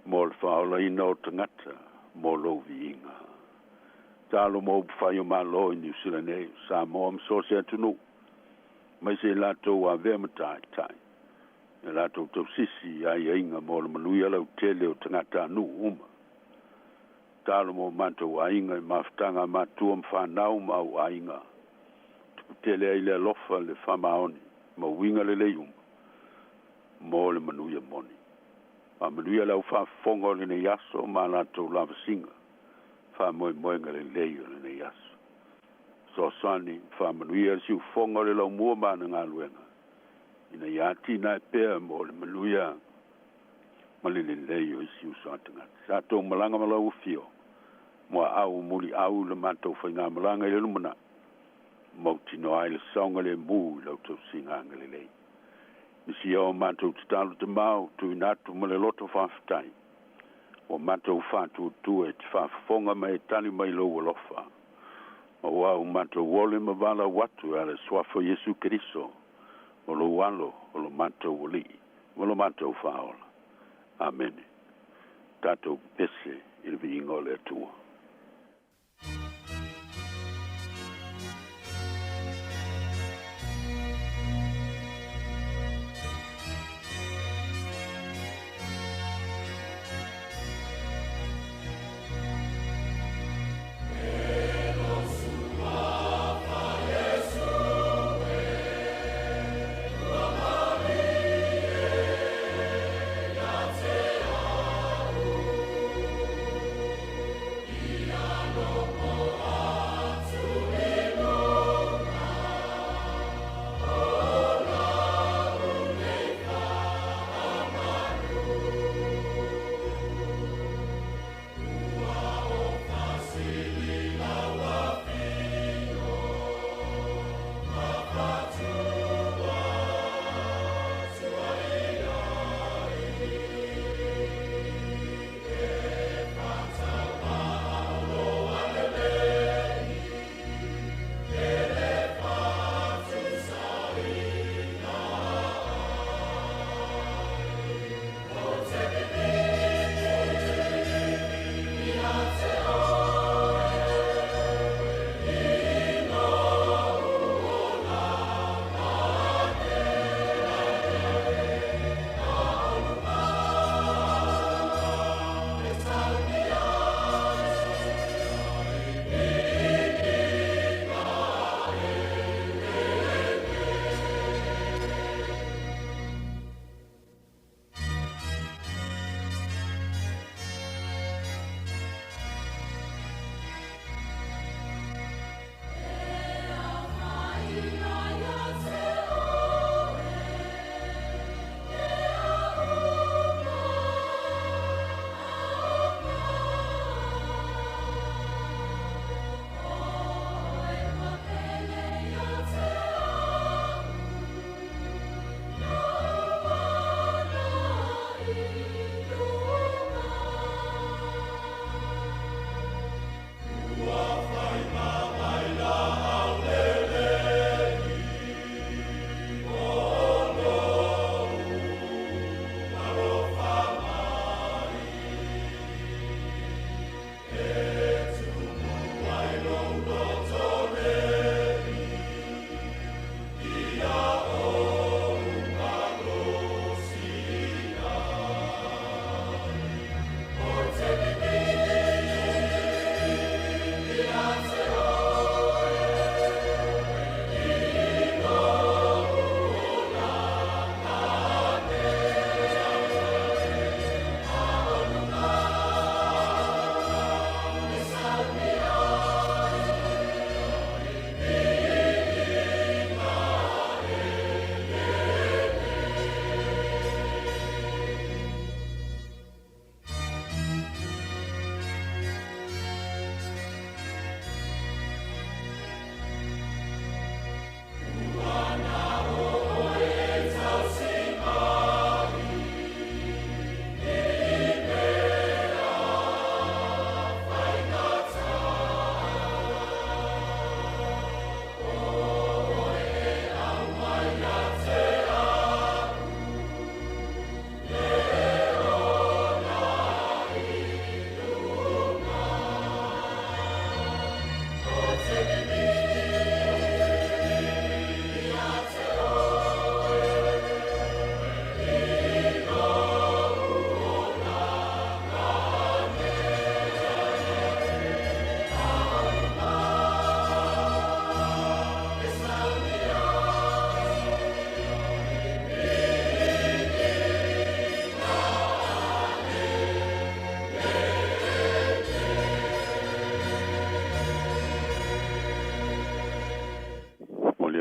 mo le faaolaina o tagata mo lou viiga. Tatalo mo upufai o Malo i Niu Sila nei, Samoa ma so o se atunuu, aemaise i latou ua avea ma taitai, ia latou tausisi i aiaiga mo le manuia lautele o tagatanuu uma. Tatalo mo matou aiga i mafutaga a matua ma fanau ma au aiga, tuputele ai le alofa, le faamaoni ma uiga lelei uma mo le manuia moni. Faamanuia le au faafofoga o lenei aso ma a latou lavasiga, faamoemoega lelei o lenei aso. Fesoasoani ma faamanuia le siufofoga o le laumua ma ana galuega, ina ia atinae pea mo le manuia ma le lelei o isi uso a tagata. Sa tou malaga ma lau afio, muaau muliau i le matou faigamalaga i le lumanai, mautinoa ai le saogalemu i lau tausiga agalelei. Misia o matou tatalo tamao, tuuina atu ma le loto faafetai, ua matou faatuatua e te faafofoga ma e tali mai lou alofa, aua ua matou ole ma valaau atu e ala i le Suafa o Iesu Keriso, o lou Alo, o lo matou Alii ma lo matou Faaola. Amene. Tatou pepese i le viiga o le Atua.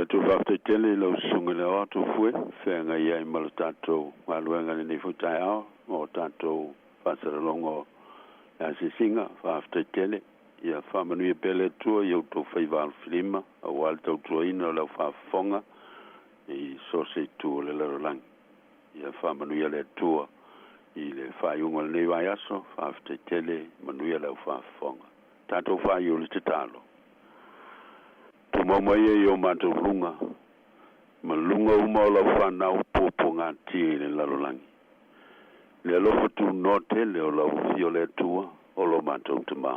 Atua faafetai tele i lau Susuga i le Aoao Tofue, feagai ai ma le tatou galuega i lenei foi taeao ma o tatou faasalalauga o le asiasiga. Faafetai tele. Ia faamanuia pea le Atua i outou faiva alofilima aua le tautuaina o le aufaafofoga i so o se itu o le lalolagi. Ia faamanuia le Atua i le faaiuga o lenei vaiaso. Faafetai tele, manuia le aufaafofoga. Tatou faaiu le tatalo. Tumau mai e i o matou luga, ma luga uma o lau fanau puapuagatia i le lalolagi. Le alofa tunoa tele o lau Afio le Atua o lo matou Tamā.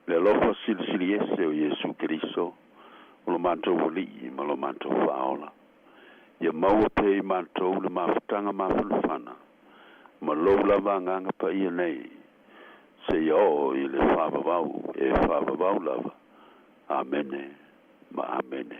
Le alofa silisili ese o Iesu Keriso, o lo matou Alii ma lo matou Faaola. Ia maua pea i matou le mafutaga mafanafana ma lou lava Agaga Paia nei, seia oo i le faavavau e faavavau lava. Amene ma Amene.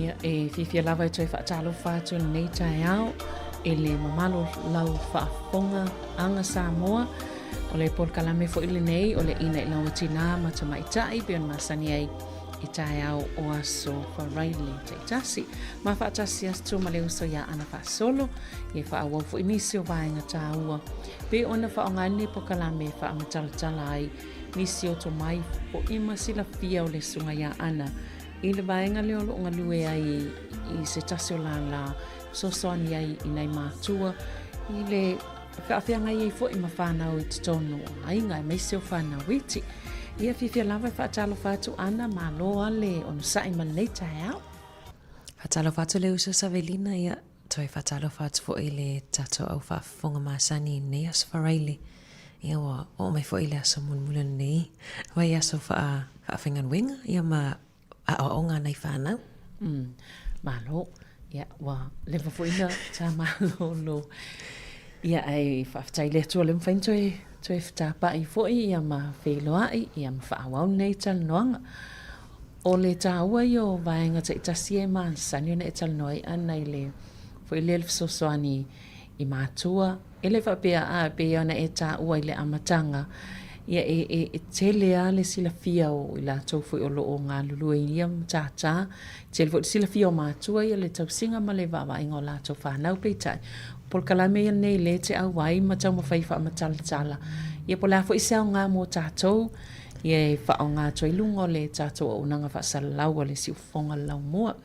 Ia, e fiafia lava e toe faatalofa atu i lenei taeao i le mamalu o lau faafofoga Aga Samoa. O le polokalame foi lenei o le ina i lau tinā ma tamaitai pei ona masani ai i taeao o aso Faraile taitasi. Ma faatasi atu ma le uso iā Ana Faasolo e faaauau foi nisi o vaega tāua pei ona faaaoga ai lenei polokalame e faamatalatala ai nisi o tomai foi ma silafia o le susuga iā Ana i le vaega lea o lo o galue ai i se tasi o lālā fesoasoani ai i nai mātua i le faafeagai ai foi ma whānau i totonu o aiga aemaise o whānau iti. Ia fiafia lava e faatalofa atu Ana, malo a le onosai ma lenei taeao. Faatalofa atu le uso Savelina, ia toe faatalofa atu foi i le tatou au faafofoga masani i lenei aso Faraile. Ia ua oo mai foi le aso mulimuli o lenei vaiaso faa, faafaigaluega ia ma aoaoga a nai fanau. Malo. Ia, ua leva foi na tā malolo. Ia, ae faafetai i le Atua lea ua mafai ona toe, toe fetapa'i foi ia ma feiloai ia ma faaauau lenei talanoaga. O le tāua ia o vaega taitasi ia e masani ona e talanoa ai Ana i le foi lea le fesoasoani i matua, E le faapea a, e pei ona e taua i le amataga, ia e, e, e tele lava le silafia o i latou foi o lo o galulue i ia matata, e tele foi le silafia o matua ia le tausiga ma le vaavaaiga o latou fanau. Peitai, o polokalame ia nei lea e te auai ma taumafai e faamatalatala, ia po o le a foi se aoga mo tatou, ia e faaaoga atu ai i luga o le tatou auaunaga faasalalau a le Siufofoga o le Laumua.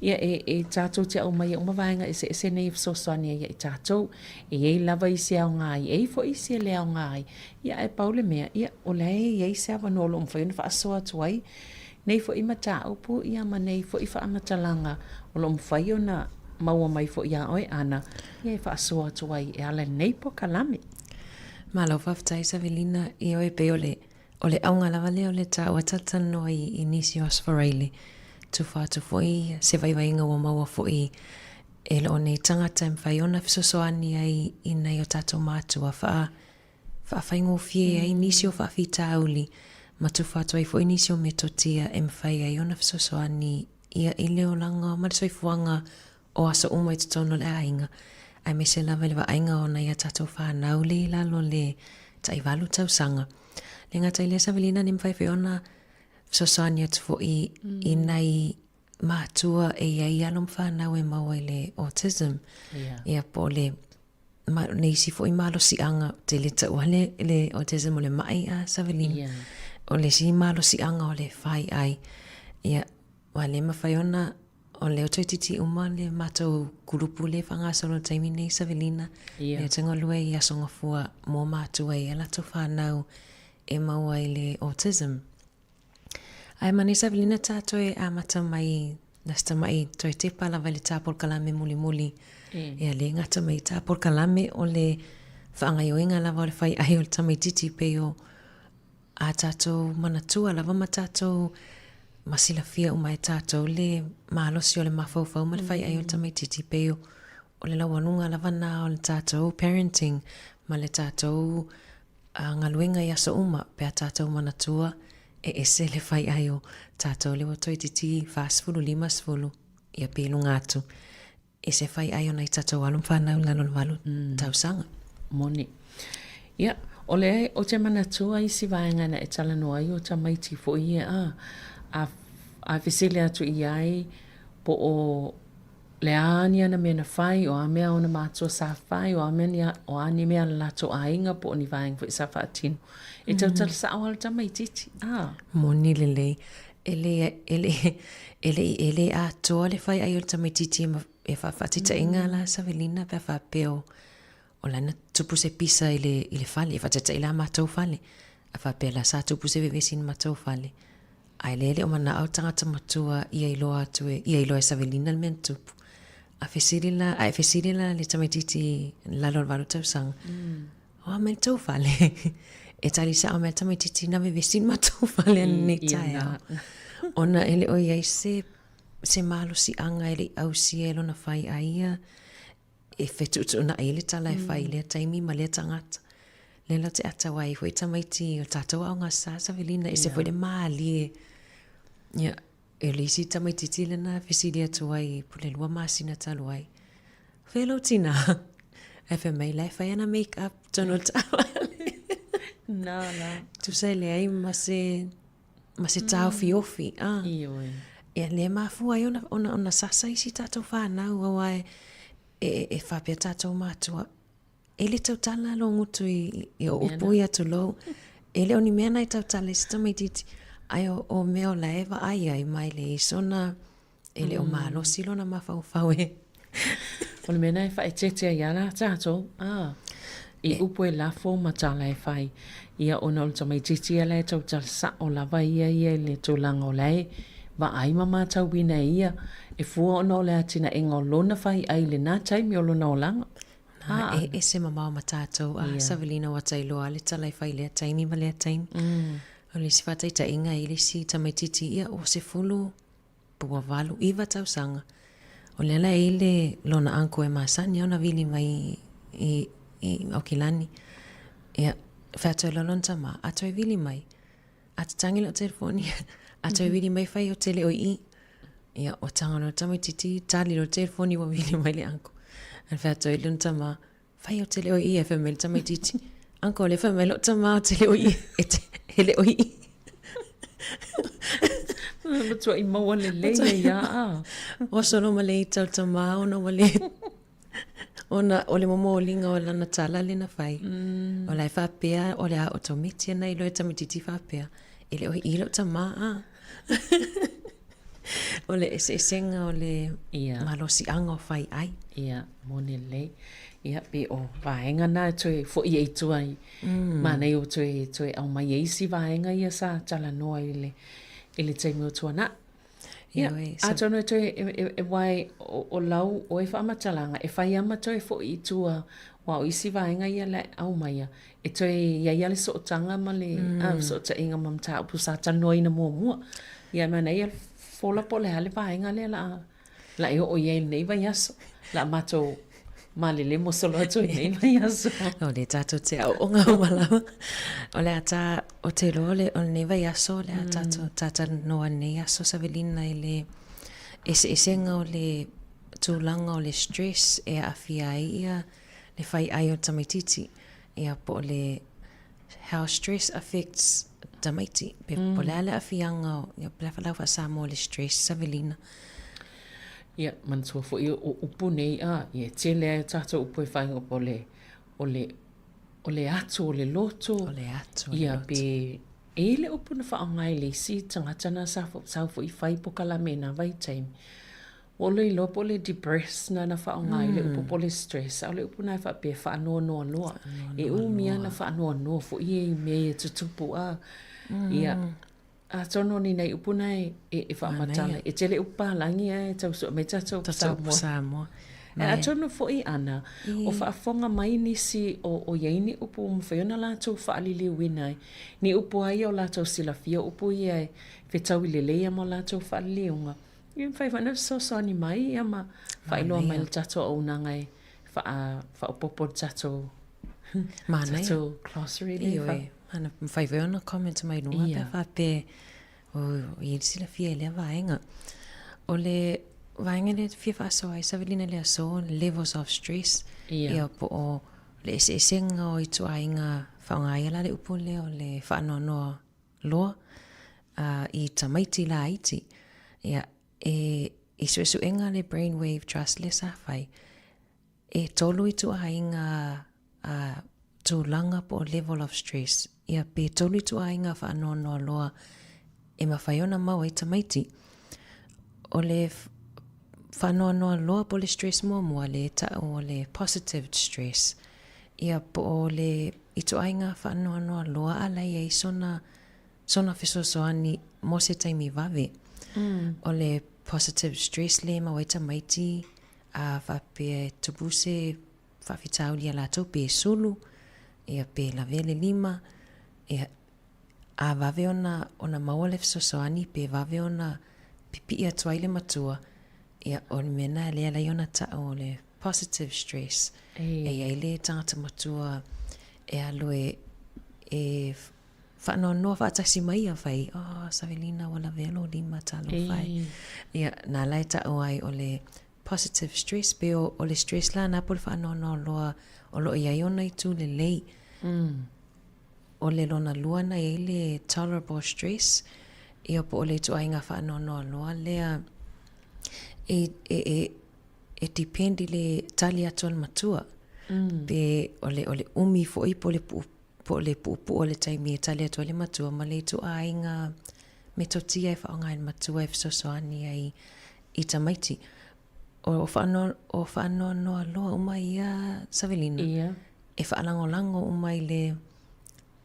Ia, e, e tatou te aumaia uma vaega eseese nei e fesoasoani ai ia i tatou. E i ai lava isi e aoga ai, e i ai foi isi e le aoga ai. Ia, ae pau le mea, ia, o la e i ai se avanoa o lo o mafai ona faasoa atu ai nei foi mataupu, ia, ma nei foi faamatalaga o lo o mafai ona maua mai foi iā oe, Ana, ia, e faasoa atu ai e ala i lenei polokalame. Malo faafetai Savelina, ioe, pei o le O le auga lava lea o le taua talatalanoa i nisi o Aso Faraile, tufa atu foi se vaivaiga ua maua foi e loo nei tagata e mafai ona fesoasoani ai i nai o tatou matua faa faafaigofie ai nisi o faafitauli ma tufa atu ai foi nisi o metotia e mafai ai ona fesoasoani ia i le olaga ma le soifuaga o aso uma i totonu o le aiga, aemaise lava i le vaaiga o nai a tatou fanau le i lalo o le tai-valu tausaga. Le gata i lea Savelina, ne mafai foi ona fesoasoani atu foi i nai matua e i ai alo ma fanau e maua i le autism. Ia po o le ma le isi foi malosiaga, ou te le taua le, le autism o le ma'i a Savelina. O le isi malosiaga o le fai'ai. Ia, ua le mafai ona O lea ua toeitiiti uma le matou kulupu lea e faagasolo i le taimi nei Savelina. Lea ou te galue i Aso Gafua mo matua i a latou fanau e maua i le autism. Ae manaia Savelina ta toe amata mai na se tama'i toe tepa lava i le tā polokalame mulimuli. Ia le gata mai i tā polokalame o le faagaoioiga lava o le fai ai o le tamaitiiti pei o a tatou manatua lava ma tatou ma silafia uma e tatou le malosi o le mafaufau ma le faiai o le tamaitiiti pei o o le laualuga lava na o le tatou parenting ma le tatou galuega i aso uma pe a tatou manatua e ese le faiai o tatou lea ua toeitiiti 40, 50 ia pe i luga atu. E se fai ai o nai tatou alo ma fanau i lalo o le valu tausaga. Moni. Ia, o le, ou te manatua isi vaega na e talanoa ai o tamaiti foi ia a, a, a fesili atu i ai po o le a ni ana mea na fai, o a mea ona matua sa fai, o a mea ni a, o a ni mea a le latou aiga po o ni vaega foi sa faatino. E tautala sao lava le tamaitiiti, a. Moni lelei. E le, e le, e le i e le atoa le fai ai o le tamaitiiti e faataitaiga la Savelina pe a faapea o, o la na tupu se pisa i le, i le fale, e faataitai la matou fale. A faapea la sa tupu se vevesi i le matou fale. Ae lea e le o manao le tagata matua ia iloa atu e, ia iloa e Savelina le mea na tupu. A fesili la, a e fesili la i le tamaitiiti i lalo o le valu tausaga, O a mai le tou fale. E tali sao mai le tamaitiiti na vevesi le matou fale ananei taeao. Ona e le o i ai se, se malosiaga e le i ausia e lona fai a ia e fetuutuunai ai le tala e fai i lea taimi ma lea tagata. Lea la te ata ai foi tamaiti o tatou aoga sa Savelina, ese foi le malie. Ia. E le isi tamaitiiti lena e fesili atu ai po le lua masina talu ai, Whea lou tina? Ae fai mai, la e fai ana make up tonu o le taavale. Nā la. Tusa e leai ma se, ma se taofiofi. Ah. Ioe. Ia, lea e mafua ai ona, ona, ona sasa isi tātou whānau, aua e, e, e whāpea tātou mātua. E le tautala lou gutu i, i o upu ia tulou. E le o ni mea na e tautala i se tamaitiiti, ae o, o mea o la e vaai ai mai le isona, e le o malosi lona mafaufau e. O le mea na e faaeteete ai lava la tatou, a, i upu e lafo ma tala e fai, ia ona o le tamaitiiti ia la e tautala sao lava ia ia i le tulaga o la e vaai ma matauina e ia, e fua ona o le atinaega o lona faiai i lena taimi o lona olaga. Nā, e ese mamao ma tātou, a Savelina ua tailoa le tala e fai lea taimi ma lea taimi. O le isi faataitaiga i le isi tamaitiiti ia ua 10 po ua 8, 9 tausaga. O lea la e i le lona uncle e masani ona vili mai i, i Aukilani. Ia, fai atu ai loa lona tama, a toe vili mai, a tatangi lau telefoni, a toe vili mai fai o te le o i i. Ia, ua taga loa le tamaitiiti, tali loa le telefoni ua vili mai le uncle. Ae fai atu ai lona tama, fai ou te le o i i, ae fai mai le tamaitiiti, uncle, o lea e fai mai lou tama ou te le o i i, e te, e le o i i. Matuai maua lelei ai a, a. Ua solo ma le ita o le tama ona ua le Ona o le momoliga o lana tala lea na fai, o la e faapea o le a otometi ana iloa e tamaitiiti faapea, e le o i lou tama a. O le eseesega o le malosiaga o fai ai. Ia, moni lelei. Ia, pe o vaega na e toe foi ai i tua i manaia o toe, toe aumai ai isi vaega ia sa talanoa i le, i le taimi o tuanai. Ia, atonu e toe, e, wai, o, o lau oe faamatalaga, e fai lava ma toe foi i tua, aua o isi vaega ia la e aumaia, e toe i ai lava le sootaga ma le fesootaiga ma mataupu sa talanoaina muamua. Ia, e manaia le fola po o le a le vaega lea la a, la e oo i ai i lenei vaiaso. La a matou malele mosolo atu i lenei vaiaso. O lea tatou te aooga uma lava. O le a ta, o te iloa o le, o lenei vaiaso, o le a tatou talanoa i lenei aso Savelina i le eseesega o le tulaga o le stress e aafia ai ia le fai ai o le tamaitiiti. Ia po o le how stress affects tamaiti. Pe po o le a le aafiaga o, ia po o le a lau faa-Samoa o le stress Savelina. Ia, manatua foi o upu nei, a, ia e tele ai a tatou upu e fai o le, o le, o le ato o le loto. O le ato o le Ia, loto. pe e i ai le upu na faaaoga e le isi tagata na sa, sau foi fai pokalame i na vaitaimi. Ua ou le iloa po o le depress na na faaaoga ai le upu po o le stress, a o le upu na e faapea e faanoanoa loa. E umi lava na faanoanoa foi ia i mea ia e tutupu a. Ia, atonu o ni nai upu na e, e, e faamatala. E tele upu palagi ae tau sue mai tatou upu Samoa. Samoa. Ae atonu foi ana, o faafofoga mai nisi o, o i ai ni upu ua mafai ona latou faaliliuina ai. Ni upu lava ia o latou silafia upu ia e fetaui lelei lava ma latou faaliliuga. Ia mafai foi ona fesoasoani mai ia ma faailoa mai le tatou auaunaga e faaopoopo i le tatou tatou glossary lea. Ioe, ana mafai foi ona comment mai luga pe a faapea o i ai le silafia i lea vaega. O le vaega lea e fia faasoa ai Savelina i le aso, levels of stress, ia po o le eseesega o ituaiga faaaoga ai la le upu lea o le faanoanoa loa i tamaiti laiti. Ia, e, i suesuega le Brainwave Trust lea sa fai, e tolu ituaiga a, tulaga po o level of stress. Ia, pe tolu ituaiga faanoanoa loa e mafai ona maua ai tamaiti. O le faanoanoa loa po o le stress muamua lea e tau o le positive stress. Ia, po o le ituaiga faanoanoa loa a la e i ai sona, sona fesoasoani mo se taimi vave. O le positive stress lea e maua ai tamaiti, a faapea e tupu se faafitauli ia latou pe sulu, ia pe lavea le lima, ia, a vave ona, ona maua le fesoasoani pe vave ona pipii atu ai le matua, ia, o le mea lena lea e ala ai ona tau o le positive stress. E i ai le tagata matua e alu e, e. Faanoanoa faatasi mai ia fai, oh, Savelina ua lavea lou lima talofa e. Ia, na la e taʻu ai o le positive stress, pe o, o le stress la na po le faanoanoa loa o lo o i ai ona itu lelei. O le lona lua na i ai le tolerable stress, ia po o le ituaiga faanoanoa loa lea e, e, e, e depend i le tali atu a le matua. Pe o le, o le umi foi po o le puʻu po o le puupuu o le taimi e tali atu ai le matua ma le ituaiga metotia e faaaoga e le matua e fesoasoani ai i tamaiti. O whaanoa, o whaanoanoa loa uma ia Savelina. Ia. E whaalagolago uma i le,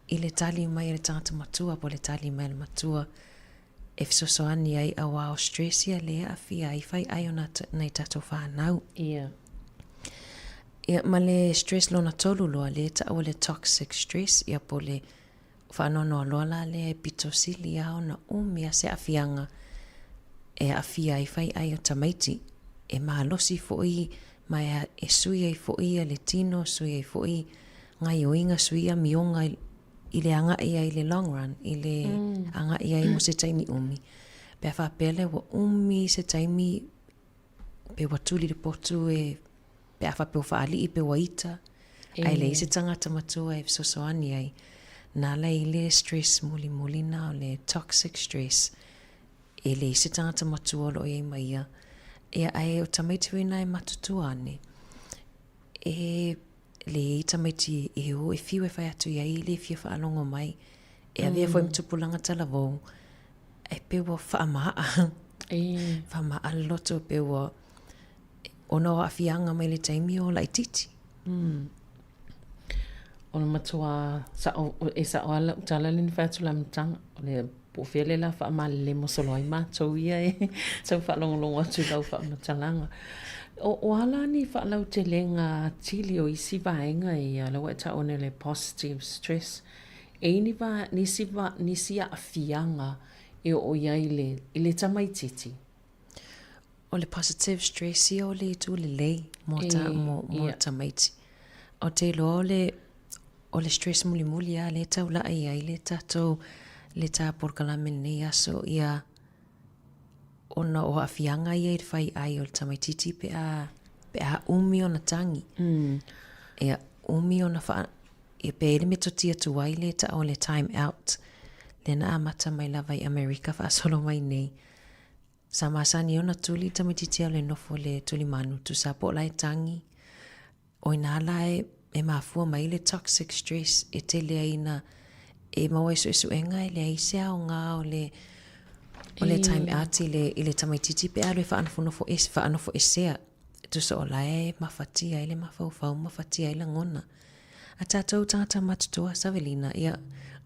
i le tali mai a le tagata matua po o le tali mai a le matua e fesoasoani ai auā o stress ia lea e aafia ai fai ai o nai tatou fanau. Ia. Ia ma le stress lona tolu loa lea e taua o le toxic stress ia po o le faanoanoa loa la lea e pito sili lava ona umi a se aafiaga e aafia ai fai ai o tamaiti e malosi foi ma e sui ai foi ia le tino, sui ai foi gaioiga, sui amioga i le agai ai i le long run, i le agai ai mo se taimi umi. Pe a faapea lea ua umi se taimi pe ua tuli le potu e pe a faapea ua faalii pe ua ita, ae leai se tagata matua e fesoasoani ai. Nā la i le stress mulimuli na o le toxic stress, e leai se tagata matua o lo o i ai ma ia. Ia ae o tamaiti foi na e matutua ane, e leai tamaiti e o e fiu e fai atu i ai e le fia faalogo mai. E avea foi ma tupulaga talavou, e pei ua faamaa. Faamaa le loto pei ua ona o aafiaga mai le taimi o laitiiti. O le matua sao, e sao lava lau tala lea na fai atu i le amataga, o le po o fea le la faamalelemo solo ai matou ia e tau faalogologo atu i lau faamatalaga. O, o a la ni faalautelega atili o isi vaega ia, lea ua e taua nei o le positive stress, e i ai ni va, nisi va, nisi aafiaga e oo i ai le, i le tamaitiiti? O le positive stress ia o le itu lelei mo ta, mo, mo tamaiti. Ou te iloa o le, o le stress mulimuli lava lea e taulai ai le tatou, le ta polokalame i lenei aso ia ona o aafiaga ia i le fai ai o le tamaitiiti pe a, pe a umi ona tagi. Ia, umi ona wha, ia pe le metotia tuai le ta o le time out. Lea na amata mai lava i Amerika faasolo mai nei. Sa masani ona tuli le tamaitiiti au le nofo i le tulimanu tusa po o la e tagi. O inā la e, e mafua mai le toxic stress e tele ai ina e maua ai suesuega e leai se aoga o le o le time out i le, i le tamaitiiti pe a alu e faanofonofo ese, faanofoesea. Tusa o la e mafatia ai le mafaufau, mafatia ai lagona. A tatou tagata matutua, Savelina, ia,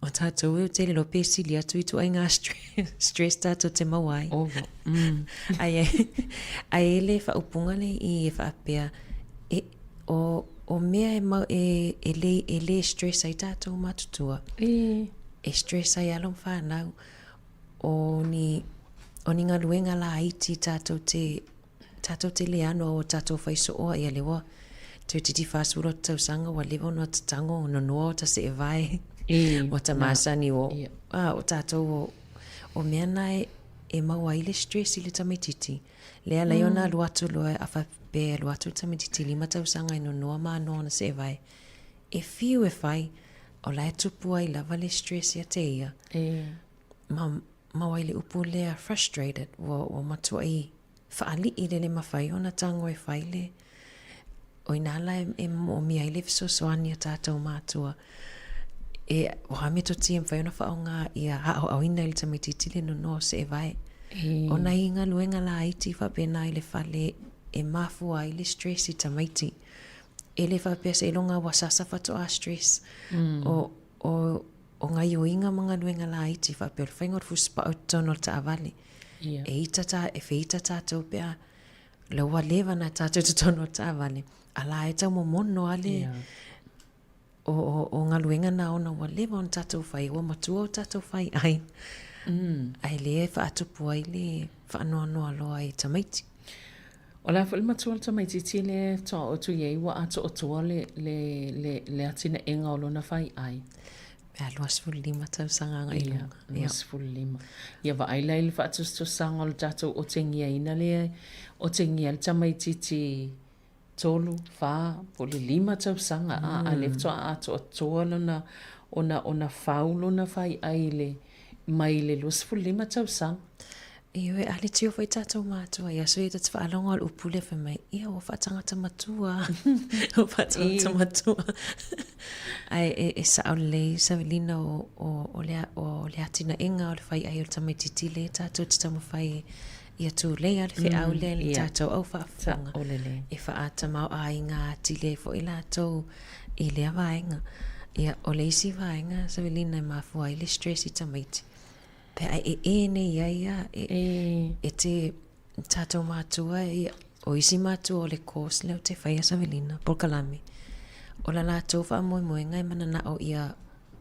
o tatou e tele loa pe sili atu ituaiga stress, stress tatou te maua ai. Ova. Mm. Ai, ai, ai e le faaupuga le i e faapea, e, o, o mea e, mau, e, e, le, e le stress ai tatou matutua. E. E stress ai alo ma whanau. O ni, o ni galuega laiti tatou te Tatou te le ano o tatou fai sooa ia le ua toeitiiti 40 o tausaga ua leva ona tatago nonoa o ta seevae ua ta masani o a o tatou o o mea na e e maua ai le stress i le tamaitiiti. Lea lai ona alu atu loa a faapea e alu atu le tamaitiiti 5 tausaga e nonoa ma anoa ona seevae e fiu e fai o la e tupu ai lava le stress ia te ia. Ma maua ai le upu lea frustrated ua ua matuai faalii le le mafai ona tago e fai le o inā la e, e moomia ai le fesoasoani a tatou mātua e o a metotia e mafai ona faaaoga ia aoaoina i le tamaitiiti le nonoa o seevae. O nai galuega laiti faapena i le fale e mafua ai le stress i tamaiti. E le faapea seiloga ua sasa faatoa stress. O, o, o gaioiga ma galuega laiti faapea o le faiga o le fusipao i totonu o le taavale. Ia. E ita ta, e feita tatou pe a la ua leva na tatou i totonu o le taavale, a la e tau momono a le Ia. o, o, o galuega na ona ua leva ona tatou fai, ua matua o tatou fai ai. Ae lea e faatupu ai le faanoanoa loa i tamaiti. O le a foi le matua o le tamaitiiti lea e faatoa oo atu i ai ua atoatoa le, le, le, le atinaega o lona faiai? Pe a 25 tausaga agai i luga. Ia, 25. Ia vaai la i le faatusatusaga o le tatou otegiaina lea, otegia ai le tamaitiiti tolu, fa, po o le lima tausaga, a, a o lea faatoa atoatoa lona, ona, ona fau lona faiai i le, mai le 25 tausaga. Ioe, a le tio foi tatou matua i aso ia ta te faalogo o le upu lea fai mai, ia ua faatagata matua, ua faatagata matua. Ae e, e sao lelei Savelina o, o, o, le, o le atinaega o le fai ai o le tamaitiiti lea tatou te taumafai ia tulei le feau lea i le tatou au faafofoga e faatamaoaiga atili ai foi latou i lea vaega. Ia, o le isi vaega Savelina e mafua ai le stress i tamaiti, Pe a e e nei ai a e, e te tatou matua ia, o isi matua o le course lea ou te faia Savelina, polokalame, o la latou faamoemoega e mananao ia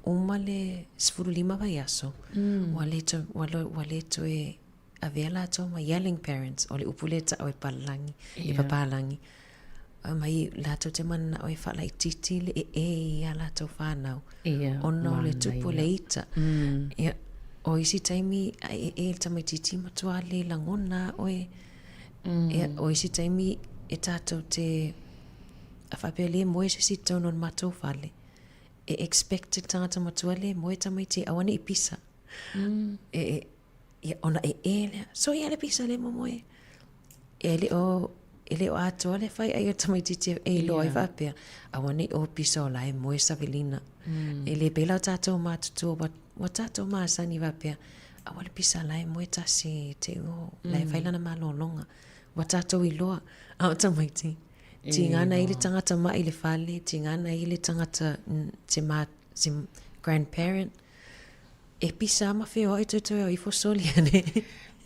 uma le 15 vaiaso, ua le toe, ua, ua le toe avea latou ma yelling parents, o le upu lea e ta'u e palagi, e papalagi. Aumai latou te mananao e faalaitiiti le ee i a latou fanau ona o le tupu o le ita. Ia, o isi taimi a ee le tamaitiiti matua le lagona oe. Ia, o isi taimi e tatou te a faapea le moe se isi i totonu o le matou fale, e expect le tagata matua le moe tamaiti e aua ne i pisa. E, Ia, ona ee lea, soia le pisa le momoe. E le o, e le o atoa le fai ai o tamaitiiti e iloa ai faapea, aua ne i o pisa o la e moe Savelina. E le pēlā o tātou matutua, ua, ua tātou masani faapea, aua le pisa la e moe tasi te o, la e fai lana malologa. Ua tātou iloa, a o tamaiti, tiga ana i le tangata ma'i i le fale, tiga ana i le tangata se, ma, se grandparent, E pisa ma feoai toetoe au ifo soli ane.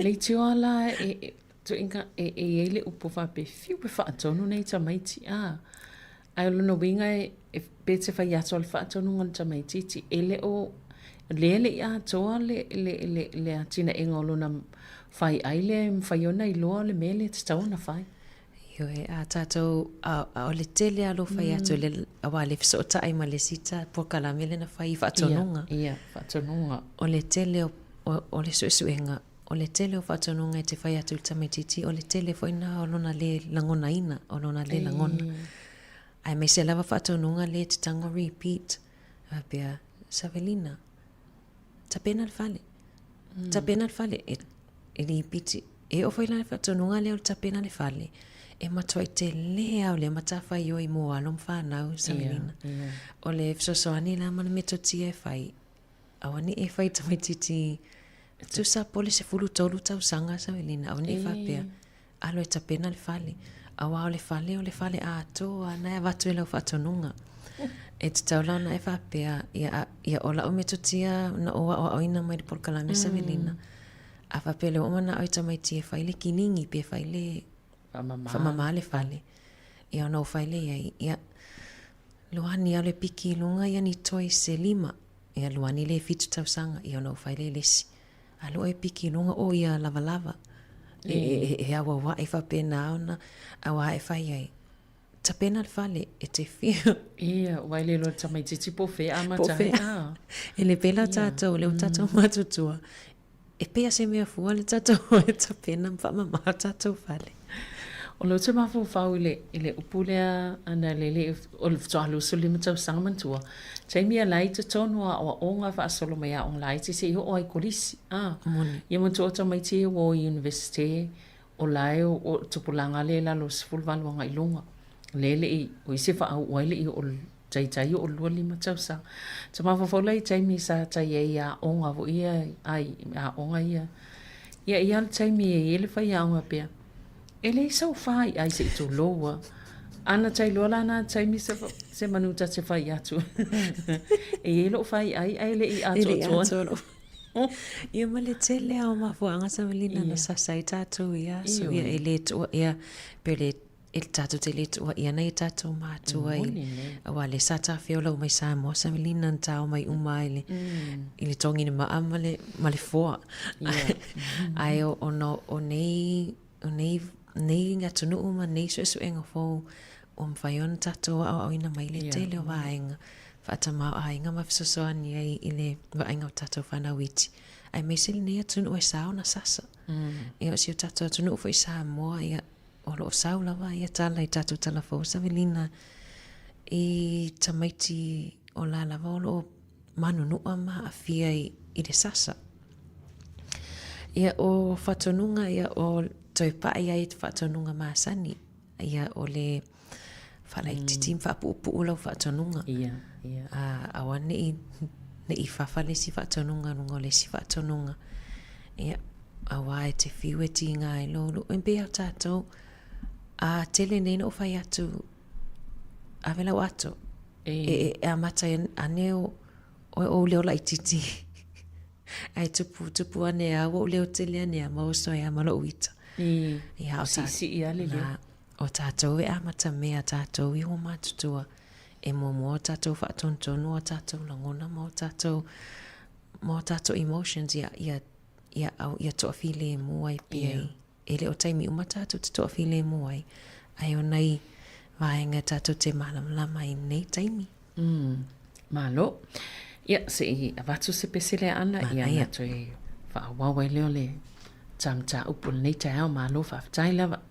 Leitioa la e, tuinga, e, e iai le upu faapea, fiu e faatonu nei tamaiti, a. Ae o lona uiga e, e, pe te fai atu o le faatonuga o le tamaitiiti, e le o, lea le i atoa le, le, le, le atinaega o lona faiai lea e mafai ona iloa o le mea lea e tatau ona fai. Ioe, a tatou, a, a o le tele a lou fai atu le, aua le fesootai ma le isi ta polokalame lea na fai i faatonuga. Ia, ia, faatonuga. O le tele o, o, o le suesuega, o le tele o faatonuga e te fai atu i le tamaitiiti, o le tele foi na o lona le lagonaina, o lona le lagona. Aemaise lava faatonuga lea e te tago repeat, faapea, Savelina, tapena le fale. Tapena le fale, e, e lipiti. E oo foi la le faatonuga lea o le tapena le fale, e matuai telē lava o lea matafaioi mo alo ma fanau, Savelina. O le fesoasoani la ma le metotia e fai, aua ne i e fai i tamaitiiti tusa po o le 13 tausaga, Savelina, aua ne i faapea, alo e tapena le fale. Aua o le fale o le fale atoa na e avatu e lau faatonuga. E tatau la ona e faapea, ia, ia o lau metotia na ou aoaoina mai le polokalame Savelina, a faapea lea ua manao i tamaiti e fai le kiligi pe fai le faamama le fale. Ia ona ou fai lea i ai, ia, Luani alo e piki i luga ia ni toys se lima. Ia Luani le 7 tausaga, ia ona ou fai lea i le isi. Alo e piki i luga o ia lavalava. E, e, e, e auaua'i faapena ona, aua e fai ai. Tapena le fale, e te fiu. Ia, ua e le iloa le tamaitiiti po o fea amata ai. Po o fea. E le pēlā tātou, lea ua tātou matutua. E pei a se mea fua le tatou e tapena ma faamama tatou fale. O lea ou te mafaufau i le, i le upu lea ana le le, o le faatoa 25 tausaga manatua, taimi a la i totonu o aoaoga faasolo mai aoga laiti seia oo lava i kolisi. A, Moni. ia manatua o tamaiti ia ua o i Universite, o la e o, o tupulaga lea i lalo o le 18 agai i luga. Lea e le i, o isi e faauu ai le i oo Taitai oo 25 tausaga. Ta mafaufau la i taimi sa tai ai i aoga foi ia, ai, aoga ia. Ia, i a le taimi e i ai le faiaoga pea, e leai sau faiai se i tulou a. Ana tai loa la na taimi se, se manu ta te fai atu. E i ai lou faiai ae le i atoatoa. Ia ma le tele lava o mafuaaga Savelina na sasa ai tatou i ia aso. Ia e le tuua, ia, pe le E tatou te le tuuaia nei e tatou matua i, aua lea sa tafeola uma i Samoa Savelina na tao mai uma i le, i le togina maa ma le, ma le foa. Ae o, ona o nei, o nei, nei atunuu ma nei suesuega fou ua mafai ona tatou aoaoina mai le tele o vaega. faatamaoaiga ma fesoasoani ai i le vaaiga o tatou fanau iti, aemaise lenei atunuu e sa ona sasa. Ia, o si o tatou atunuu foi Samoa, ia, o lo o sau lava ia tala i tatou tala fou Savelina i tamaiti o la lava o lo o manunua ma aafia i, i le sasa. Ia, o faatonuga, ia, o toe pai ai faatonuga masani, ia, o le faalaititi ma faapuupuu lau faatonuga. Ia, ia. Aua ne i, ne i fafa le isi faatonuga i luga o le isi faatonuga. Ia, aua e te fiu e tiga ai lou luu. E pei o tatou, a tele nei na ou fai atu, ave lau ato. E, e, e amata ane o, o ou leo laititi. Ae tupu, tupu ane a, ua ou leo tele ane a, ma oso ai a ma lou ita. Ia, o siisii a le leo. O tatou e amata mea tatou iho matutua e muamua o tatou faatonutonu o tatou lagona ma o tatou ma o tatou emotions ia ia ia au ia toafilemu ai pea i e le o taimi uma tatou te toafilemu ai ae o nai vaega tatou te malamalama ai i lenei taimi. Malo. Ia, se i avatu se pese lea Ana, ia ona toe faaauau ai lea o le ta mataupu o lenei taeao. Malo faafetai lava.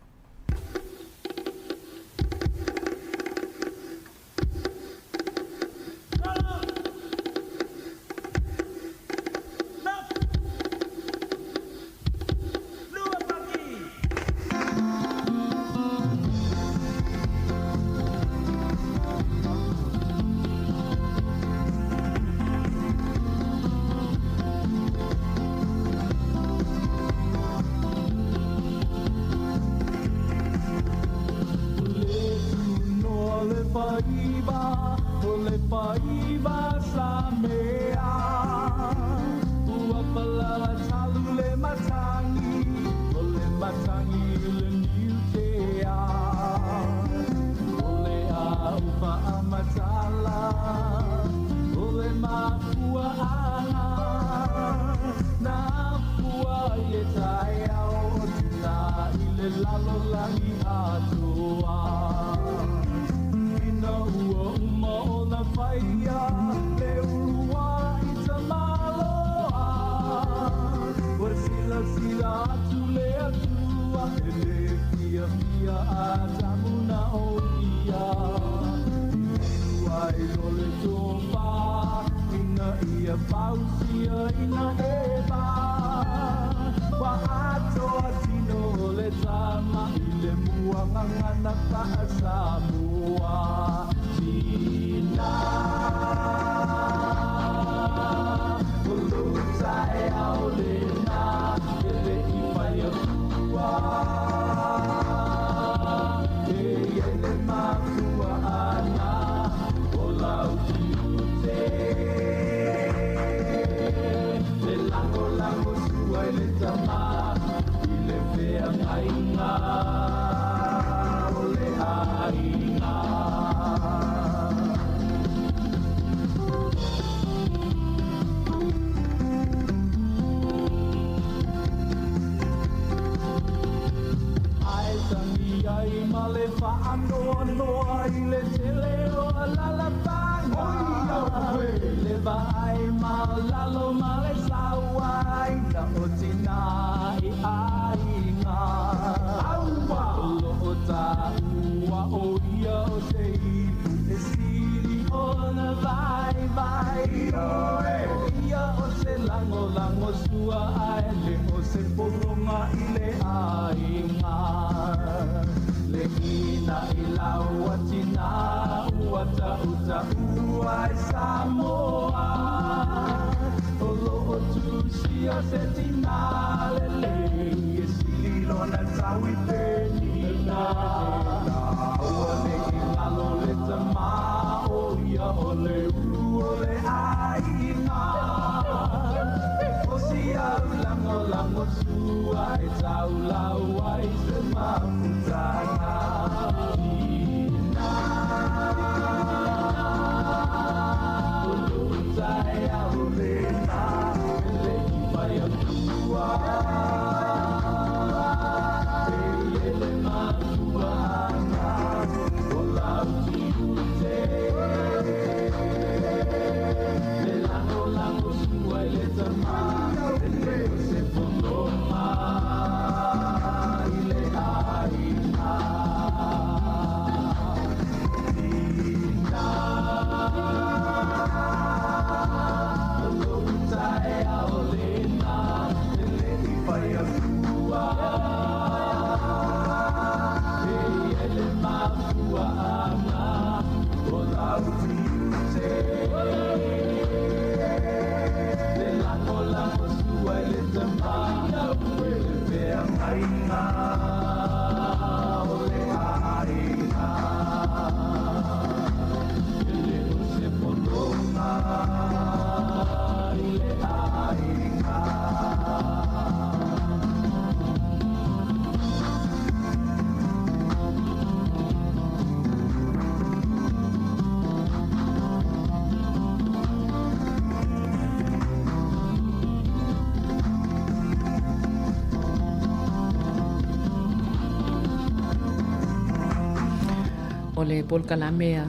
O le polokalame a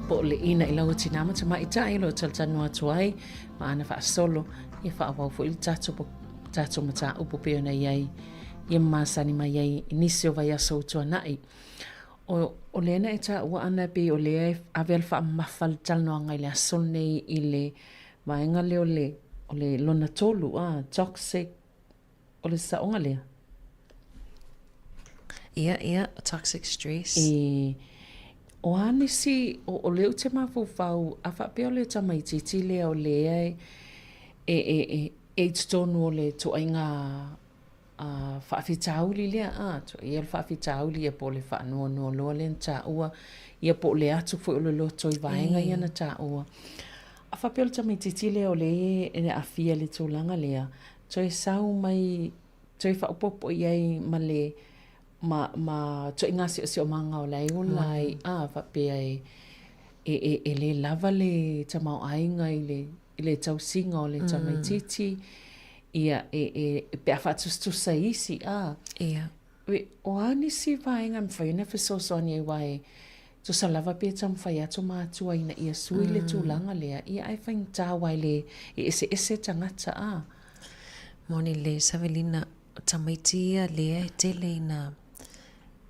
po o le ina i lau tinā ma tamaitai o lo o talatalanoa atu ai ma ana faasolo ia faaauau foi le tatou tatou mataupu pei ona i ai ia masani mai ai i nisi o vaiaso ua tuanai. O, o lea na e taua ana pei o lea e ave a le faamamafa le talanoaga i le aso lenei i le vaega lea o le, o le lona tolu, a, toxic, o le saoga lea? Ia, ia, toxic stress. E, o a nisi, o, o lea ou te mafaufau, a faapea o le tamaitiiti lea o lea e, e, e, e, e i totonu o le ituaiga a, faafitauli lea, a, ia le faafitauli ia po o le faanoanoa loa lea na taua, ia po o le atu foi o le loto i vaega ia na taua. A faapea o le tamaitiiti lea o lea e aafia i le tulaga lea, toe sau mai, toe faaopoopo i ai ma le, ma, ma ituaiga siosiomaga o la e ola ai, a, faapea e, e, e, e le lava le tamaoaiga i le, i le tausiga o le tamaitiiti, ia, e, e, pe a faatusatusa i isi, a. Ia. O a nisi vaega e mafai ona fesoasoani ai aua e tusa lava pe taumafai atu matua ina ia sui le tulaga lea, ia ae faigata aua e le, e eseese tagata, a. Moni le Savelina, o tamaiti ia lea e tele ina,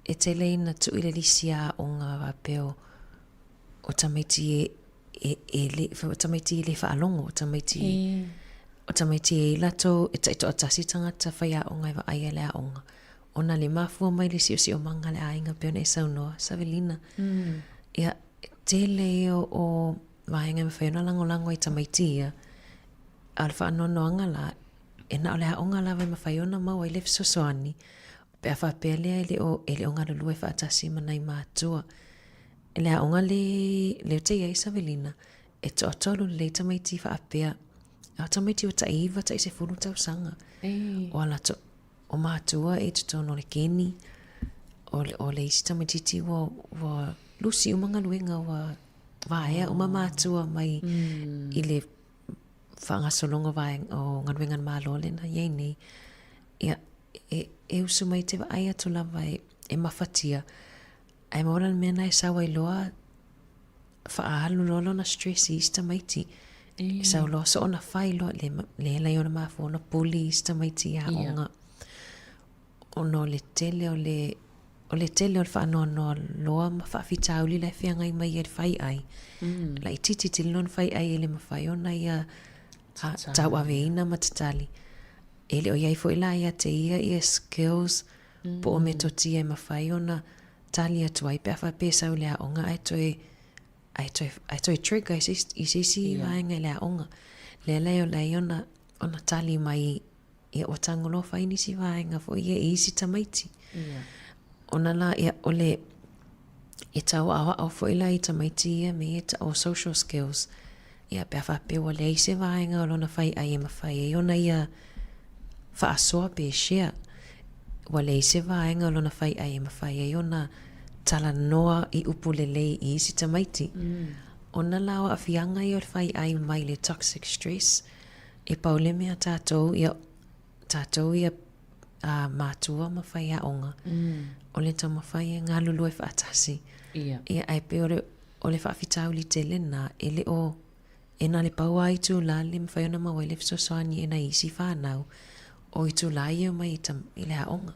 e tele ina tuu i le lisi aoga faapea o, o tamaiti e, e, e le, o tamaiti e le faalogo, o tamaiti, o tamaiti e i latou, e taitoatasi tagata faiaoga e vaaia le aoga, ona le mafua mai le siosiomaga a le aiga pei ona e saunoa, Savelina. Ia, e tele ia o vaega e mafai ona lagolago ai tamaiti ia, a o le faanoanoaga la, e na o le aoga lava e mafai ona maua ai le fesoasoani, pe a faapea lea e le o, e le o galulue faatasi ma nai matua. I le aoga le, le ou te i ai Savelina, e toatolu lelei tamaiti faapea, a o tamaiti ua tai 9, tai 10 tausaga. O a latou, o matua e i totonu o le keni, o le, o le isi tamaitiiti ua, ua lusi uma galuega, ua vaea uma matua mai i le faagasologa o vaega, o galuega a le Malo lea na i ai nei. Ia, e, e usu mai te vaai atu lava e, e mafatia, ae maua la le mea na e sau ai loa, faaalu loa lona stress i isi tamaiti. E sau loa soona fai loa, le, le la i ona mafua ona puli isi tamaiti i aoga. Ona o le tele o le, o le tele o le faanoanoa loa ma faafitauli la e feagai mai ai le faiai. Laitiiti tele lona faiai e le mafai ona ia tauaveina ma tatali. E le o i ai foi la ia te ia ia skills po o metotia e mafai ona tali atu ai pe a faapea e sau i le aoga ae toe ae toe ae toe trigger i se isi, i se isi vaega i le aoga. Lea la e ola ai ona ona tali mai ia ua tago loa fai nisi vaega foi ia i isi tamaiti. Ona la ia o le e tau aoao foi la i tamaiti ia me ia o social skills. Ia pe a faapea ua leai se vaega o lona faiai e mafai ai ona ia faasoa pe share. Ua leai se vaega o lona faiai e mafai ai ona talanoa i upu lelei i isi tamaiti. Ona la o aafiaga ia o le faiai mai le toxic stress, e pau le mea tatou ia, tatou ia a matua ma faiaoga, o le taumafai e galulue faatasi. Ia. Ia, ae pei o le, o le faafitauli tele lena, e le o, e na o le pau lava itulā le mafai ona maua ai le fesoasoani e nai isi fanau, o itulā ia e omai i, i le aoga.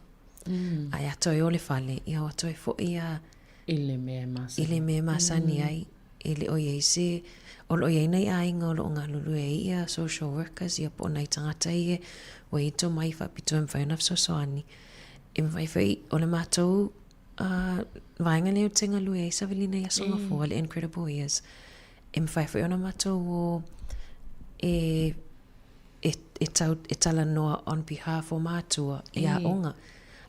Ae a toe o le fale, ia ua toe foi lava I le mea e masani. I le mea e masani ai. E le o i ai se, o lo o i ai nai aiga o lo o galulue ai ia social workers ia po o nai tagata ia ua i ai tomai faapitoa e mafai ona fesoasoani. E mafai foi, o le matou vaega lea ou te galue ai Savelina i Aso Gafua, le Incredible Ears, e mafai foi ona matou o e, e, e, tau, e talanoa on behalf o matua i aoga.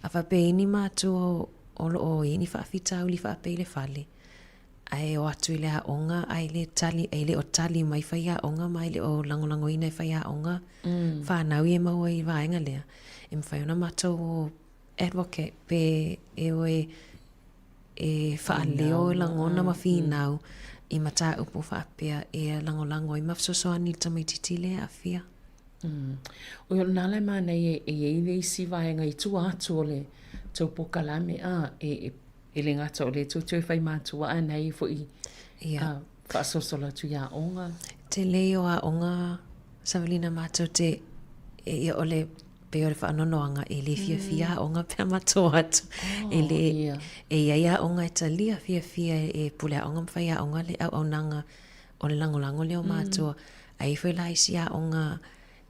A faapea e i ai ni matua o, o lo o i ai ni faafitauli faapea i le fale, ae o atu i le aoga ae le tali, e le o tali mai faiaoga ma e le o lagolagoina e faiaoga fanau ia e maua i vaega lea, e mafai ona matou o advocate pe e o e e faaleo lagona ma finau i mataupu faapea e lagolago ai ma fesoasoani i le tamaitiiti lea e aafia. Oi, o lena la e manaia e i ai le isi vaega i tua atu o le tou polokalame, a, e, e. E le gata o le tou toe fai matua ae na i foi ia faasolosolo atu i aoga. Tele ia o aoga Savelina matou te ia o le pei o le faanoanoaga e le fiafia aoga pe a matou o atu. E le e i ai aoga e talia fiafia e pule aoga ma faiaoga le auaunaga o le lagolago lea o matua. Ae i ai foi la isi aoga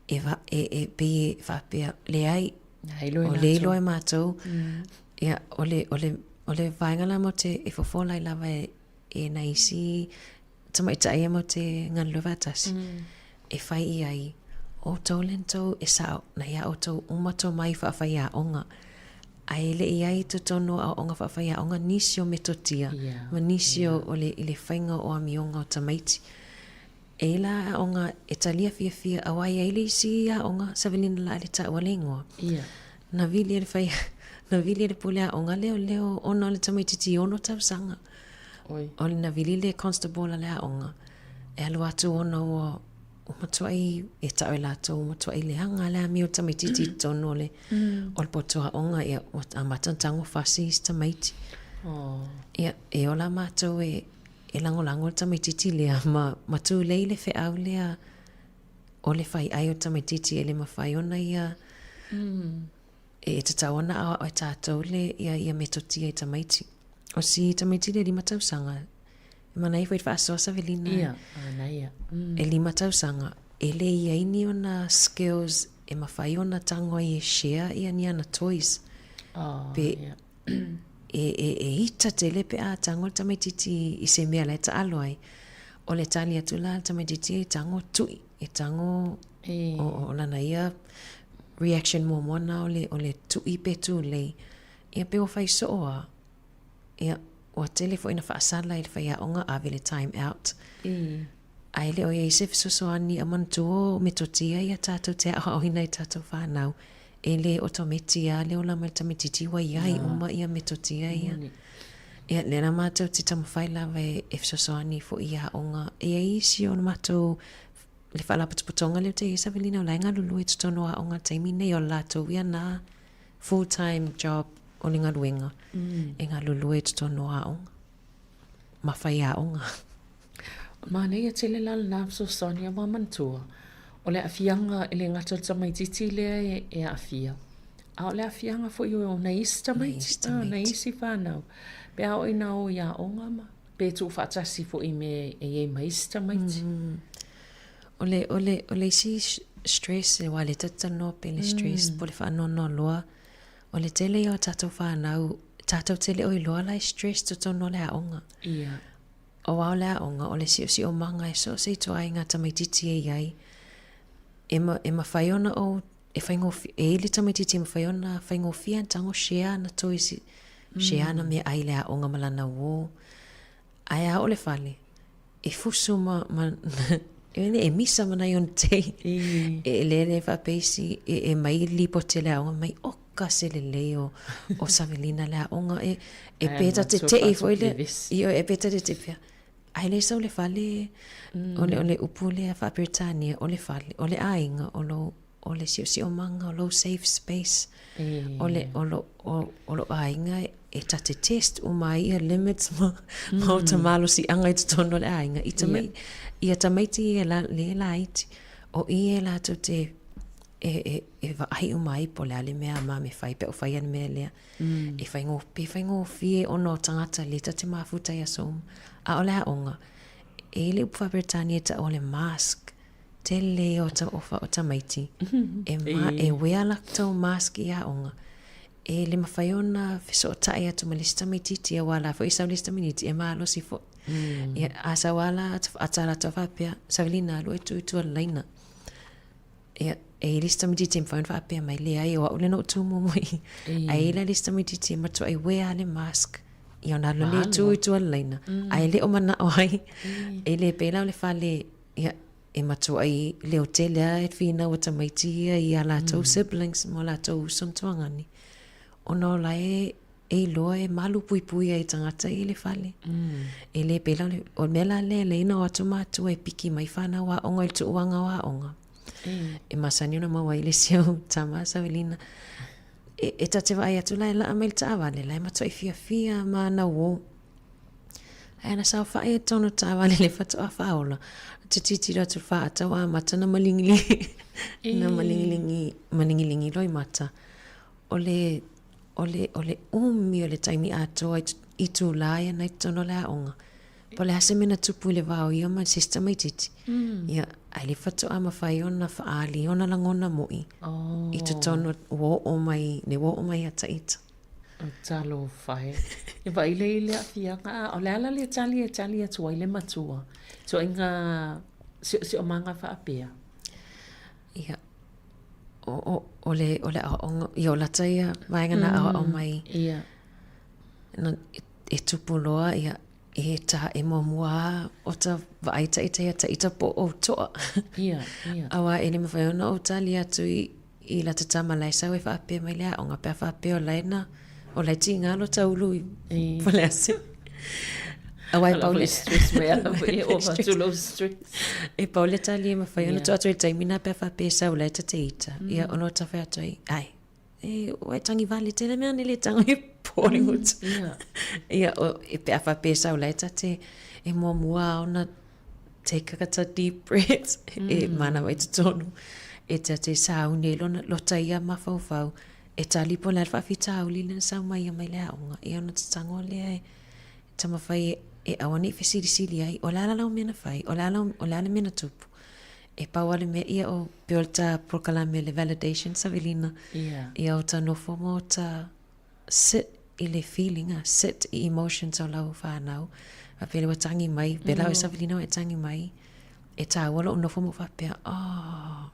e e e pei e faapea leai o lea e iloa e matou. Ia o le o le o le vaega la matou te e fofola ai lava e e nai isi tamaitai ia matou te galulue faatasi e fai i ai o outou lea na tou e sao na ia outou uma tomai faafaiaoga ae le i ai i totonu o aoaoga faafaiaoga nisi o metotia ma nisi o le i le faiga o amioga o tamaiti. E i ai la aoga e talia fiafia aua e i ai le isi aoga Savelina la le taua le igoa. Ia. Na vili e le fai na vili e le pule aoga leoleo ona o le tamaititi 6 tausaga. Oi. O le na vili le constable a le aoga e alu atu ona ua ua matuai e tau e latou ua matuai leaga le amio o le tamaititi i totonu o le o le poto aoga ia ua amata ona tago fasi isi tamaiti. Oh. Ia e ola matou e e lagolago le tamaititi lea ma, ma tulei le feau lea o le fai ai o le tamaititi e le mafai ona ia mm. e tatau ona aoao e tātou le ia, ia metotia i tamaiti. O si tamaiti le lima tausaga, e manaia foi i le faasoa Savelina. Ia, manaia. Mm. E lima tausaga, e le i ai ni ona skills e mafai ona tago ai e share ia ni ana toys. Oh, Pe, yeah. e, e, e ita tele pe a tago le tamaititi i se mea la e taalo ai. O le tali atu la le tamaititi e tago tui, e tago e. o, o lana ia reaction muamua na o le, o le tui pe tulei. Ia pe ua fai soo a, ia, ua tele foi na faasala i le faiaoga ave le time out. E. Ae le o i ai se fesoasoani a manatua o metotia ia tatou te aoaoina i tatou whanau. E le otometi a le ola mai le tamaititi ua i ai uma ia metotia ia. Ia, lea la matou te taumafai lava e, e fesoasoani foi i aoga. E i ai isi o le matou le faalapotopotoga lea ou te i ai Savelina o la e galulue i totonu o aoga i le taimi nei o le latou ia na full time job o le galuega e galulue i totonu o aoga ma faiaoga. Manaia tele la lena fesoasoani aua manatua, o le aafiaga e le gata o le tamaititi lea e aafia, a o le aafiaga foi o nai isi tamaiti, nai isi fanau. Pe a oo ina o i aoga ma pe tuufaatasi foi i mea e i ai ma isi tamaiti. O le, o le, o le isi stress, aua o lea tatou te talanoa pei le stress po o le faanoanoa loa, o le tele ia o tatou fanau, tatou te le o iloa la e stress totonu o le aoga. Ia. Aua o le aoga, o le siosiomaga e so o se ituaiga tamaititi e i ai, e, ma, e mafai ona ou, e faigofie, e i ai le tamaititi e mafai ona faigofie ona tago share ana toys, share ana meaai i le aoga ma lana uō. Ae a oo i le fale, e fusu ma, ma e misa ma nai ona tei. E lele faapea isi, e, e mai lipoti a le aoga mai, oka se lelei o, o Savelina le aoga. E, e pe ta te tei foi le, ioe, e pe ta te tei pea. Ae le sau le fale, o le, o le upu lea faa-Peretania, o le fale, o le aiga, o lou, o le siosiomaga, o lou safe space, o le, o lo, o, o lou aiga e ta te test uma ai ia limits ma, ma o ta malosiaga i totonu o le aiga. I tamai, ia tamaiti ia la, le laiti, o i e latou te e, e, e vaai uma ai po o le a le mea a mami e fai pe a ua fai a le mea lea. E faigofie, pe faigofie ona o tagata lea ta te mafuta i aso uma. A o le aoga, e i ai le upu faa-Peretania e tau o le mask. Tele ia o ta, o, o tamaiti. E, ma, e wear latou mask i aoga. E le mafai ona fesootai atu ma le isi tamaititi aua la foi e sau le isi tamaititi e malosi foi. Ia, a sau lava la a ta latou faapea, Savelina alu oe tu i tua o le laina. Ia, e i ai le isi tamaititi e mafai ona faapea mai, leai o au lea na ou tu muamua i i. Ae i ai la le isi tamaititi e matuai wear lava le mask. Ia ona alu lea e tu i tua o le laina. Ae le o manao ai. E le pei la o le fale Ia, e matuai leo tele lava e finau a tamaiti ia i a latou siblings ma o latou uso ma tuagani, ona o la e e iloa e malu puipui ai tagata ia i le fale. E le pei la o le, o le mea la lea e lei ona o atu matua e piki mai fanau aoga i le tuuaga o aoga. E masani ona maua ai le isi au tama Savelina. E, e ta te vaai atu la e laa mai le taavale, la e matuai fiafia ma ana uō. Ae ana saofai e tonu taavale le faatoa faaola. Te titiro atu whaatau a mata na malingilingi, na malingilingi, malingilingi loa i mata. O le, o le, o le umi o le taimi atoa i, i tūlā ia nei tonu o le aoga. Po o le a se mea na tupu i le va o ia ma le se isi tamaitiiti. Ia, ae le faatoa mafai ona faaali ona lagona mo'i i totonu ua oo mai, le ua oo mai ia ita. Talofa e. E vaai lea i le aafiaga, a o le a la le tali e tali atu ai le matua? Ituaiga siosiomaga faapea. Ia, o, o, o le, o le aoaoga, ia o lata ia vaega na aoao mai. Ia. Na, e tupu loa, ia, e ta, e muamua lava o ta vaai ta ita ia ta ita po o ou toa. Ia, ia. Aua e le mafai ona ou tali atu i, i lata tama la e sau e faapea mai le aoga pe a faapea o la e na, o la e tiga lo ta ulu i po le a se. Aua e pau le stress mai ala foi e ova atu lou stress. E pau le tali e mafai ona tuu atu i le taimi na pe a faapea e sau la e ta te ita. Ia ona o ta fai atu ai, ai, e, ua e tangi vale tele mea nei le tango i pō le gutu. Ia, o, e pe a faapea e sau la e ta te, e muamua ona take a ta deep breath, e manawa i totonu, e ta te sauni ai lona, lota ia mafaufau, e tali po o le a le faafitauli lea na sau mai ia mai le aoga, ia ona tatango lea e taumafai e, e aua ne i fesilisili ai, o le a la lau mea na fai, o le a lau, o le a le mea na tupu. E pau lava le mea, ia o, pei o le ta polokalame le validation Savelina, ia o ta nofo ma o ta sit i le feeling a, sit i emotions o lau whanau. A pele ua tangi mai, pe lau e Savelina ua e tangi mai, e tāua lou nofo ma ou faapea, oh,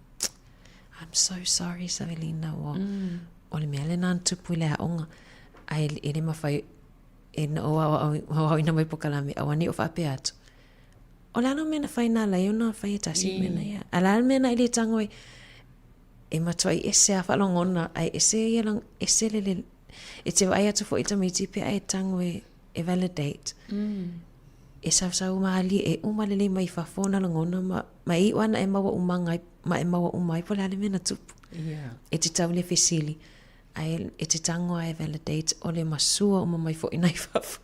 I'm so sorry Savelina, ua, o le mea lena na tupu i le aoga. Ae e le mawhai, e na o aoaoina mai polokalame, aua ne i o faapea atu. O le a le mea na whai nā lei ona whai e tasi mm. mea ia. A le a le mea na i le tango e, e matua i ese a whaalongona, ai ese ia lang, ese le le, e te vaai atu fo'i tamaiti pea e tango e, e validate. E sausau mālie, e uma lelei mai fafo ona lagona ma, ma e iu ana e maua umanga ai, ma e maua uma ai po o le a le mea na tupu. Yeah. E te tau le fesili, ae e te tango a e validate o le masua uma mai fo'i nai fafo.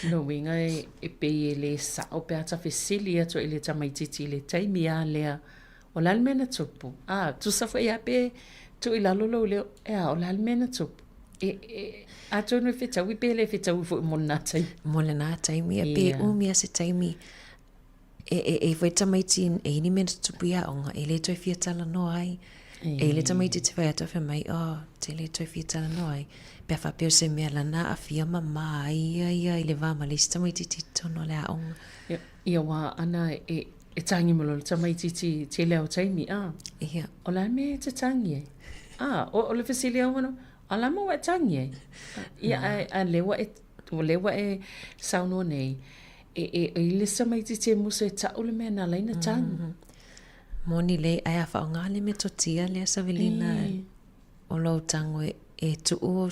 Lona uiga e, e pei e le sa'o pe a ta fesili atu ai i le tamaitiiti i le taimi a lea O le a le mea na tupu? A, tusa foi a pe tuu i lalo lou leo, e a, o le a le mea na tupu? E, e, atonu e fetaui pe le fetaui foi mo lena taimi. Mo lena taimi, e pe umi a se taimi, e, e, e foi tamaiti e ini mea na tutupu i aoga, e le toe fia talanoa ai. E le tamaiti te whai atu whai mai, oh, te le toe fia talanoa ai. Pe a whapea o se mea lana aafia mamā ai ia ia i le vā ma le isi tamaitiiti i totonu o le aoga. Ia, ia wā ana e, E tangi ma lona tamaitiiti tele o taimi, a. Ia. O le a mea e te tangi ai? A, o, o le fesili au ana, o le a mea ua e tangi ai? Ia, a, a le ua e, o le ua e saunoa nei, e, e, e i le isi tamaitiiti e musu e ta'u le mea na ala ai na tangi. Mm -hmm. Moni lei, ae a faaaoga le metotia lea Savelina, e. o lou tago e, e tuu ou,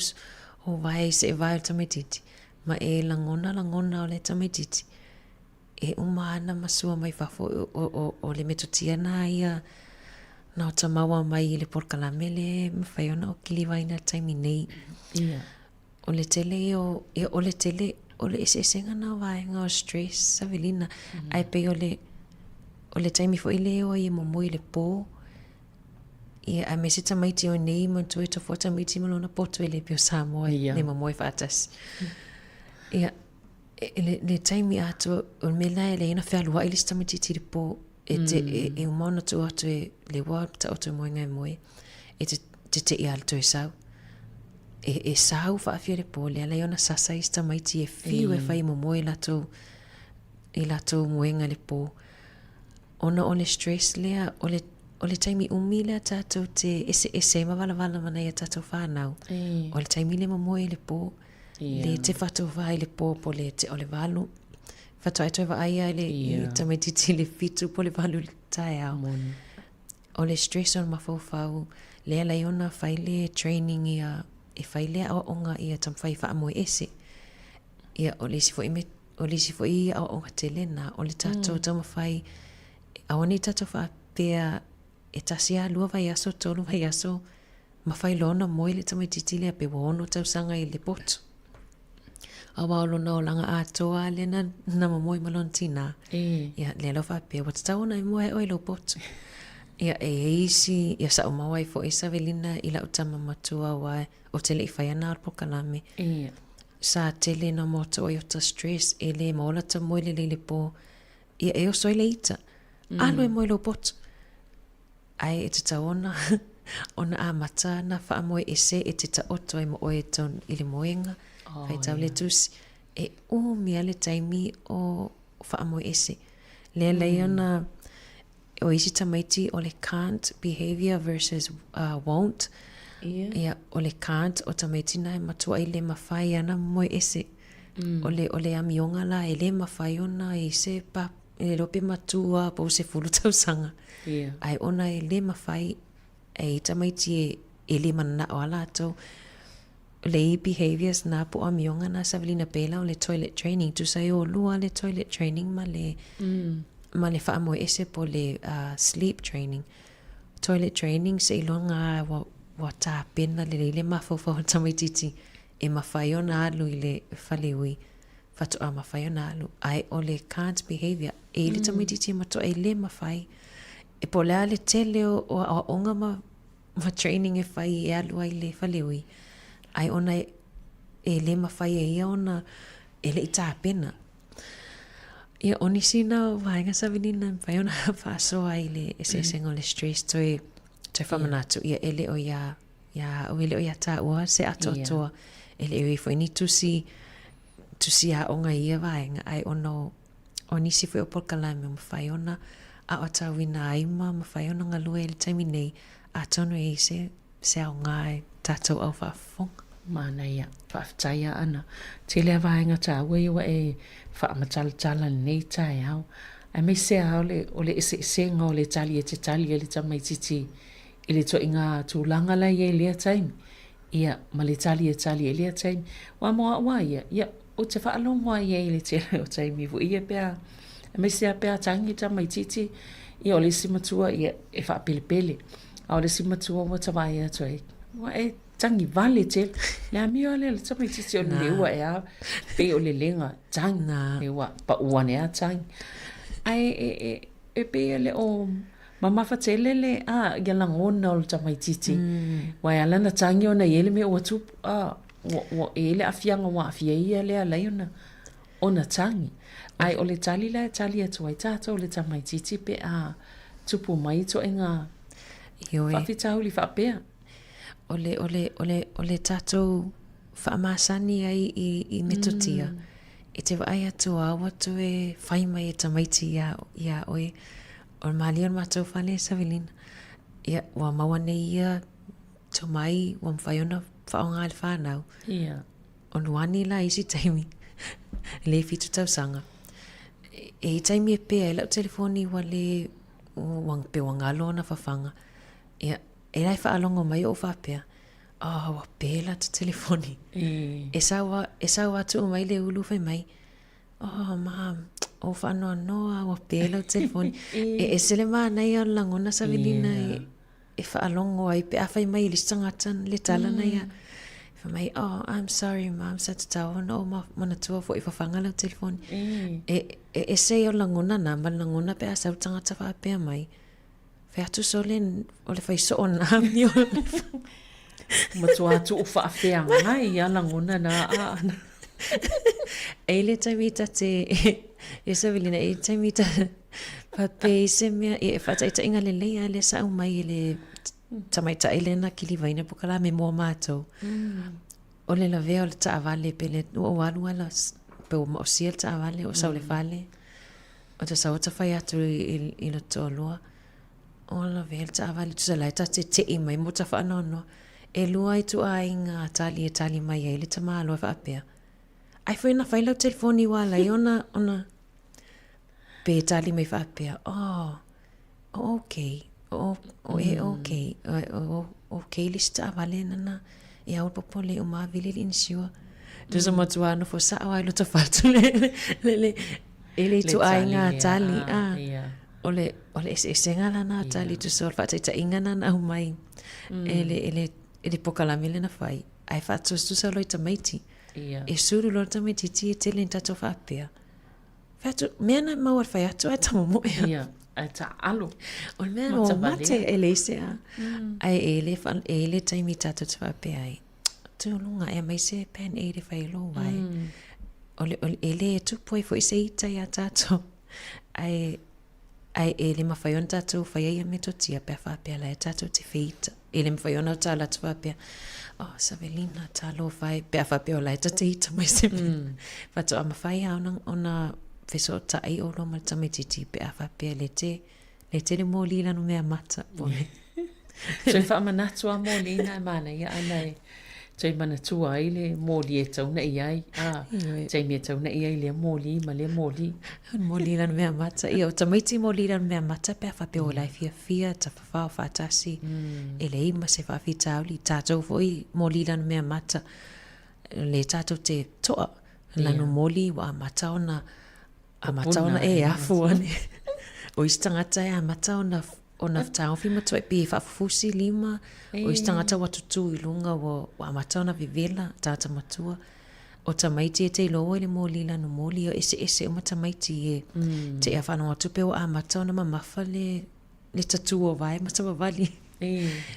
ou vae i se'e vae o le tamaitiiti, ma e lagona lagona o le tamaitiiti, E uma ana ma sua mai fafo o, o, o le metotia na ia na o ta maua mai i le polokalame le mafai ona o kilivaina le taimi nei. Ia. O le tele ia o, ia o le tele, o le eseesega na o vaega o stress, Savelina, ae pei o le, o le taimi foi le o ai e momoe i le pō, ia aemaise tamaiti o nei manatua e tofoa tamaiti ma lona poto e le pei o Samoa Ia. le momoe faatasi. Ia, le, le taimi atoa, o le mea la e leai ona fealuai le isi tamaitiiti i le pō, e te, e, e uma ona tuu atu e le wā taoto e moenga e moe, e te tete'i a le toe sau. E, e sau faafia le pō, le ala ai ona sasa isi tamaiti e fiu e whai momoe i latou, i latou moenga i le pō. Ona o le stress lea, o le, o le taimi umi lea tātou te eseese ai ma valavala ma nai a tātou whānau. O le taimi le momoe i le pō, Le te whatu whai le pō po le te o le valu. Whatu ai toe vaai ai le yeah. tamaitiiti le fitu po le valu le taeao. Moni. O le stress o le mafaufau, le ala i ona whai le training ia, e whai le aoaoga ia taumafai whaamoe ese. Ia, o le isi foi me, o le isi foi aoaoga tele na, o le tātou mm. taumafai, aua nei tātou whaapea e tasi a lua vaiaso, tolu vaiaso, mafai loa ona moe le tamaitiiti lea pe ua 6 tausaga i le poto. Aua o lona olaga atoa lava lea na, na momoe ma lona tinā. Ia, lea la ua faapea, ua tatau ona e moe ai oe i lou poto. Ia, e i ai isi, ia sa ou maua ai foi Savelina i lau tama matua aua ou te le i faia na o le polokalame. Sa tele na maota o iota stress, e le maua lata moe lelei i le pō. Ia, e oso ai le ita. Alu e moe i lou poto. Ae e tatau ona ona amata na faamoe ese e te taoto ai mo oe i le moega, faitau le tusi. E umi lava le taimi o faamoe ese. Lea lai ona o isi tamaiti o le can't behavior versus won't. Ia, o le can't o tamaiti na e matuai le mafai ana moe ese. O le, o le amioga la e le mafai ona i se pa, e le iloa pe matua po o 10 tausaga. Ae ona e le mafai e i tamaiti e, e le mananao a latou le i behaviors na po o amioga na Savelina pela o le toilet training tusa e olua le toilet training ma le ma le faamoe ese po le sleep training. Toilet training seiloga lava ua tapena lelei le mafaufau o le tamaititi e mafai ona alu i le faleui faatoa mafai ona alu. Ae o le can't behavior, e i le tamaititi e matua e le mafai. E po o le a le tele o aoaoga ma, ma training e fai e alu ai i le faleui, ae ona e le mafai e ia ona e le i tapena. Ia, o nisi na o vaega Savelina e mafai ona faasoa i le eseesega o le stress toe, toe faamanatu, ia e le o iā Iā au e le o iā tāua se atoatoa. E le o i ai foi ni tusi, tusi aoga i ia vaega, ae ona o, o nisi foi o polokalame ua mafai ona aoatauina ai ma mafai ona galue i le taimi nei, atonu e i ai se, se aoga i tātou ao faafofoga. Manaia. Faafetai a Ana. Tele a vaega tāua ia ua e faamatalatala i lenei taeao. Aemaise a o le, o le eseesega o le tali e te tali ai le tamaititi i le ituaiga tulaga la e i ai i lea taimi, ia, ma le tali e tali ai i lea taimi. Aua mo au lava ia, ia, ou te faalogo lava i ai i le tele o taimi foi ia pe a, aemaise lava pe a tagi tamaitiiti, ia o le isi matua ia e faapelepele, a o le isi matua ua ta vaai atu ai, ua e tagi vale tele. Le amio lava lea o le tamaitiiti o le leua e a, pei o le lega tagi, e ua pau ane lava tagi. Ae e, e, e pei e le o Mamafa tele le, a, ia lagona o le tamaititi. Ua e ala ona tagi ona e i ai le mea ua tupu, a, ua, ua, e i ai le aafiaga ua aafia ai ia lea alai ona, ona tagi. Ae o le tali la e tali atu ai tatou i le tamaititi pe a tupu mai ituaiga faafitauli faapea. O le, o le, o le, o le tatou faamasani ai i, i metotia, e te vaai atu a ua toe fai mai e tamaiti iā, iā oe, O le malie o le matou fale Savelina. Ia, ua maua nei ia tomai ua mafai ona faaaoga e le whanau. Ia. O Luani la isi taimi, le 7 tausaga. E i taimi e pea e lau telefoni ua le, ua, pe ua galo ona fafaga. Ia, e la e faalogo mai ou faapea, oh, ua pe la ta telefoni. E sau a, e sau a tuu mai le ulu fai mai, Oh, mom, ua faanoanoa, ua pē lau telefoni. E ese le manaia o le lagona Savelina e, e faalogo ai pe a fai mai i le isi tagata le tala na ia. Fai mai, oh, I'm sorry, mom, sa tatau ona ou manatua foi fafaga lau telefoni. E, e ese ia o le lagona na, ma le lagona pe a sau le tagata faapea mai. Fai atu sole o le fai soo na amio. Matua tuu faafeagai ia lagona na a ana. E le taimi ta te e Savelina e le taimi ta faapea i se mea e faataitaiga lelei a lea sa aumai e le tamaitai lea na kilivaina polokalame mo matou. O le lavea o le taavale pe le ua ou alu ala pe ua maosia le taavale o sau i le fale. O te sau ta fai atu i le toalua, o lavea le taavale, tusa la e ta te tei mai mo ta faanoanoa. E lua ituaiga tali e tali mai ai le tamāloa e faapea, Ai foi na fai lau telefoni ua ala ai ona, ona, pe tali mai faapea, oh, o okay, o, o e okay, o, o okay le isi taavale nana, e aua le popole uma vili le insure. Tusa matua nofo sao ai lo ta fatu le, le, le, e le ituaiga tali, a. O le, o le eseesega la na tali, tusa o le faataitaiga na na aumai e le, e le. i le pokalame lea na fai, ae faatusatusa loa i tamaiti. Ia. E sulu loa le tamaitiiti e tele ni tatou faapea. Fai atu, mea na maua le fai atu ae tamomoe. Ia, ae taaalo. O le mea ua mate e leai se a. Ae e le, e le taimi tatou te faapea ai. Tūlunga e aumai se pan aid e fai ai lou vae. O le, o le, e le tupu ai foi se ita iā tatou. Ae, ae e le mawhai ona tatou whai ia metotia pe a faapea la e tatou te feita. E le mawhai ona ta alu atu faapea, oh, Savelina, talofa e, pe a faapea o la e ta te ita mai se mea. Faatoa mawhai a ona, ona fesootai ʻolua ma le tamaitiiti pe a faapea le te, le tele moli lana mea mata po o le. Toe faamanatu a moli na e manaia ana e toe manatua ai le moli e tatau ona i ai, a, taimi e tatau ona i ai lea moli ma lea moli. Moli lana mea mata. Ia, o tamaiti moli lana mea mata pe a faapea o la e fiafia, tafafao faatasi, e leai ma se faafitauli. Tatou foi moli lana mea mata, le tatou te toa, lanu moli ua amata ona Amata ona e afu ane. O isi tagata e amata ona ona taofi ma tuai pe faafufusi lima. O isi tagata ua tutū i luga ua ua amata ona vevela, tagata matua. O tamaiti e te iloa i le moli lanu moli o eseese uma tamaiti e te ea faalogo atu pe ua amata ona mamafa le le tatū o vae ma savavali.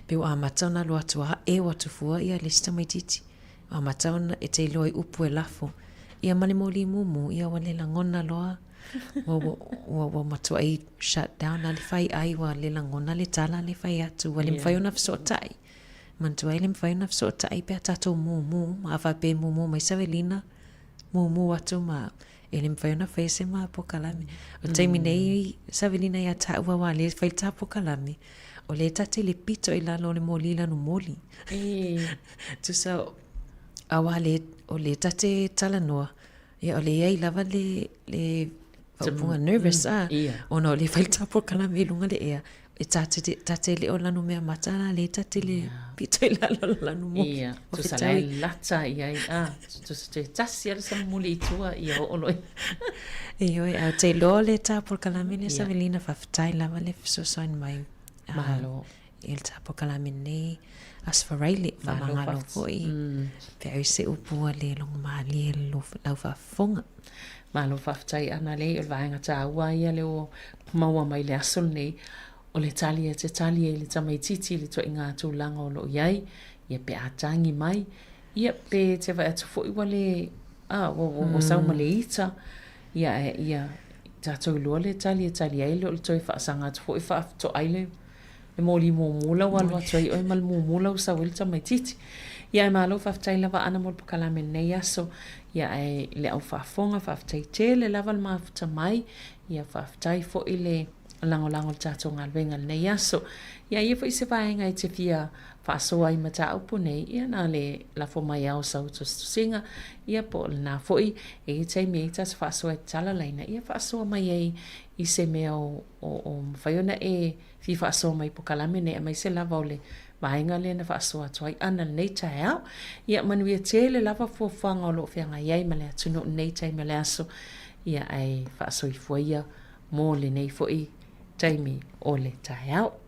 Pe ua amata ona alu atu a eo atu fua ia le isi tamaitiiti. Ua amata ona e te iloa i upu e lafo. Ia ma le moli mumu, ia ua le lagona loa. Ua, ua, ua, ua matuai shut down a le fai ai, ua le lagona le tala le fai atu, ua le mawhai ona fesootai. Manatua ai le mawhai ona fesootai pe a tatou mumu, ma a faapea e mumu mai Savelina, mumu atu ma e le mawhai ona faia se ma pokalame. O le taimi nei, Savelina ia taua aua lea e fai le ta pokalame, o lea ta te le pito i lalo o le moli lanu moli. Tusa, aua le, o lea ta te talanoa, ia o lea i ai lava le, le faaupuga nervous a, ona o lea e fai le ta pokalame i luga o le ea, e ta te, ta te le o lanu mea mata la lea ta te le pito i lalo o le lanu moli. Ia, tusa la e lata i ai, a, tusa toe tasi lava le samamuli i tua, ia oo loa. Ioe, ae ou te iloa o le ta polokalame lea Savelina, faafetai lava le fesoasoani mai. Malo. I le ta polokalame nei, Aso Faraile, faamagalo foi, pe ai se upu ua le logomalie i lau faafofoga. Malo faafetai Analei, o le vaega taua ia lea ua maua mai le aso lenei, o le tali e te tali ai i le tamaitiiti i le ituaiga tulaga o lo o i ai, ia pe a tagi mai, ia pe te vaai atu foi ua le, a, ua, ua, ua sau ma le ita, ia, ae, ia, tatou iloa le tali e tali ai, le o le toe faasaga atu foi faafetoai le Le moli mumu la ua alu atu ai oe ma le mumu la ua sau ai le tamaitiiti. Ia ae malo faafetai lava Ana mo le pokalame i lenei aso. Ia ae le au faafofoga faafetai tele lava le mafuta mai. Ia faafetai foi le lagolago i le tatou galuega i lenei aso. Ia e i ai foi se vaega e te fia faasoa ai mataupu nei, ia na le lafo mai ao sau tusitusiga, ia po o lena foi e i ai taimi e i ai tatou faasoa e tatala laina, ia faasoa mai ai i se mea o, o, o mafai ona e fia faasoa mai pokalame nei aemaise lava o le vaega lea na faasoa atu ai Ana lenei taeao. Ia manuia tele lava fuafuaga o lo o feagai ai ma le atunuu lenei taimi o le aso. Ia ae faasoifua ia mo lenei foi taimi o le taeao.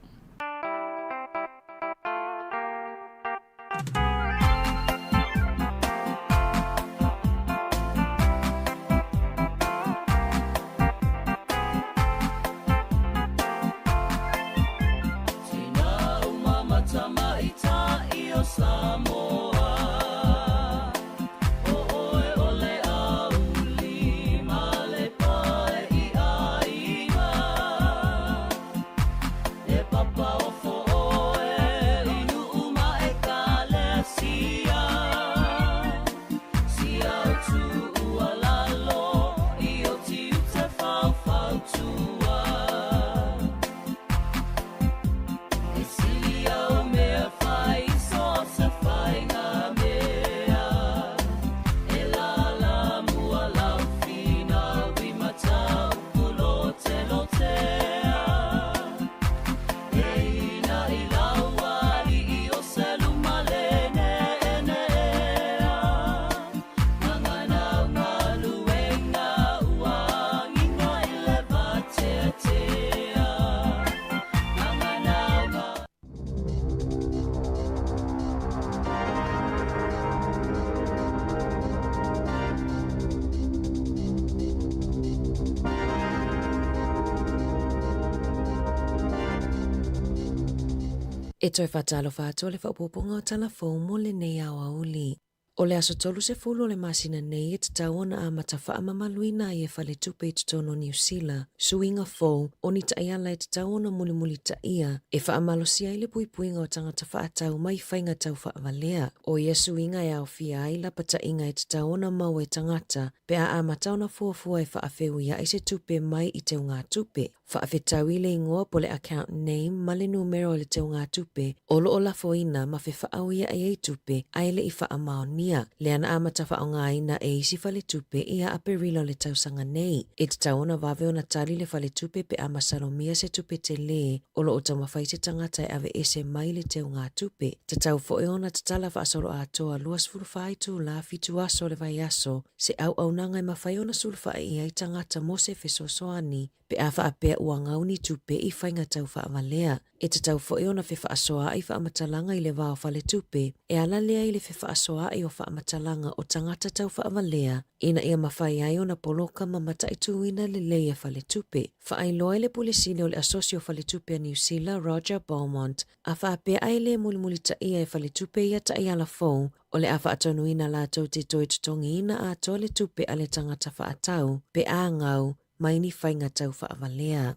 E toe faatalofa atu o le faaopoopoga o tala fou mo lenei aoauli. O le aso 30 o le masina nei e tatau ona amata faamamaluina ai e Faletupe i totonu o Niu Sila suiga fou o ni taiala e tatau ona mulimulitaia e faamalosia ai le puipuiga o tagata faatau mai faiga tau faavalea. O ia suiga e aofia ai lapataiga e tatau ona maua e tagata pe a amata ona fuafua e faafeuiai se tupe mai i teugatupe. Faafetaui le igoa po le account name ma le numera o le teugatupe o lo o lafoina ma fefaauiai ai tupe ae le i faamaonia. Lea na amata faaaogaina e isi faletupe ia Aperila o le tausaga nei. E tatau ona vave ona tali le faletupe pe a masalomia se tupe telē o lo o taumafai se tagata e aveese mai le teugatupe. Tatau foi ona tatala faasoloatoa 24 itulā fitu aso o le vaiaso se auaunaga e mafai ona sulufai i ai tagata mo se fesoasoani pe a faapea ua gau ni tupe i faiga tau faavalea. E tatau foi ona fefaasoaai faamatalaga i le va o faletupe e ala lea i le fefaasoaai o faamatalaga o tagata tau faavalea ina ia mafai ai ona poloka ma mataituina lelei e faletupe. Faailoa i le Pule Sili o le Asosi o Faletupe a Niu Sila, Roger Beaumont, a faapea ae le mulimulitaia e faletupe ia taiala fou O le a faatonuina latou te toe totogiina atoa le tupe a le tagata faatau pe a gau mai ni faiga tau faavalea.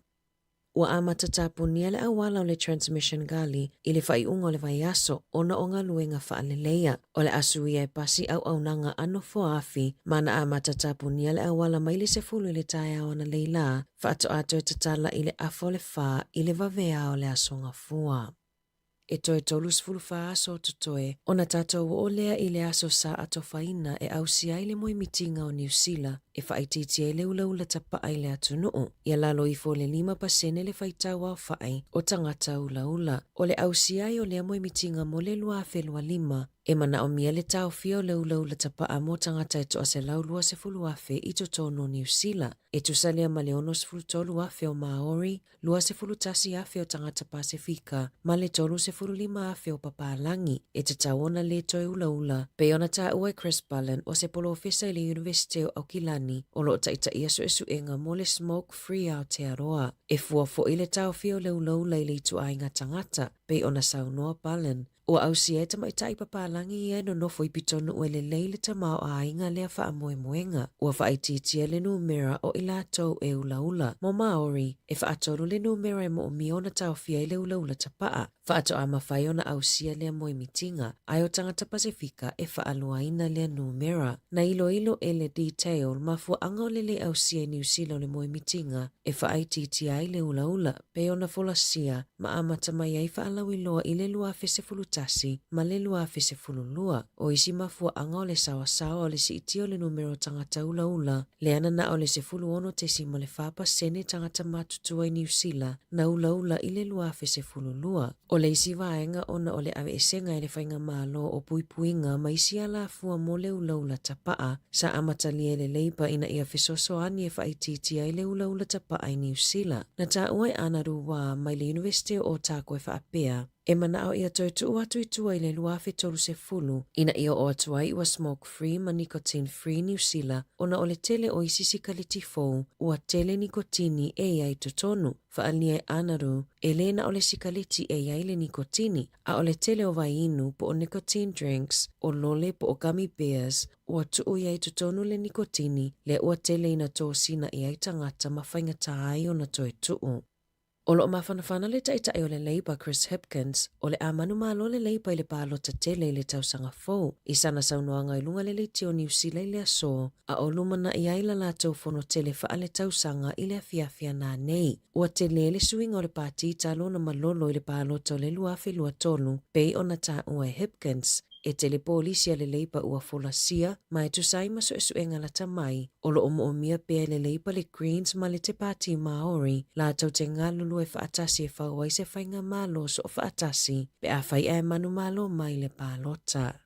Ua amata tapunia le auala o le Transmission Gully i le faaiuga o le vaiaso ona o galuega faaleleia. O le a suia e pasi auaunaga a nofoaafi ma na amata tapunia le auala mai le 10 i le taeao analeila faatoa toe tatala i le afa o le 4 i le vaveao o le Aso Gafua. E toe 34 aso o totoe ona tatou oo lea i le aso sa atofaina e ausia ai le moemitiga o Niu Sila e faaitiitia ai le ulaula tapaa i le atunuu, ia lalo ifo o le 5% le faitau aofai o tagata ulaula. O le ausia ai o lea moemitiga mo le 2025, e manaomia le taofia o le ulaula tapaa mo tagata e 120,000 i totonu o Niu Sila, e tusa lea ma le 63,000 o Māori, 21,000 o tagata Pasefika ma le 35,000 o papalagi e tatau ona lē toe ulaula, pei ona taua e Chris Bullen o se polofesa i le Iunivesite o Aukilani o lo o taitaia suesuega mo le Smoke Free Aotearoa. E fua foi le taofia o le ulaula i le ituaiga tagata, pei ona saunoa Bullen, Ua ausia e tamaitai papalagi ia e nonofo i pitonuu e lelei le tamaoaiga lea faamoemoega. Ua faaitiitia le numera o i latou e ulaula. Mo Māori, e faatolu le numera e moomia ona taofia ai le ulaula tapaa. Faatoa mafai ona ausia lea moemitiga, ae o tagata Pasefika e faaluaina lea numera. Na iloilo e le Detail mafuaaga o le le ausia i Niu Sila o le moemitiga e faaitiitia ai le ulaula, pei ona folasia ma amata mai ai faalauiloa i le 2011 ma le 2012. O isi mafuaaga o le saoasaoa o le siitia o le numera o tagata ulaula, lea na na o le 16.4% tagata matutua i Niu Sila na ulaula i le 2012. O le isi vaega ona o le aveesega e le Faigamalo o puipuiga ma isi alafua mo le ulaula tapaa, sa amatalia e le Labour ina ia fesoasoani e faaitiitia ai le ulaula tapaa i Niu Sila. Na taua e Anaru Wā mai le Iunivesite o Otago e faapea, E manao ia toe tuu atu i tua i le 2030 ina ia oo atu ai ua smoke free ma nicotine free Niu Sila ona o le tele o isi sikaleti fou ua tele nikotini e i ai totonu. Faaalia e Anaru, e lē na o le sikaleti e i ai le nikotini, a o le tele o vaiinu po o nicotine drinks, o lole po o gummy bears, ua tuu i ai totonu le nikotini, lea ua tele ina tosina i ai tagata ma faigata ai ona toe tuu. O lo o mafanafana le Taitai o le Labour Chris Hipkins, o le a manumalo le Labour i le palota tele i le tausaga fou, i sana saunoaga i luga le leitio Niu Sila i le aso, a o lumanai ai la latou fono tele faaletausaga i le afiafi ana nei. Ua tele le suiga o le pati talu ona malolo i le palota o le 2023, pei ona taua e Hipkins, E tele polisi a le Leipa ua folasia ma e tusa ai ma suesuega lata mai, o lo o moomia pea e le Leipa le Greens ma le Te Pāti Māori latou te galulue faatasi e fau ai se faigamalo soofaatasi pe afai ae manumalo mai le palota.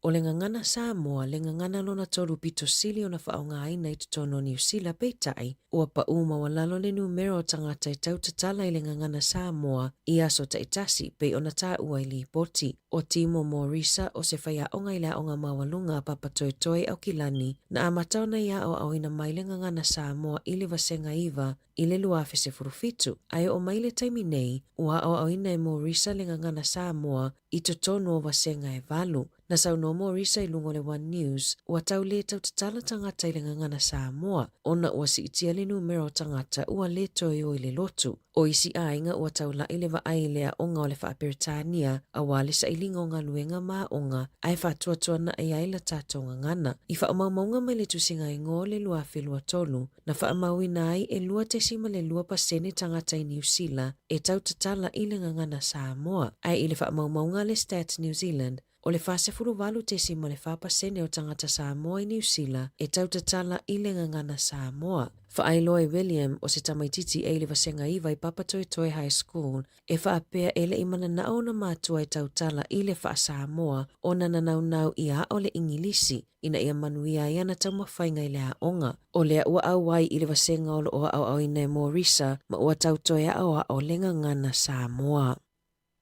O le gagana Samoa le gagana lona tolu pito sili ona faaaogaina i totonu o Niu Sila peitai, ua paʻū maualalo le numera o tagata e tau tatala i le gagana Samoa i aso taitasi pei ona taua i lipoti. ʻO Timo Morisa o se faiaoga i le Aoga Maualuga a Papatoetoe i Aukilani, na amata ona ia aoaoina mai le gagana Samoa i le Vasega 9 i le 2017, ae oo mai le taimi nei, ua aoaoina e Morisa le gagana Samoa i totonu o vasega e valu. Na saunoa Morisa i luga o le One News, ua tau lē tautatala tagata i le gagana Samoa, ona ua siitia le numera o tagata ua lē toe o i le lotu. O isi aiga ua taulaʻi le vaai i le aoga o le Faa-Peretania aua le sailiga o galuega ma aoga ae faatuatuanaʻi ai la tatou gagana. I faamaumauga mai le tusiga igoa o le 2023, na faamauina ai e 2.2 pasene tagata i Niu Sila e tau tatala i le gagana Samoa, ae i le faamaumauga a le Stats New Zealand, o le 48.4% o tagata Samoa i Niu Sila e tau tatala i le gagana Samoa. Faailoa e William, o se tamaitiiti e i le Vasega 9 i Papatoetoe High School, e faapea e le i mananao ona matua e tautala i le faa-Samoa ona na naunau ia aʻo le Igilisi ina ia manuia ai ana taumafaiga i le aoga. O lea ua ʻauai i le vasega o lo o aoaoina e Morisa ma ua tau toe aʻoaʻo le gagana Samoa.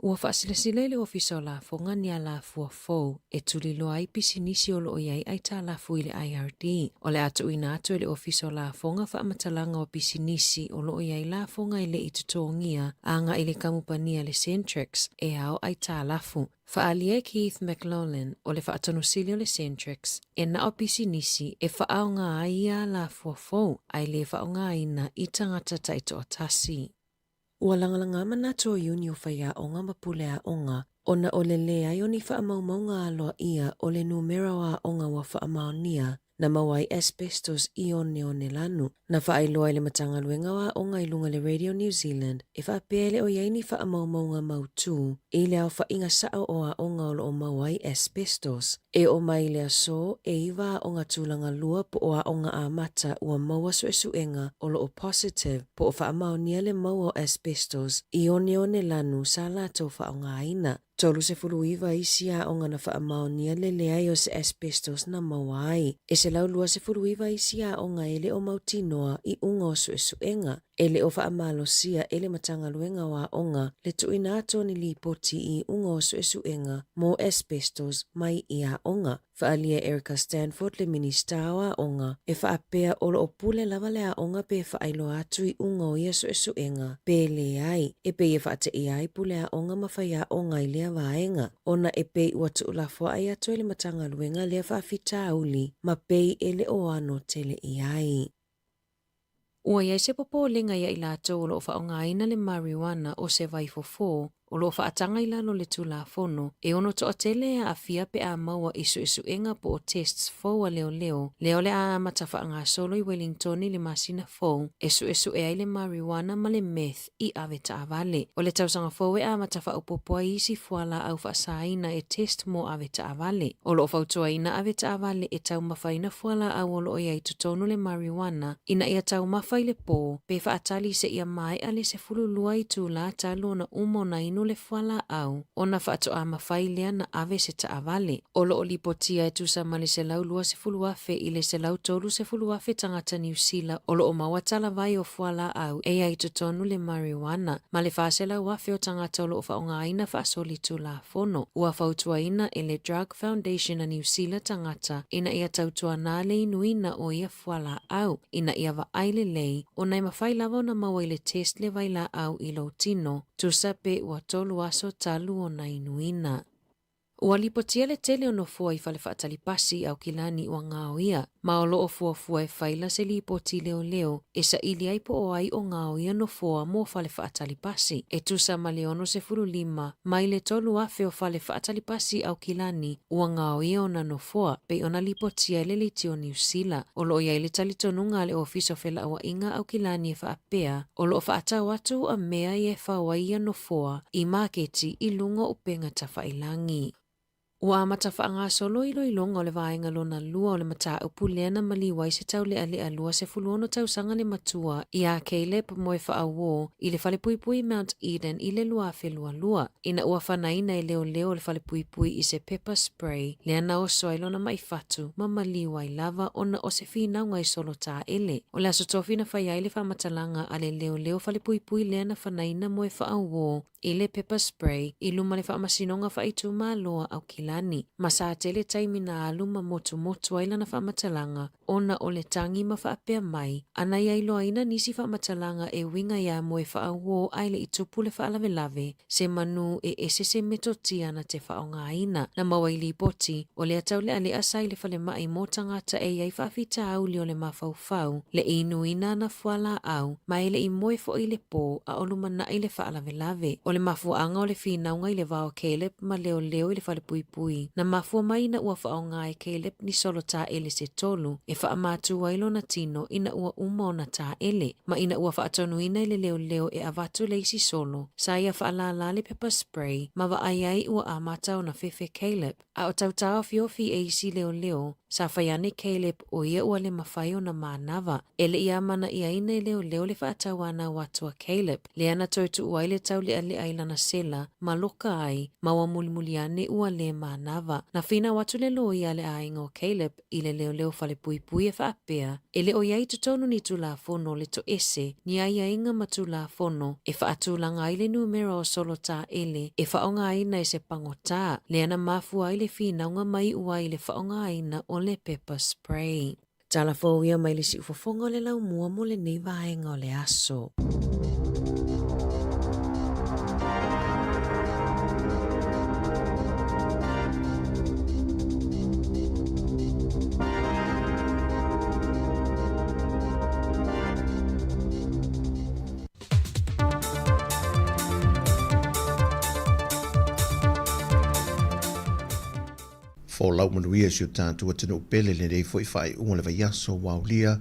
Ua faasilasila i le Ofisa o Lafoga ni alafua fou e tuliloa ai pisinisi o lo o i ai aitalafu i le IRD. O le a tuuina atu e le Ofisa o Lafoga faamatalaga o pisinisi o lo o i ai lafoga e le i totogia agai i le kamupani a le Centrix e ao aitalafu. Faaalia e Keith McLoughlin o le faatonusili o le Centrix e na o pisinisi e faaaoga ai ia alafua fou ae le faaaogaina i tagata taitoatasi. Ua lagalaga manatu o Iuni o faiaoga ma pule aoga ona o le leai o ni faamaumauga aloaia o le numera o aoga ua faamaonia na maua ai asbestos i oneone lanu. Na faailoa e le Matagaluega o Aoga i luga le Radio New Zealand e faapea e le o i ai ni faamaumauga mautū i le aofaiga sao o aoga o lo o maua ai asbestos. E oo mai i le aso, e iwa aoga tulaga lua po o aoga amata ua maua suesuega o lo o positive po o faamaonia le maua o asbestos i oneone lanu sa latou faaaogaina. 39 isi aoga na faamaonia le leai o se asbestos na maua ai. E 129 isi aoga e le o mautinoa i uga o suesuega. E le o faamalosia e le Matagaluega o Aoga le tuuina atu o ni lipoti i iuga o suesuega mo asbestos mai i aoga. Faaalia e Erica Stanford le Minisita o Aoga e faapea o lo o pule lava le aoga pe faailoa atu iuga o ia suesuega pe leai, e pei e faateia ai pule aoga ma faiaoga i lea vaega ona e pei ua tuulafoai atu e le Matagaluega lea faafitauli ma pei e le o ano tele i ai. Ua i ai se popolega iā i latou o lo o faaaogaina le marijuana o se vaifofo o lo o faataga i lalo o le Tulafono e ono toatele e aafia pe a maua i suesuega po o tests fou a leoleo lea o le a amata faagasolo i Wellington i le masina fou e suesue ai le marijuana ma le meth i ave taavale. O le tausaga fou e amata faaopoopo ai isi fualaau faasaina e test mo ave taavale. O lo o fautuaina ave taavale e taumafaina fualaau o lo o i ai totonu le marijuana ina ia taumafa i le pō pe faatali seia maea le 12 itulā talu ona uma ona inu le fualaau ona faatoa mafai lea na ave se taavale. O lo o lipotia e tusa ma le 120,000 i le 130,000 tagata Niu Sila o lo o maua talavai o fualaau e i ai totonu le marijuana, ma le 400,000 o tagata o lo o faaaogaina faasolitulafono. Ua fautuaina e le Drug Foundation a Niu Sila tagata ina ia tautuana le inuina o ia fualaau ina ia vaai lelei ona e mafai lava ona maua i le test le vailaau i lou tino, tusa pe ua tolu aso talu ona inuina. Ua lipotia le tele o nofoa i fale faatali pasi i Aukilani ua gaoia, ma o lo o fuafua e faila se lipoti leoleo e saili ai po o ai o gaoia nofoa mo fale faatali pasi. E tusa ma le 65 mai le 3,000 o fale faatali pasi i Aukilani ua gaoia ona nofoa, pei ona lipotia e le Leitio Niu Sila. O lo o i ai le talitonuga a le Ofisa o Felauaiga Aukilani e faapea, o lo o faatau atu ua mea ia e fao ai ia nofoa i maketi i luga o upega tafailagi. Ua amata faagasolo iloiloga o le vaega lona lua o le mataupu lea na maliu ai se taulealea 26 tausaga le matua iā Caleb Moefaauo i le falepuipui Mount Eden i le 2022 ina ua fanaina e leoleo o le falepuipui i se pepper spray lea na oso ai lona ma'i fatu ma maliu ai lava ona o se finauga i solo taele. O le Aso Tofi na fai ai le faamatalaga a le leoleo falepuipui lea na fanaina Moefaauo i le pepper spray i luma le Faamasinoga Faaitumalo a Aukilani, ma sa tele taimi na alu ma motumotu ai lana faamatalaga ona o le tagi ma faapea mai ana ia iloaina nisi faamatalaga e uiga iā Moefaauo ae le i tupu le faalavelave se manu e ese se metotia na te faaaogaina. Na maua i lipoti, o lea taulealea sa i le falemai mo tagata e i ai faafitauli o le mafaufau, le inuina ana fualaau, ma e le i moe foi i le pō a o lumanai le faalavelave. O le mafuaaga o le finauga i le va o Caleb ma leoleo i le falepuipui, na mafua mai ina ua faaaoga e Caleb ni solo taele se tolu e faamatu ai lona tino ina ua uma ona taele, ma ina ua faatonuina e le leoleo e avatu le isi solo, sa ia faalālā le pepper spray ma vaai ai ua amata ona fefe Caleb. A o tau taofiofi e isi leoleo, sa fai ane Caleb o ia ua le mafai ona manava. E le i amana'iaina e leoleo le faatauanau atu a Caleb, lea na toe tuu ai le taulealea i lana sela ma loka ai, ma ua mulimuli ane ua le manava. Na finau atu le loia a le aiga o Caleb i le leoleo falepuipui e faapea, e le o i ai i totonu ni Tulafono le toese, ni aiaiga ma Tulafono e faatulaga ai le numera o solo taele e faaaogaina e se pagotā, lea na mafua ai le finauga mai iu ai i le faaaogaina o le pepper spray. Tala fou ia mai le siufofoga o le laumua mo lenei vaega o le aso. Folau manuia i si o tatou atunuu pele i lenei foi faaiuga o le vaiaso ua aulia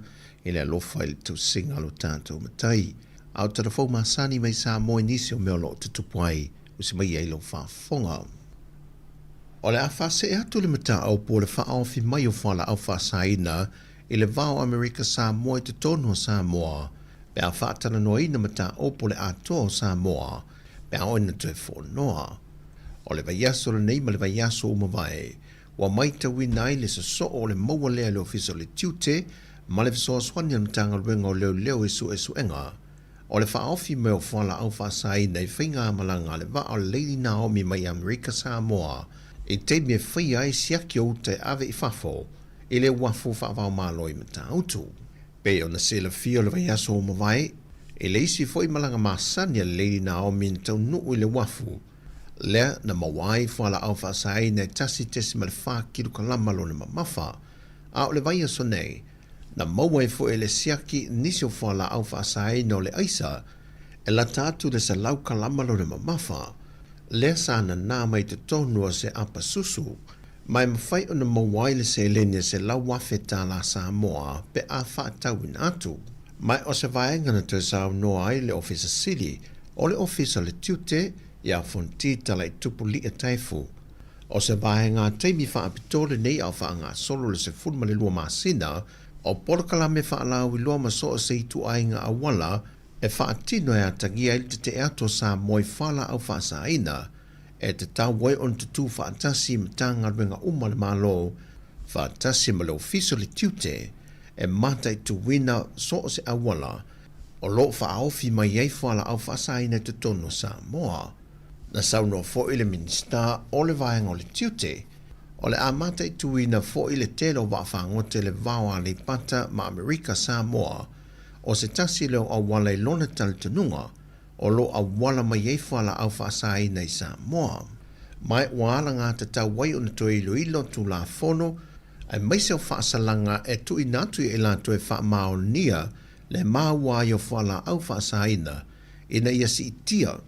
i le alofa i le tausiga a lo tatou Matai. A o tala fou masani mai Samoa i nisi o mea o lo o tutupu ai, usi mai ai lau faafofoga. O le a faasee atu le mataupu o le faaofi mai o fualaau faasaina i le va o Amerika Samoa i totonu o Samoa pe a faatalanoaina mataupu o le atoa o Samoa pe a oo ina toe fonoa. O le vaiaso lenei ma le vaiaso ua mavae, ua maitauina ai le sosoo o le maua lea e le Ofisa o le Tiute ma le fesoasoani a le Matagaluega o Leoleo i suesuega o le faaofi mai o fualaau faasaina i faigamalaga a le vaa o le Lady Naomi mai Amerika Samoa i taimi e faia ai siaki o uta e ave i fafo i le uafu faavaomalo i Matautu. Pei ona silafia o le vaiaso ua mavae, i le isi foi malaga masani a le Lady Naomi na taunuu i le uafu, lea na maua ai fualaau faasaina e 1.4 kilokalama lona mamafa, a o le vaiaso nei, na maua ai foi e le siaki nisi o fualaau faasaina o le aisa e lata atu i le 100 kalama lona mamafa, lea sa nanā mai totonu o se apa susu, ma e mafai ona maua ai le seleni e $100,000 tālā Samoa pe a faatauina atu. Ma o se vaega na toe saunoa ai le Ofisa Sili o le Ofisa o le Tiute iā Fonti Talaitupu Li'a Taefu, O se vaega taimi faapitoa lenei a o faagasolo le 12 masina o polokalame faalauiloa ma so o se ituaiga auala e faatino e atagia ai le tetee atu o Samoa i fualaau faasaina e tatau ai ona tutū faatasi i Matagaluega uma a le Malo faatasi ma le Ofisa o le Tiute e mataituina so o se auala o lo o faaofi mai ai fualaau faasaina i totonu o Samoa. Na saunoa foi le Minisita o le Vaega o le Tiute, o le a mataituina foi le tele o vaafagota i le va o Aleipata ma Amerika Samoa, o se tasi lea o auala i lona talitonuga o lo o auala mai ai fualaau faasaina i Samoa. Ma ua alagatatau ai ona toe iloilo Tulafono aemaise o faasalaga e tuuina atu i latou e faamaonia le maua ai o fualaau faasaina ina ia siitia,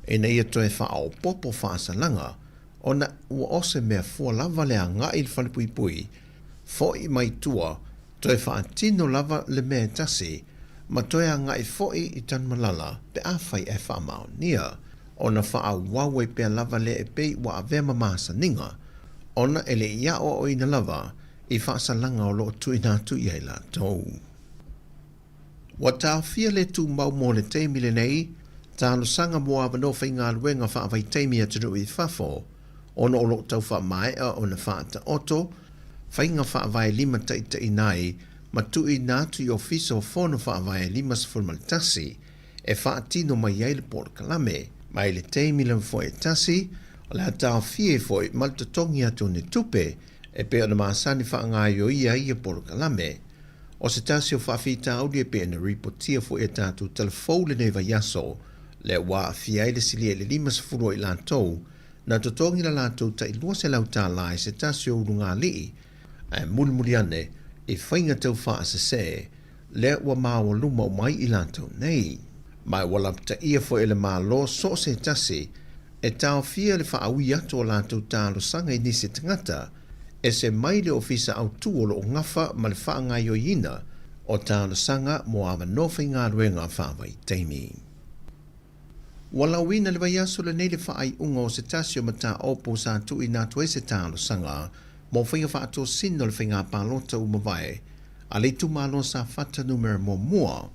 ina ia toe faaopoopo faasalaga, ona ua o se mea fua lava le agai i le falepuipui, fo'i mai tua, toe faatino lava le mea e tasi, ma toe agai fo'i i Tanumalala pe afai ae faamaonia, ona faaauau ai pea lava lea e pei ua avea ma masaniga. ona e le i aʻoaʻoina lava i faasalaga o lo o tuuina atu i ai latou. Ua taofia le tumau mo le taimi lenei talosaga mo avanoa faigaluega faavaitaimi atunuu i fafo ona o lo o tau faamaea ona faataoto faiga faavae limataitaiina ai ma tuuina atu i Ofisa o Fono Faavae 51 e faatino mai ai le polokalame. Mai le taimi lava foi e tasi, o le a taofia ai foi ma le totogi atu o ni tupe e pei ona masani faagaoioia ai ia polokalame. O se tasi o faafitauli e pei ona ripotia foi e tatou tala fou lenei vaiaso, lea ua aafia ai le silia i le 50 o i latou na totogi la latou tai 200 tālā i se tasi o ulugalii, ae mulimuli ane i faiga tau faasese lea ua maoaluma uma ai i latou nei. Ma ua lapataia foi e le Malo so o se tasi e taofia le faaui atu o latou talosaga i nisi tagata ese mai le Ofisa Autu o lo o gafa ma le faagaoioiina o talosaga mo avanoa faigaluega faavaitaimi. Ua lauina le vaiaso lenei le faaiuga o se tasi o mataupu sa tuuina atu ai se talosaga mo faiga faatosina o le faiga palota ua mavae a le itumalo Safata Numera Muamua,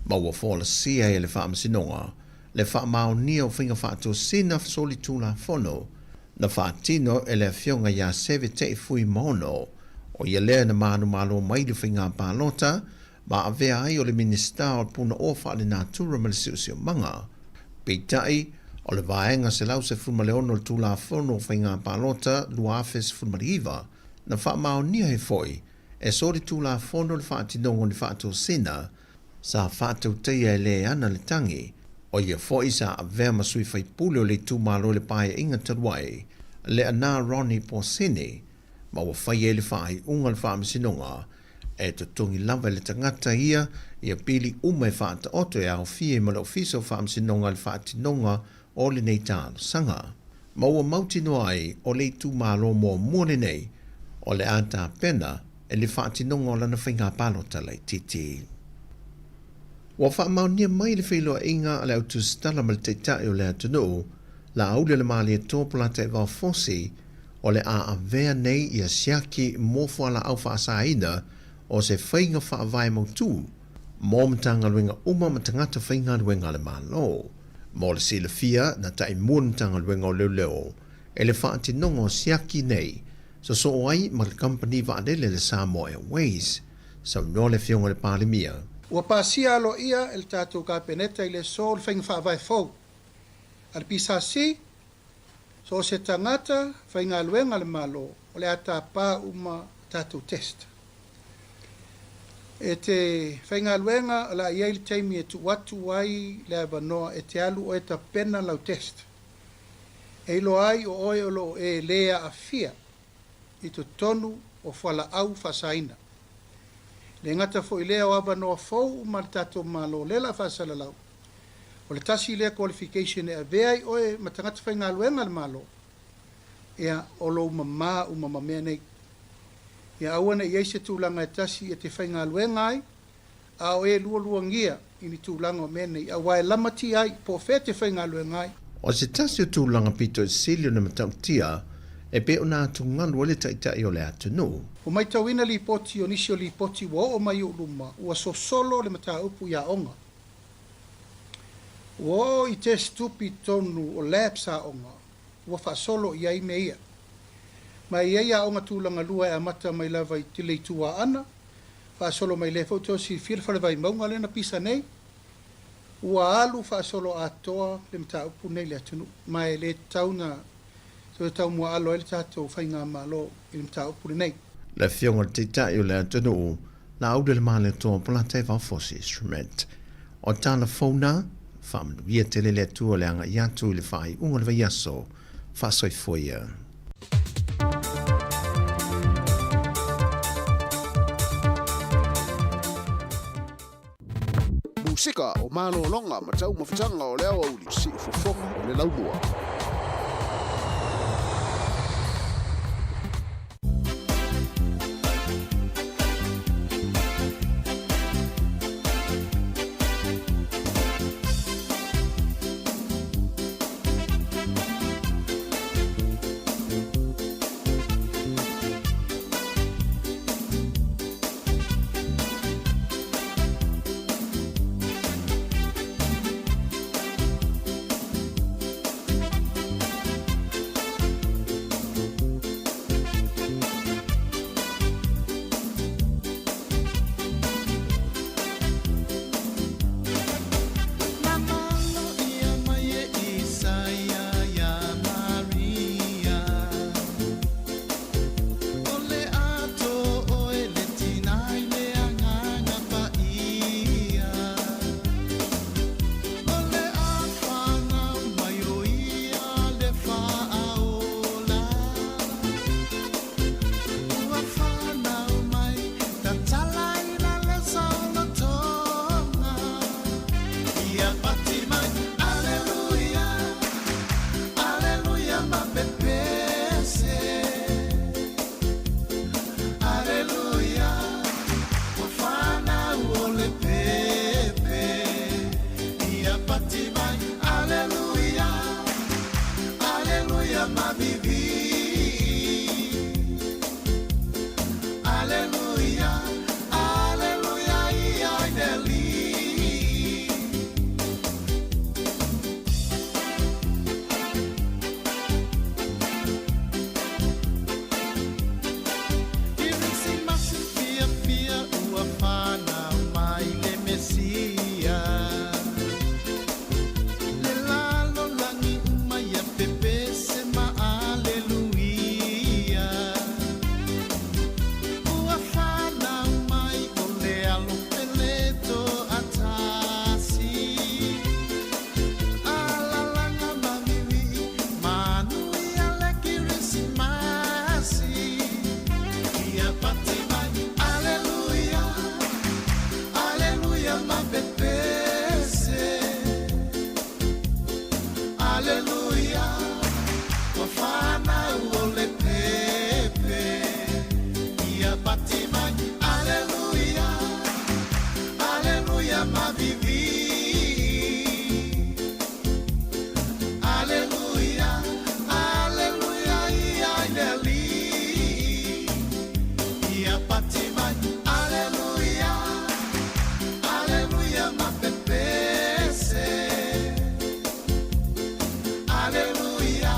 ma ua folasia e le Faamasinoga le faamaonia o faiga faatosina solitulafono na faatino e le Afioga ia Seve Teifui Maono, o ia lea na manumalo mai le faiga palota ma avea ai o le Minisita o le Punaoa Faalenatura ma le Siosiomaga. Peitai, o le Vaega 116 o le Tulafono o Faiga Palota 2019, na faamaonia ai foi e solitulafono le faatinoga o ni faatosina sa faatautaia e le ana le tagi, o ia foi sa avea ma sui faipule o le itumalo i le Paeaiga talu ai, le ana Ronnie Posini, ma ua fai ai le faaiuga a le Faamasinoga e totogi lava e le tagata ia ia pili uma e faataoto e aofia ai ma le Ofisa o Faamasinoga i le faatinoga o lenei talosaga. Ma ua mautinoa ai o le itumalo muamua lenei o le a tapena e le faatinoga o lana faiga palota laitiiti. Ua faamaonia mai le feiloaiga a le Au Tusitala ma le Taitai o le atunuu, Laauli-o-le-Malietoa Polataivao Fosi, o le a avea nei ia siaki mo fualaau faasaina o se faiga faavae mautū mo Matagaluega uma ma tagata faigaluega a le Malo. Mo le silafia, na taimua le Matagaluega o Leoleo e le faatinoga o siaki nei sosoo ai ma le kamupani vaalele le Samoa Airways, saunoa le Afioga i le Palemia. Ua pasia aloaia e le tatou Kapeneta i le aso le faiga faavae fou a le PSC, So o se tagata faigaluega a le Malo o le a tapa uma tatou test. E te faigaluega o le a i ai le taimi e tuu atu ai le avanoa e te alu oe tapena lau test. E iloa ai o oe o lo o e le aafia i totonu o fualaau faasaina. Le gata foi lea o avanoa fou uma a le tatou Malo lea la faasalalau. O le tasi lea qualification e avea ai oe ma tagata faigaluega a le Malo, ia, o lou mama uma ma mea nei. Ia aua ne i i ai se tulaga e tasi e te faigaluega ai, a o e lualuagia i ni tulaga o mea nei, aua e lamatia ai po o fea e te faigaluega ai. O se tasi o tulaga pito i sili ona matautia e pei ona atugalu ai le Taitai o le atunuu. Ua maitauina lipoti o nisi o lipoti ua oo mai i ou luma, ua sosolo le mataupu i aoga. Ua oo i test tupi tonu o labs aoga ua faasolo i ai mea ia. Ma e i ai aoga tulaga lua e amata mai lava i le itu Aana, faasolo mai lea foi toe silafia le fale Vaimauga lea na pisa nei. Ua alu faasolo atoa le mataupu nei i le atunuu, ma e le tatau na toe taumuaalo ai le tatou faigamalo i le mataupu lenei. Le Afioga i le Taitai o le atunuu, Laauli-o-le-Malietoa Polataivao Fosi Schmidt. O tala fou na, faamanuia tele le Atua le agai atu i le faaiuga o le vaiaso. Faasoifua ia. Musika o malologa ma taumafataga o le aoauli, siufofoga o le laumua. mavivi. Aleluia, aleluia, ia i le Alii. Ia pati mai, aleluia, aleluia mapepese. Aleluia,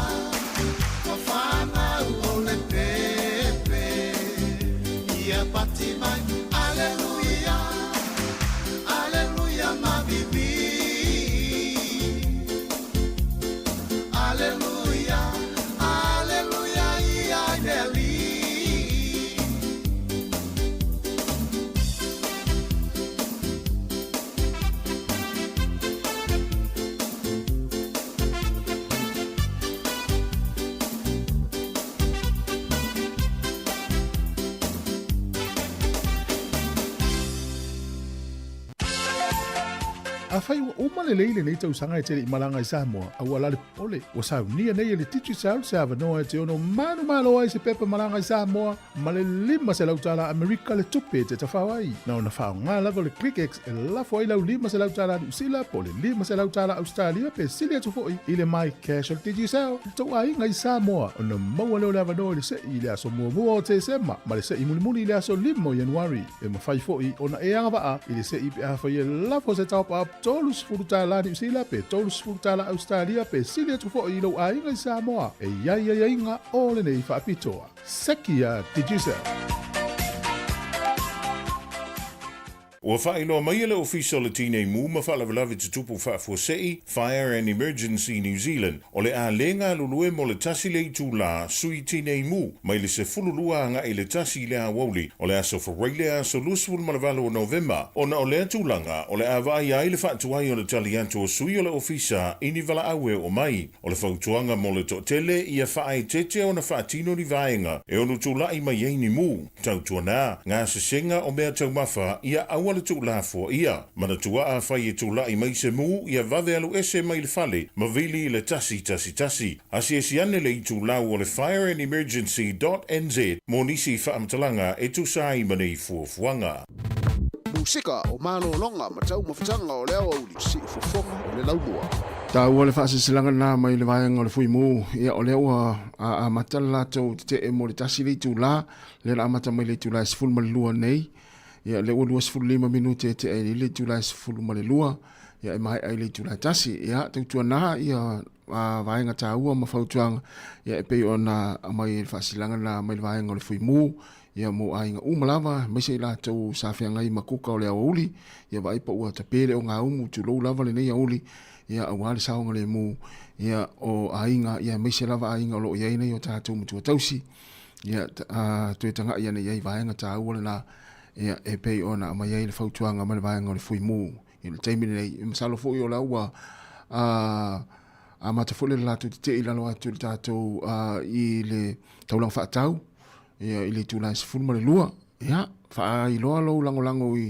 ua fanau o le pepe. Ia pati mai, aleluia, aleluia mavivi. Aleluia, aleluia, ia i le Alii. Afai ua uma lelei lenei tausaga e te le i malaga i Samoa, aua la le popole, ua saunia nei e le Digicel se avanoa e te ono manumalo ai se pepa malaga i Samoa ma le $500 tala Amerika le tupe e te tafao ai. Na ona faaaoga lava o le ClickX e lafo ai lau $500 tala Niu Sila po o le $500 tala Ausetalia pe sili atu foi i le MyCash o le Digicel i le tou aiga i Samoa ona maua lea o le avanoa i le se'i i le aso muamua o Tesema ma le se'i mulimuli i le aso 5 o Ianuari. E mafai foi ona e agavaa i le se'i pe afai e lafo se top-up $30 Niu Sila pe $30 Ausetalia pe sili atu foi i lou aiga i Samoa. E i ai aiaiga o lenei faapitoa. Seki a Digicel. Ua faailoa mai e le Ofisa o le Tinei Mu ma Faalavelave Tutupu Faafuasei, Fire and Emergency New Zealand, o le a le galulue mo le tasi le itulā sui tinei mu mai le 12 agai i le tasi i le aoauli o le aso Faraile aso 28 o Novema, ona o lea tulaga o le a vaaia ai le faatuai o le tali atu o sui o le Ofisa i ni valaau e oo mai. O le fautuaga mo le toatele ia faaeteete ona faatino ni vaega e ono tulai mai ai ni mu, tautuana, gasesega o mea taumafa ia aua le tuulafoa ia. Manatua afai e tulai mai se mu ia vave alu ese mai le fale ma vili i le 111. Asiasi ane le itulau o le fireandemergency dot nz mo nisi faamatalaga e tusa ai ma nei fuafuaga. Musika o malologa ma taumafataga o le aoauli, siufofoga o le laumua. Taua le faasilasilaga lena mai le vaega o le Fuimu, ia o lea ua amata le latou tetee mo le tasi le itula, lea na amata mai le itula e 12 nei, ia lea ua 25 minute e tea ai le itula e 12, ia e maea i le itula e tasi. Ia tautuana ia vaega taua ma fautuaga ia e pei ona aumai e le faasilasilaga lena mai le vaega o le Fuimu, Ia mo aiga uma lava, aemaise i latou sa feagai ma kuka o le aoauli, ia vaai pa ua tape le ogaumu, tulou lava lenei aouli, ia aua le saogalemu, ia o aiga, ia aemaise lava aiga o lo o i ai nei o tatou matua tausi, ia a, toe tagai ane i ai vaega taua lena, ia e pei ona aumai ai le fautuaga mai le vaega o le Fuimu i le taimi lenei. E masalo foi o la ua a, amata foi le latou tetee i lalo atu i le tatou a, i le taulaga faatau, Ia, i le itula e 12, ia, faailoa lou lagolago i,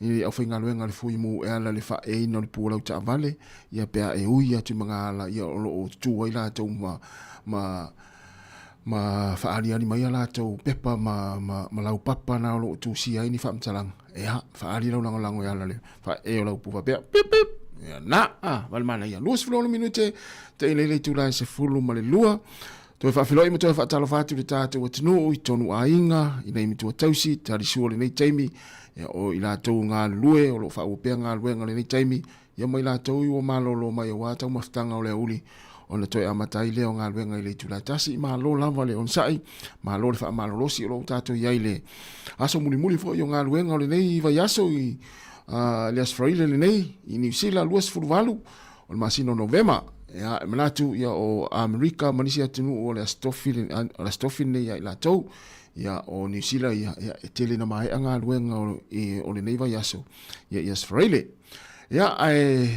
i le aufaigaluega a le Fuimu e ala i le faaeina o le pu o lau taavale, ia, pe a e ui atu i magaala, ia, o lo o tutū ai latou ma, ma, ma faaaliali mai a latou pepa ma, ma, ma laupapa na o lo o tusia ai ni faamatalaga. Ia, faaali lau lagolago e ala i le faaee o lau pu faapea, pip, pip, ia, na, a, vale manaia. 26 minute, te i le itula e 12, Toe faafeiloai ma toe faatalofa atu i le tatou atunuu i tonu aiga, i nei matua tausi, tali sua lenei taimi, ia, o i latou galulue, o lo o faaauau pea galuega lenei taimi, ia ma i latou i ua malolo mai aua taumafataga o le aouli, ona toe amata ai lea o galuega i le itula e tasi. Malo lava le onosai, malo le faamalolosi o lo o tatou i ai i le aso mulimuli foi o galuega o lenei vaiaso i le Aso Faraile lenei i Niu Sila 28 o le masina o Novema. Ia, e manatu ia o Amerika ma nisi atunuu o le Aso Tofi, o le Aso Tofi lenei ia i latou. Ia, o Niu Sila ia, ia e tele na maea galuega o, i, o lenei vaiaso ia i Aso Faraile. Ia, ae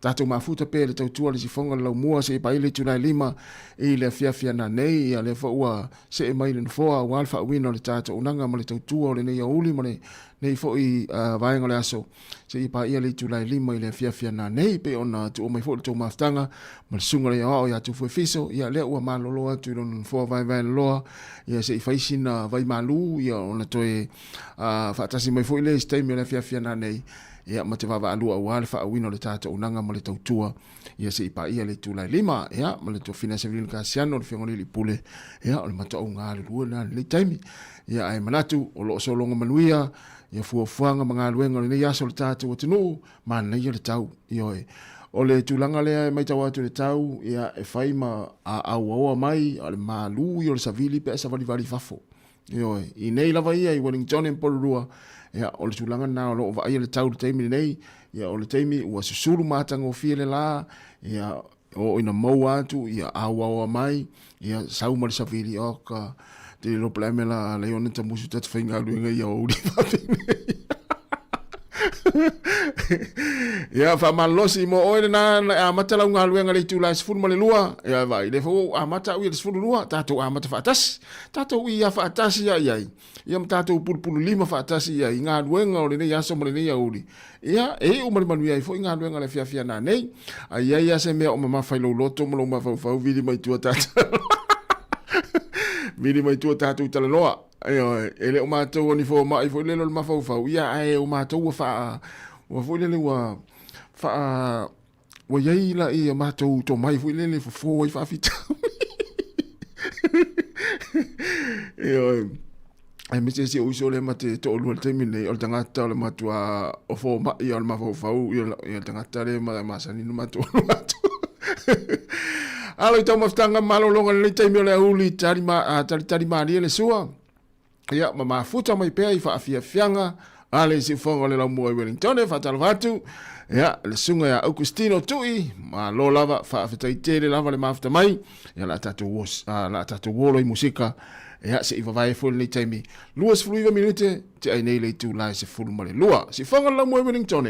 tatou mafuta pea i le tautua le sifoga le laumua seia paia le itula e 5 i le afiafi ana nei. Ia, lea foi ua see mai le nofoa aua le faauiina o le tatou auaunaga ma le tautua o lenei aoauli ma lenei foi vaega o le aso. Seia paia le itula e 5 i le afiafi ana nei, pei ona tuua mai foi le tou mafutaga ma le susuga i le aoao ia Tufue Fiso, ia lea ua malolo atu i lona nofoa vaevaeloloa, ia se i fai sina vai malu, ia ona toe faatasi mai foi lea i se taimi o le afiafi ana nei. ia, ma te vaavaalua auā le faauuina o le tātaunaga ma le tautua, ia se i paia le itula e lima, ia, ma le toafina Sevelino Kasiano, le Afioga i le Alii Pule, ia, o le mataouga galulue lena i lenei taimi. Ia, ae manatu o lo o sologa manuia ia fuafuaga ma galuega o lenei aso o le tatou atunuu, manaia le tau, ioe. O le tulaga lea e matau atu i le tau, ia, e fai ma auaoa mai, o le malu ia o le savili pe a savalivali i fafo. Ioe, i nei lava ia i Wellington ma Porirua, ia, o le tulaga lena o lo o vaaia le tau i le taimi lenei, ia, o le taimi ua susulu matagofie le la, ia, oo ina maua atu, ia, auaoa mai, ia, sau ma le savili, oka, te le iloa po o le a le mea la alai ona tamusu ta te faigaluega i aoauli faapenei. Ia, faamalolosi mo oe lena na e amata lau galuega i le itula e 12, ia, vaai, lea foi ua ou amata au i le 12, tatou amata faatasi. Tatou ia faatasi ai ai, ia ma tatou pulupulu lima faatasi ai i galuega o lenei aso ma lenei aoauli. Ia, e iu ma le manuia ai foi galuega o le afiafi a nanei. A i ai lava se mea o mamafa i lou loto ma lou mafaufau, vili mai tua tatou. Vili mai tua tatou talanoa. Ioe, e le o matou o ni fomai foi lele o le mafaufau, ia ae o matou ua faa, ua foi lele ua faa, ua i ai la ia matou tomai foi lele e fofo ai faafitauli. Ioe, aemaise si ou uso lea ma te toalua i le taimi lenei, o le tagata o le matua o fomai o le mafaufau, ia le tagata lea ma masani ona matou alu atu. Alo i taumafataga ma malologa i lenei taimi o le aoauli, tali ma, talitali malie le sua. Ia, ma mafuta mai pea i faafiafiaga a le siufoga o le laumua i Wellington, e faatalofa atu. Ia, le susuga ia Augustino Tui, malo lava, faafetai tele lava le mafuta mai. Ia, la tatou, la tatou olo i musika. Ia, se i vavae foi lenei taimi. 29 minute, te ai nei le itula e 12. Siufoga o le laumua i Wellington.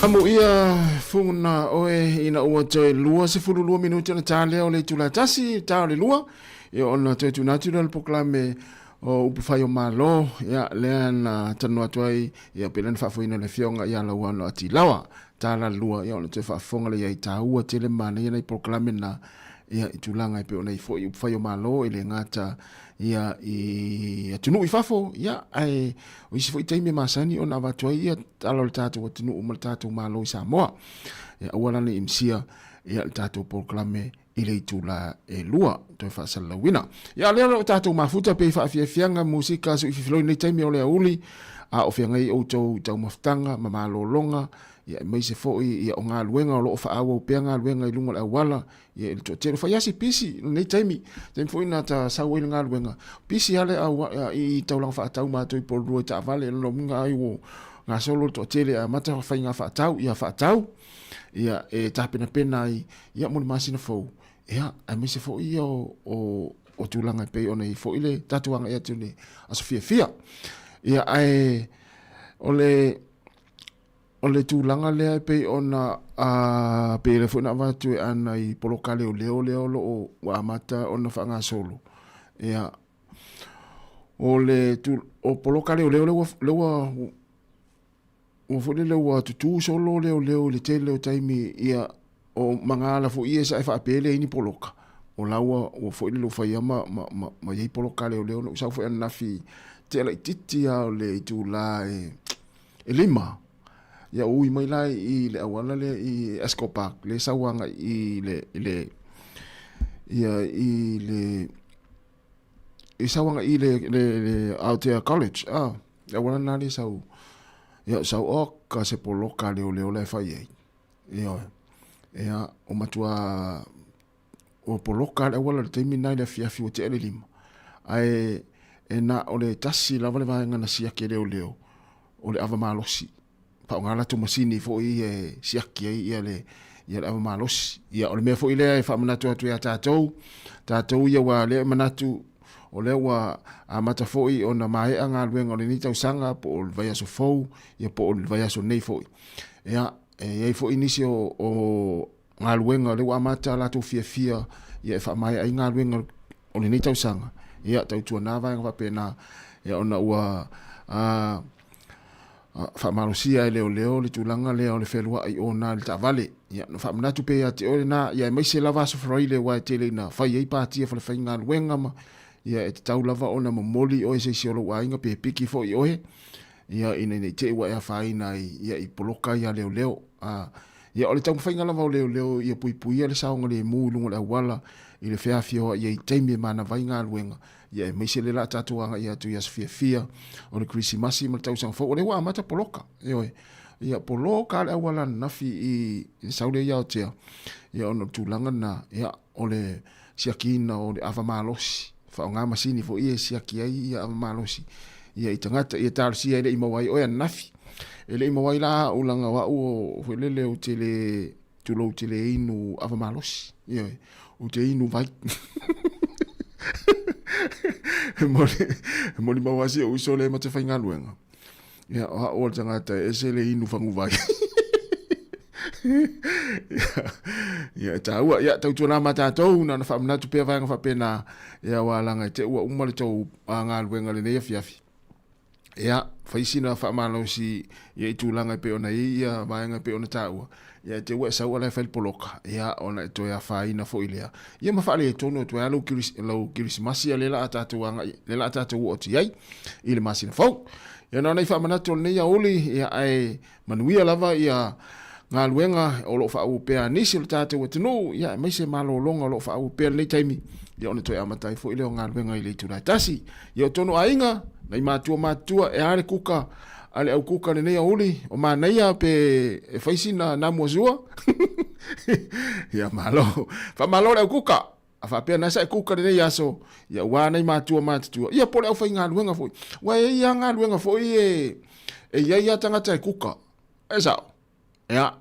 Amuia funa oe ina ua toe 22 minuti ona tā lea o le itula tasi, tā o le lua, ia ona toe tuna atu lea o le polokalame o upu fai o Malo, ia lea na talanoa atu ai, ia pe lea na faafoeina le afioga ia Lauano Atilawa, tā la lua, ia ona toe faafofoga lea i ai tāua tele manaia nai polokalame na, ia i tulaga e pei ona i foi upu fai o Malo e le gata ia i atunuu i fafo, ia ae o isi foi taimi e masani ona avatu ai ia tala o le tatou atunuu ma le tatou Malo i Samoa. Ia aua la ne i misia ia le tatou polokalame i le itula e lua toe faasalalauina. Ia lea o lo o tatou mafuta pe i faafiafiaga musika sui fifiloi nei taimi o le auli a o feagai outou i taumafataga ma malologa ia aemaise foi ia o galuega o lo o faaauau pea galuega i luga o le auala ia i le toatele. Fai lava si pisi i lenei taimi, taimi foi na ta sau ai le galuega, pisi lava le au i taulaga faatau matou i Porirua i taavale, lona uiga ai ua gasolo le toatele e amata faiga faatau, ia faatau, ia e tapenapena ai ia mo le masina fou, ia aemaise foi ia o tulaga e pei ona i ai foi le tatou agai atu i le aso fiafia. Ia ae o le O le tulaga lea e pei ona a pei lea foi na avatu e ana i poloka leoleo lea o lo o ua amata ona faagasolo. Ia, o le tu, o poloka leoleo lea ua, lea ua, ua foi lele ua tutū solo leoleo i le tele o taimi, ia, o magaala foi ia sa e faapea e leai ni poloka, o la ua, ua foi lele ua fai lava ma, ma, ma, ma i ai poloka leoleo. Na ou sau foi ananafi tea laitiiti lava o le itula e, e lima, ia ui mai la i le auala lea i Ascot Park, lea e sau agai i le, i le, ia i le, i sau agai i le, le, le Aotea College, ah, le auala lena lea e sau, ia sau, oka se poloka leoleo la e fai ai. Ioe. Ia, o matua ua poloka le auala i le taimi lena i le afiafi ua tea le 5. Ae e na o le tasi lava le vaega na siaki e leoleo, o le ava malosi. Faaaoga latou masini foi ia e siaki ai ia le, ia le ava malosi. Ia o le mea foi lea e faamanatu atu ia tatou, tatou ia ua lea e manatu o lea ua amata foi ona maea galuega o lenei tausaga po o le vaiaso fou, ia po o le vaiaso nei foi. Ia, e i ai foi nisi o, o galuega lea ua amata latou fiafia ia e faamaea ai galuega o lenei tausaga, ia tautuana vaega faapena, ia ona ua a, faamalosia e leoleo le tulaga lea o le fealuai ona le taavale. Ia, na faamanatu pea ia te oe lena, ia aemaise lava aso Faraile aua e tele ina fai ai pati a falefaigaluega ma, ia e tatau lava ona momoli oe se isi o lou aiga pe piki foi oe, ia ina ne i te i ua e afaina ai ia i poloka ia leoleo. A, ia o le taumafaiga lava o leoleo ia puipuia le saogalemu i luga o le auala i le feafioai ai i taimi e manava ai galuega, ia aemaise lea la a tatou agai atu i aso fiafia o le Kerisimasi ma le tausaga fou, o lea ua amata poloka, ioe. Ia poloka le auala ananafi i le sau lea i Aotea, ia ona o le tulaga lena, ia o le siakiina o le ava malosi, faaaoga masini foi ia e siaki ai ia ava malosi ia i tagata, ia talosia e le i maua ai oe ananafi. E le i maua ai la au leaga o au o foi lele ou te le tulou te le inu ava malosi, ioe, ou te inu vai. E moli, e molimau lava si ou uso lea ma te faigaluega. Ia, o au o le tagata e ese le inu faguvai. Ia, e tāua. Ia, tautuana mā tātou, na ona faamanatu pea vaega faapena, ia, aua leaga e te ua uma le tou galuega i lenei afiafi. Ia, fai sina faamalosi ia i tulaga e pei ona i ai ia vaega e pei ona taua, ia e te ua e sau ala e fai le poloka, ia ona e toe afaina foi lea. Ia ma faaletonu atu ai lava lau, lau Kerisimasi ia lea la a tatou agai, lea la a tatou oo atu i ai i le masina fou. Ia na ona i faamanatu o lenei aoauli, ia ae manuia lava ia galuega o lo o faaauau pea a nisi o le tatou atunuu, ia aemaise malologa o lo o faaauau pea i lenei taimi, ia ona toe amata ai foi lea o galuega i le itula e tasi. Ia o tonu aiga, nai matua matutua, e a le kuka a le au kuka lenei aoauli, o manaia pe e fai sina namuazua? Ia malo. Faamalo le au kuka. A faapea na sa e kuka lenei aso, ia ua nai matua matutua. Ia po o le aufaigaluega foi. Ua e i ai lava galuega foi e e i ai lava tagata e kuka. E sao. Ia,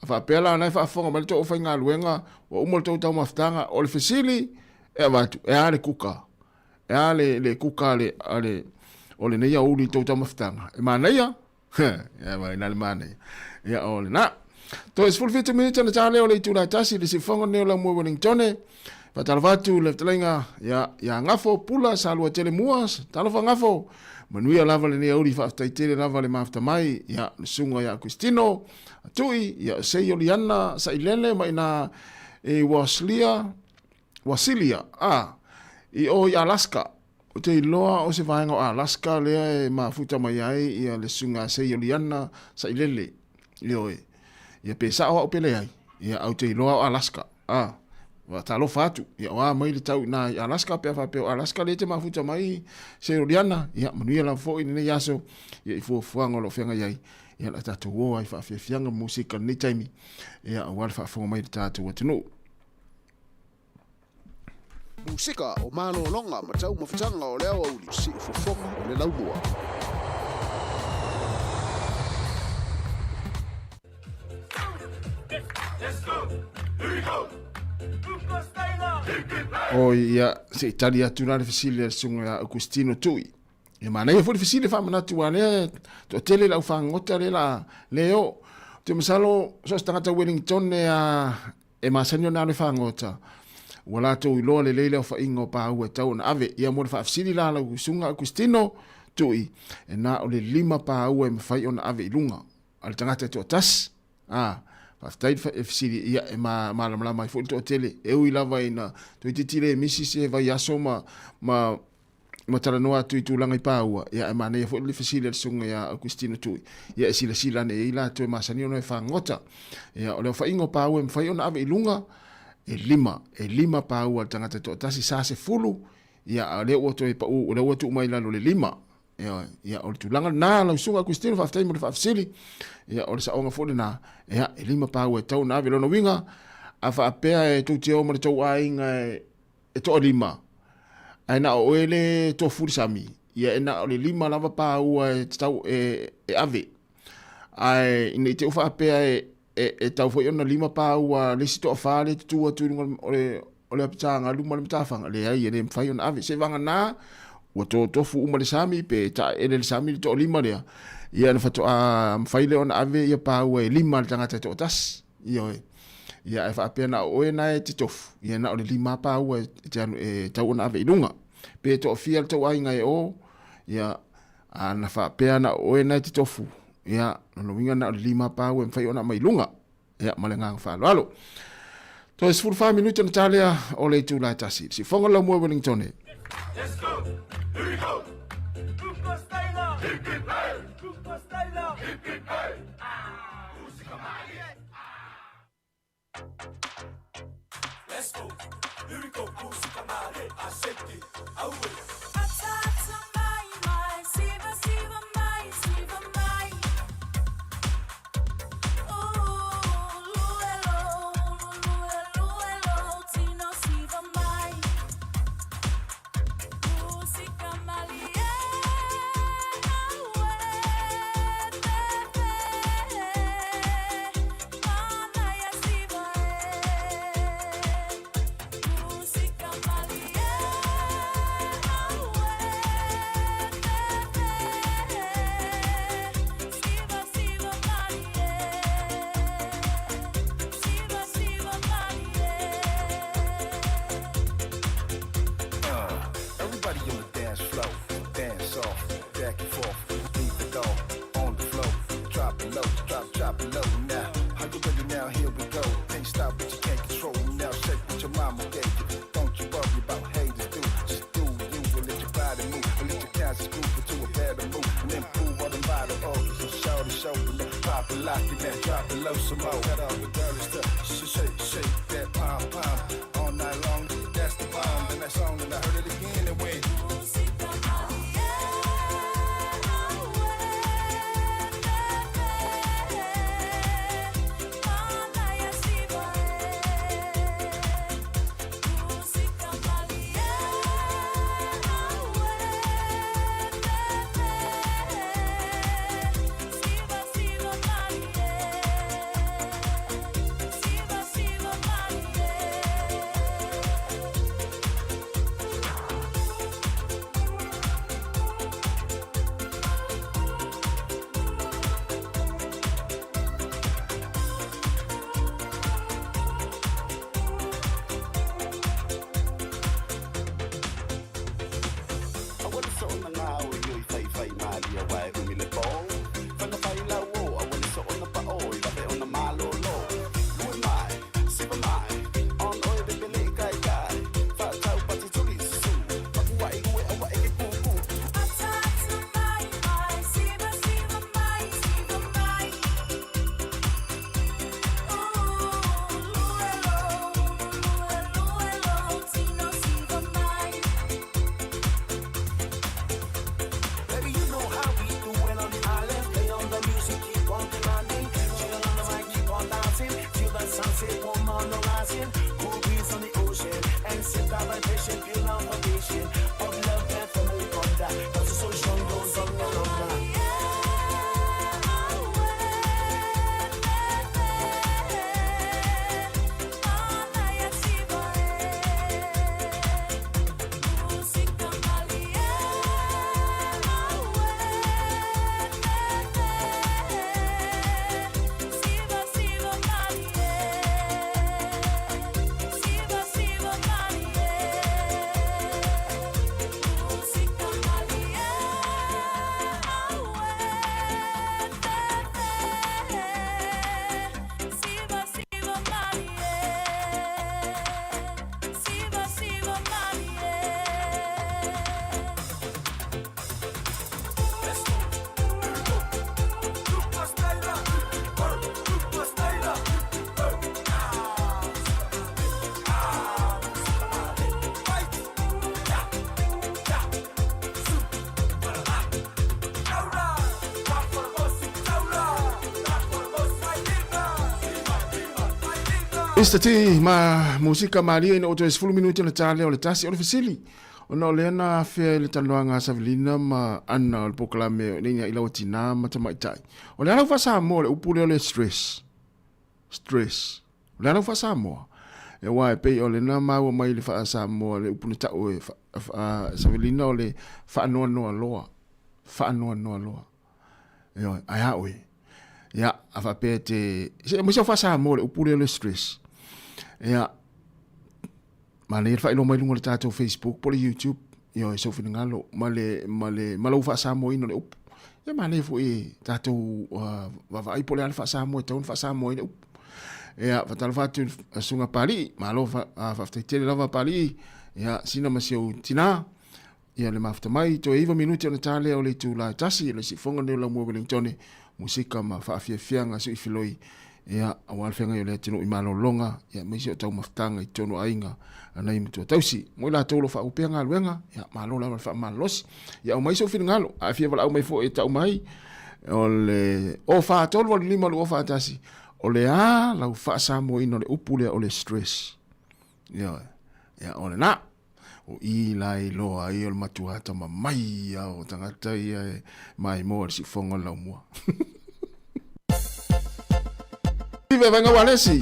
a faapea la na e faafofoga mai le tou aufaigaluega, ua uma le tou taumafataga, o le fesili e avatu, e a le kuka? E a le, le kuka a le, a le, o lenei aoauli i tou taumafataga? E manaia? Ia mai na le manaia. Ia o lena. Toe 17 minute na tā lea o le itula e tasi le siufofoga lenei o Laumua Wellingtone. Faatalofa atu le fetalaiga ia, ia Gafo Pula Salua Tele Mua. Talofa Gafo. Manuia lava lenei auli faafetai tele lava le mafuta mai. Ia, le susuga ia Cristino Tui, ia Seio Liana Sailele mai na e Waslia, Wasilia, a, i o i Alaska. Ou te iloa o se vaega o Alaska lea e mafuta mai ai ia le susuga a Seio Liana Sailele. Ioe. Ia pe sao au pe leai. Ia au te iloa o Alaska. A, talofa atu. Ia o a mai le tau ina i Alaska pe a faapea o Alaska lea e te mafuta mai Seio Liana. Ia manuia lava foi lenei aso ia i fuafuaga o lo o feagai ai. Ia o le a tatou o ai faafiafiaga ma musika i lenei taimi. Ia aua le faafofoga mai i le tatou atunuu. Musika o malologa ma taumafataga o le aoauli, siufofoga o le laumua. Oi, ia, se i tali atu la le fesili a le susuga ia Augustino Tui. Ia manaia foi le fesili faamanatu aua lea toatele le aufagota lea la le o. Ou te masalo so o se tagata Wellington e a e masani ona alu e fagota, ua latou iloa lelei le aofaiga o paua e tatau ona ave. Ia mo le faafesili la lau Susuga Augustino Tui, e na o le 5 paua e mafai ona ave i luga a le tagata e toatasi. A, faafetai le fesili, ia e malamalama ai foi le toatele. E ui lava ina toeitiiti le misi se vaiaso ma, ma ma talanoa atu i tulaga i paua, ia ae manaia foi le fesili a le susuga ia Augustino Tui, ia e silasila ane i ai latou e masani ona e fagota. Ia o le aofaiga o paua e mafai ona ave i luga, e 5, e 5 paua a le tagata e toatasi, sa 10, ia a o lea ua toe pau, o lea ua tuu mai i lalo le 5. Ia, ia o le tulaga lena lau susuga Augustino, faafetai mo le faafesili. Ia o le saoga foi lena, ia e 5 paua e tatau ona ave. Lona uiga, a faapea e tou te o ma le tou aiga e e toalima, ae na o oe le tofu i le sami, ia e na o le 5 lava paua e tatau e, e ave. Ae ina i te i ua faapea e, e, e tau foi ona 5 paua le isi toafa lea e tutu atu i luga o le, o le apitaga luma o le matafaga, leai e le mafai ona ave. Seiavagana ua totofu uma le sami pe taele le sami le toalima lea, ia ona faatoa mafai lea ona ave ia paua e 5 a le tagata e toatasi. Ioe. Ia ae faapea na o oe na e te tofu, ia na o le 5 paua e te alu e tau ona ave i luga. Pe toafia le tou aiga e o, ia a na faapea na o oe na e te tofu, ia lona uiga na o le 5 paua e mafai ona aumai i luga. Ia ma le agaga faaaloalo. Toe 14 minute ona ta lea o le itula e tasi. Siufofoga le Laumua Wellingtone. Let's go! Here we go! Hip hip hey! Hip hip hey! Mr. T, ma musika malie ina o toe 10 minuti ona tā lea o le tasi. O le fesili, ona o lea na afea i le talanoaga a Savelina ma Anna o le polokalame o nei i lau tinā ma tamaitai. O le a lau faa-Samoa le upu lea o le stress? Stress. O le a lau faa-Samoa? E aua e pei o lena maua mai le faa-Samoa le upu na tau e Savelina o le faanoanoa loa. Faanoanoa loa. Ioe, ae a oe? Ia, a faapea te... Se aumai sau faa-Samoa le upu lea o le stress. Ia, manaia le faailoa mai luga o le tatou Facebook po o le YouTube, ioe, sou finagalo ma le, ma le, ma lou faa-Samoaina o le upu. Ia, manaia foi e tatou vaavaai po o le a le faa-Samoa e tatau ona faa-Samoa ai le upu. Ia, faatalofa atu i le Susuga Papalii, malo faafetai tele lava Papalii, ia, sina ma si ou tina, Ia le mafuta mai, toe 9 minute ona ta lea o le itula e tasi, o le siufofoga lenei o Laumua Welingtone, musika ma faafiafiaga suifiloi, ia, aua le feagai o le atunuu i malologa, ia, aemaise o taumafataga i totonu o aiga a nai matua tausi. Mo i latou o lo o faauu pea galuega, ia, malo lava le faamalolosi. Ia, aumai sou finagalo, a e fia valaau mai foi e tau mai, o le 04 3 8 5 2 4 1, o le a lau faasamoaina o le upu lea o le stress. Ioe, ia, o lena. O i la e iloa ai o le matua atamamai ia o tagata ia e maimoa i le siufofoga o le laumua. Vaiga Ualesi.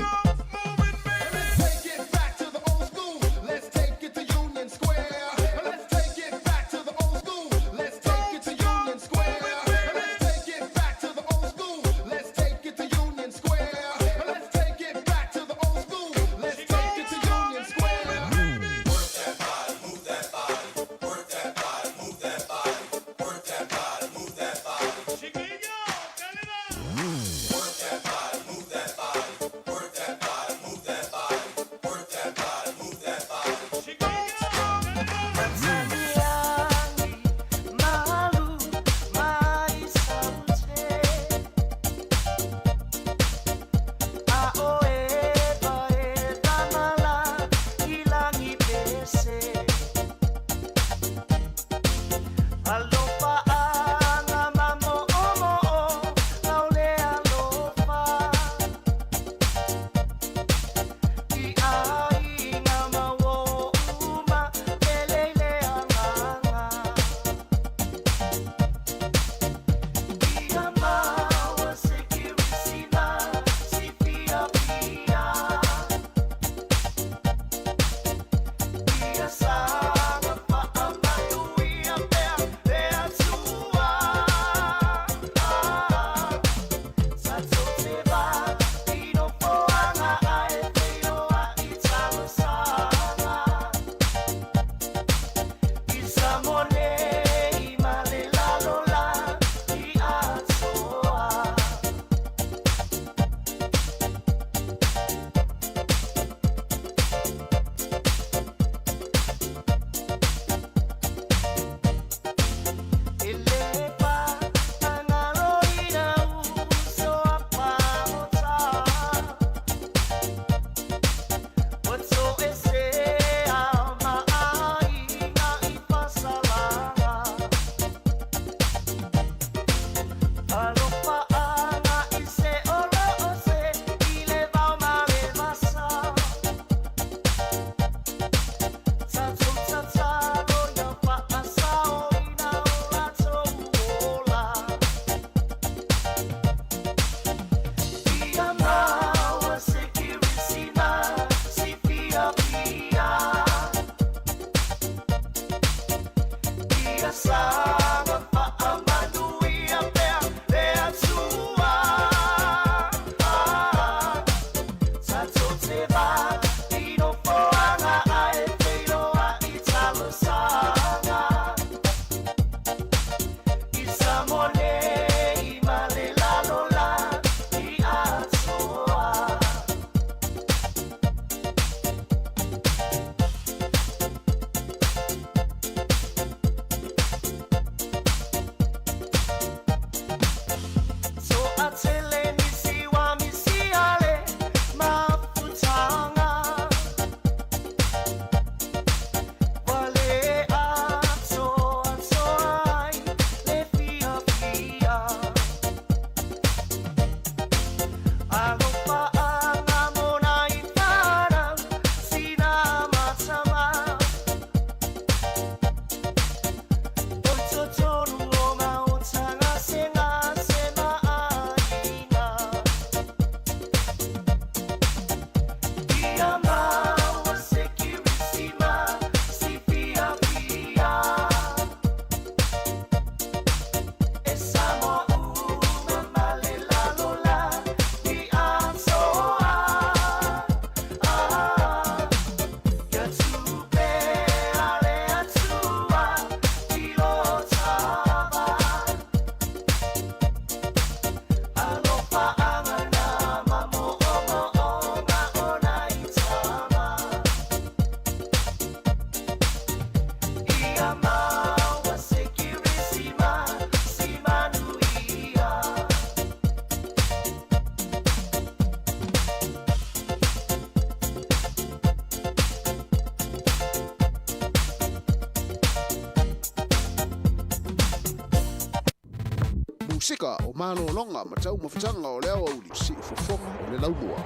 Pasefika o malologa ma taumafataga o le aoauli siufofoga o le laumua.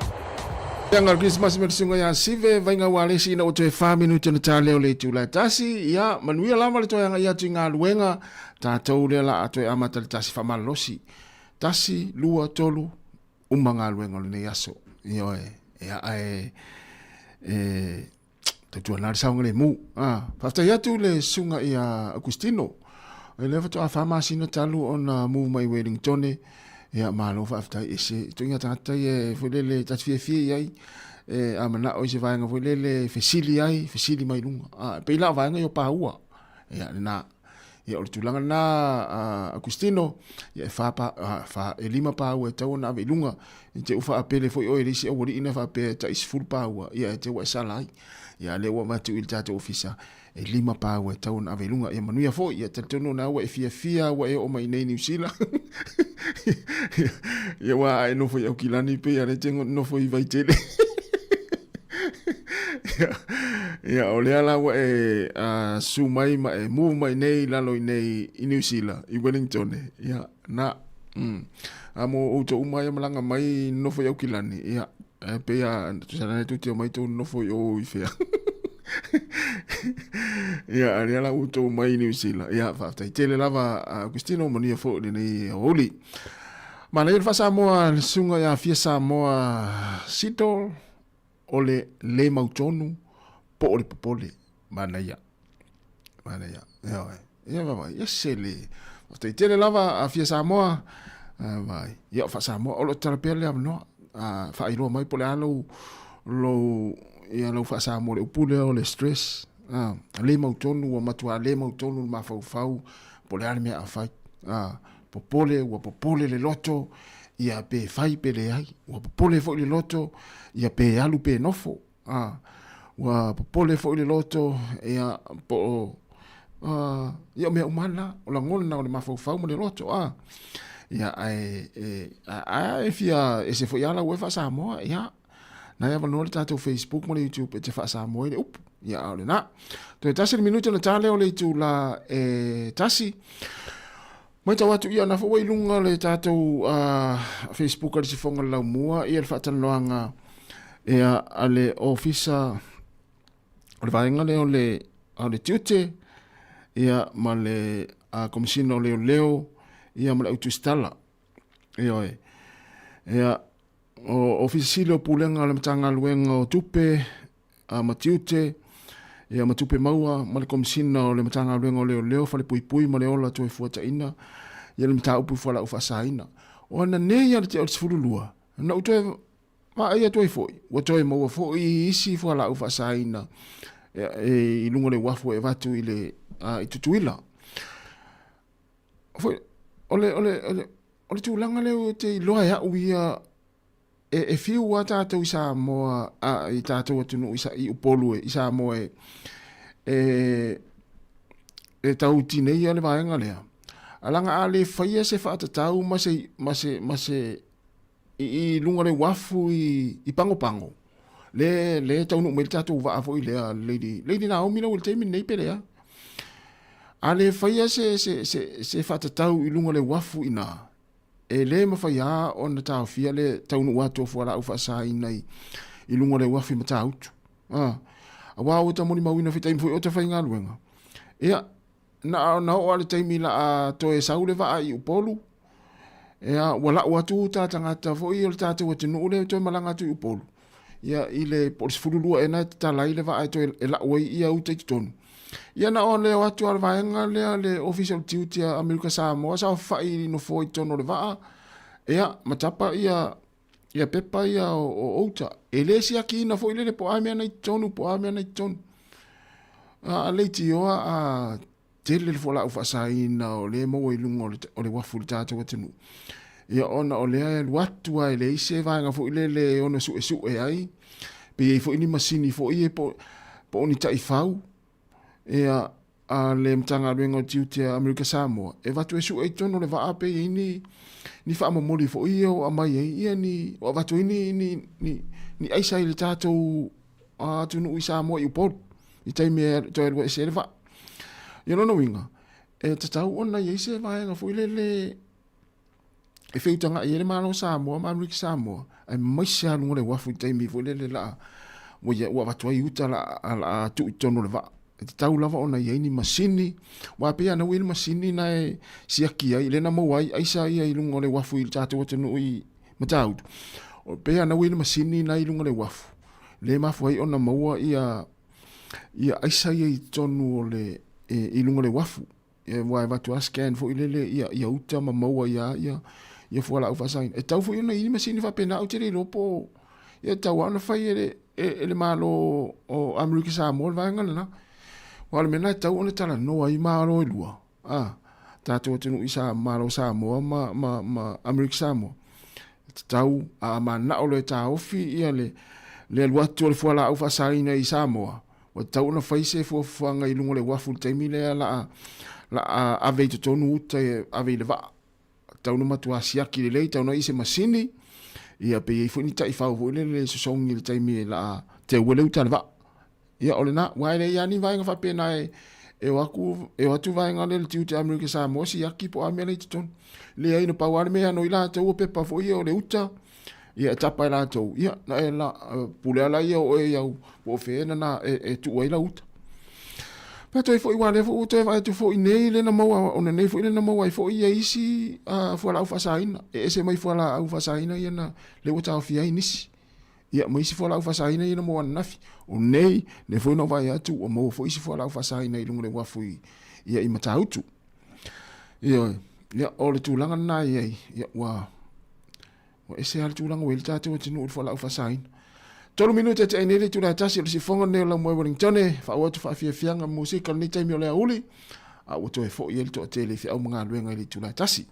Aga o le Kerisimasi ma le Susuga ia Sive, Vaiga ua le isi ina ua toe fa minute ona ta lea o le itula e tasi. Ia, manuia lava le toe agai atu i galuega, tatou lea la a toe amata le tasi faamalolosi. Tasi, lua, tolu, uma galuega o lenei aso. Ioe, ia ae, e, tautuana le saogalemu. Ah, faafetai atu le susuga ia Augustino. E lea faatoa fa masina talu ona move mai Wellington. Ia malo faafetai ese ituaiga tagata ia e foi lele ta te fiafia i ai. E a manao i se vaega foi lele fesili ai, fesili mai luga. Ah, pei la o vaega ia o paua. Ia lena. Ia o le tulaga lena Agustino, ia e fa pa, fa, e lima paua e tatau ona ave i luga. I te u faapele foi oe i le isi aualii na faapea e tai 10 paua, ia e te ua e sala ai. Ia lea ua avatu i le tatou ofisa, e lima paua e tatau ona ave i luga. Ia manuia foi, ia talitonu na ua e fiafia ua e oo mai nei Niu Sila. Ia ua a e nofo i Aukilani pei a le te nofo i Vaitele. Ia, o lea la ua e su mai ma e move mai nei lalo i nei i Niu Sila, i Wellington. Ia, na. A mo outou uma ia malaga mai nofo i Aukilani, ia, e pei a, tusa lana tou te omai tou nofo i o i fea. Ia, a lea la ua outou mai i Niu Sila. Ia, faafetai tele lava Augustino, manuia foi lenei aoauli. Manaia le faa-Samoa le susuga ia Fia Samoa Sito o le le mautonu po o le popole. Manaia. Manaia. Ioe. Ia vaai. Ia se le. Faafetai tele lava a Fia Samoa. Vaai. Ia o faa-Samoa o lo o tatala pea le avanoa. Faailoa mai po o le a lou lou ia lau faa-Samoa le upu lea o le stress. Le mautonu ua matua le mautonu le mafaufau po o le a le mea a fai. Popole, ua popole le loto, ia pe fai pe leai. Ua popole foi le loto, ia pe alu pe nofo. A, ua popole foi le loto, ia po o, a, ia o mea uma na, o lagona o le mafaufau ma le loto, a. Ia, ae, e, a, a e fia ese foi ala ua e faa-Samoa, ia, na e avanoa le tatou Facebook ma le YouTube e te faa-Samoa ai le upu. Ia, a o lena. Toe tasi le minute ona ta lea o le itula e tasi. Matau atu ia na foi ua i luga le tatou Facebook a le Sifoga o le Laumua ia le faatalanoaga ia a le Ofisa o le vaega lea o le o le tiute ia ma le Komesina o Leoleo ia ma le au tusitala. Ioe. Ia o Ofisa Sili o Pulega o le Matagaluega o Tupe ma tiute, ia ma tupe maua ma le Komesina o le Matagaluega o Leoleo, Falepuipui ma le Ola Toefuataiga, ia le mataupu i fualaau faasaina. O ana nei ia le tea o le 12, na ou toe vaai atu ai foi, ua toe maua foi isi fualaau faasaina i luga o le uafu e avatu i le i Tutuila. Foi, o le, o le, o le, o le tulaga lea ou te iloa e au ia E, e fiu a tatou i Samoa, a, i tatou atunuu i, i Upolu e, i Samoa e, e, e tau tineia le vaega lea. Alaga a le faia se faatatau ma se, ma se, ma se, i, i luga le uafu i, i Pagopago, le, le taunuu mai le tatou vaa foi lea, Lady, Lady Naomi lau i le taimi lenei pe lea. A le faia se, se, se, se faatatau i luga le uafu i nā, E le mafai lava ona taofia le taunuu atu o fualaau faasaina i, i luga o le uafu i Matautu. Ah, aua ua ta molimauina foi taimi foi o ta faigaluega. Ia, na, na oo lava le taimi la a toe sau le vaa i Upolu, ia, ua lau atu ta tagata foi o le tatou atunuu lea toe malaga atu i Upolu. Ia, i le, po o le 12 ea na e tatala ai le vaa e toe e lau ai ia uta i totonu. Ia na o leo atu a le vaega lea le Ofisa o le Tiute a Amerika Samoa saofafai i nofoa i totonu o le vaa, ia, ma tapa ia, ia pepa ia o, o outa. E le siakiina foi lele po o a mea na i totonu, po o a mea na i totonu. A, a leitioa a tele le fualaau faasaina o lea e maua i luga o le, o le uafu i le tatou atunuu. Ia ona o lea e alu atu lava e leai se vaega foi lele e ono suesue ai, pe i ai foi ni masini foi ia po, po o ni taifau ia, a le Matagaluega o Tiute a Amerika Samoa e avatu e sue i totonu o le vaa pe i ai ni, ni faamomoli foi ia o aumai ai ia ni, o avatu ai ni, ni, ni, ni aisa i le tatou atunuu i Samoa i Upolu i taimi e toe alu ese ai le vaa. Ia lona uiga, e tatau ona i ai se vaega foi lele. e feutagaʻi ai le Malo o Samoa ma Amerika Samoa, aemaise lava luga o le uafu i le taimi foi lele la ua ia ua avatu ai uta la la tuu i totonu o le vaa. E tatau lava ona i ai ni masini, aua pei lava ona ua i ai le masini na e siaki ai, lea na maua ai aisa ia i luga o le uafu i le tatou atunuu i Matautu. Pei lava ona ua i ai le masini na i luga o le uafu, lea e mafua ai ona maua ia ia aisa ia i totonu o le i luga o le uafu. Aua e avatu lava scan foi lele ia, ia uta ma maua ia ia, ia fualaau faasaina. E tau foi ona i ai masini faapena, ou te le iloa po o, ia e tatau lava ona fai e le, e le Malo o Amerika Samoa le vaega lena. Aua o le mea lena e tatau ona talanoa ai Malo e lua, a, tatou atunuu i sa, Malo o Samoa ma, ma, ma Amerika Samoa. E tatau, a mananao loa e taofi ia le, le alu atu o le fualaau faasaina i Samoa, Ua tatau ona fai se fuafuaga i luga o le uafu i le taimi lea la la ave i totonu uta e ave i le vaa. Tatau ona matua siaki lelei, tatau ona i se masini, ia pe i ai foi ni taifau foi lele e sosogi i le taimi e la teua le uta a le vaa. Ia o lena, aua e leai lava ni vaega faapena e e o atu e o atu vaega lea le tiute Amerika Samoa siaki po o a mea la i totonu. Leai na pau lava le mea e ano ai latou o pepa foi ia o le uta, ia e tapa e latou, ia na e la, pule ala ia o oe iau, po o fea na e, e tuu ai lau uta. Pe toe foi ua lea foi ua toe vaai atu foi nei le na maua, ona nei foi le na maua ai foi ia isi fualaau faasaina. E ese mai fualaau faasaina ia na le ua taofia ai nisi. Ia ma isi fualaau faasaina ia na maua ananafi. O nei, lea foi na ou vaai atu ua maua foi isi fualaau faasaina i luga o le uafu i, ia i Matautu. Ioe, ia o le tulaga lena e i ai, ia ua Ua ese lava le tulaga ua i ai le tatou atunuu i le fualaau faasaina. 3 minute e tea nei le itula e tasi o le sifoga lenei o Laumua i Wellingtone, faaauau atu faafiafiaga ma musika i lenei taimi o le aoauli, a ua toe foi ai le toatele i feau ma galuega i le itula e tasi.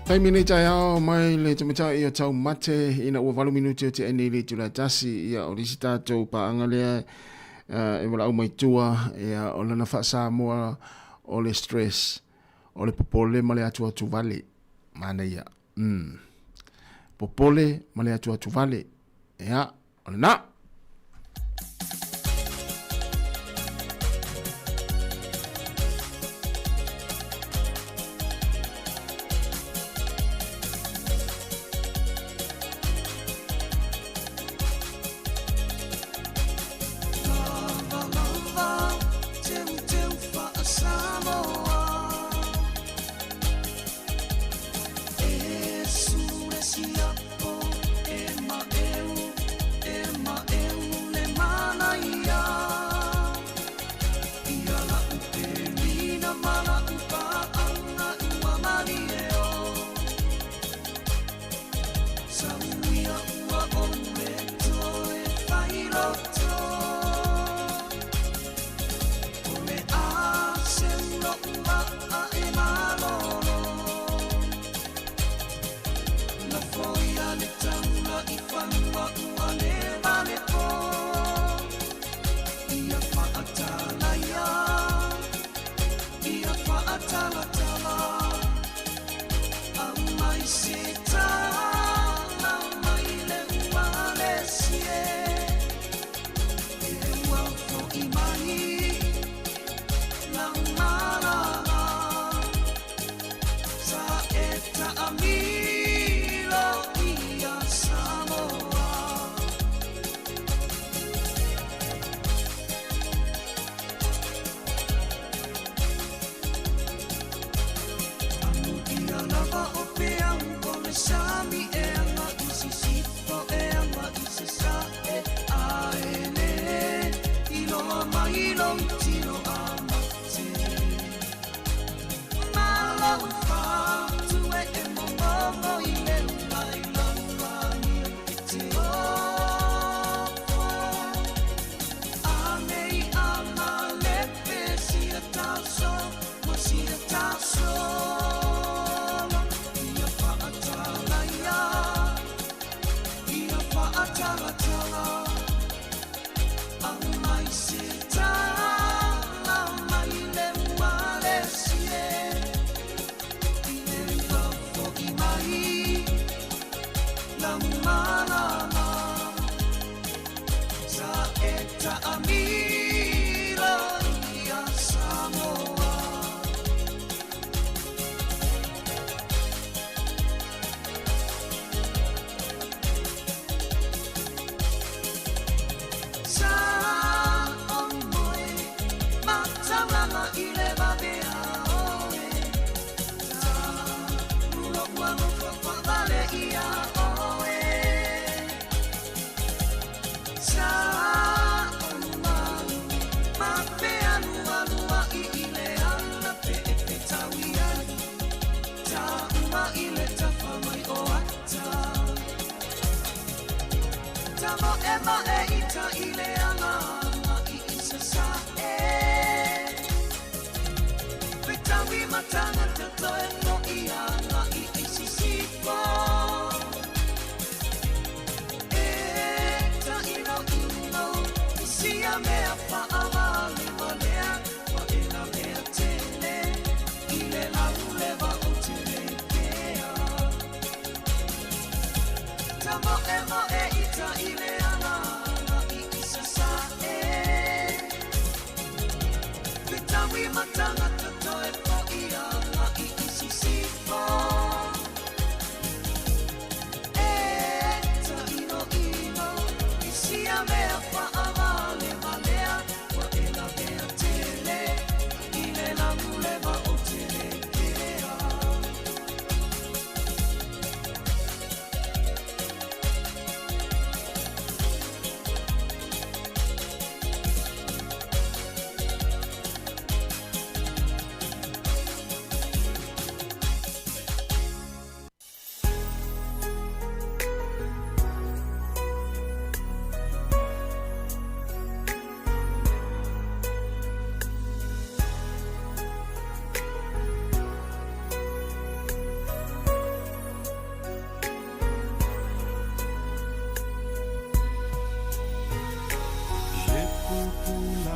Taimi nei taeao mai le tamatai o Taumate ina ua 8 minuti o te ene i le itula e tasi, ia o le isi tatou paaga lea e valaau mai tua, ia o lana faa-Samoa o le stress, o le popole ma le atuatu vale. Manaia. Popole ma le atuatu vale. Ia, o lena.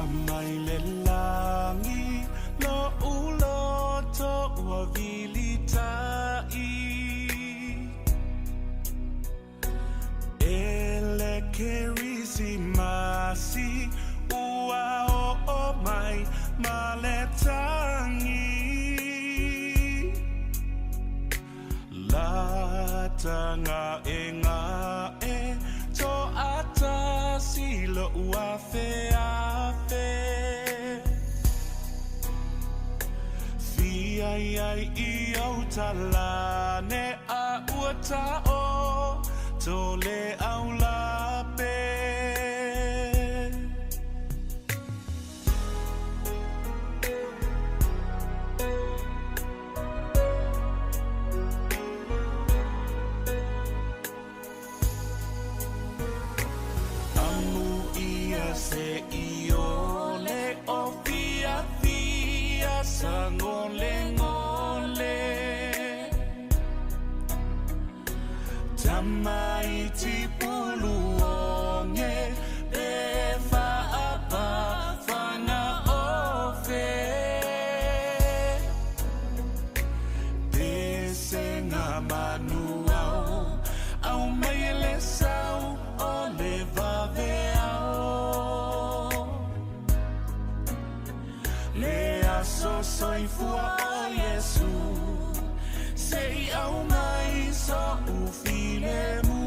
Mai le lagi loʻu loto ua vilitaʻi E le Kerisimasi ua oo mai ma le tagi Latagaegae toʻatasi loʻu afeafe Fia iai i ou talane a ua taʻoto le aulape. Amuia se ʻiole o fiafia sagolegole Tamaiti puluoge pe faapafaga ofe Pesega manuao aumai e le sau o le vaveao Le aso soifua o Iesu se i aumai soʻu filemu.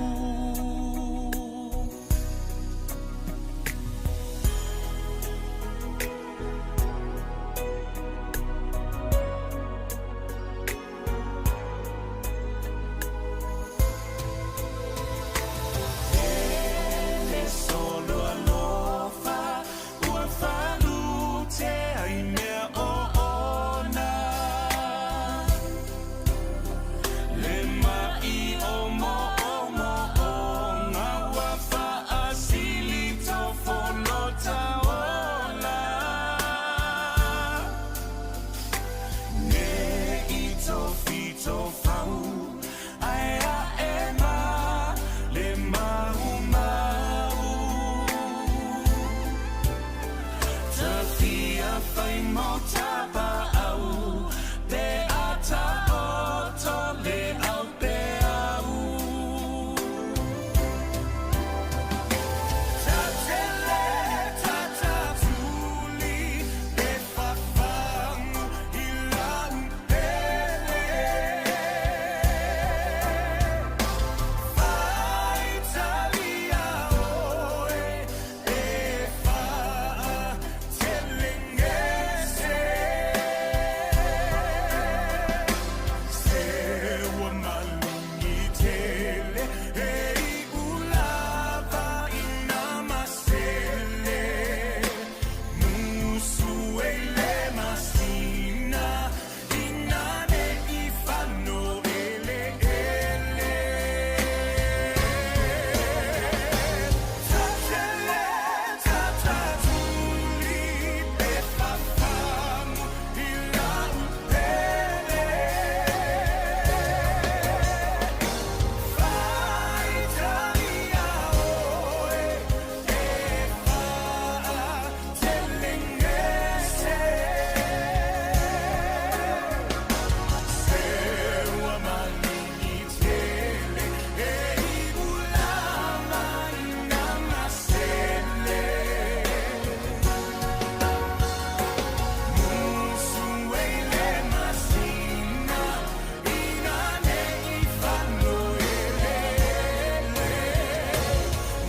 E le solo alofa ua falutea i mea oona Le maʻi o moʻomoʻoga ua faasili tofolota ola Ne i tofitofau ae aʻe ma le maumau Tafia fai mo tapaʻau pe a taoto le aupeau Tatele tatatuli pe fafagu i lau pele Faitalia oe e faatelegese Se ua maligi tele e iʻu lava i nā masele Musu e le masina ina neʻi fanoʻeleʻele Tatele tatatuli pe fafagu i lau pele Faitalia oe e faatelegese Se ua maligi tele e iʻu lava i nā masele Musu e le masina ina neʻi fanoʻeleʻele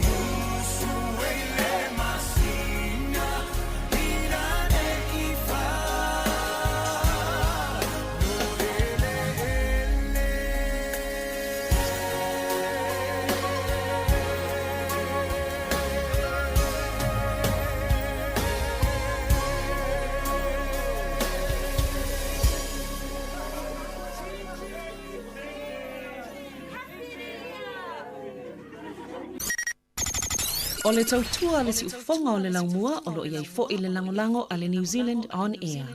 Musu e le masina ina neʻi fanoʻeleʻele O le tautua a le siufofoga o le laumua o lo o i ai foi le lagolago a le New Zealand On Air.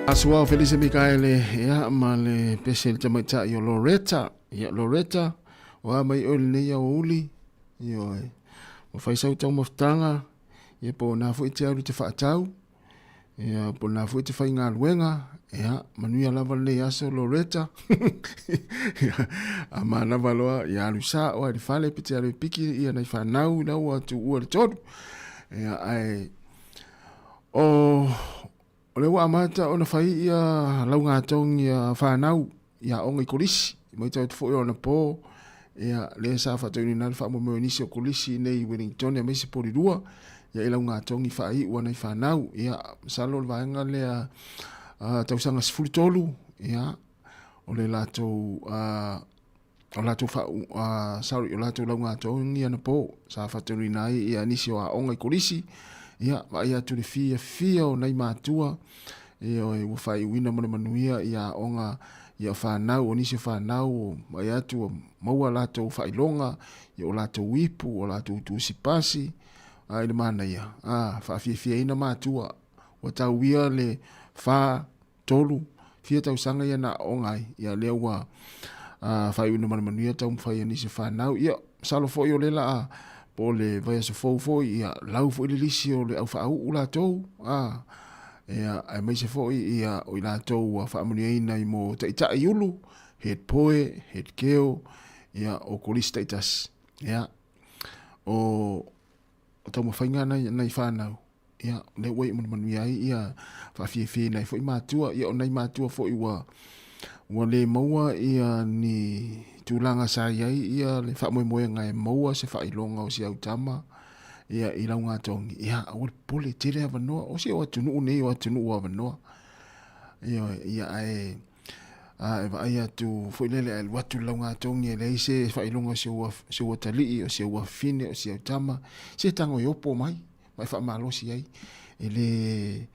Asuao Felise Mikaele, ia, ma le pese le tamaitai o Loretta. Ia, Loretta, o a mai oe lenei aoauli, ioe. Ua fai sau taumafataga, ia po o na foi te alu te faatau, ia po o na foi te faigaluega, ia, manuia lava lenei aso Loretta. Ia, a manava loa, ia alu sa oa i le fale pe te alu e piki ia nai fanau ina ua tuua le tolu. Ia, ae, o, O lea ua amata ona fai ia laugatogi a fanau i aoga i kolisi, i matau atu foi o anapo, ia lea sa faataunuuina ai le faamoemoe o nisi o kolisi i nei i Wellington aemaise Porirua, ia i laugatogi faaiu a nai fanau. Ia, masalo o le vaega lea tausaga 13, ia, o le latou o latou faa sorry o latou laugatogi anapo sa faataunuuina ai ia nisi o aoga i kolisi, ia vaai atu le fiafia o nai matua, ioe, ua faaiuina ma le manuia ia aoga ia fanau, o nisi o fanau vaai atu ua maua latou faailoga, ia o latou ipu, o latou tusipasi, a i le manaia, a faafiafiaina matua, ua tauia le fa tolu, fia tausaga ia na aooga ai, ia lea ua faaiuina ma le manuia taumafai a nisi o fanau. Ia, masalo foi o lea la po o le vaiaso fou foi, ia lau foi le lisi o le au faauu latou, a, ia, aemaise foi ia o i latou ua faamanuiaina i mo taitai ulu, head poe, head keo, ia, o kolisi taitasi. Ia, o, o taumafaiga nai, nai fanau, Ia, o lea ua iu manumanuia ai ia faafiafiaina ai foi matua. Ia, o nai matua foi ua, ua le maua ia ni tulaga sa i ai ia le faamoemoega e maua se faailoga o si au tama ia i laugatogi. Ia, aua le popole, tele avanoa. O si o atunuu nei o atunuu avanoa. Ia, ia ae a e vaai atu foi lele ae alu atu le laugatogi e leai se faailoga o si ou si ou atalii, o si ou afafine, o si au tama, se tago e opo mai ma e faamalosi ai. E le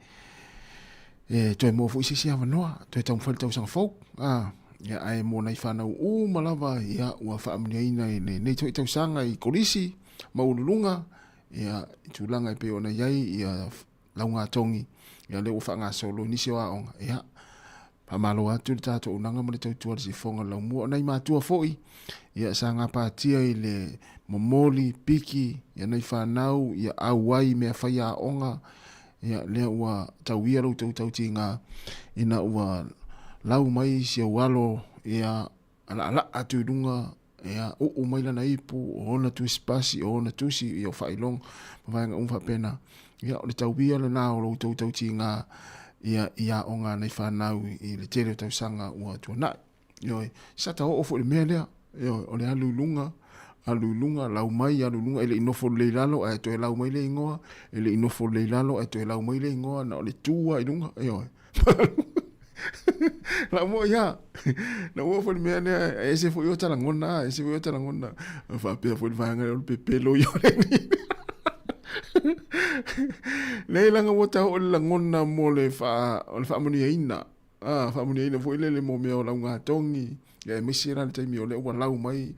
e toe maua foi se isi avanoa, toe taumafai le tausaga fou. A, ia, ae mo nai fanau uma lava, ia, ua faamanuiaina i lenei foi tausaga i kolisi maualuluga, ia, i tulaga e pei ona i ai, ia, laugatogi, ia lea ua faagasolo i nisi o aoga, ia, faamalo atu le tatou auaunaga ma le tautua i le sifofoga o le laumua. O nai matua foi, ia, sa gapatia i le momoli, piki, ia nai fanau, ia auai i mea fai aoga, ia, lea ua tauia lo outou tautiga ina ua lau mai si ou alo, ia, alaalaa atu i luga, ia, uu mai lana ipu, o ona tusipasi, o ona tusi, ia o faailoga, ma vaega uma faapena. Ia, o le tauia lena o lo outou tautiga ia, i aoga a nai fanau i le tele o tausaga ua tuanai. Ioe, sa ta oo foi i le mea lea, ioe, o le alu i luga, alu i luga, lau mai, alu i luga, e le i nofo lelei i lalo, ae toe lau mai le igoa, e le i nofo lelei i lalo, ae toe lau mai le igoa, na o le tu lava i luga, ioe. Lau mo ia. Na ua foi le mea lea, e ese foi o ta lagona, e ese foi o ta lagona. Faapea foi le vaega lea o le pepelo i o le ni. Nei laga ua ta oo le lagona mo le wha, o le faamanuiaina. Ah, faamanuiaina foi lele mo mea o laugatogi. Ia aemaise la le taimi o lea ua lau mai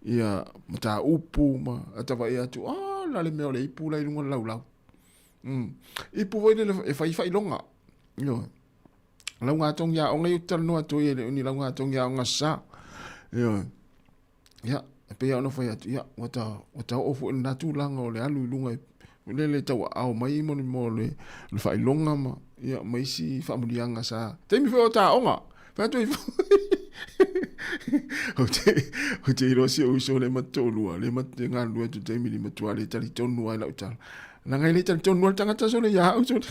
ia mataupu ma atavaai atu, ah, la le mea o le ipu la i luga o le laulau. Mm. Ipu foi lele e fai faailoga. Ioe. Laugatogi aoga ia ou te talanoa atu ai e le o ni laugatogi aoga sa. Ioe. Ia, e pei lava ona fai atu, ia, ua ta, ua ta oo foi i lena tulaga o le alu i luga i foi lele tau aao mai mo le, mo le, le faailoga ma, ia, ma isi faamanuiaga sa. Taimi foi o ta aoga. Fai atu ai foi. Ou te, ou te iloa si ou uso le matoa lua, le mat, le galulue atu i le taimi ni matua le talitonu ai lau tala. Leaga e le talitonu lava le tagata sole ia au sole.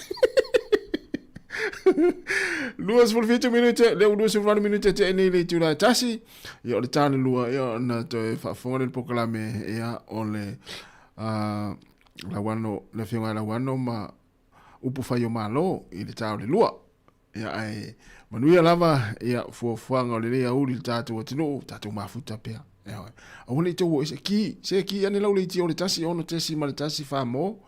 27 minute, lea ua 28 minute tea nei le itula e tasi. Ia o le tā le lua, ia ona toe faafofoga lea i le polokalame, ia o le uh, Lauano, le afioga ia Lauano ma upu fai o Malo i le tā o le lua. Ia ae manuia lava ia fuafuaga o lenei aoauli i le tatou atunuu, tatou mafuta pea. Ia oe. Aua ne i tou o ese ki, se ki ane lau leitio o le 1 6.1 fa mo,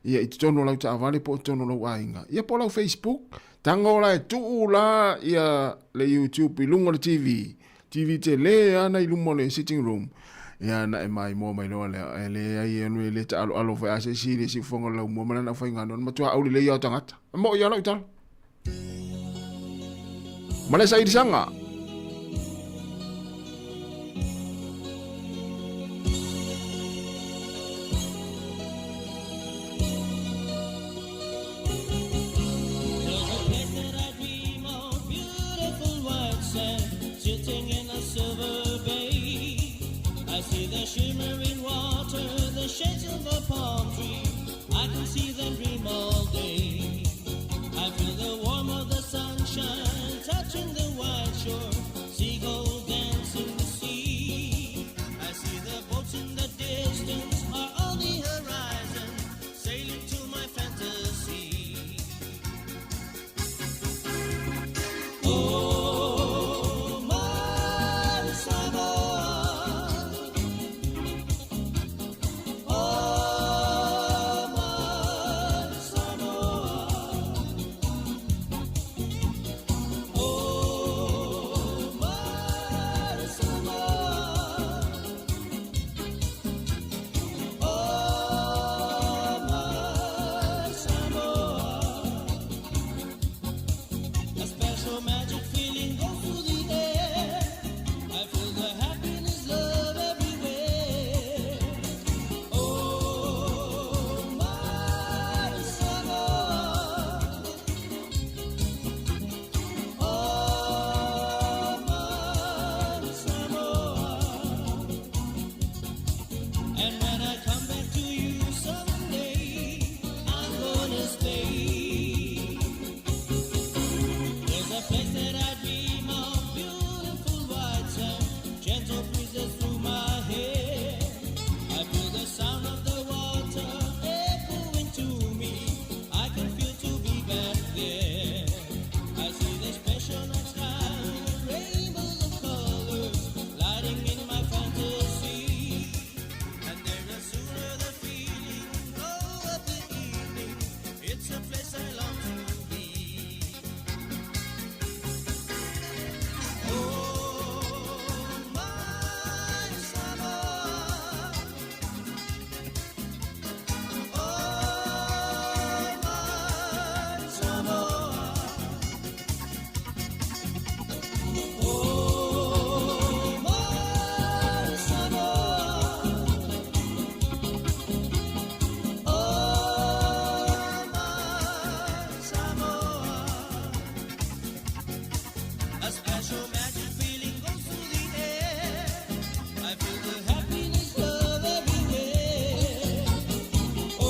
ia i totonu o lau taavale po o totonu o lou aiga. Ia po o lau Facebook, tago la e tuu la ia le YouTube i luga o le TV. TV tele lava na i luma o le sitting room. Ia na e maimoa mai loa lea. E leai e onu e le taaloalo foi a se isi i le siufofoga o le laumua ma lana aufaigaluega. Na matua aulelei lava o tagata. E moi lava lau tala. Ma le sailisaga. Sitting in a silver bay, I see the shimmering water, the shades of a palm tree. I can see them dream all day. I feel the warmth of the sunshine touching the white shore. Seagulls dance in the sea. I see the boats in the distance are on the horizon, sailing to my fantasy. Oh, my Samoa. Oh, my Samoa. Oh, my Samoa. Oh, my Samoa. A special magic feeling goes through the air. I feel the happiness, love everywhere. Oh, my Samoa. Oh, my Samoa. And when I come back to you someday, I'm gonna stay. There's a place that I dream of, beautiful white sand, gentle breezes through my hair. I feel the sound of the water echoing to me. I can feel to be back there. I see the special night sky, rainbows of colors, lighting in my fantasy. And there the sooner the feeling glow of the evening. It's a place I long to be. Oh, my Samoa. Oh, my Samoa. Oh, my Samoa. Oh, my Samoa. A special magic feeling goes through the air. I feel the happiness, love everywhere. Oh,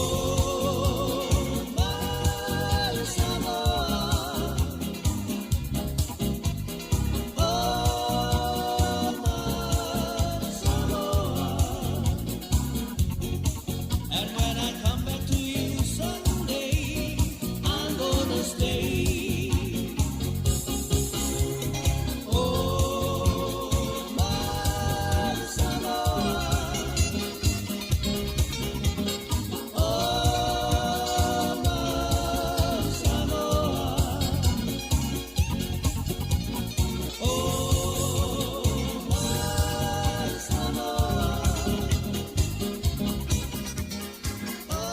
my Samoa. Oh, my Samoa. And when I come back to you someday, I'm gonna stay. Oh, my Samoa. Oh, my Samoa. Oh, my Samoa. Oh,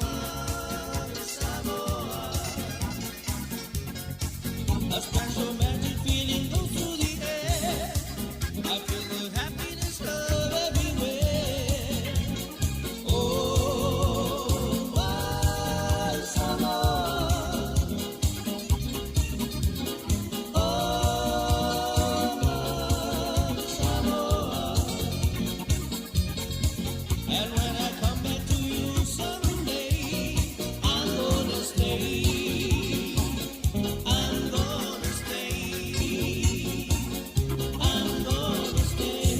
my Samoa. A special magic feeling goes through the air. I feel the happiness, love everywhere. Oh, my Samoa. Oh, my Samoa. And when I come back to you someday, I'm gonna stay. I'm gonna stay. I'm gonna stay.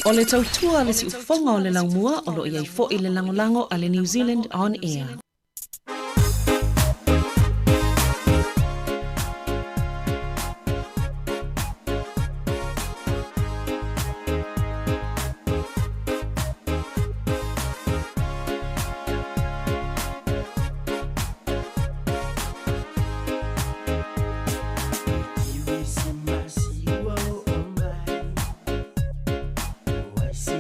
O le tautua le siufofoga o le laumua o loo iai fo'i le lagolago a le New Zealand On Air. Kirisimasi ua oo mai, o ai se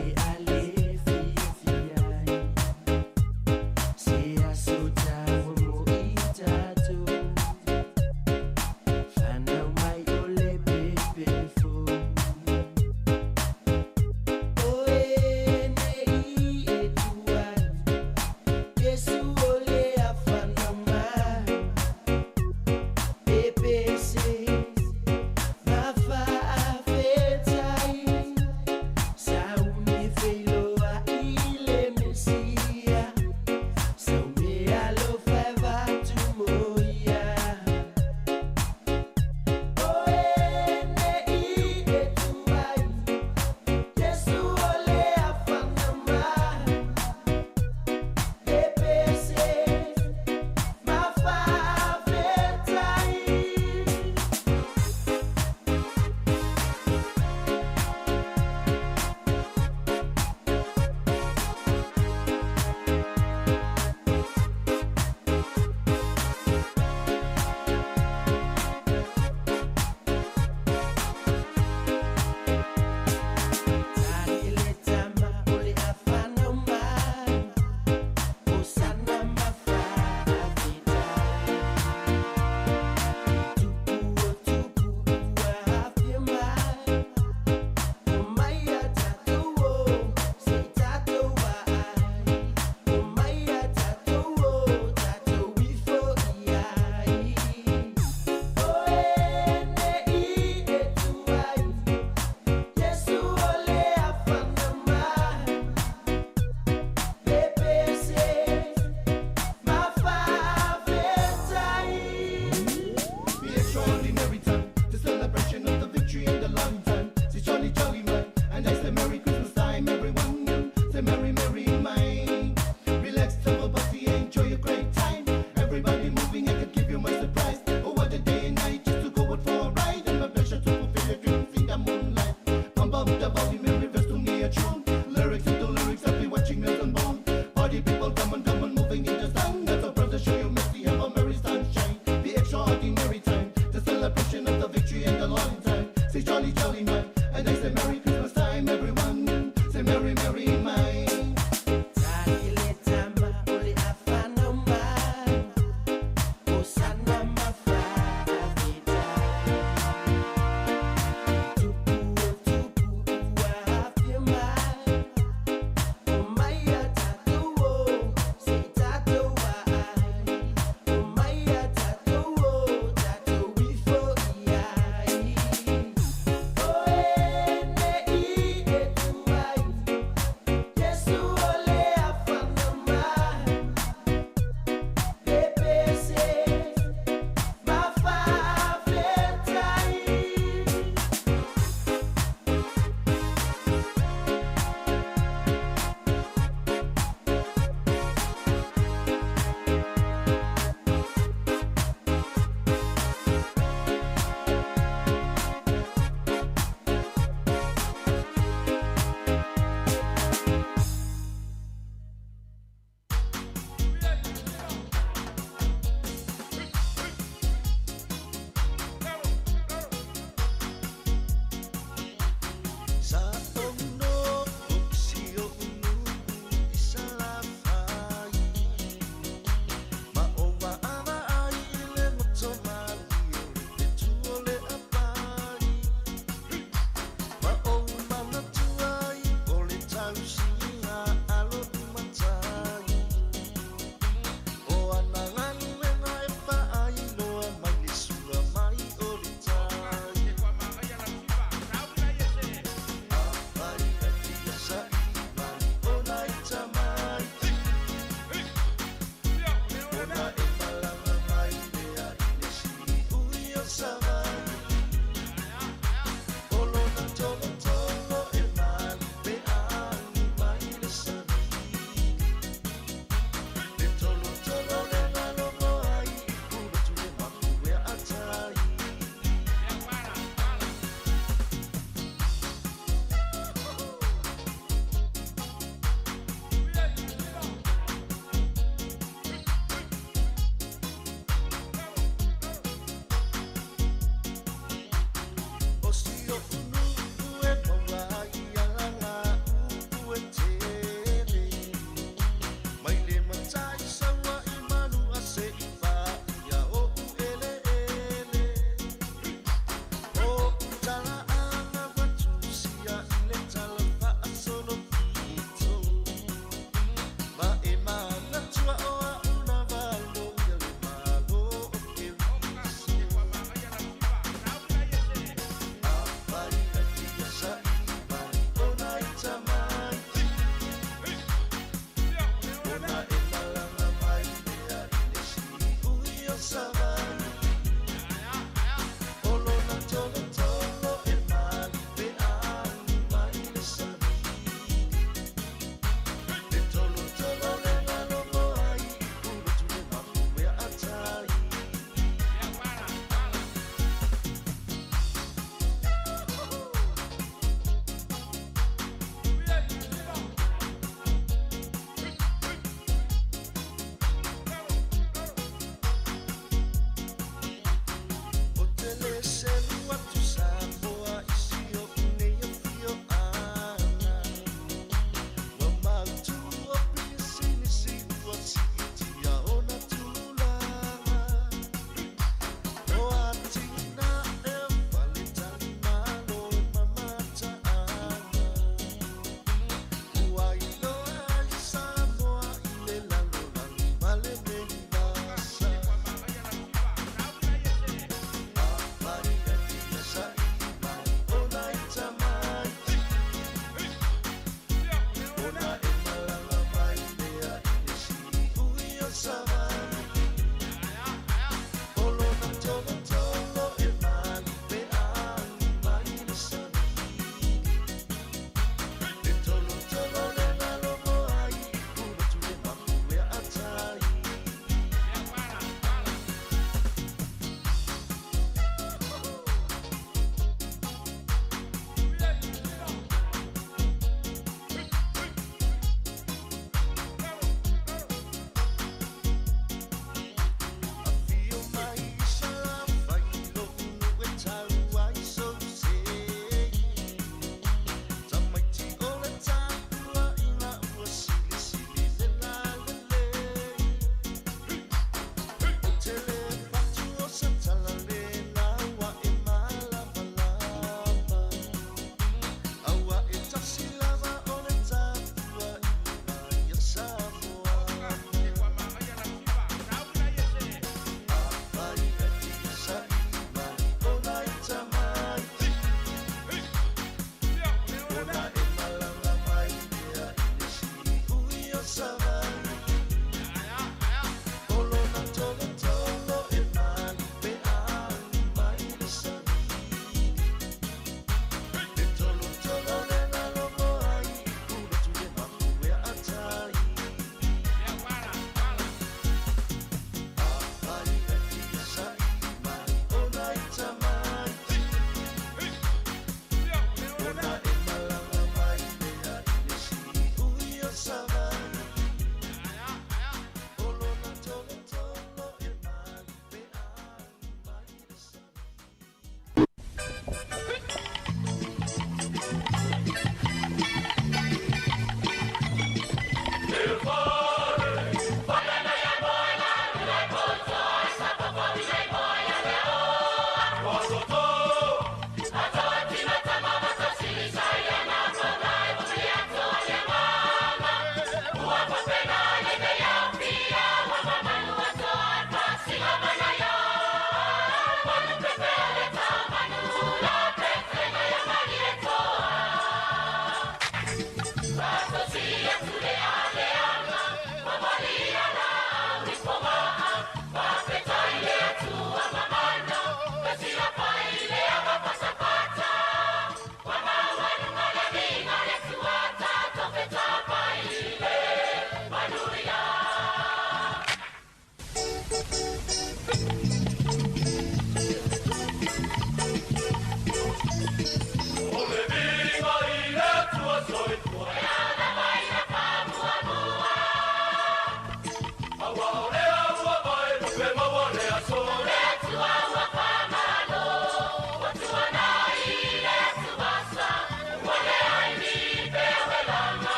Bump the volume and reverse to me a tune. Lyrics to the lyrics, I'll be watching Milton Bone. Party people, come on, come on, moving in the sun. That's a brother, show your mercy, have a merry sunshine. The extraordinary time, the celebration of the victory and the long time. Say jolly, jolly man, and I say Merry Christmas time, everyone. Say Merry, Merry mine.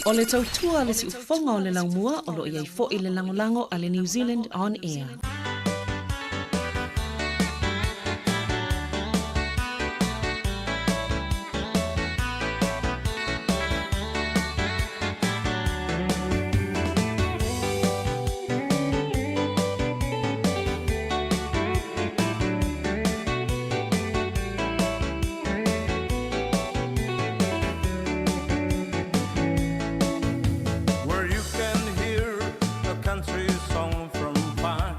O le tautua a le siufofoga o le laumua o lo o i ai foi le lagolago a le New Zealand On Air. Where you can hear a country song from far.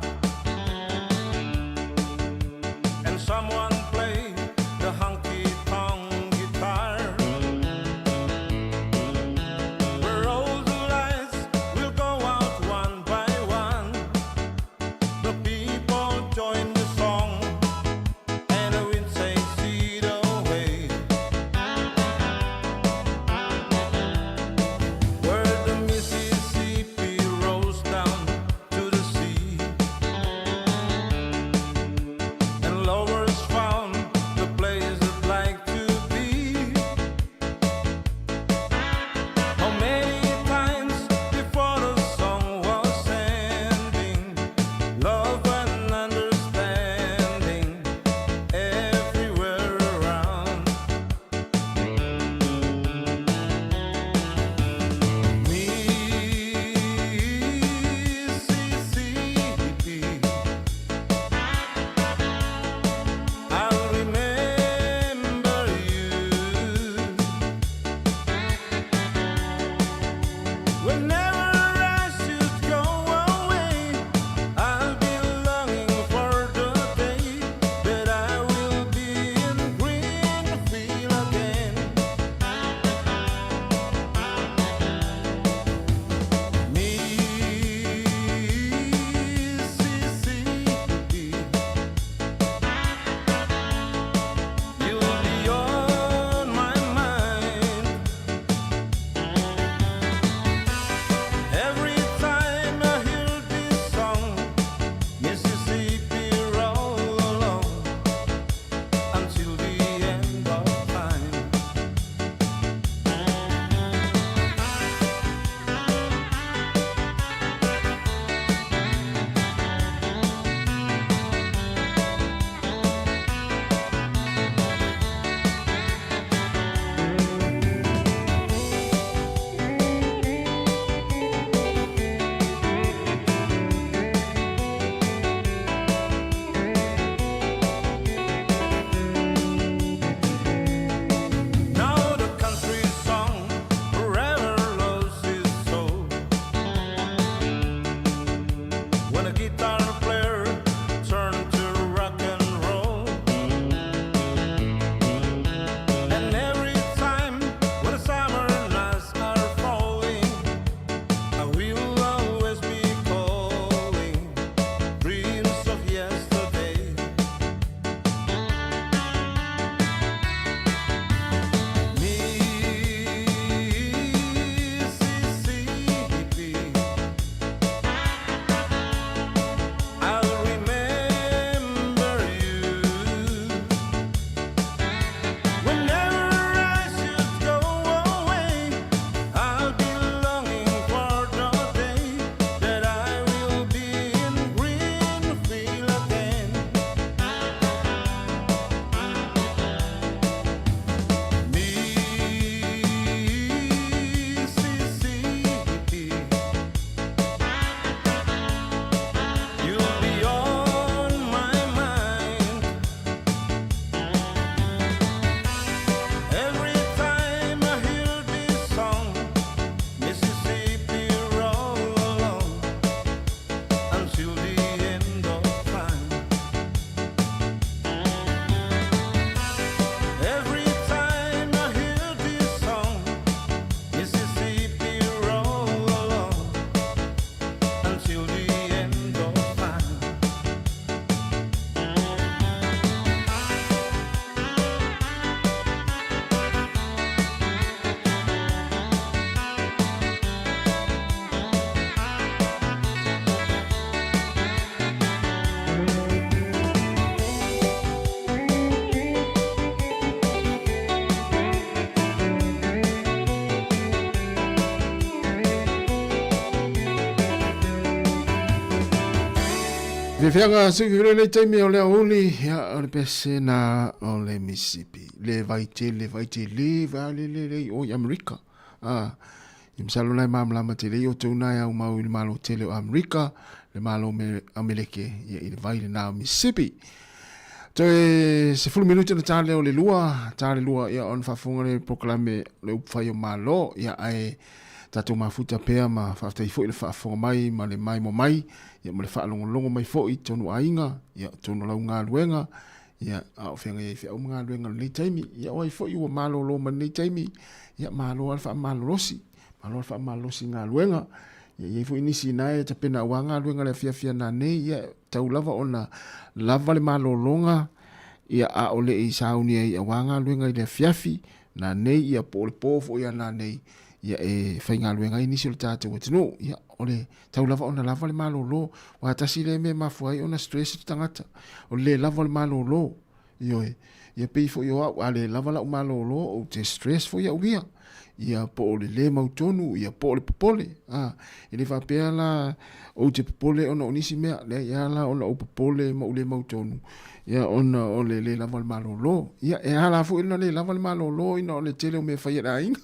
Fiafiaga sui fili nei taimi o le aouli, ia, o le pese na o le Mississippi. Le vai tele, vai tele, vai le le le o i Amerika. Ah, i masalo nai malamalama tele i o tau nai au mau i le malo tele o Amerika, le malo me Ameleke, ia i le vai le na o Mississippi. Toe 10 minuti na tā leo le lua, tā le lua, ia ona faafofoga le polokalame le upufai o Malo, ia ae tatou mafuta pea ma faafetai foi le faafofoga mai ma le maimoa mai, ia ma le faalogologo mai foi i tonu aiga, ia tonu lau galuega, ia a o feagai ai feau ma galuega i lenei taimi, ia o ai foi ua malolo mai lenei taimi, ia malo lava le faamalolosi, malo lava le faamalolosi i galuega. Ia i ai foi nisi na e tapena aua galuega i le afiafi a nanei, ia tau lava ona lava le malologa, ia a o le i sauni ai aua galuega i le afiafi nanei, ia po o le po foi a nanei, ia e faigaluega ai nisi o le tatou atunuu. Ia o le tau lava ona lava le malolo, aua tasi lea mea e mafua ai ona stress le tagata, o le le lava o le malolo. Ioe, ia pei foi o au, a le lava lau malolo, ou te stress foi au ia. Ia po o le lē mautonu, ia po o le popole. A, e le faapea la ou te popole ona o nisi mea, leai, e ala ona ou popole ma ou le mautonu, ia ona o le lē lava o le malolo. Ia, e ala foi ona lē lava le malolo ina o le tele o mea e fai a le aiga.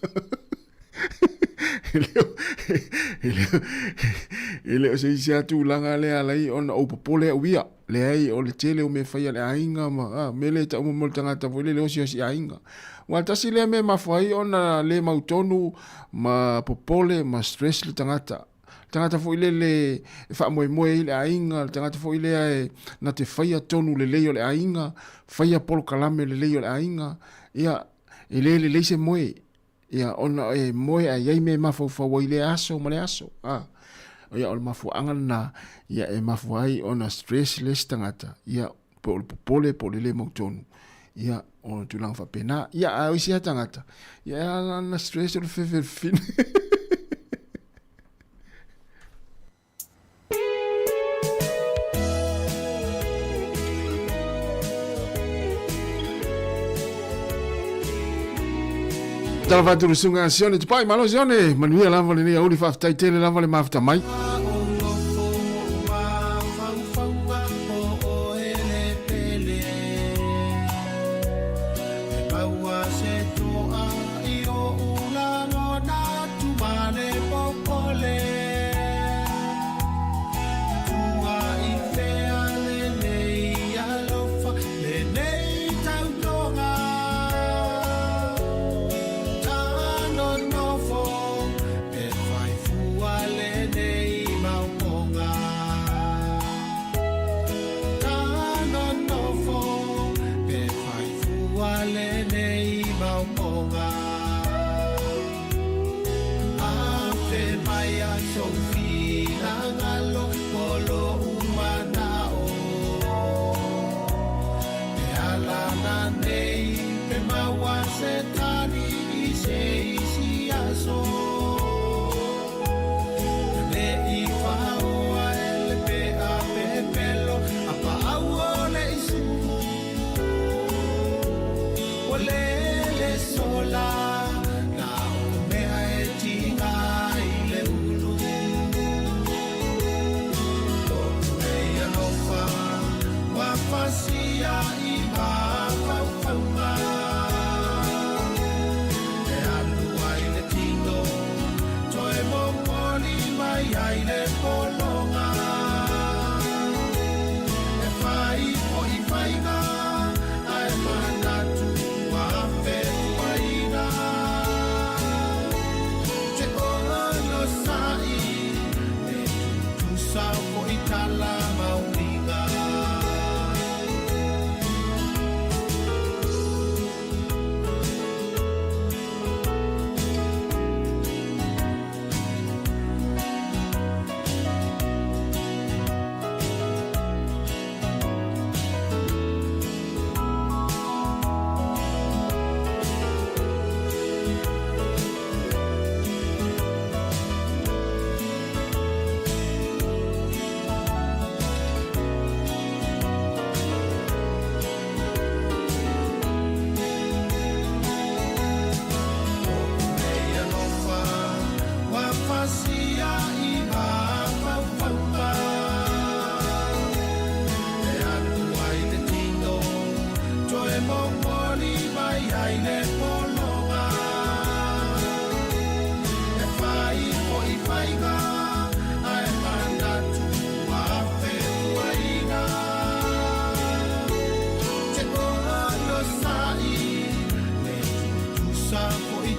E le o se isi lava tulaga lea e ala ai ona ou popole au ia. Leai, o le tele o mea e fai a le aiga ma, a, mea lea e tau mai le tagata foi lele osiosi aiga. Aua tasi lea mea e mafua ai ona le mautonu ma popole ma stress le tagata. Le tagata foi lele e faamoemoe ai le aiga, le tagata foi lea e na te faia tonu lelei o le aiga, faia polokalame lelei o le aiga, ia, e le lelei se moe. Ia, ona e moe ae i ai mea e mafaufau ai i lea aso ma lea aso. A, ia, o le mafuaaga lena, ia, e mafua ai ona stress le isi tagata, ia, po o le popole po o le le mautonu, ia, o le tulaga faapena. Ia, a o isi lava tagata, ia, e ala ona stress o le fefelefine. Talofa atu le susuga a Sione Tupai, malo Sione, manuia lava lenei aoauli, faafetai tele lava le mafuta mai.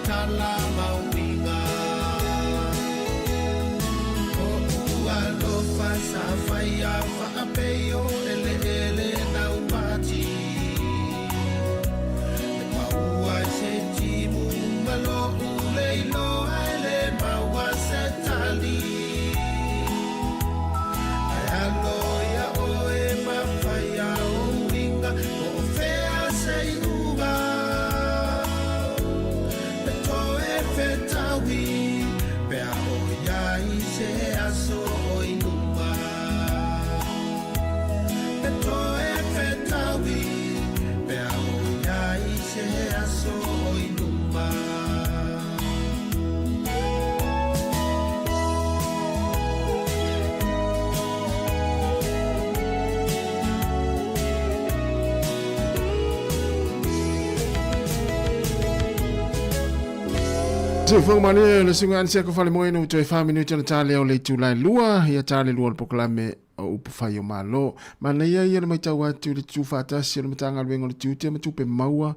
tala mauiga. Oʻu alofa sa faia faapei o eleele naupati. E paua i se timu ma loʻu le iloa e lē maua se tali. Ae alo ia oe ma faia o uiga po o fea se iuga. E toe fetaui pe a o iai se aso o i luma. E toe fetaui pe a o iai se aso o i luma. Siufoga malie le suiga anisia ko fale moe no toe wha minuti ona tā leo le itula e lua, ia tā le lua o le pokalame o upu whai o malo. Manaia ia le maitau atu i le tutū whaatasi o le Matagaluega o le Tiute ma Tupe Maua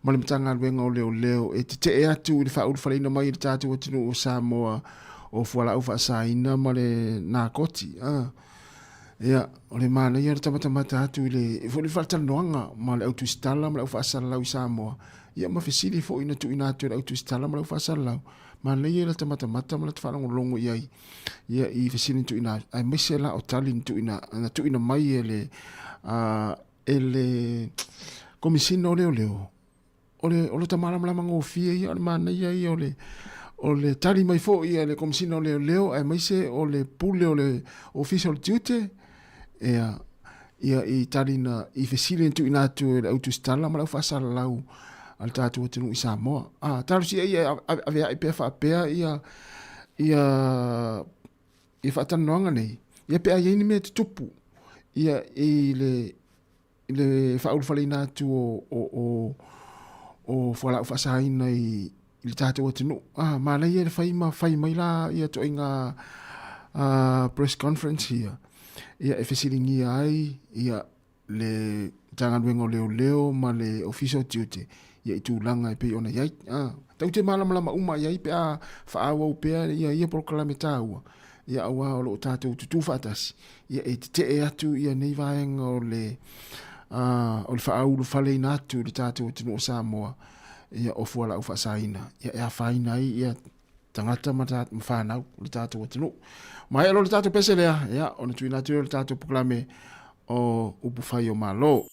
ma le Matagaluega o Leoleo e tetee atu i le faaulufaleina mai i le tatou atunuu o Samoa o fualaau faasaina ma le nakoti. Ah. Ia, o le manaia o le tamatamata atu i le, foi le faatalanoaga ma le au tusitala ma le au faasalalau i Samoa. Ia ma fesili foi na tuuina atu e le au tusitala ma le au faasalalau. Manaia i lata matamata ma lata faalogologo i ai ia i fesili na tuuina atu, aemaise la o tali na tuuina, na tuuina mai e le, e le Komisina o Leoleo. O le, o lota malamalama gofie ia, o le manaia ia o le, o le tali mai foi a le Komisina o Leoleo, aemaise o le pule o le Ofisa o le Tiute, ia, ia i tali na, i fesili na tuuina atu e le au tusitala ma le au faasalalau a le tatou atunuu i Samoa. A, talosia ia e avea'i pea faapea ia, ia, ia faatalanoaga nei, ia pe a i ai ni mea e tutupu, ia i le, i le faaulufaleina atu o, o, o, o fualaau faasaina i, i le tatou atunuu. Ah, manaia le fai ma fai mai la ia toaiga press conference ia, ia e fesiligia ai ia le Matagaluega o Leoleo ma le Ofisa o Tiute ia i tulaga e pei ona i ai. Ah, tatou te malamalama uma i ai pe a faaauau pea ia ia polokalame taua, ia aua o lo o tatou tutū faatasi, ia e tetee atu ia nei vaega o le, o le faaulufaleina atu i le tatou atunuu o Samoa, ia o fualaau faasaina, ia e afaina ai ia tagata ma, ma whanau o le tatou atunuu. Maea loa le tatou pese lea, ia, ona tuuina atu lea o le tatou polokalame o Upu Fai o Malo.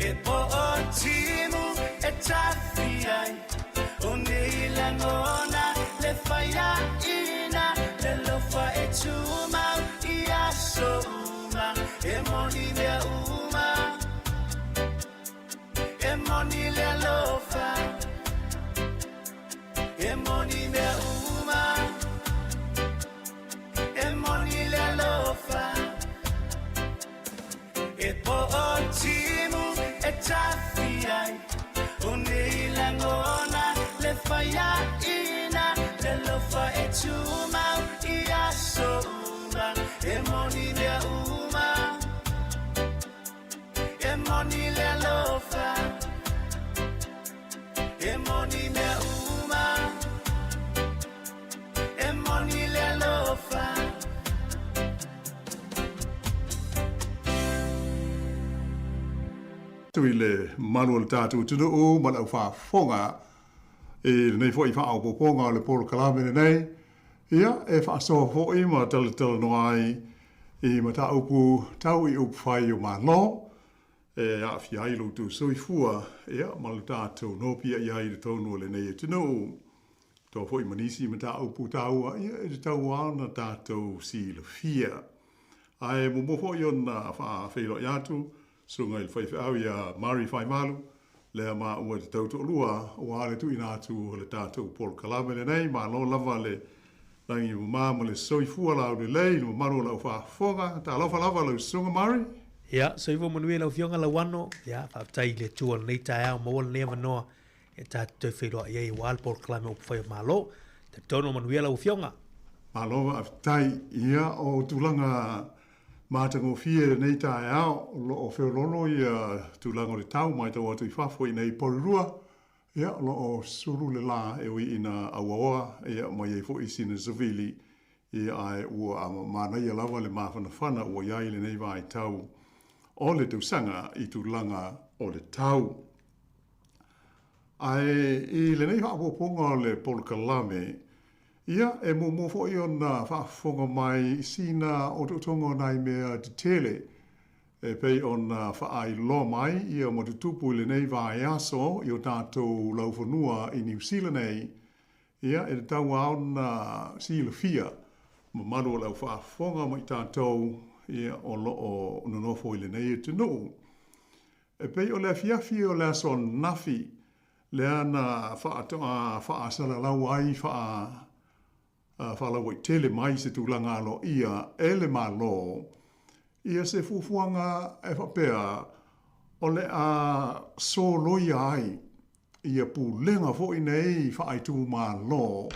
E po'o timu e tafi ai O nei lagona le faiaina Le lofa e tumau i aso uma E moni mea uma E moni le alofa E moni mea uma E moni le alofa E po'o timu e tafi ai O nei lagona le faiaina Le lofa e tumau i aso uma E moni mea uma E moni le alofa E moni mea uma E moni le alofa. Atu i le malu o le tatou atunuu ma le aufaafofoga i lenei foi faaopoopoga o le polokalame lenei, ia, e faasoa foi ma talatalanoa ai i mataupu tau i upufai o Malo e aafia ai lo outou soifua, ia, ma le tatou nopiai ai i totonu o lenei atunuu. Toa foi ma nisi mataupu taua, ia, e tatau lava ona tatou silafia. Ae muamua foi ona faafeiloai atu susuga i le faifeau ia Murray Faimalo, lea maua e te tau toalua aua le tuuina atu o le tatou polokalame lenei. Malo lava le lagi mama ma le soifua laulelei i le mamalu o lau faafofoga. Talofa lava lau susuga Murray. Ia, soifua manuia lau Afioga Lauano. Ia, faafetai i le Atua i lenei taeao maua lenei avanoa e tatou toe feiloai ai aua le polokalame o upufai o Malo. Talitonu o manuia lau Afioga. Malo faafetai. Ia, o tulaga matagofie i lenei taeao, o lo o feoloolo ia tulaga o le tau matau atu i fafo i nei Porirua, ia, o lo o sulu le la e ui ina auaoa, ia, ma i ai foi sina savili, ia, ae ua manaia lava le mafanafana ua i ai lenei vaitau o le tausaga i tulaga o le tau. Ae i lenei faaopoopoga o le polokalame, ia, e muamua foi ona faafofoga mai sina otootoga o nai mea tetele e pei ona faailoa mai ia ma tutupu i lenei vaiaso i o tatou laufanua i Niu Sila nei, ia, e tatau lava ona silafia mamalu o le au faafofoga ma i tatou ia o lo o nonofo i lenei atunuu. E pei o le afiafi o le aso ananafi lea na faatoa faasalalau ai faalauaitele mai se tulaga aloaia e le Malo ia se fuafuaga e faapea o le a soloia ai ia pulega foi nei faaitumalo.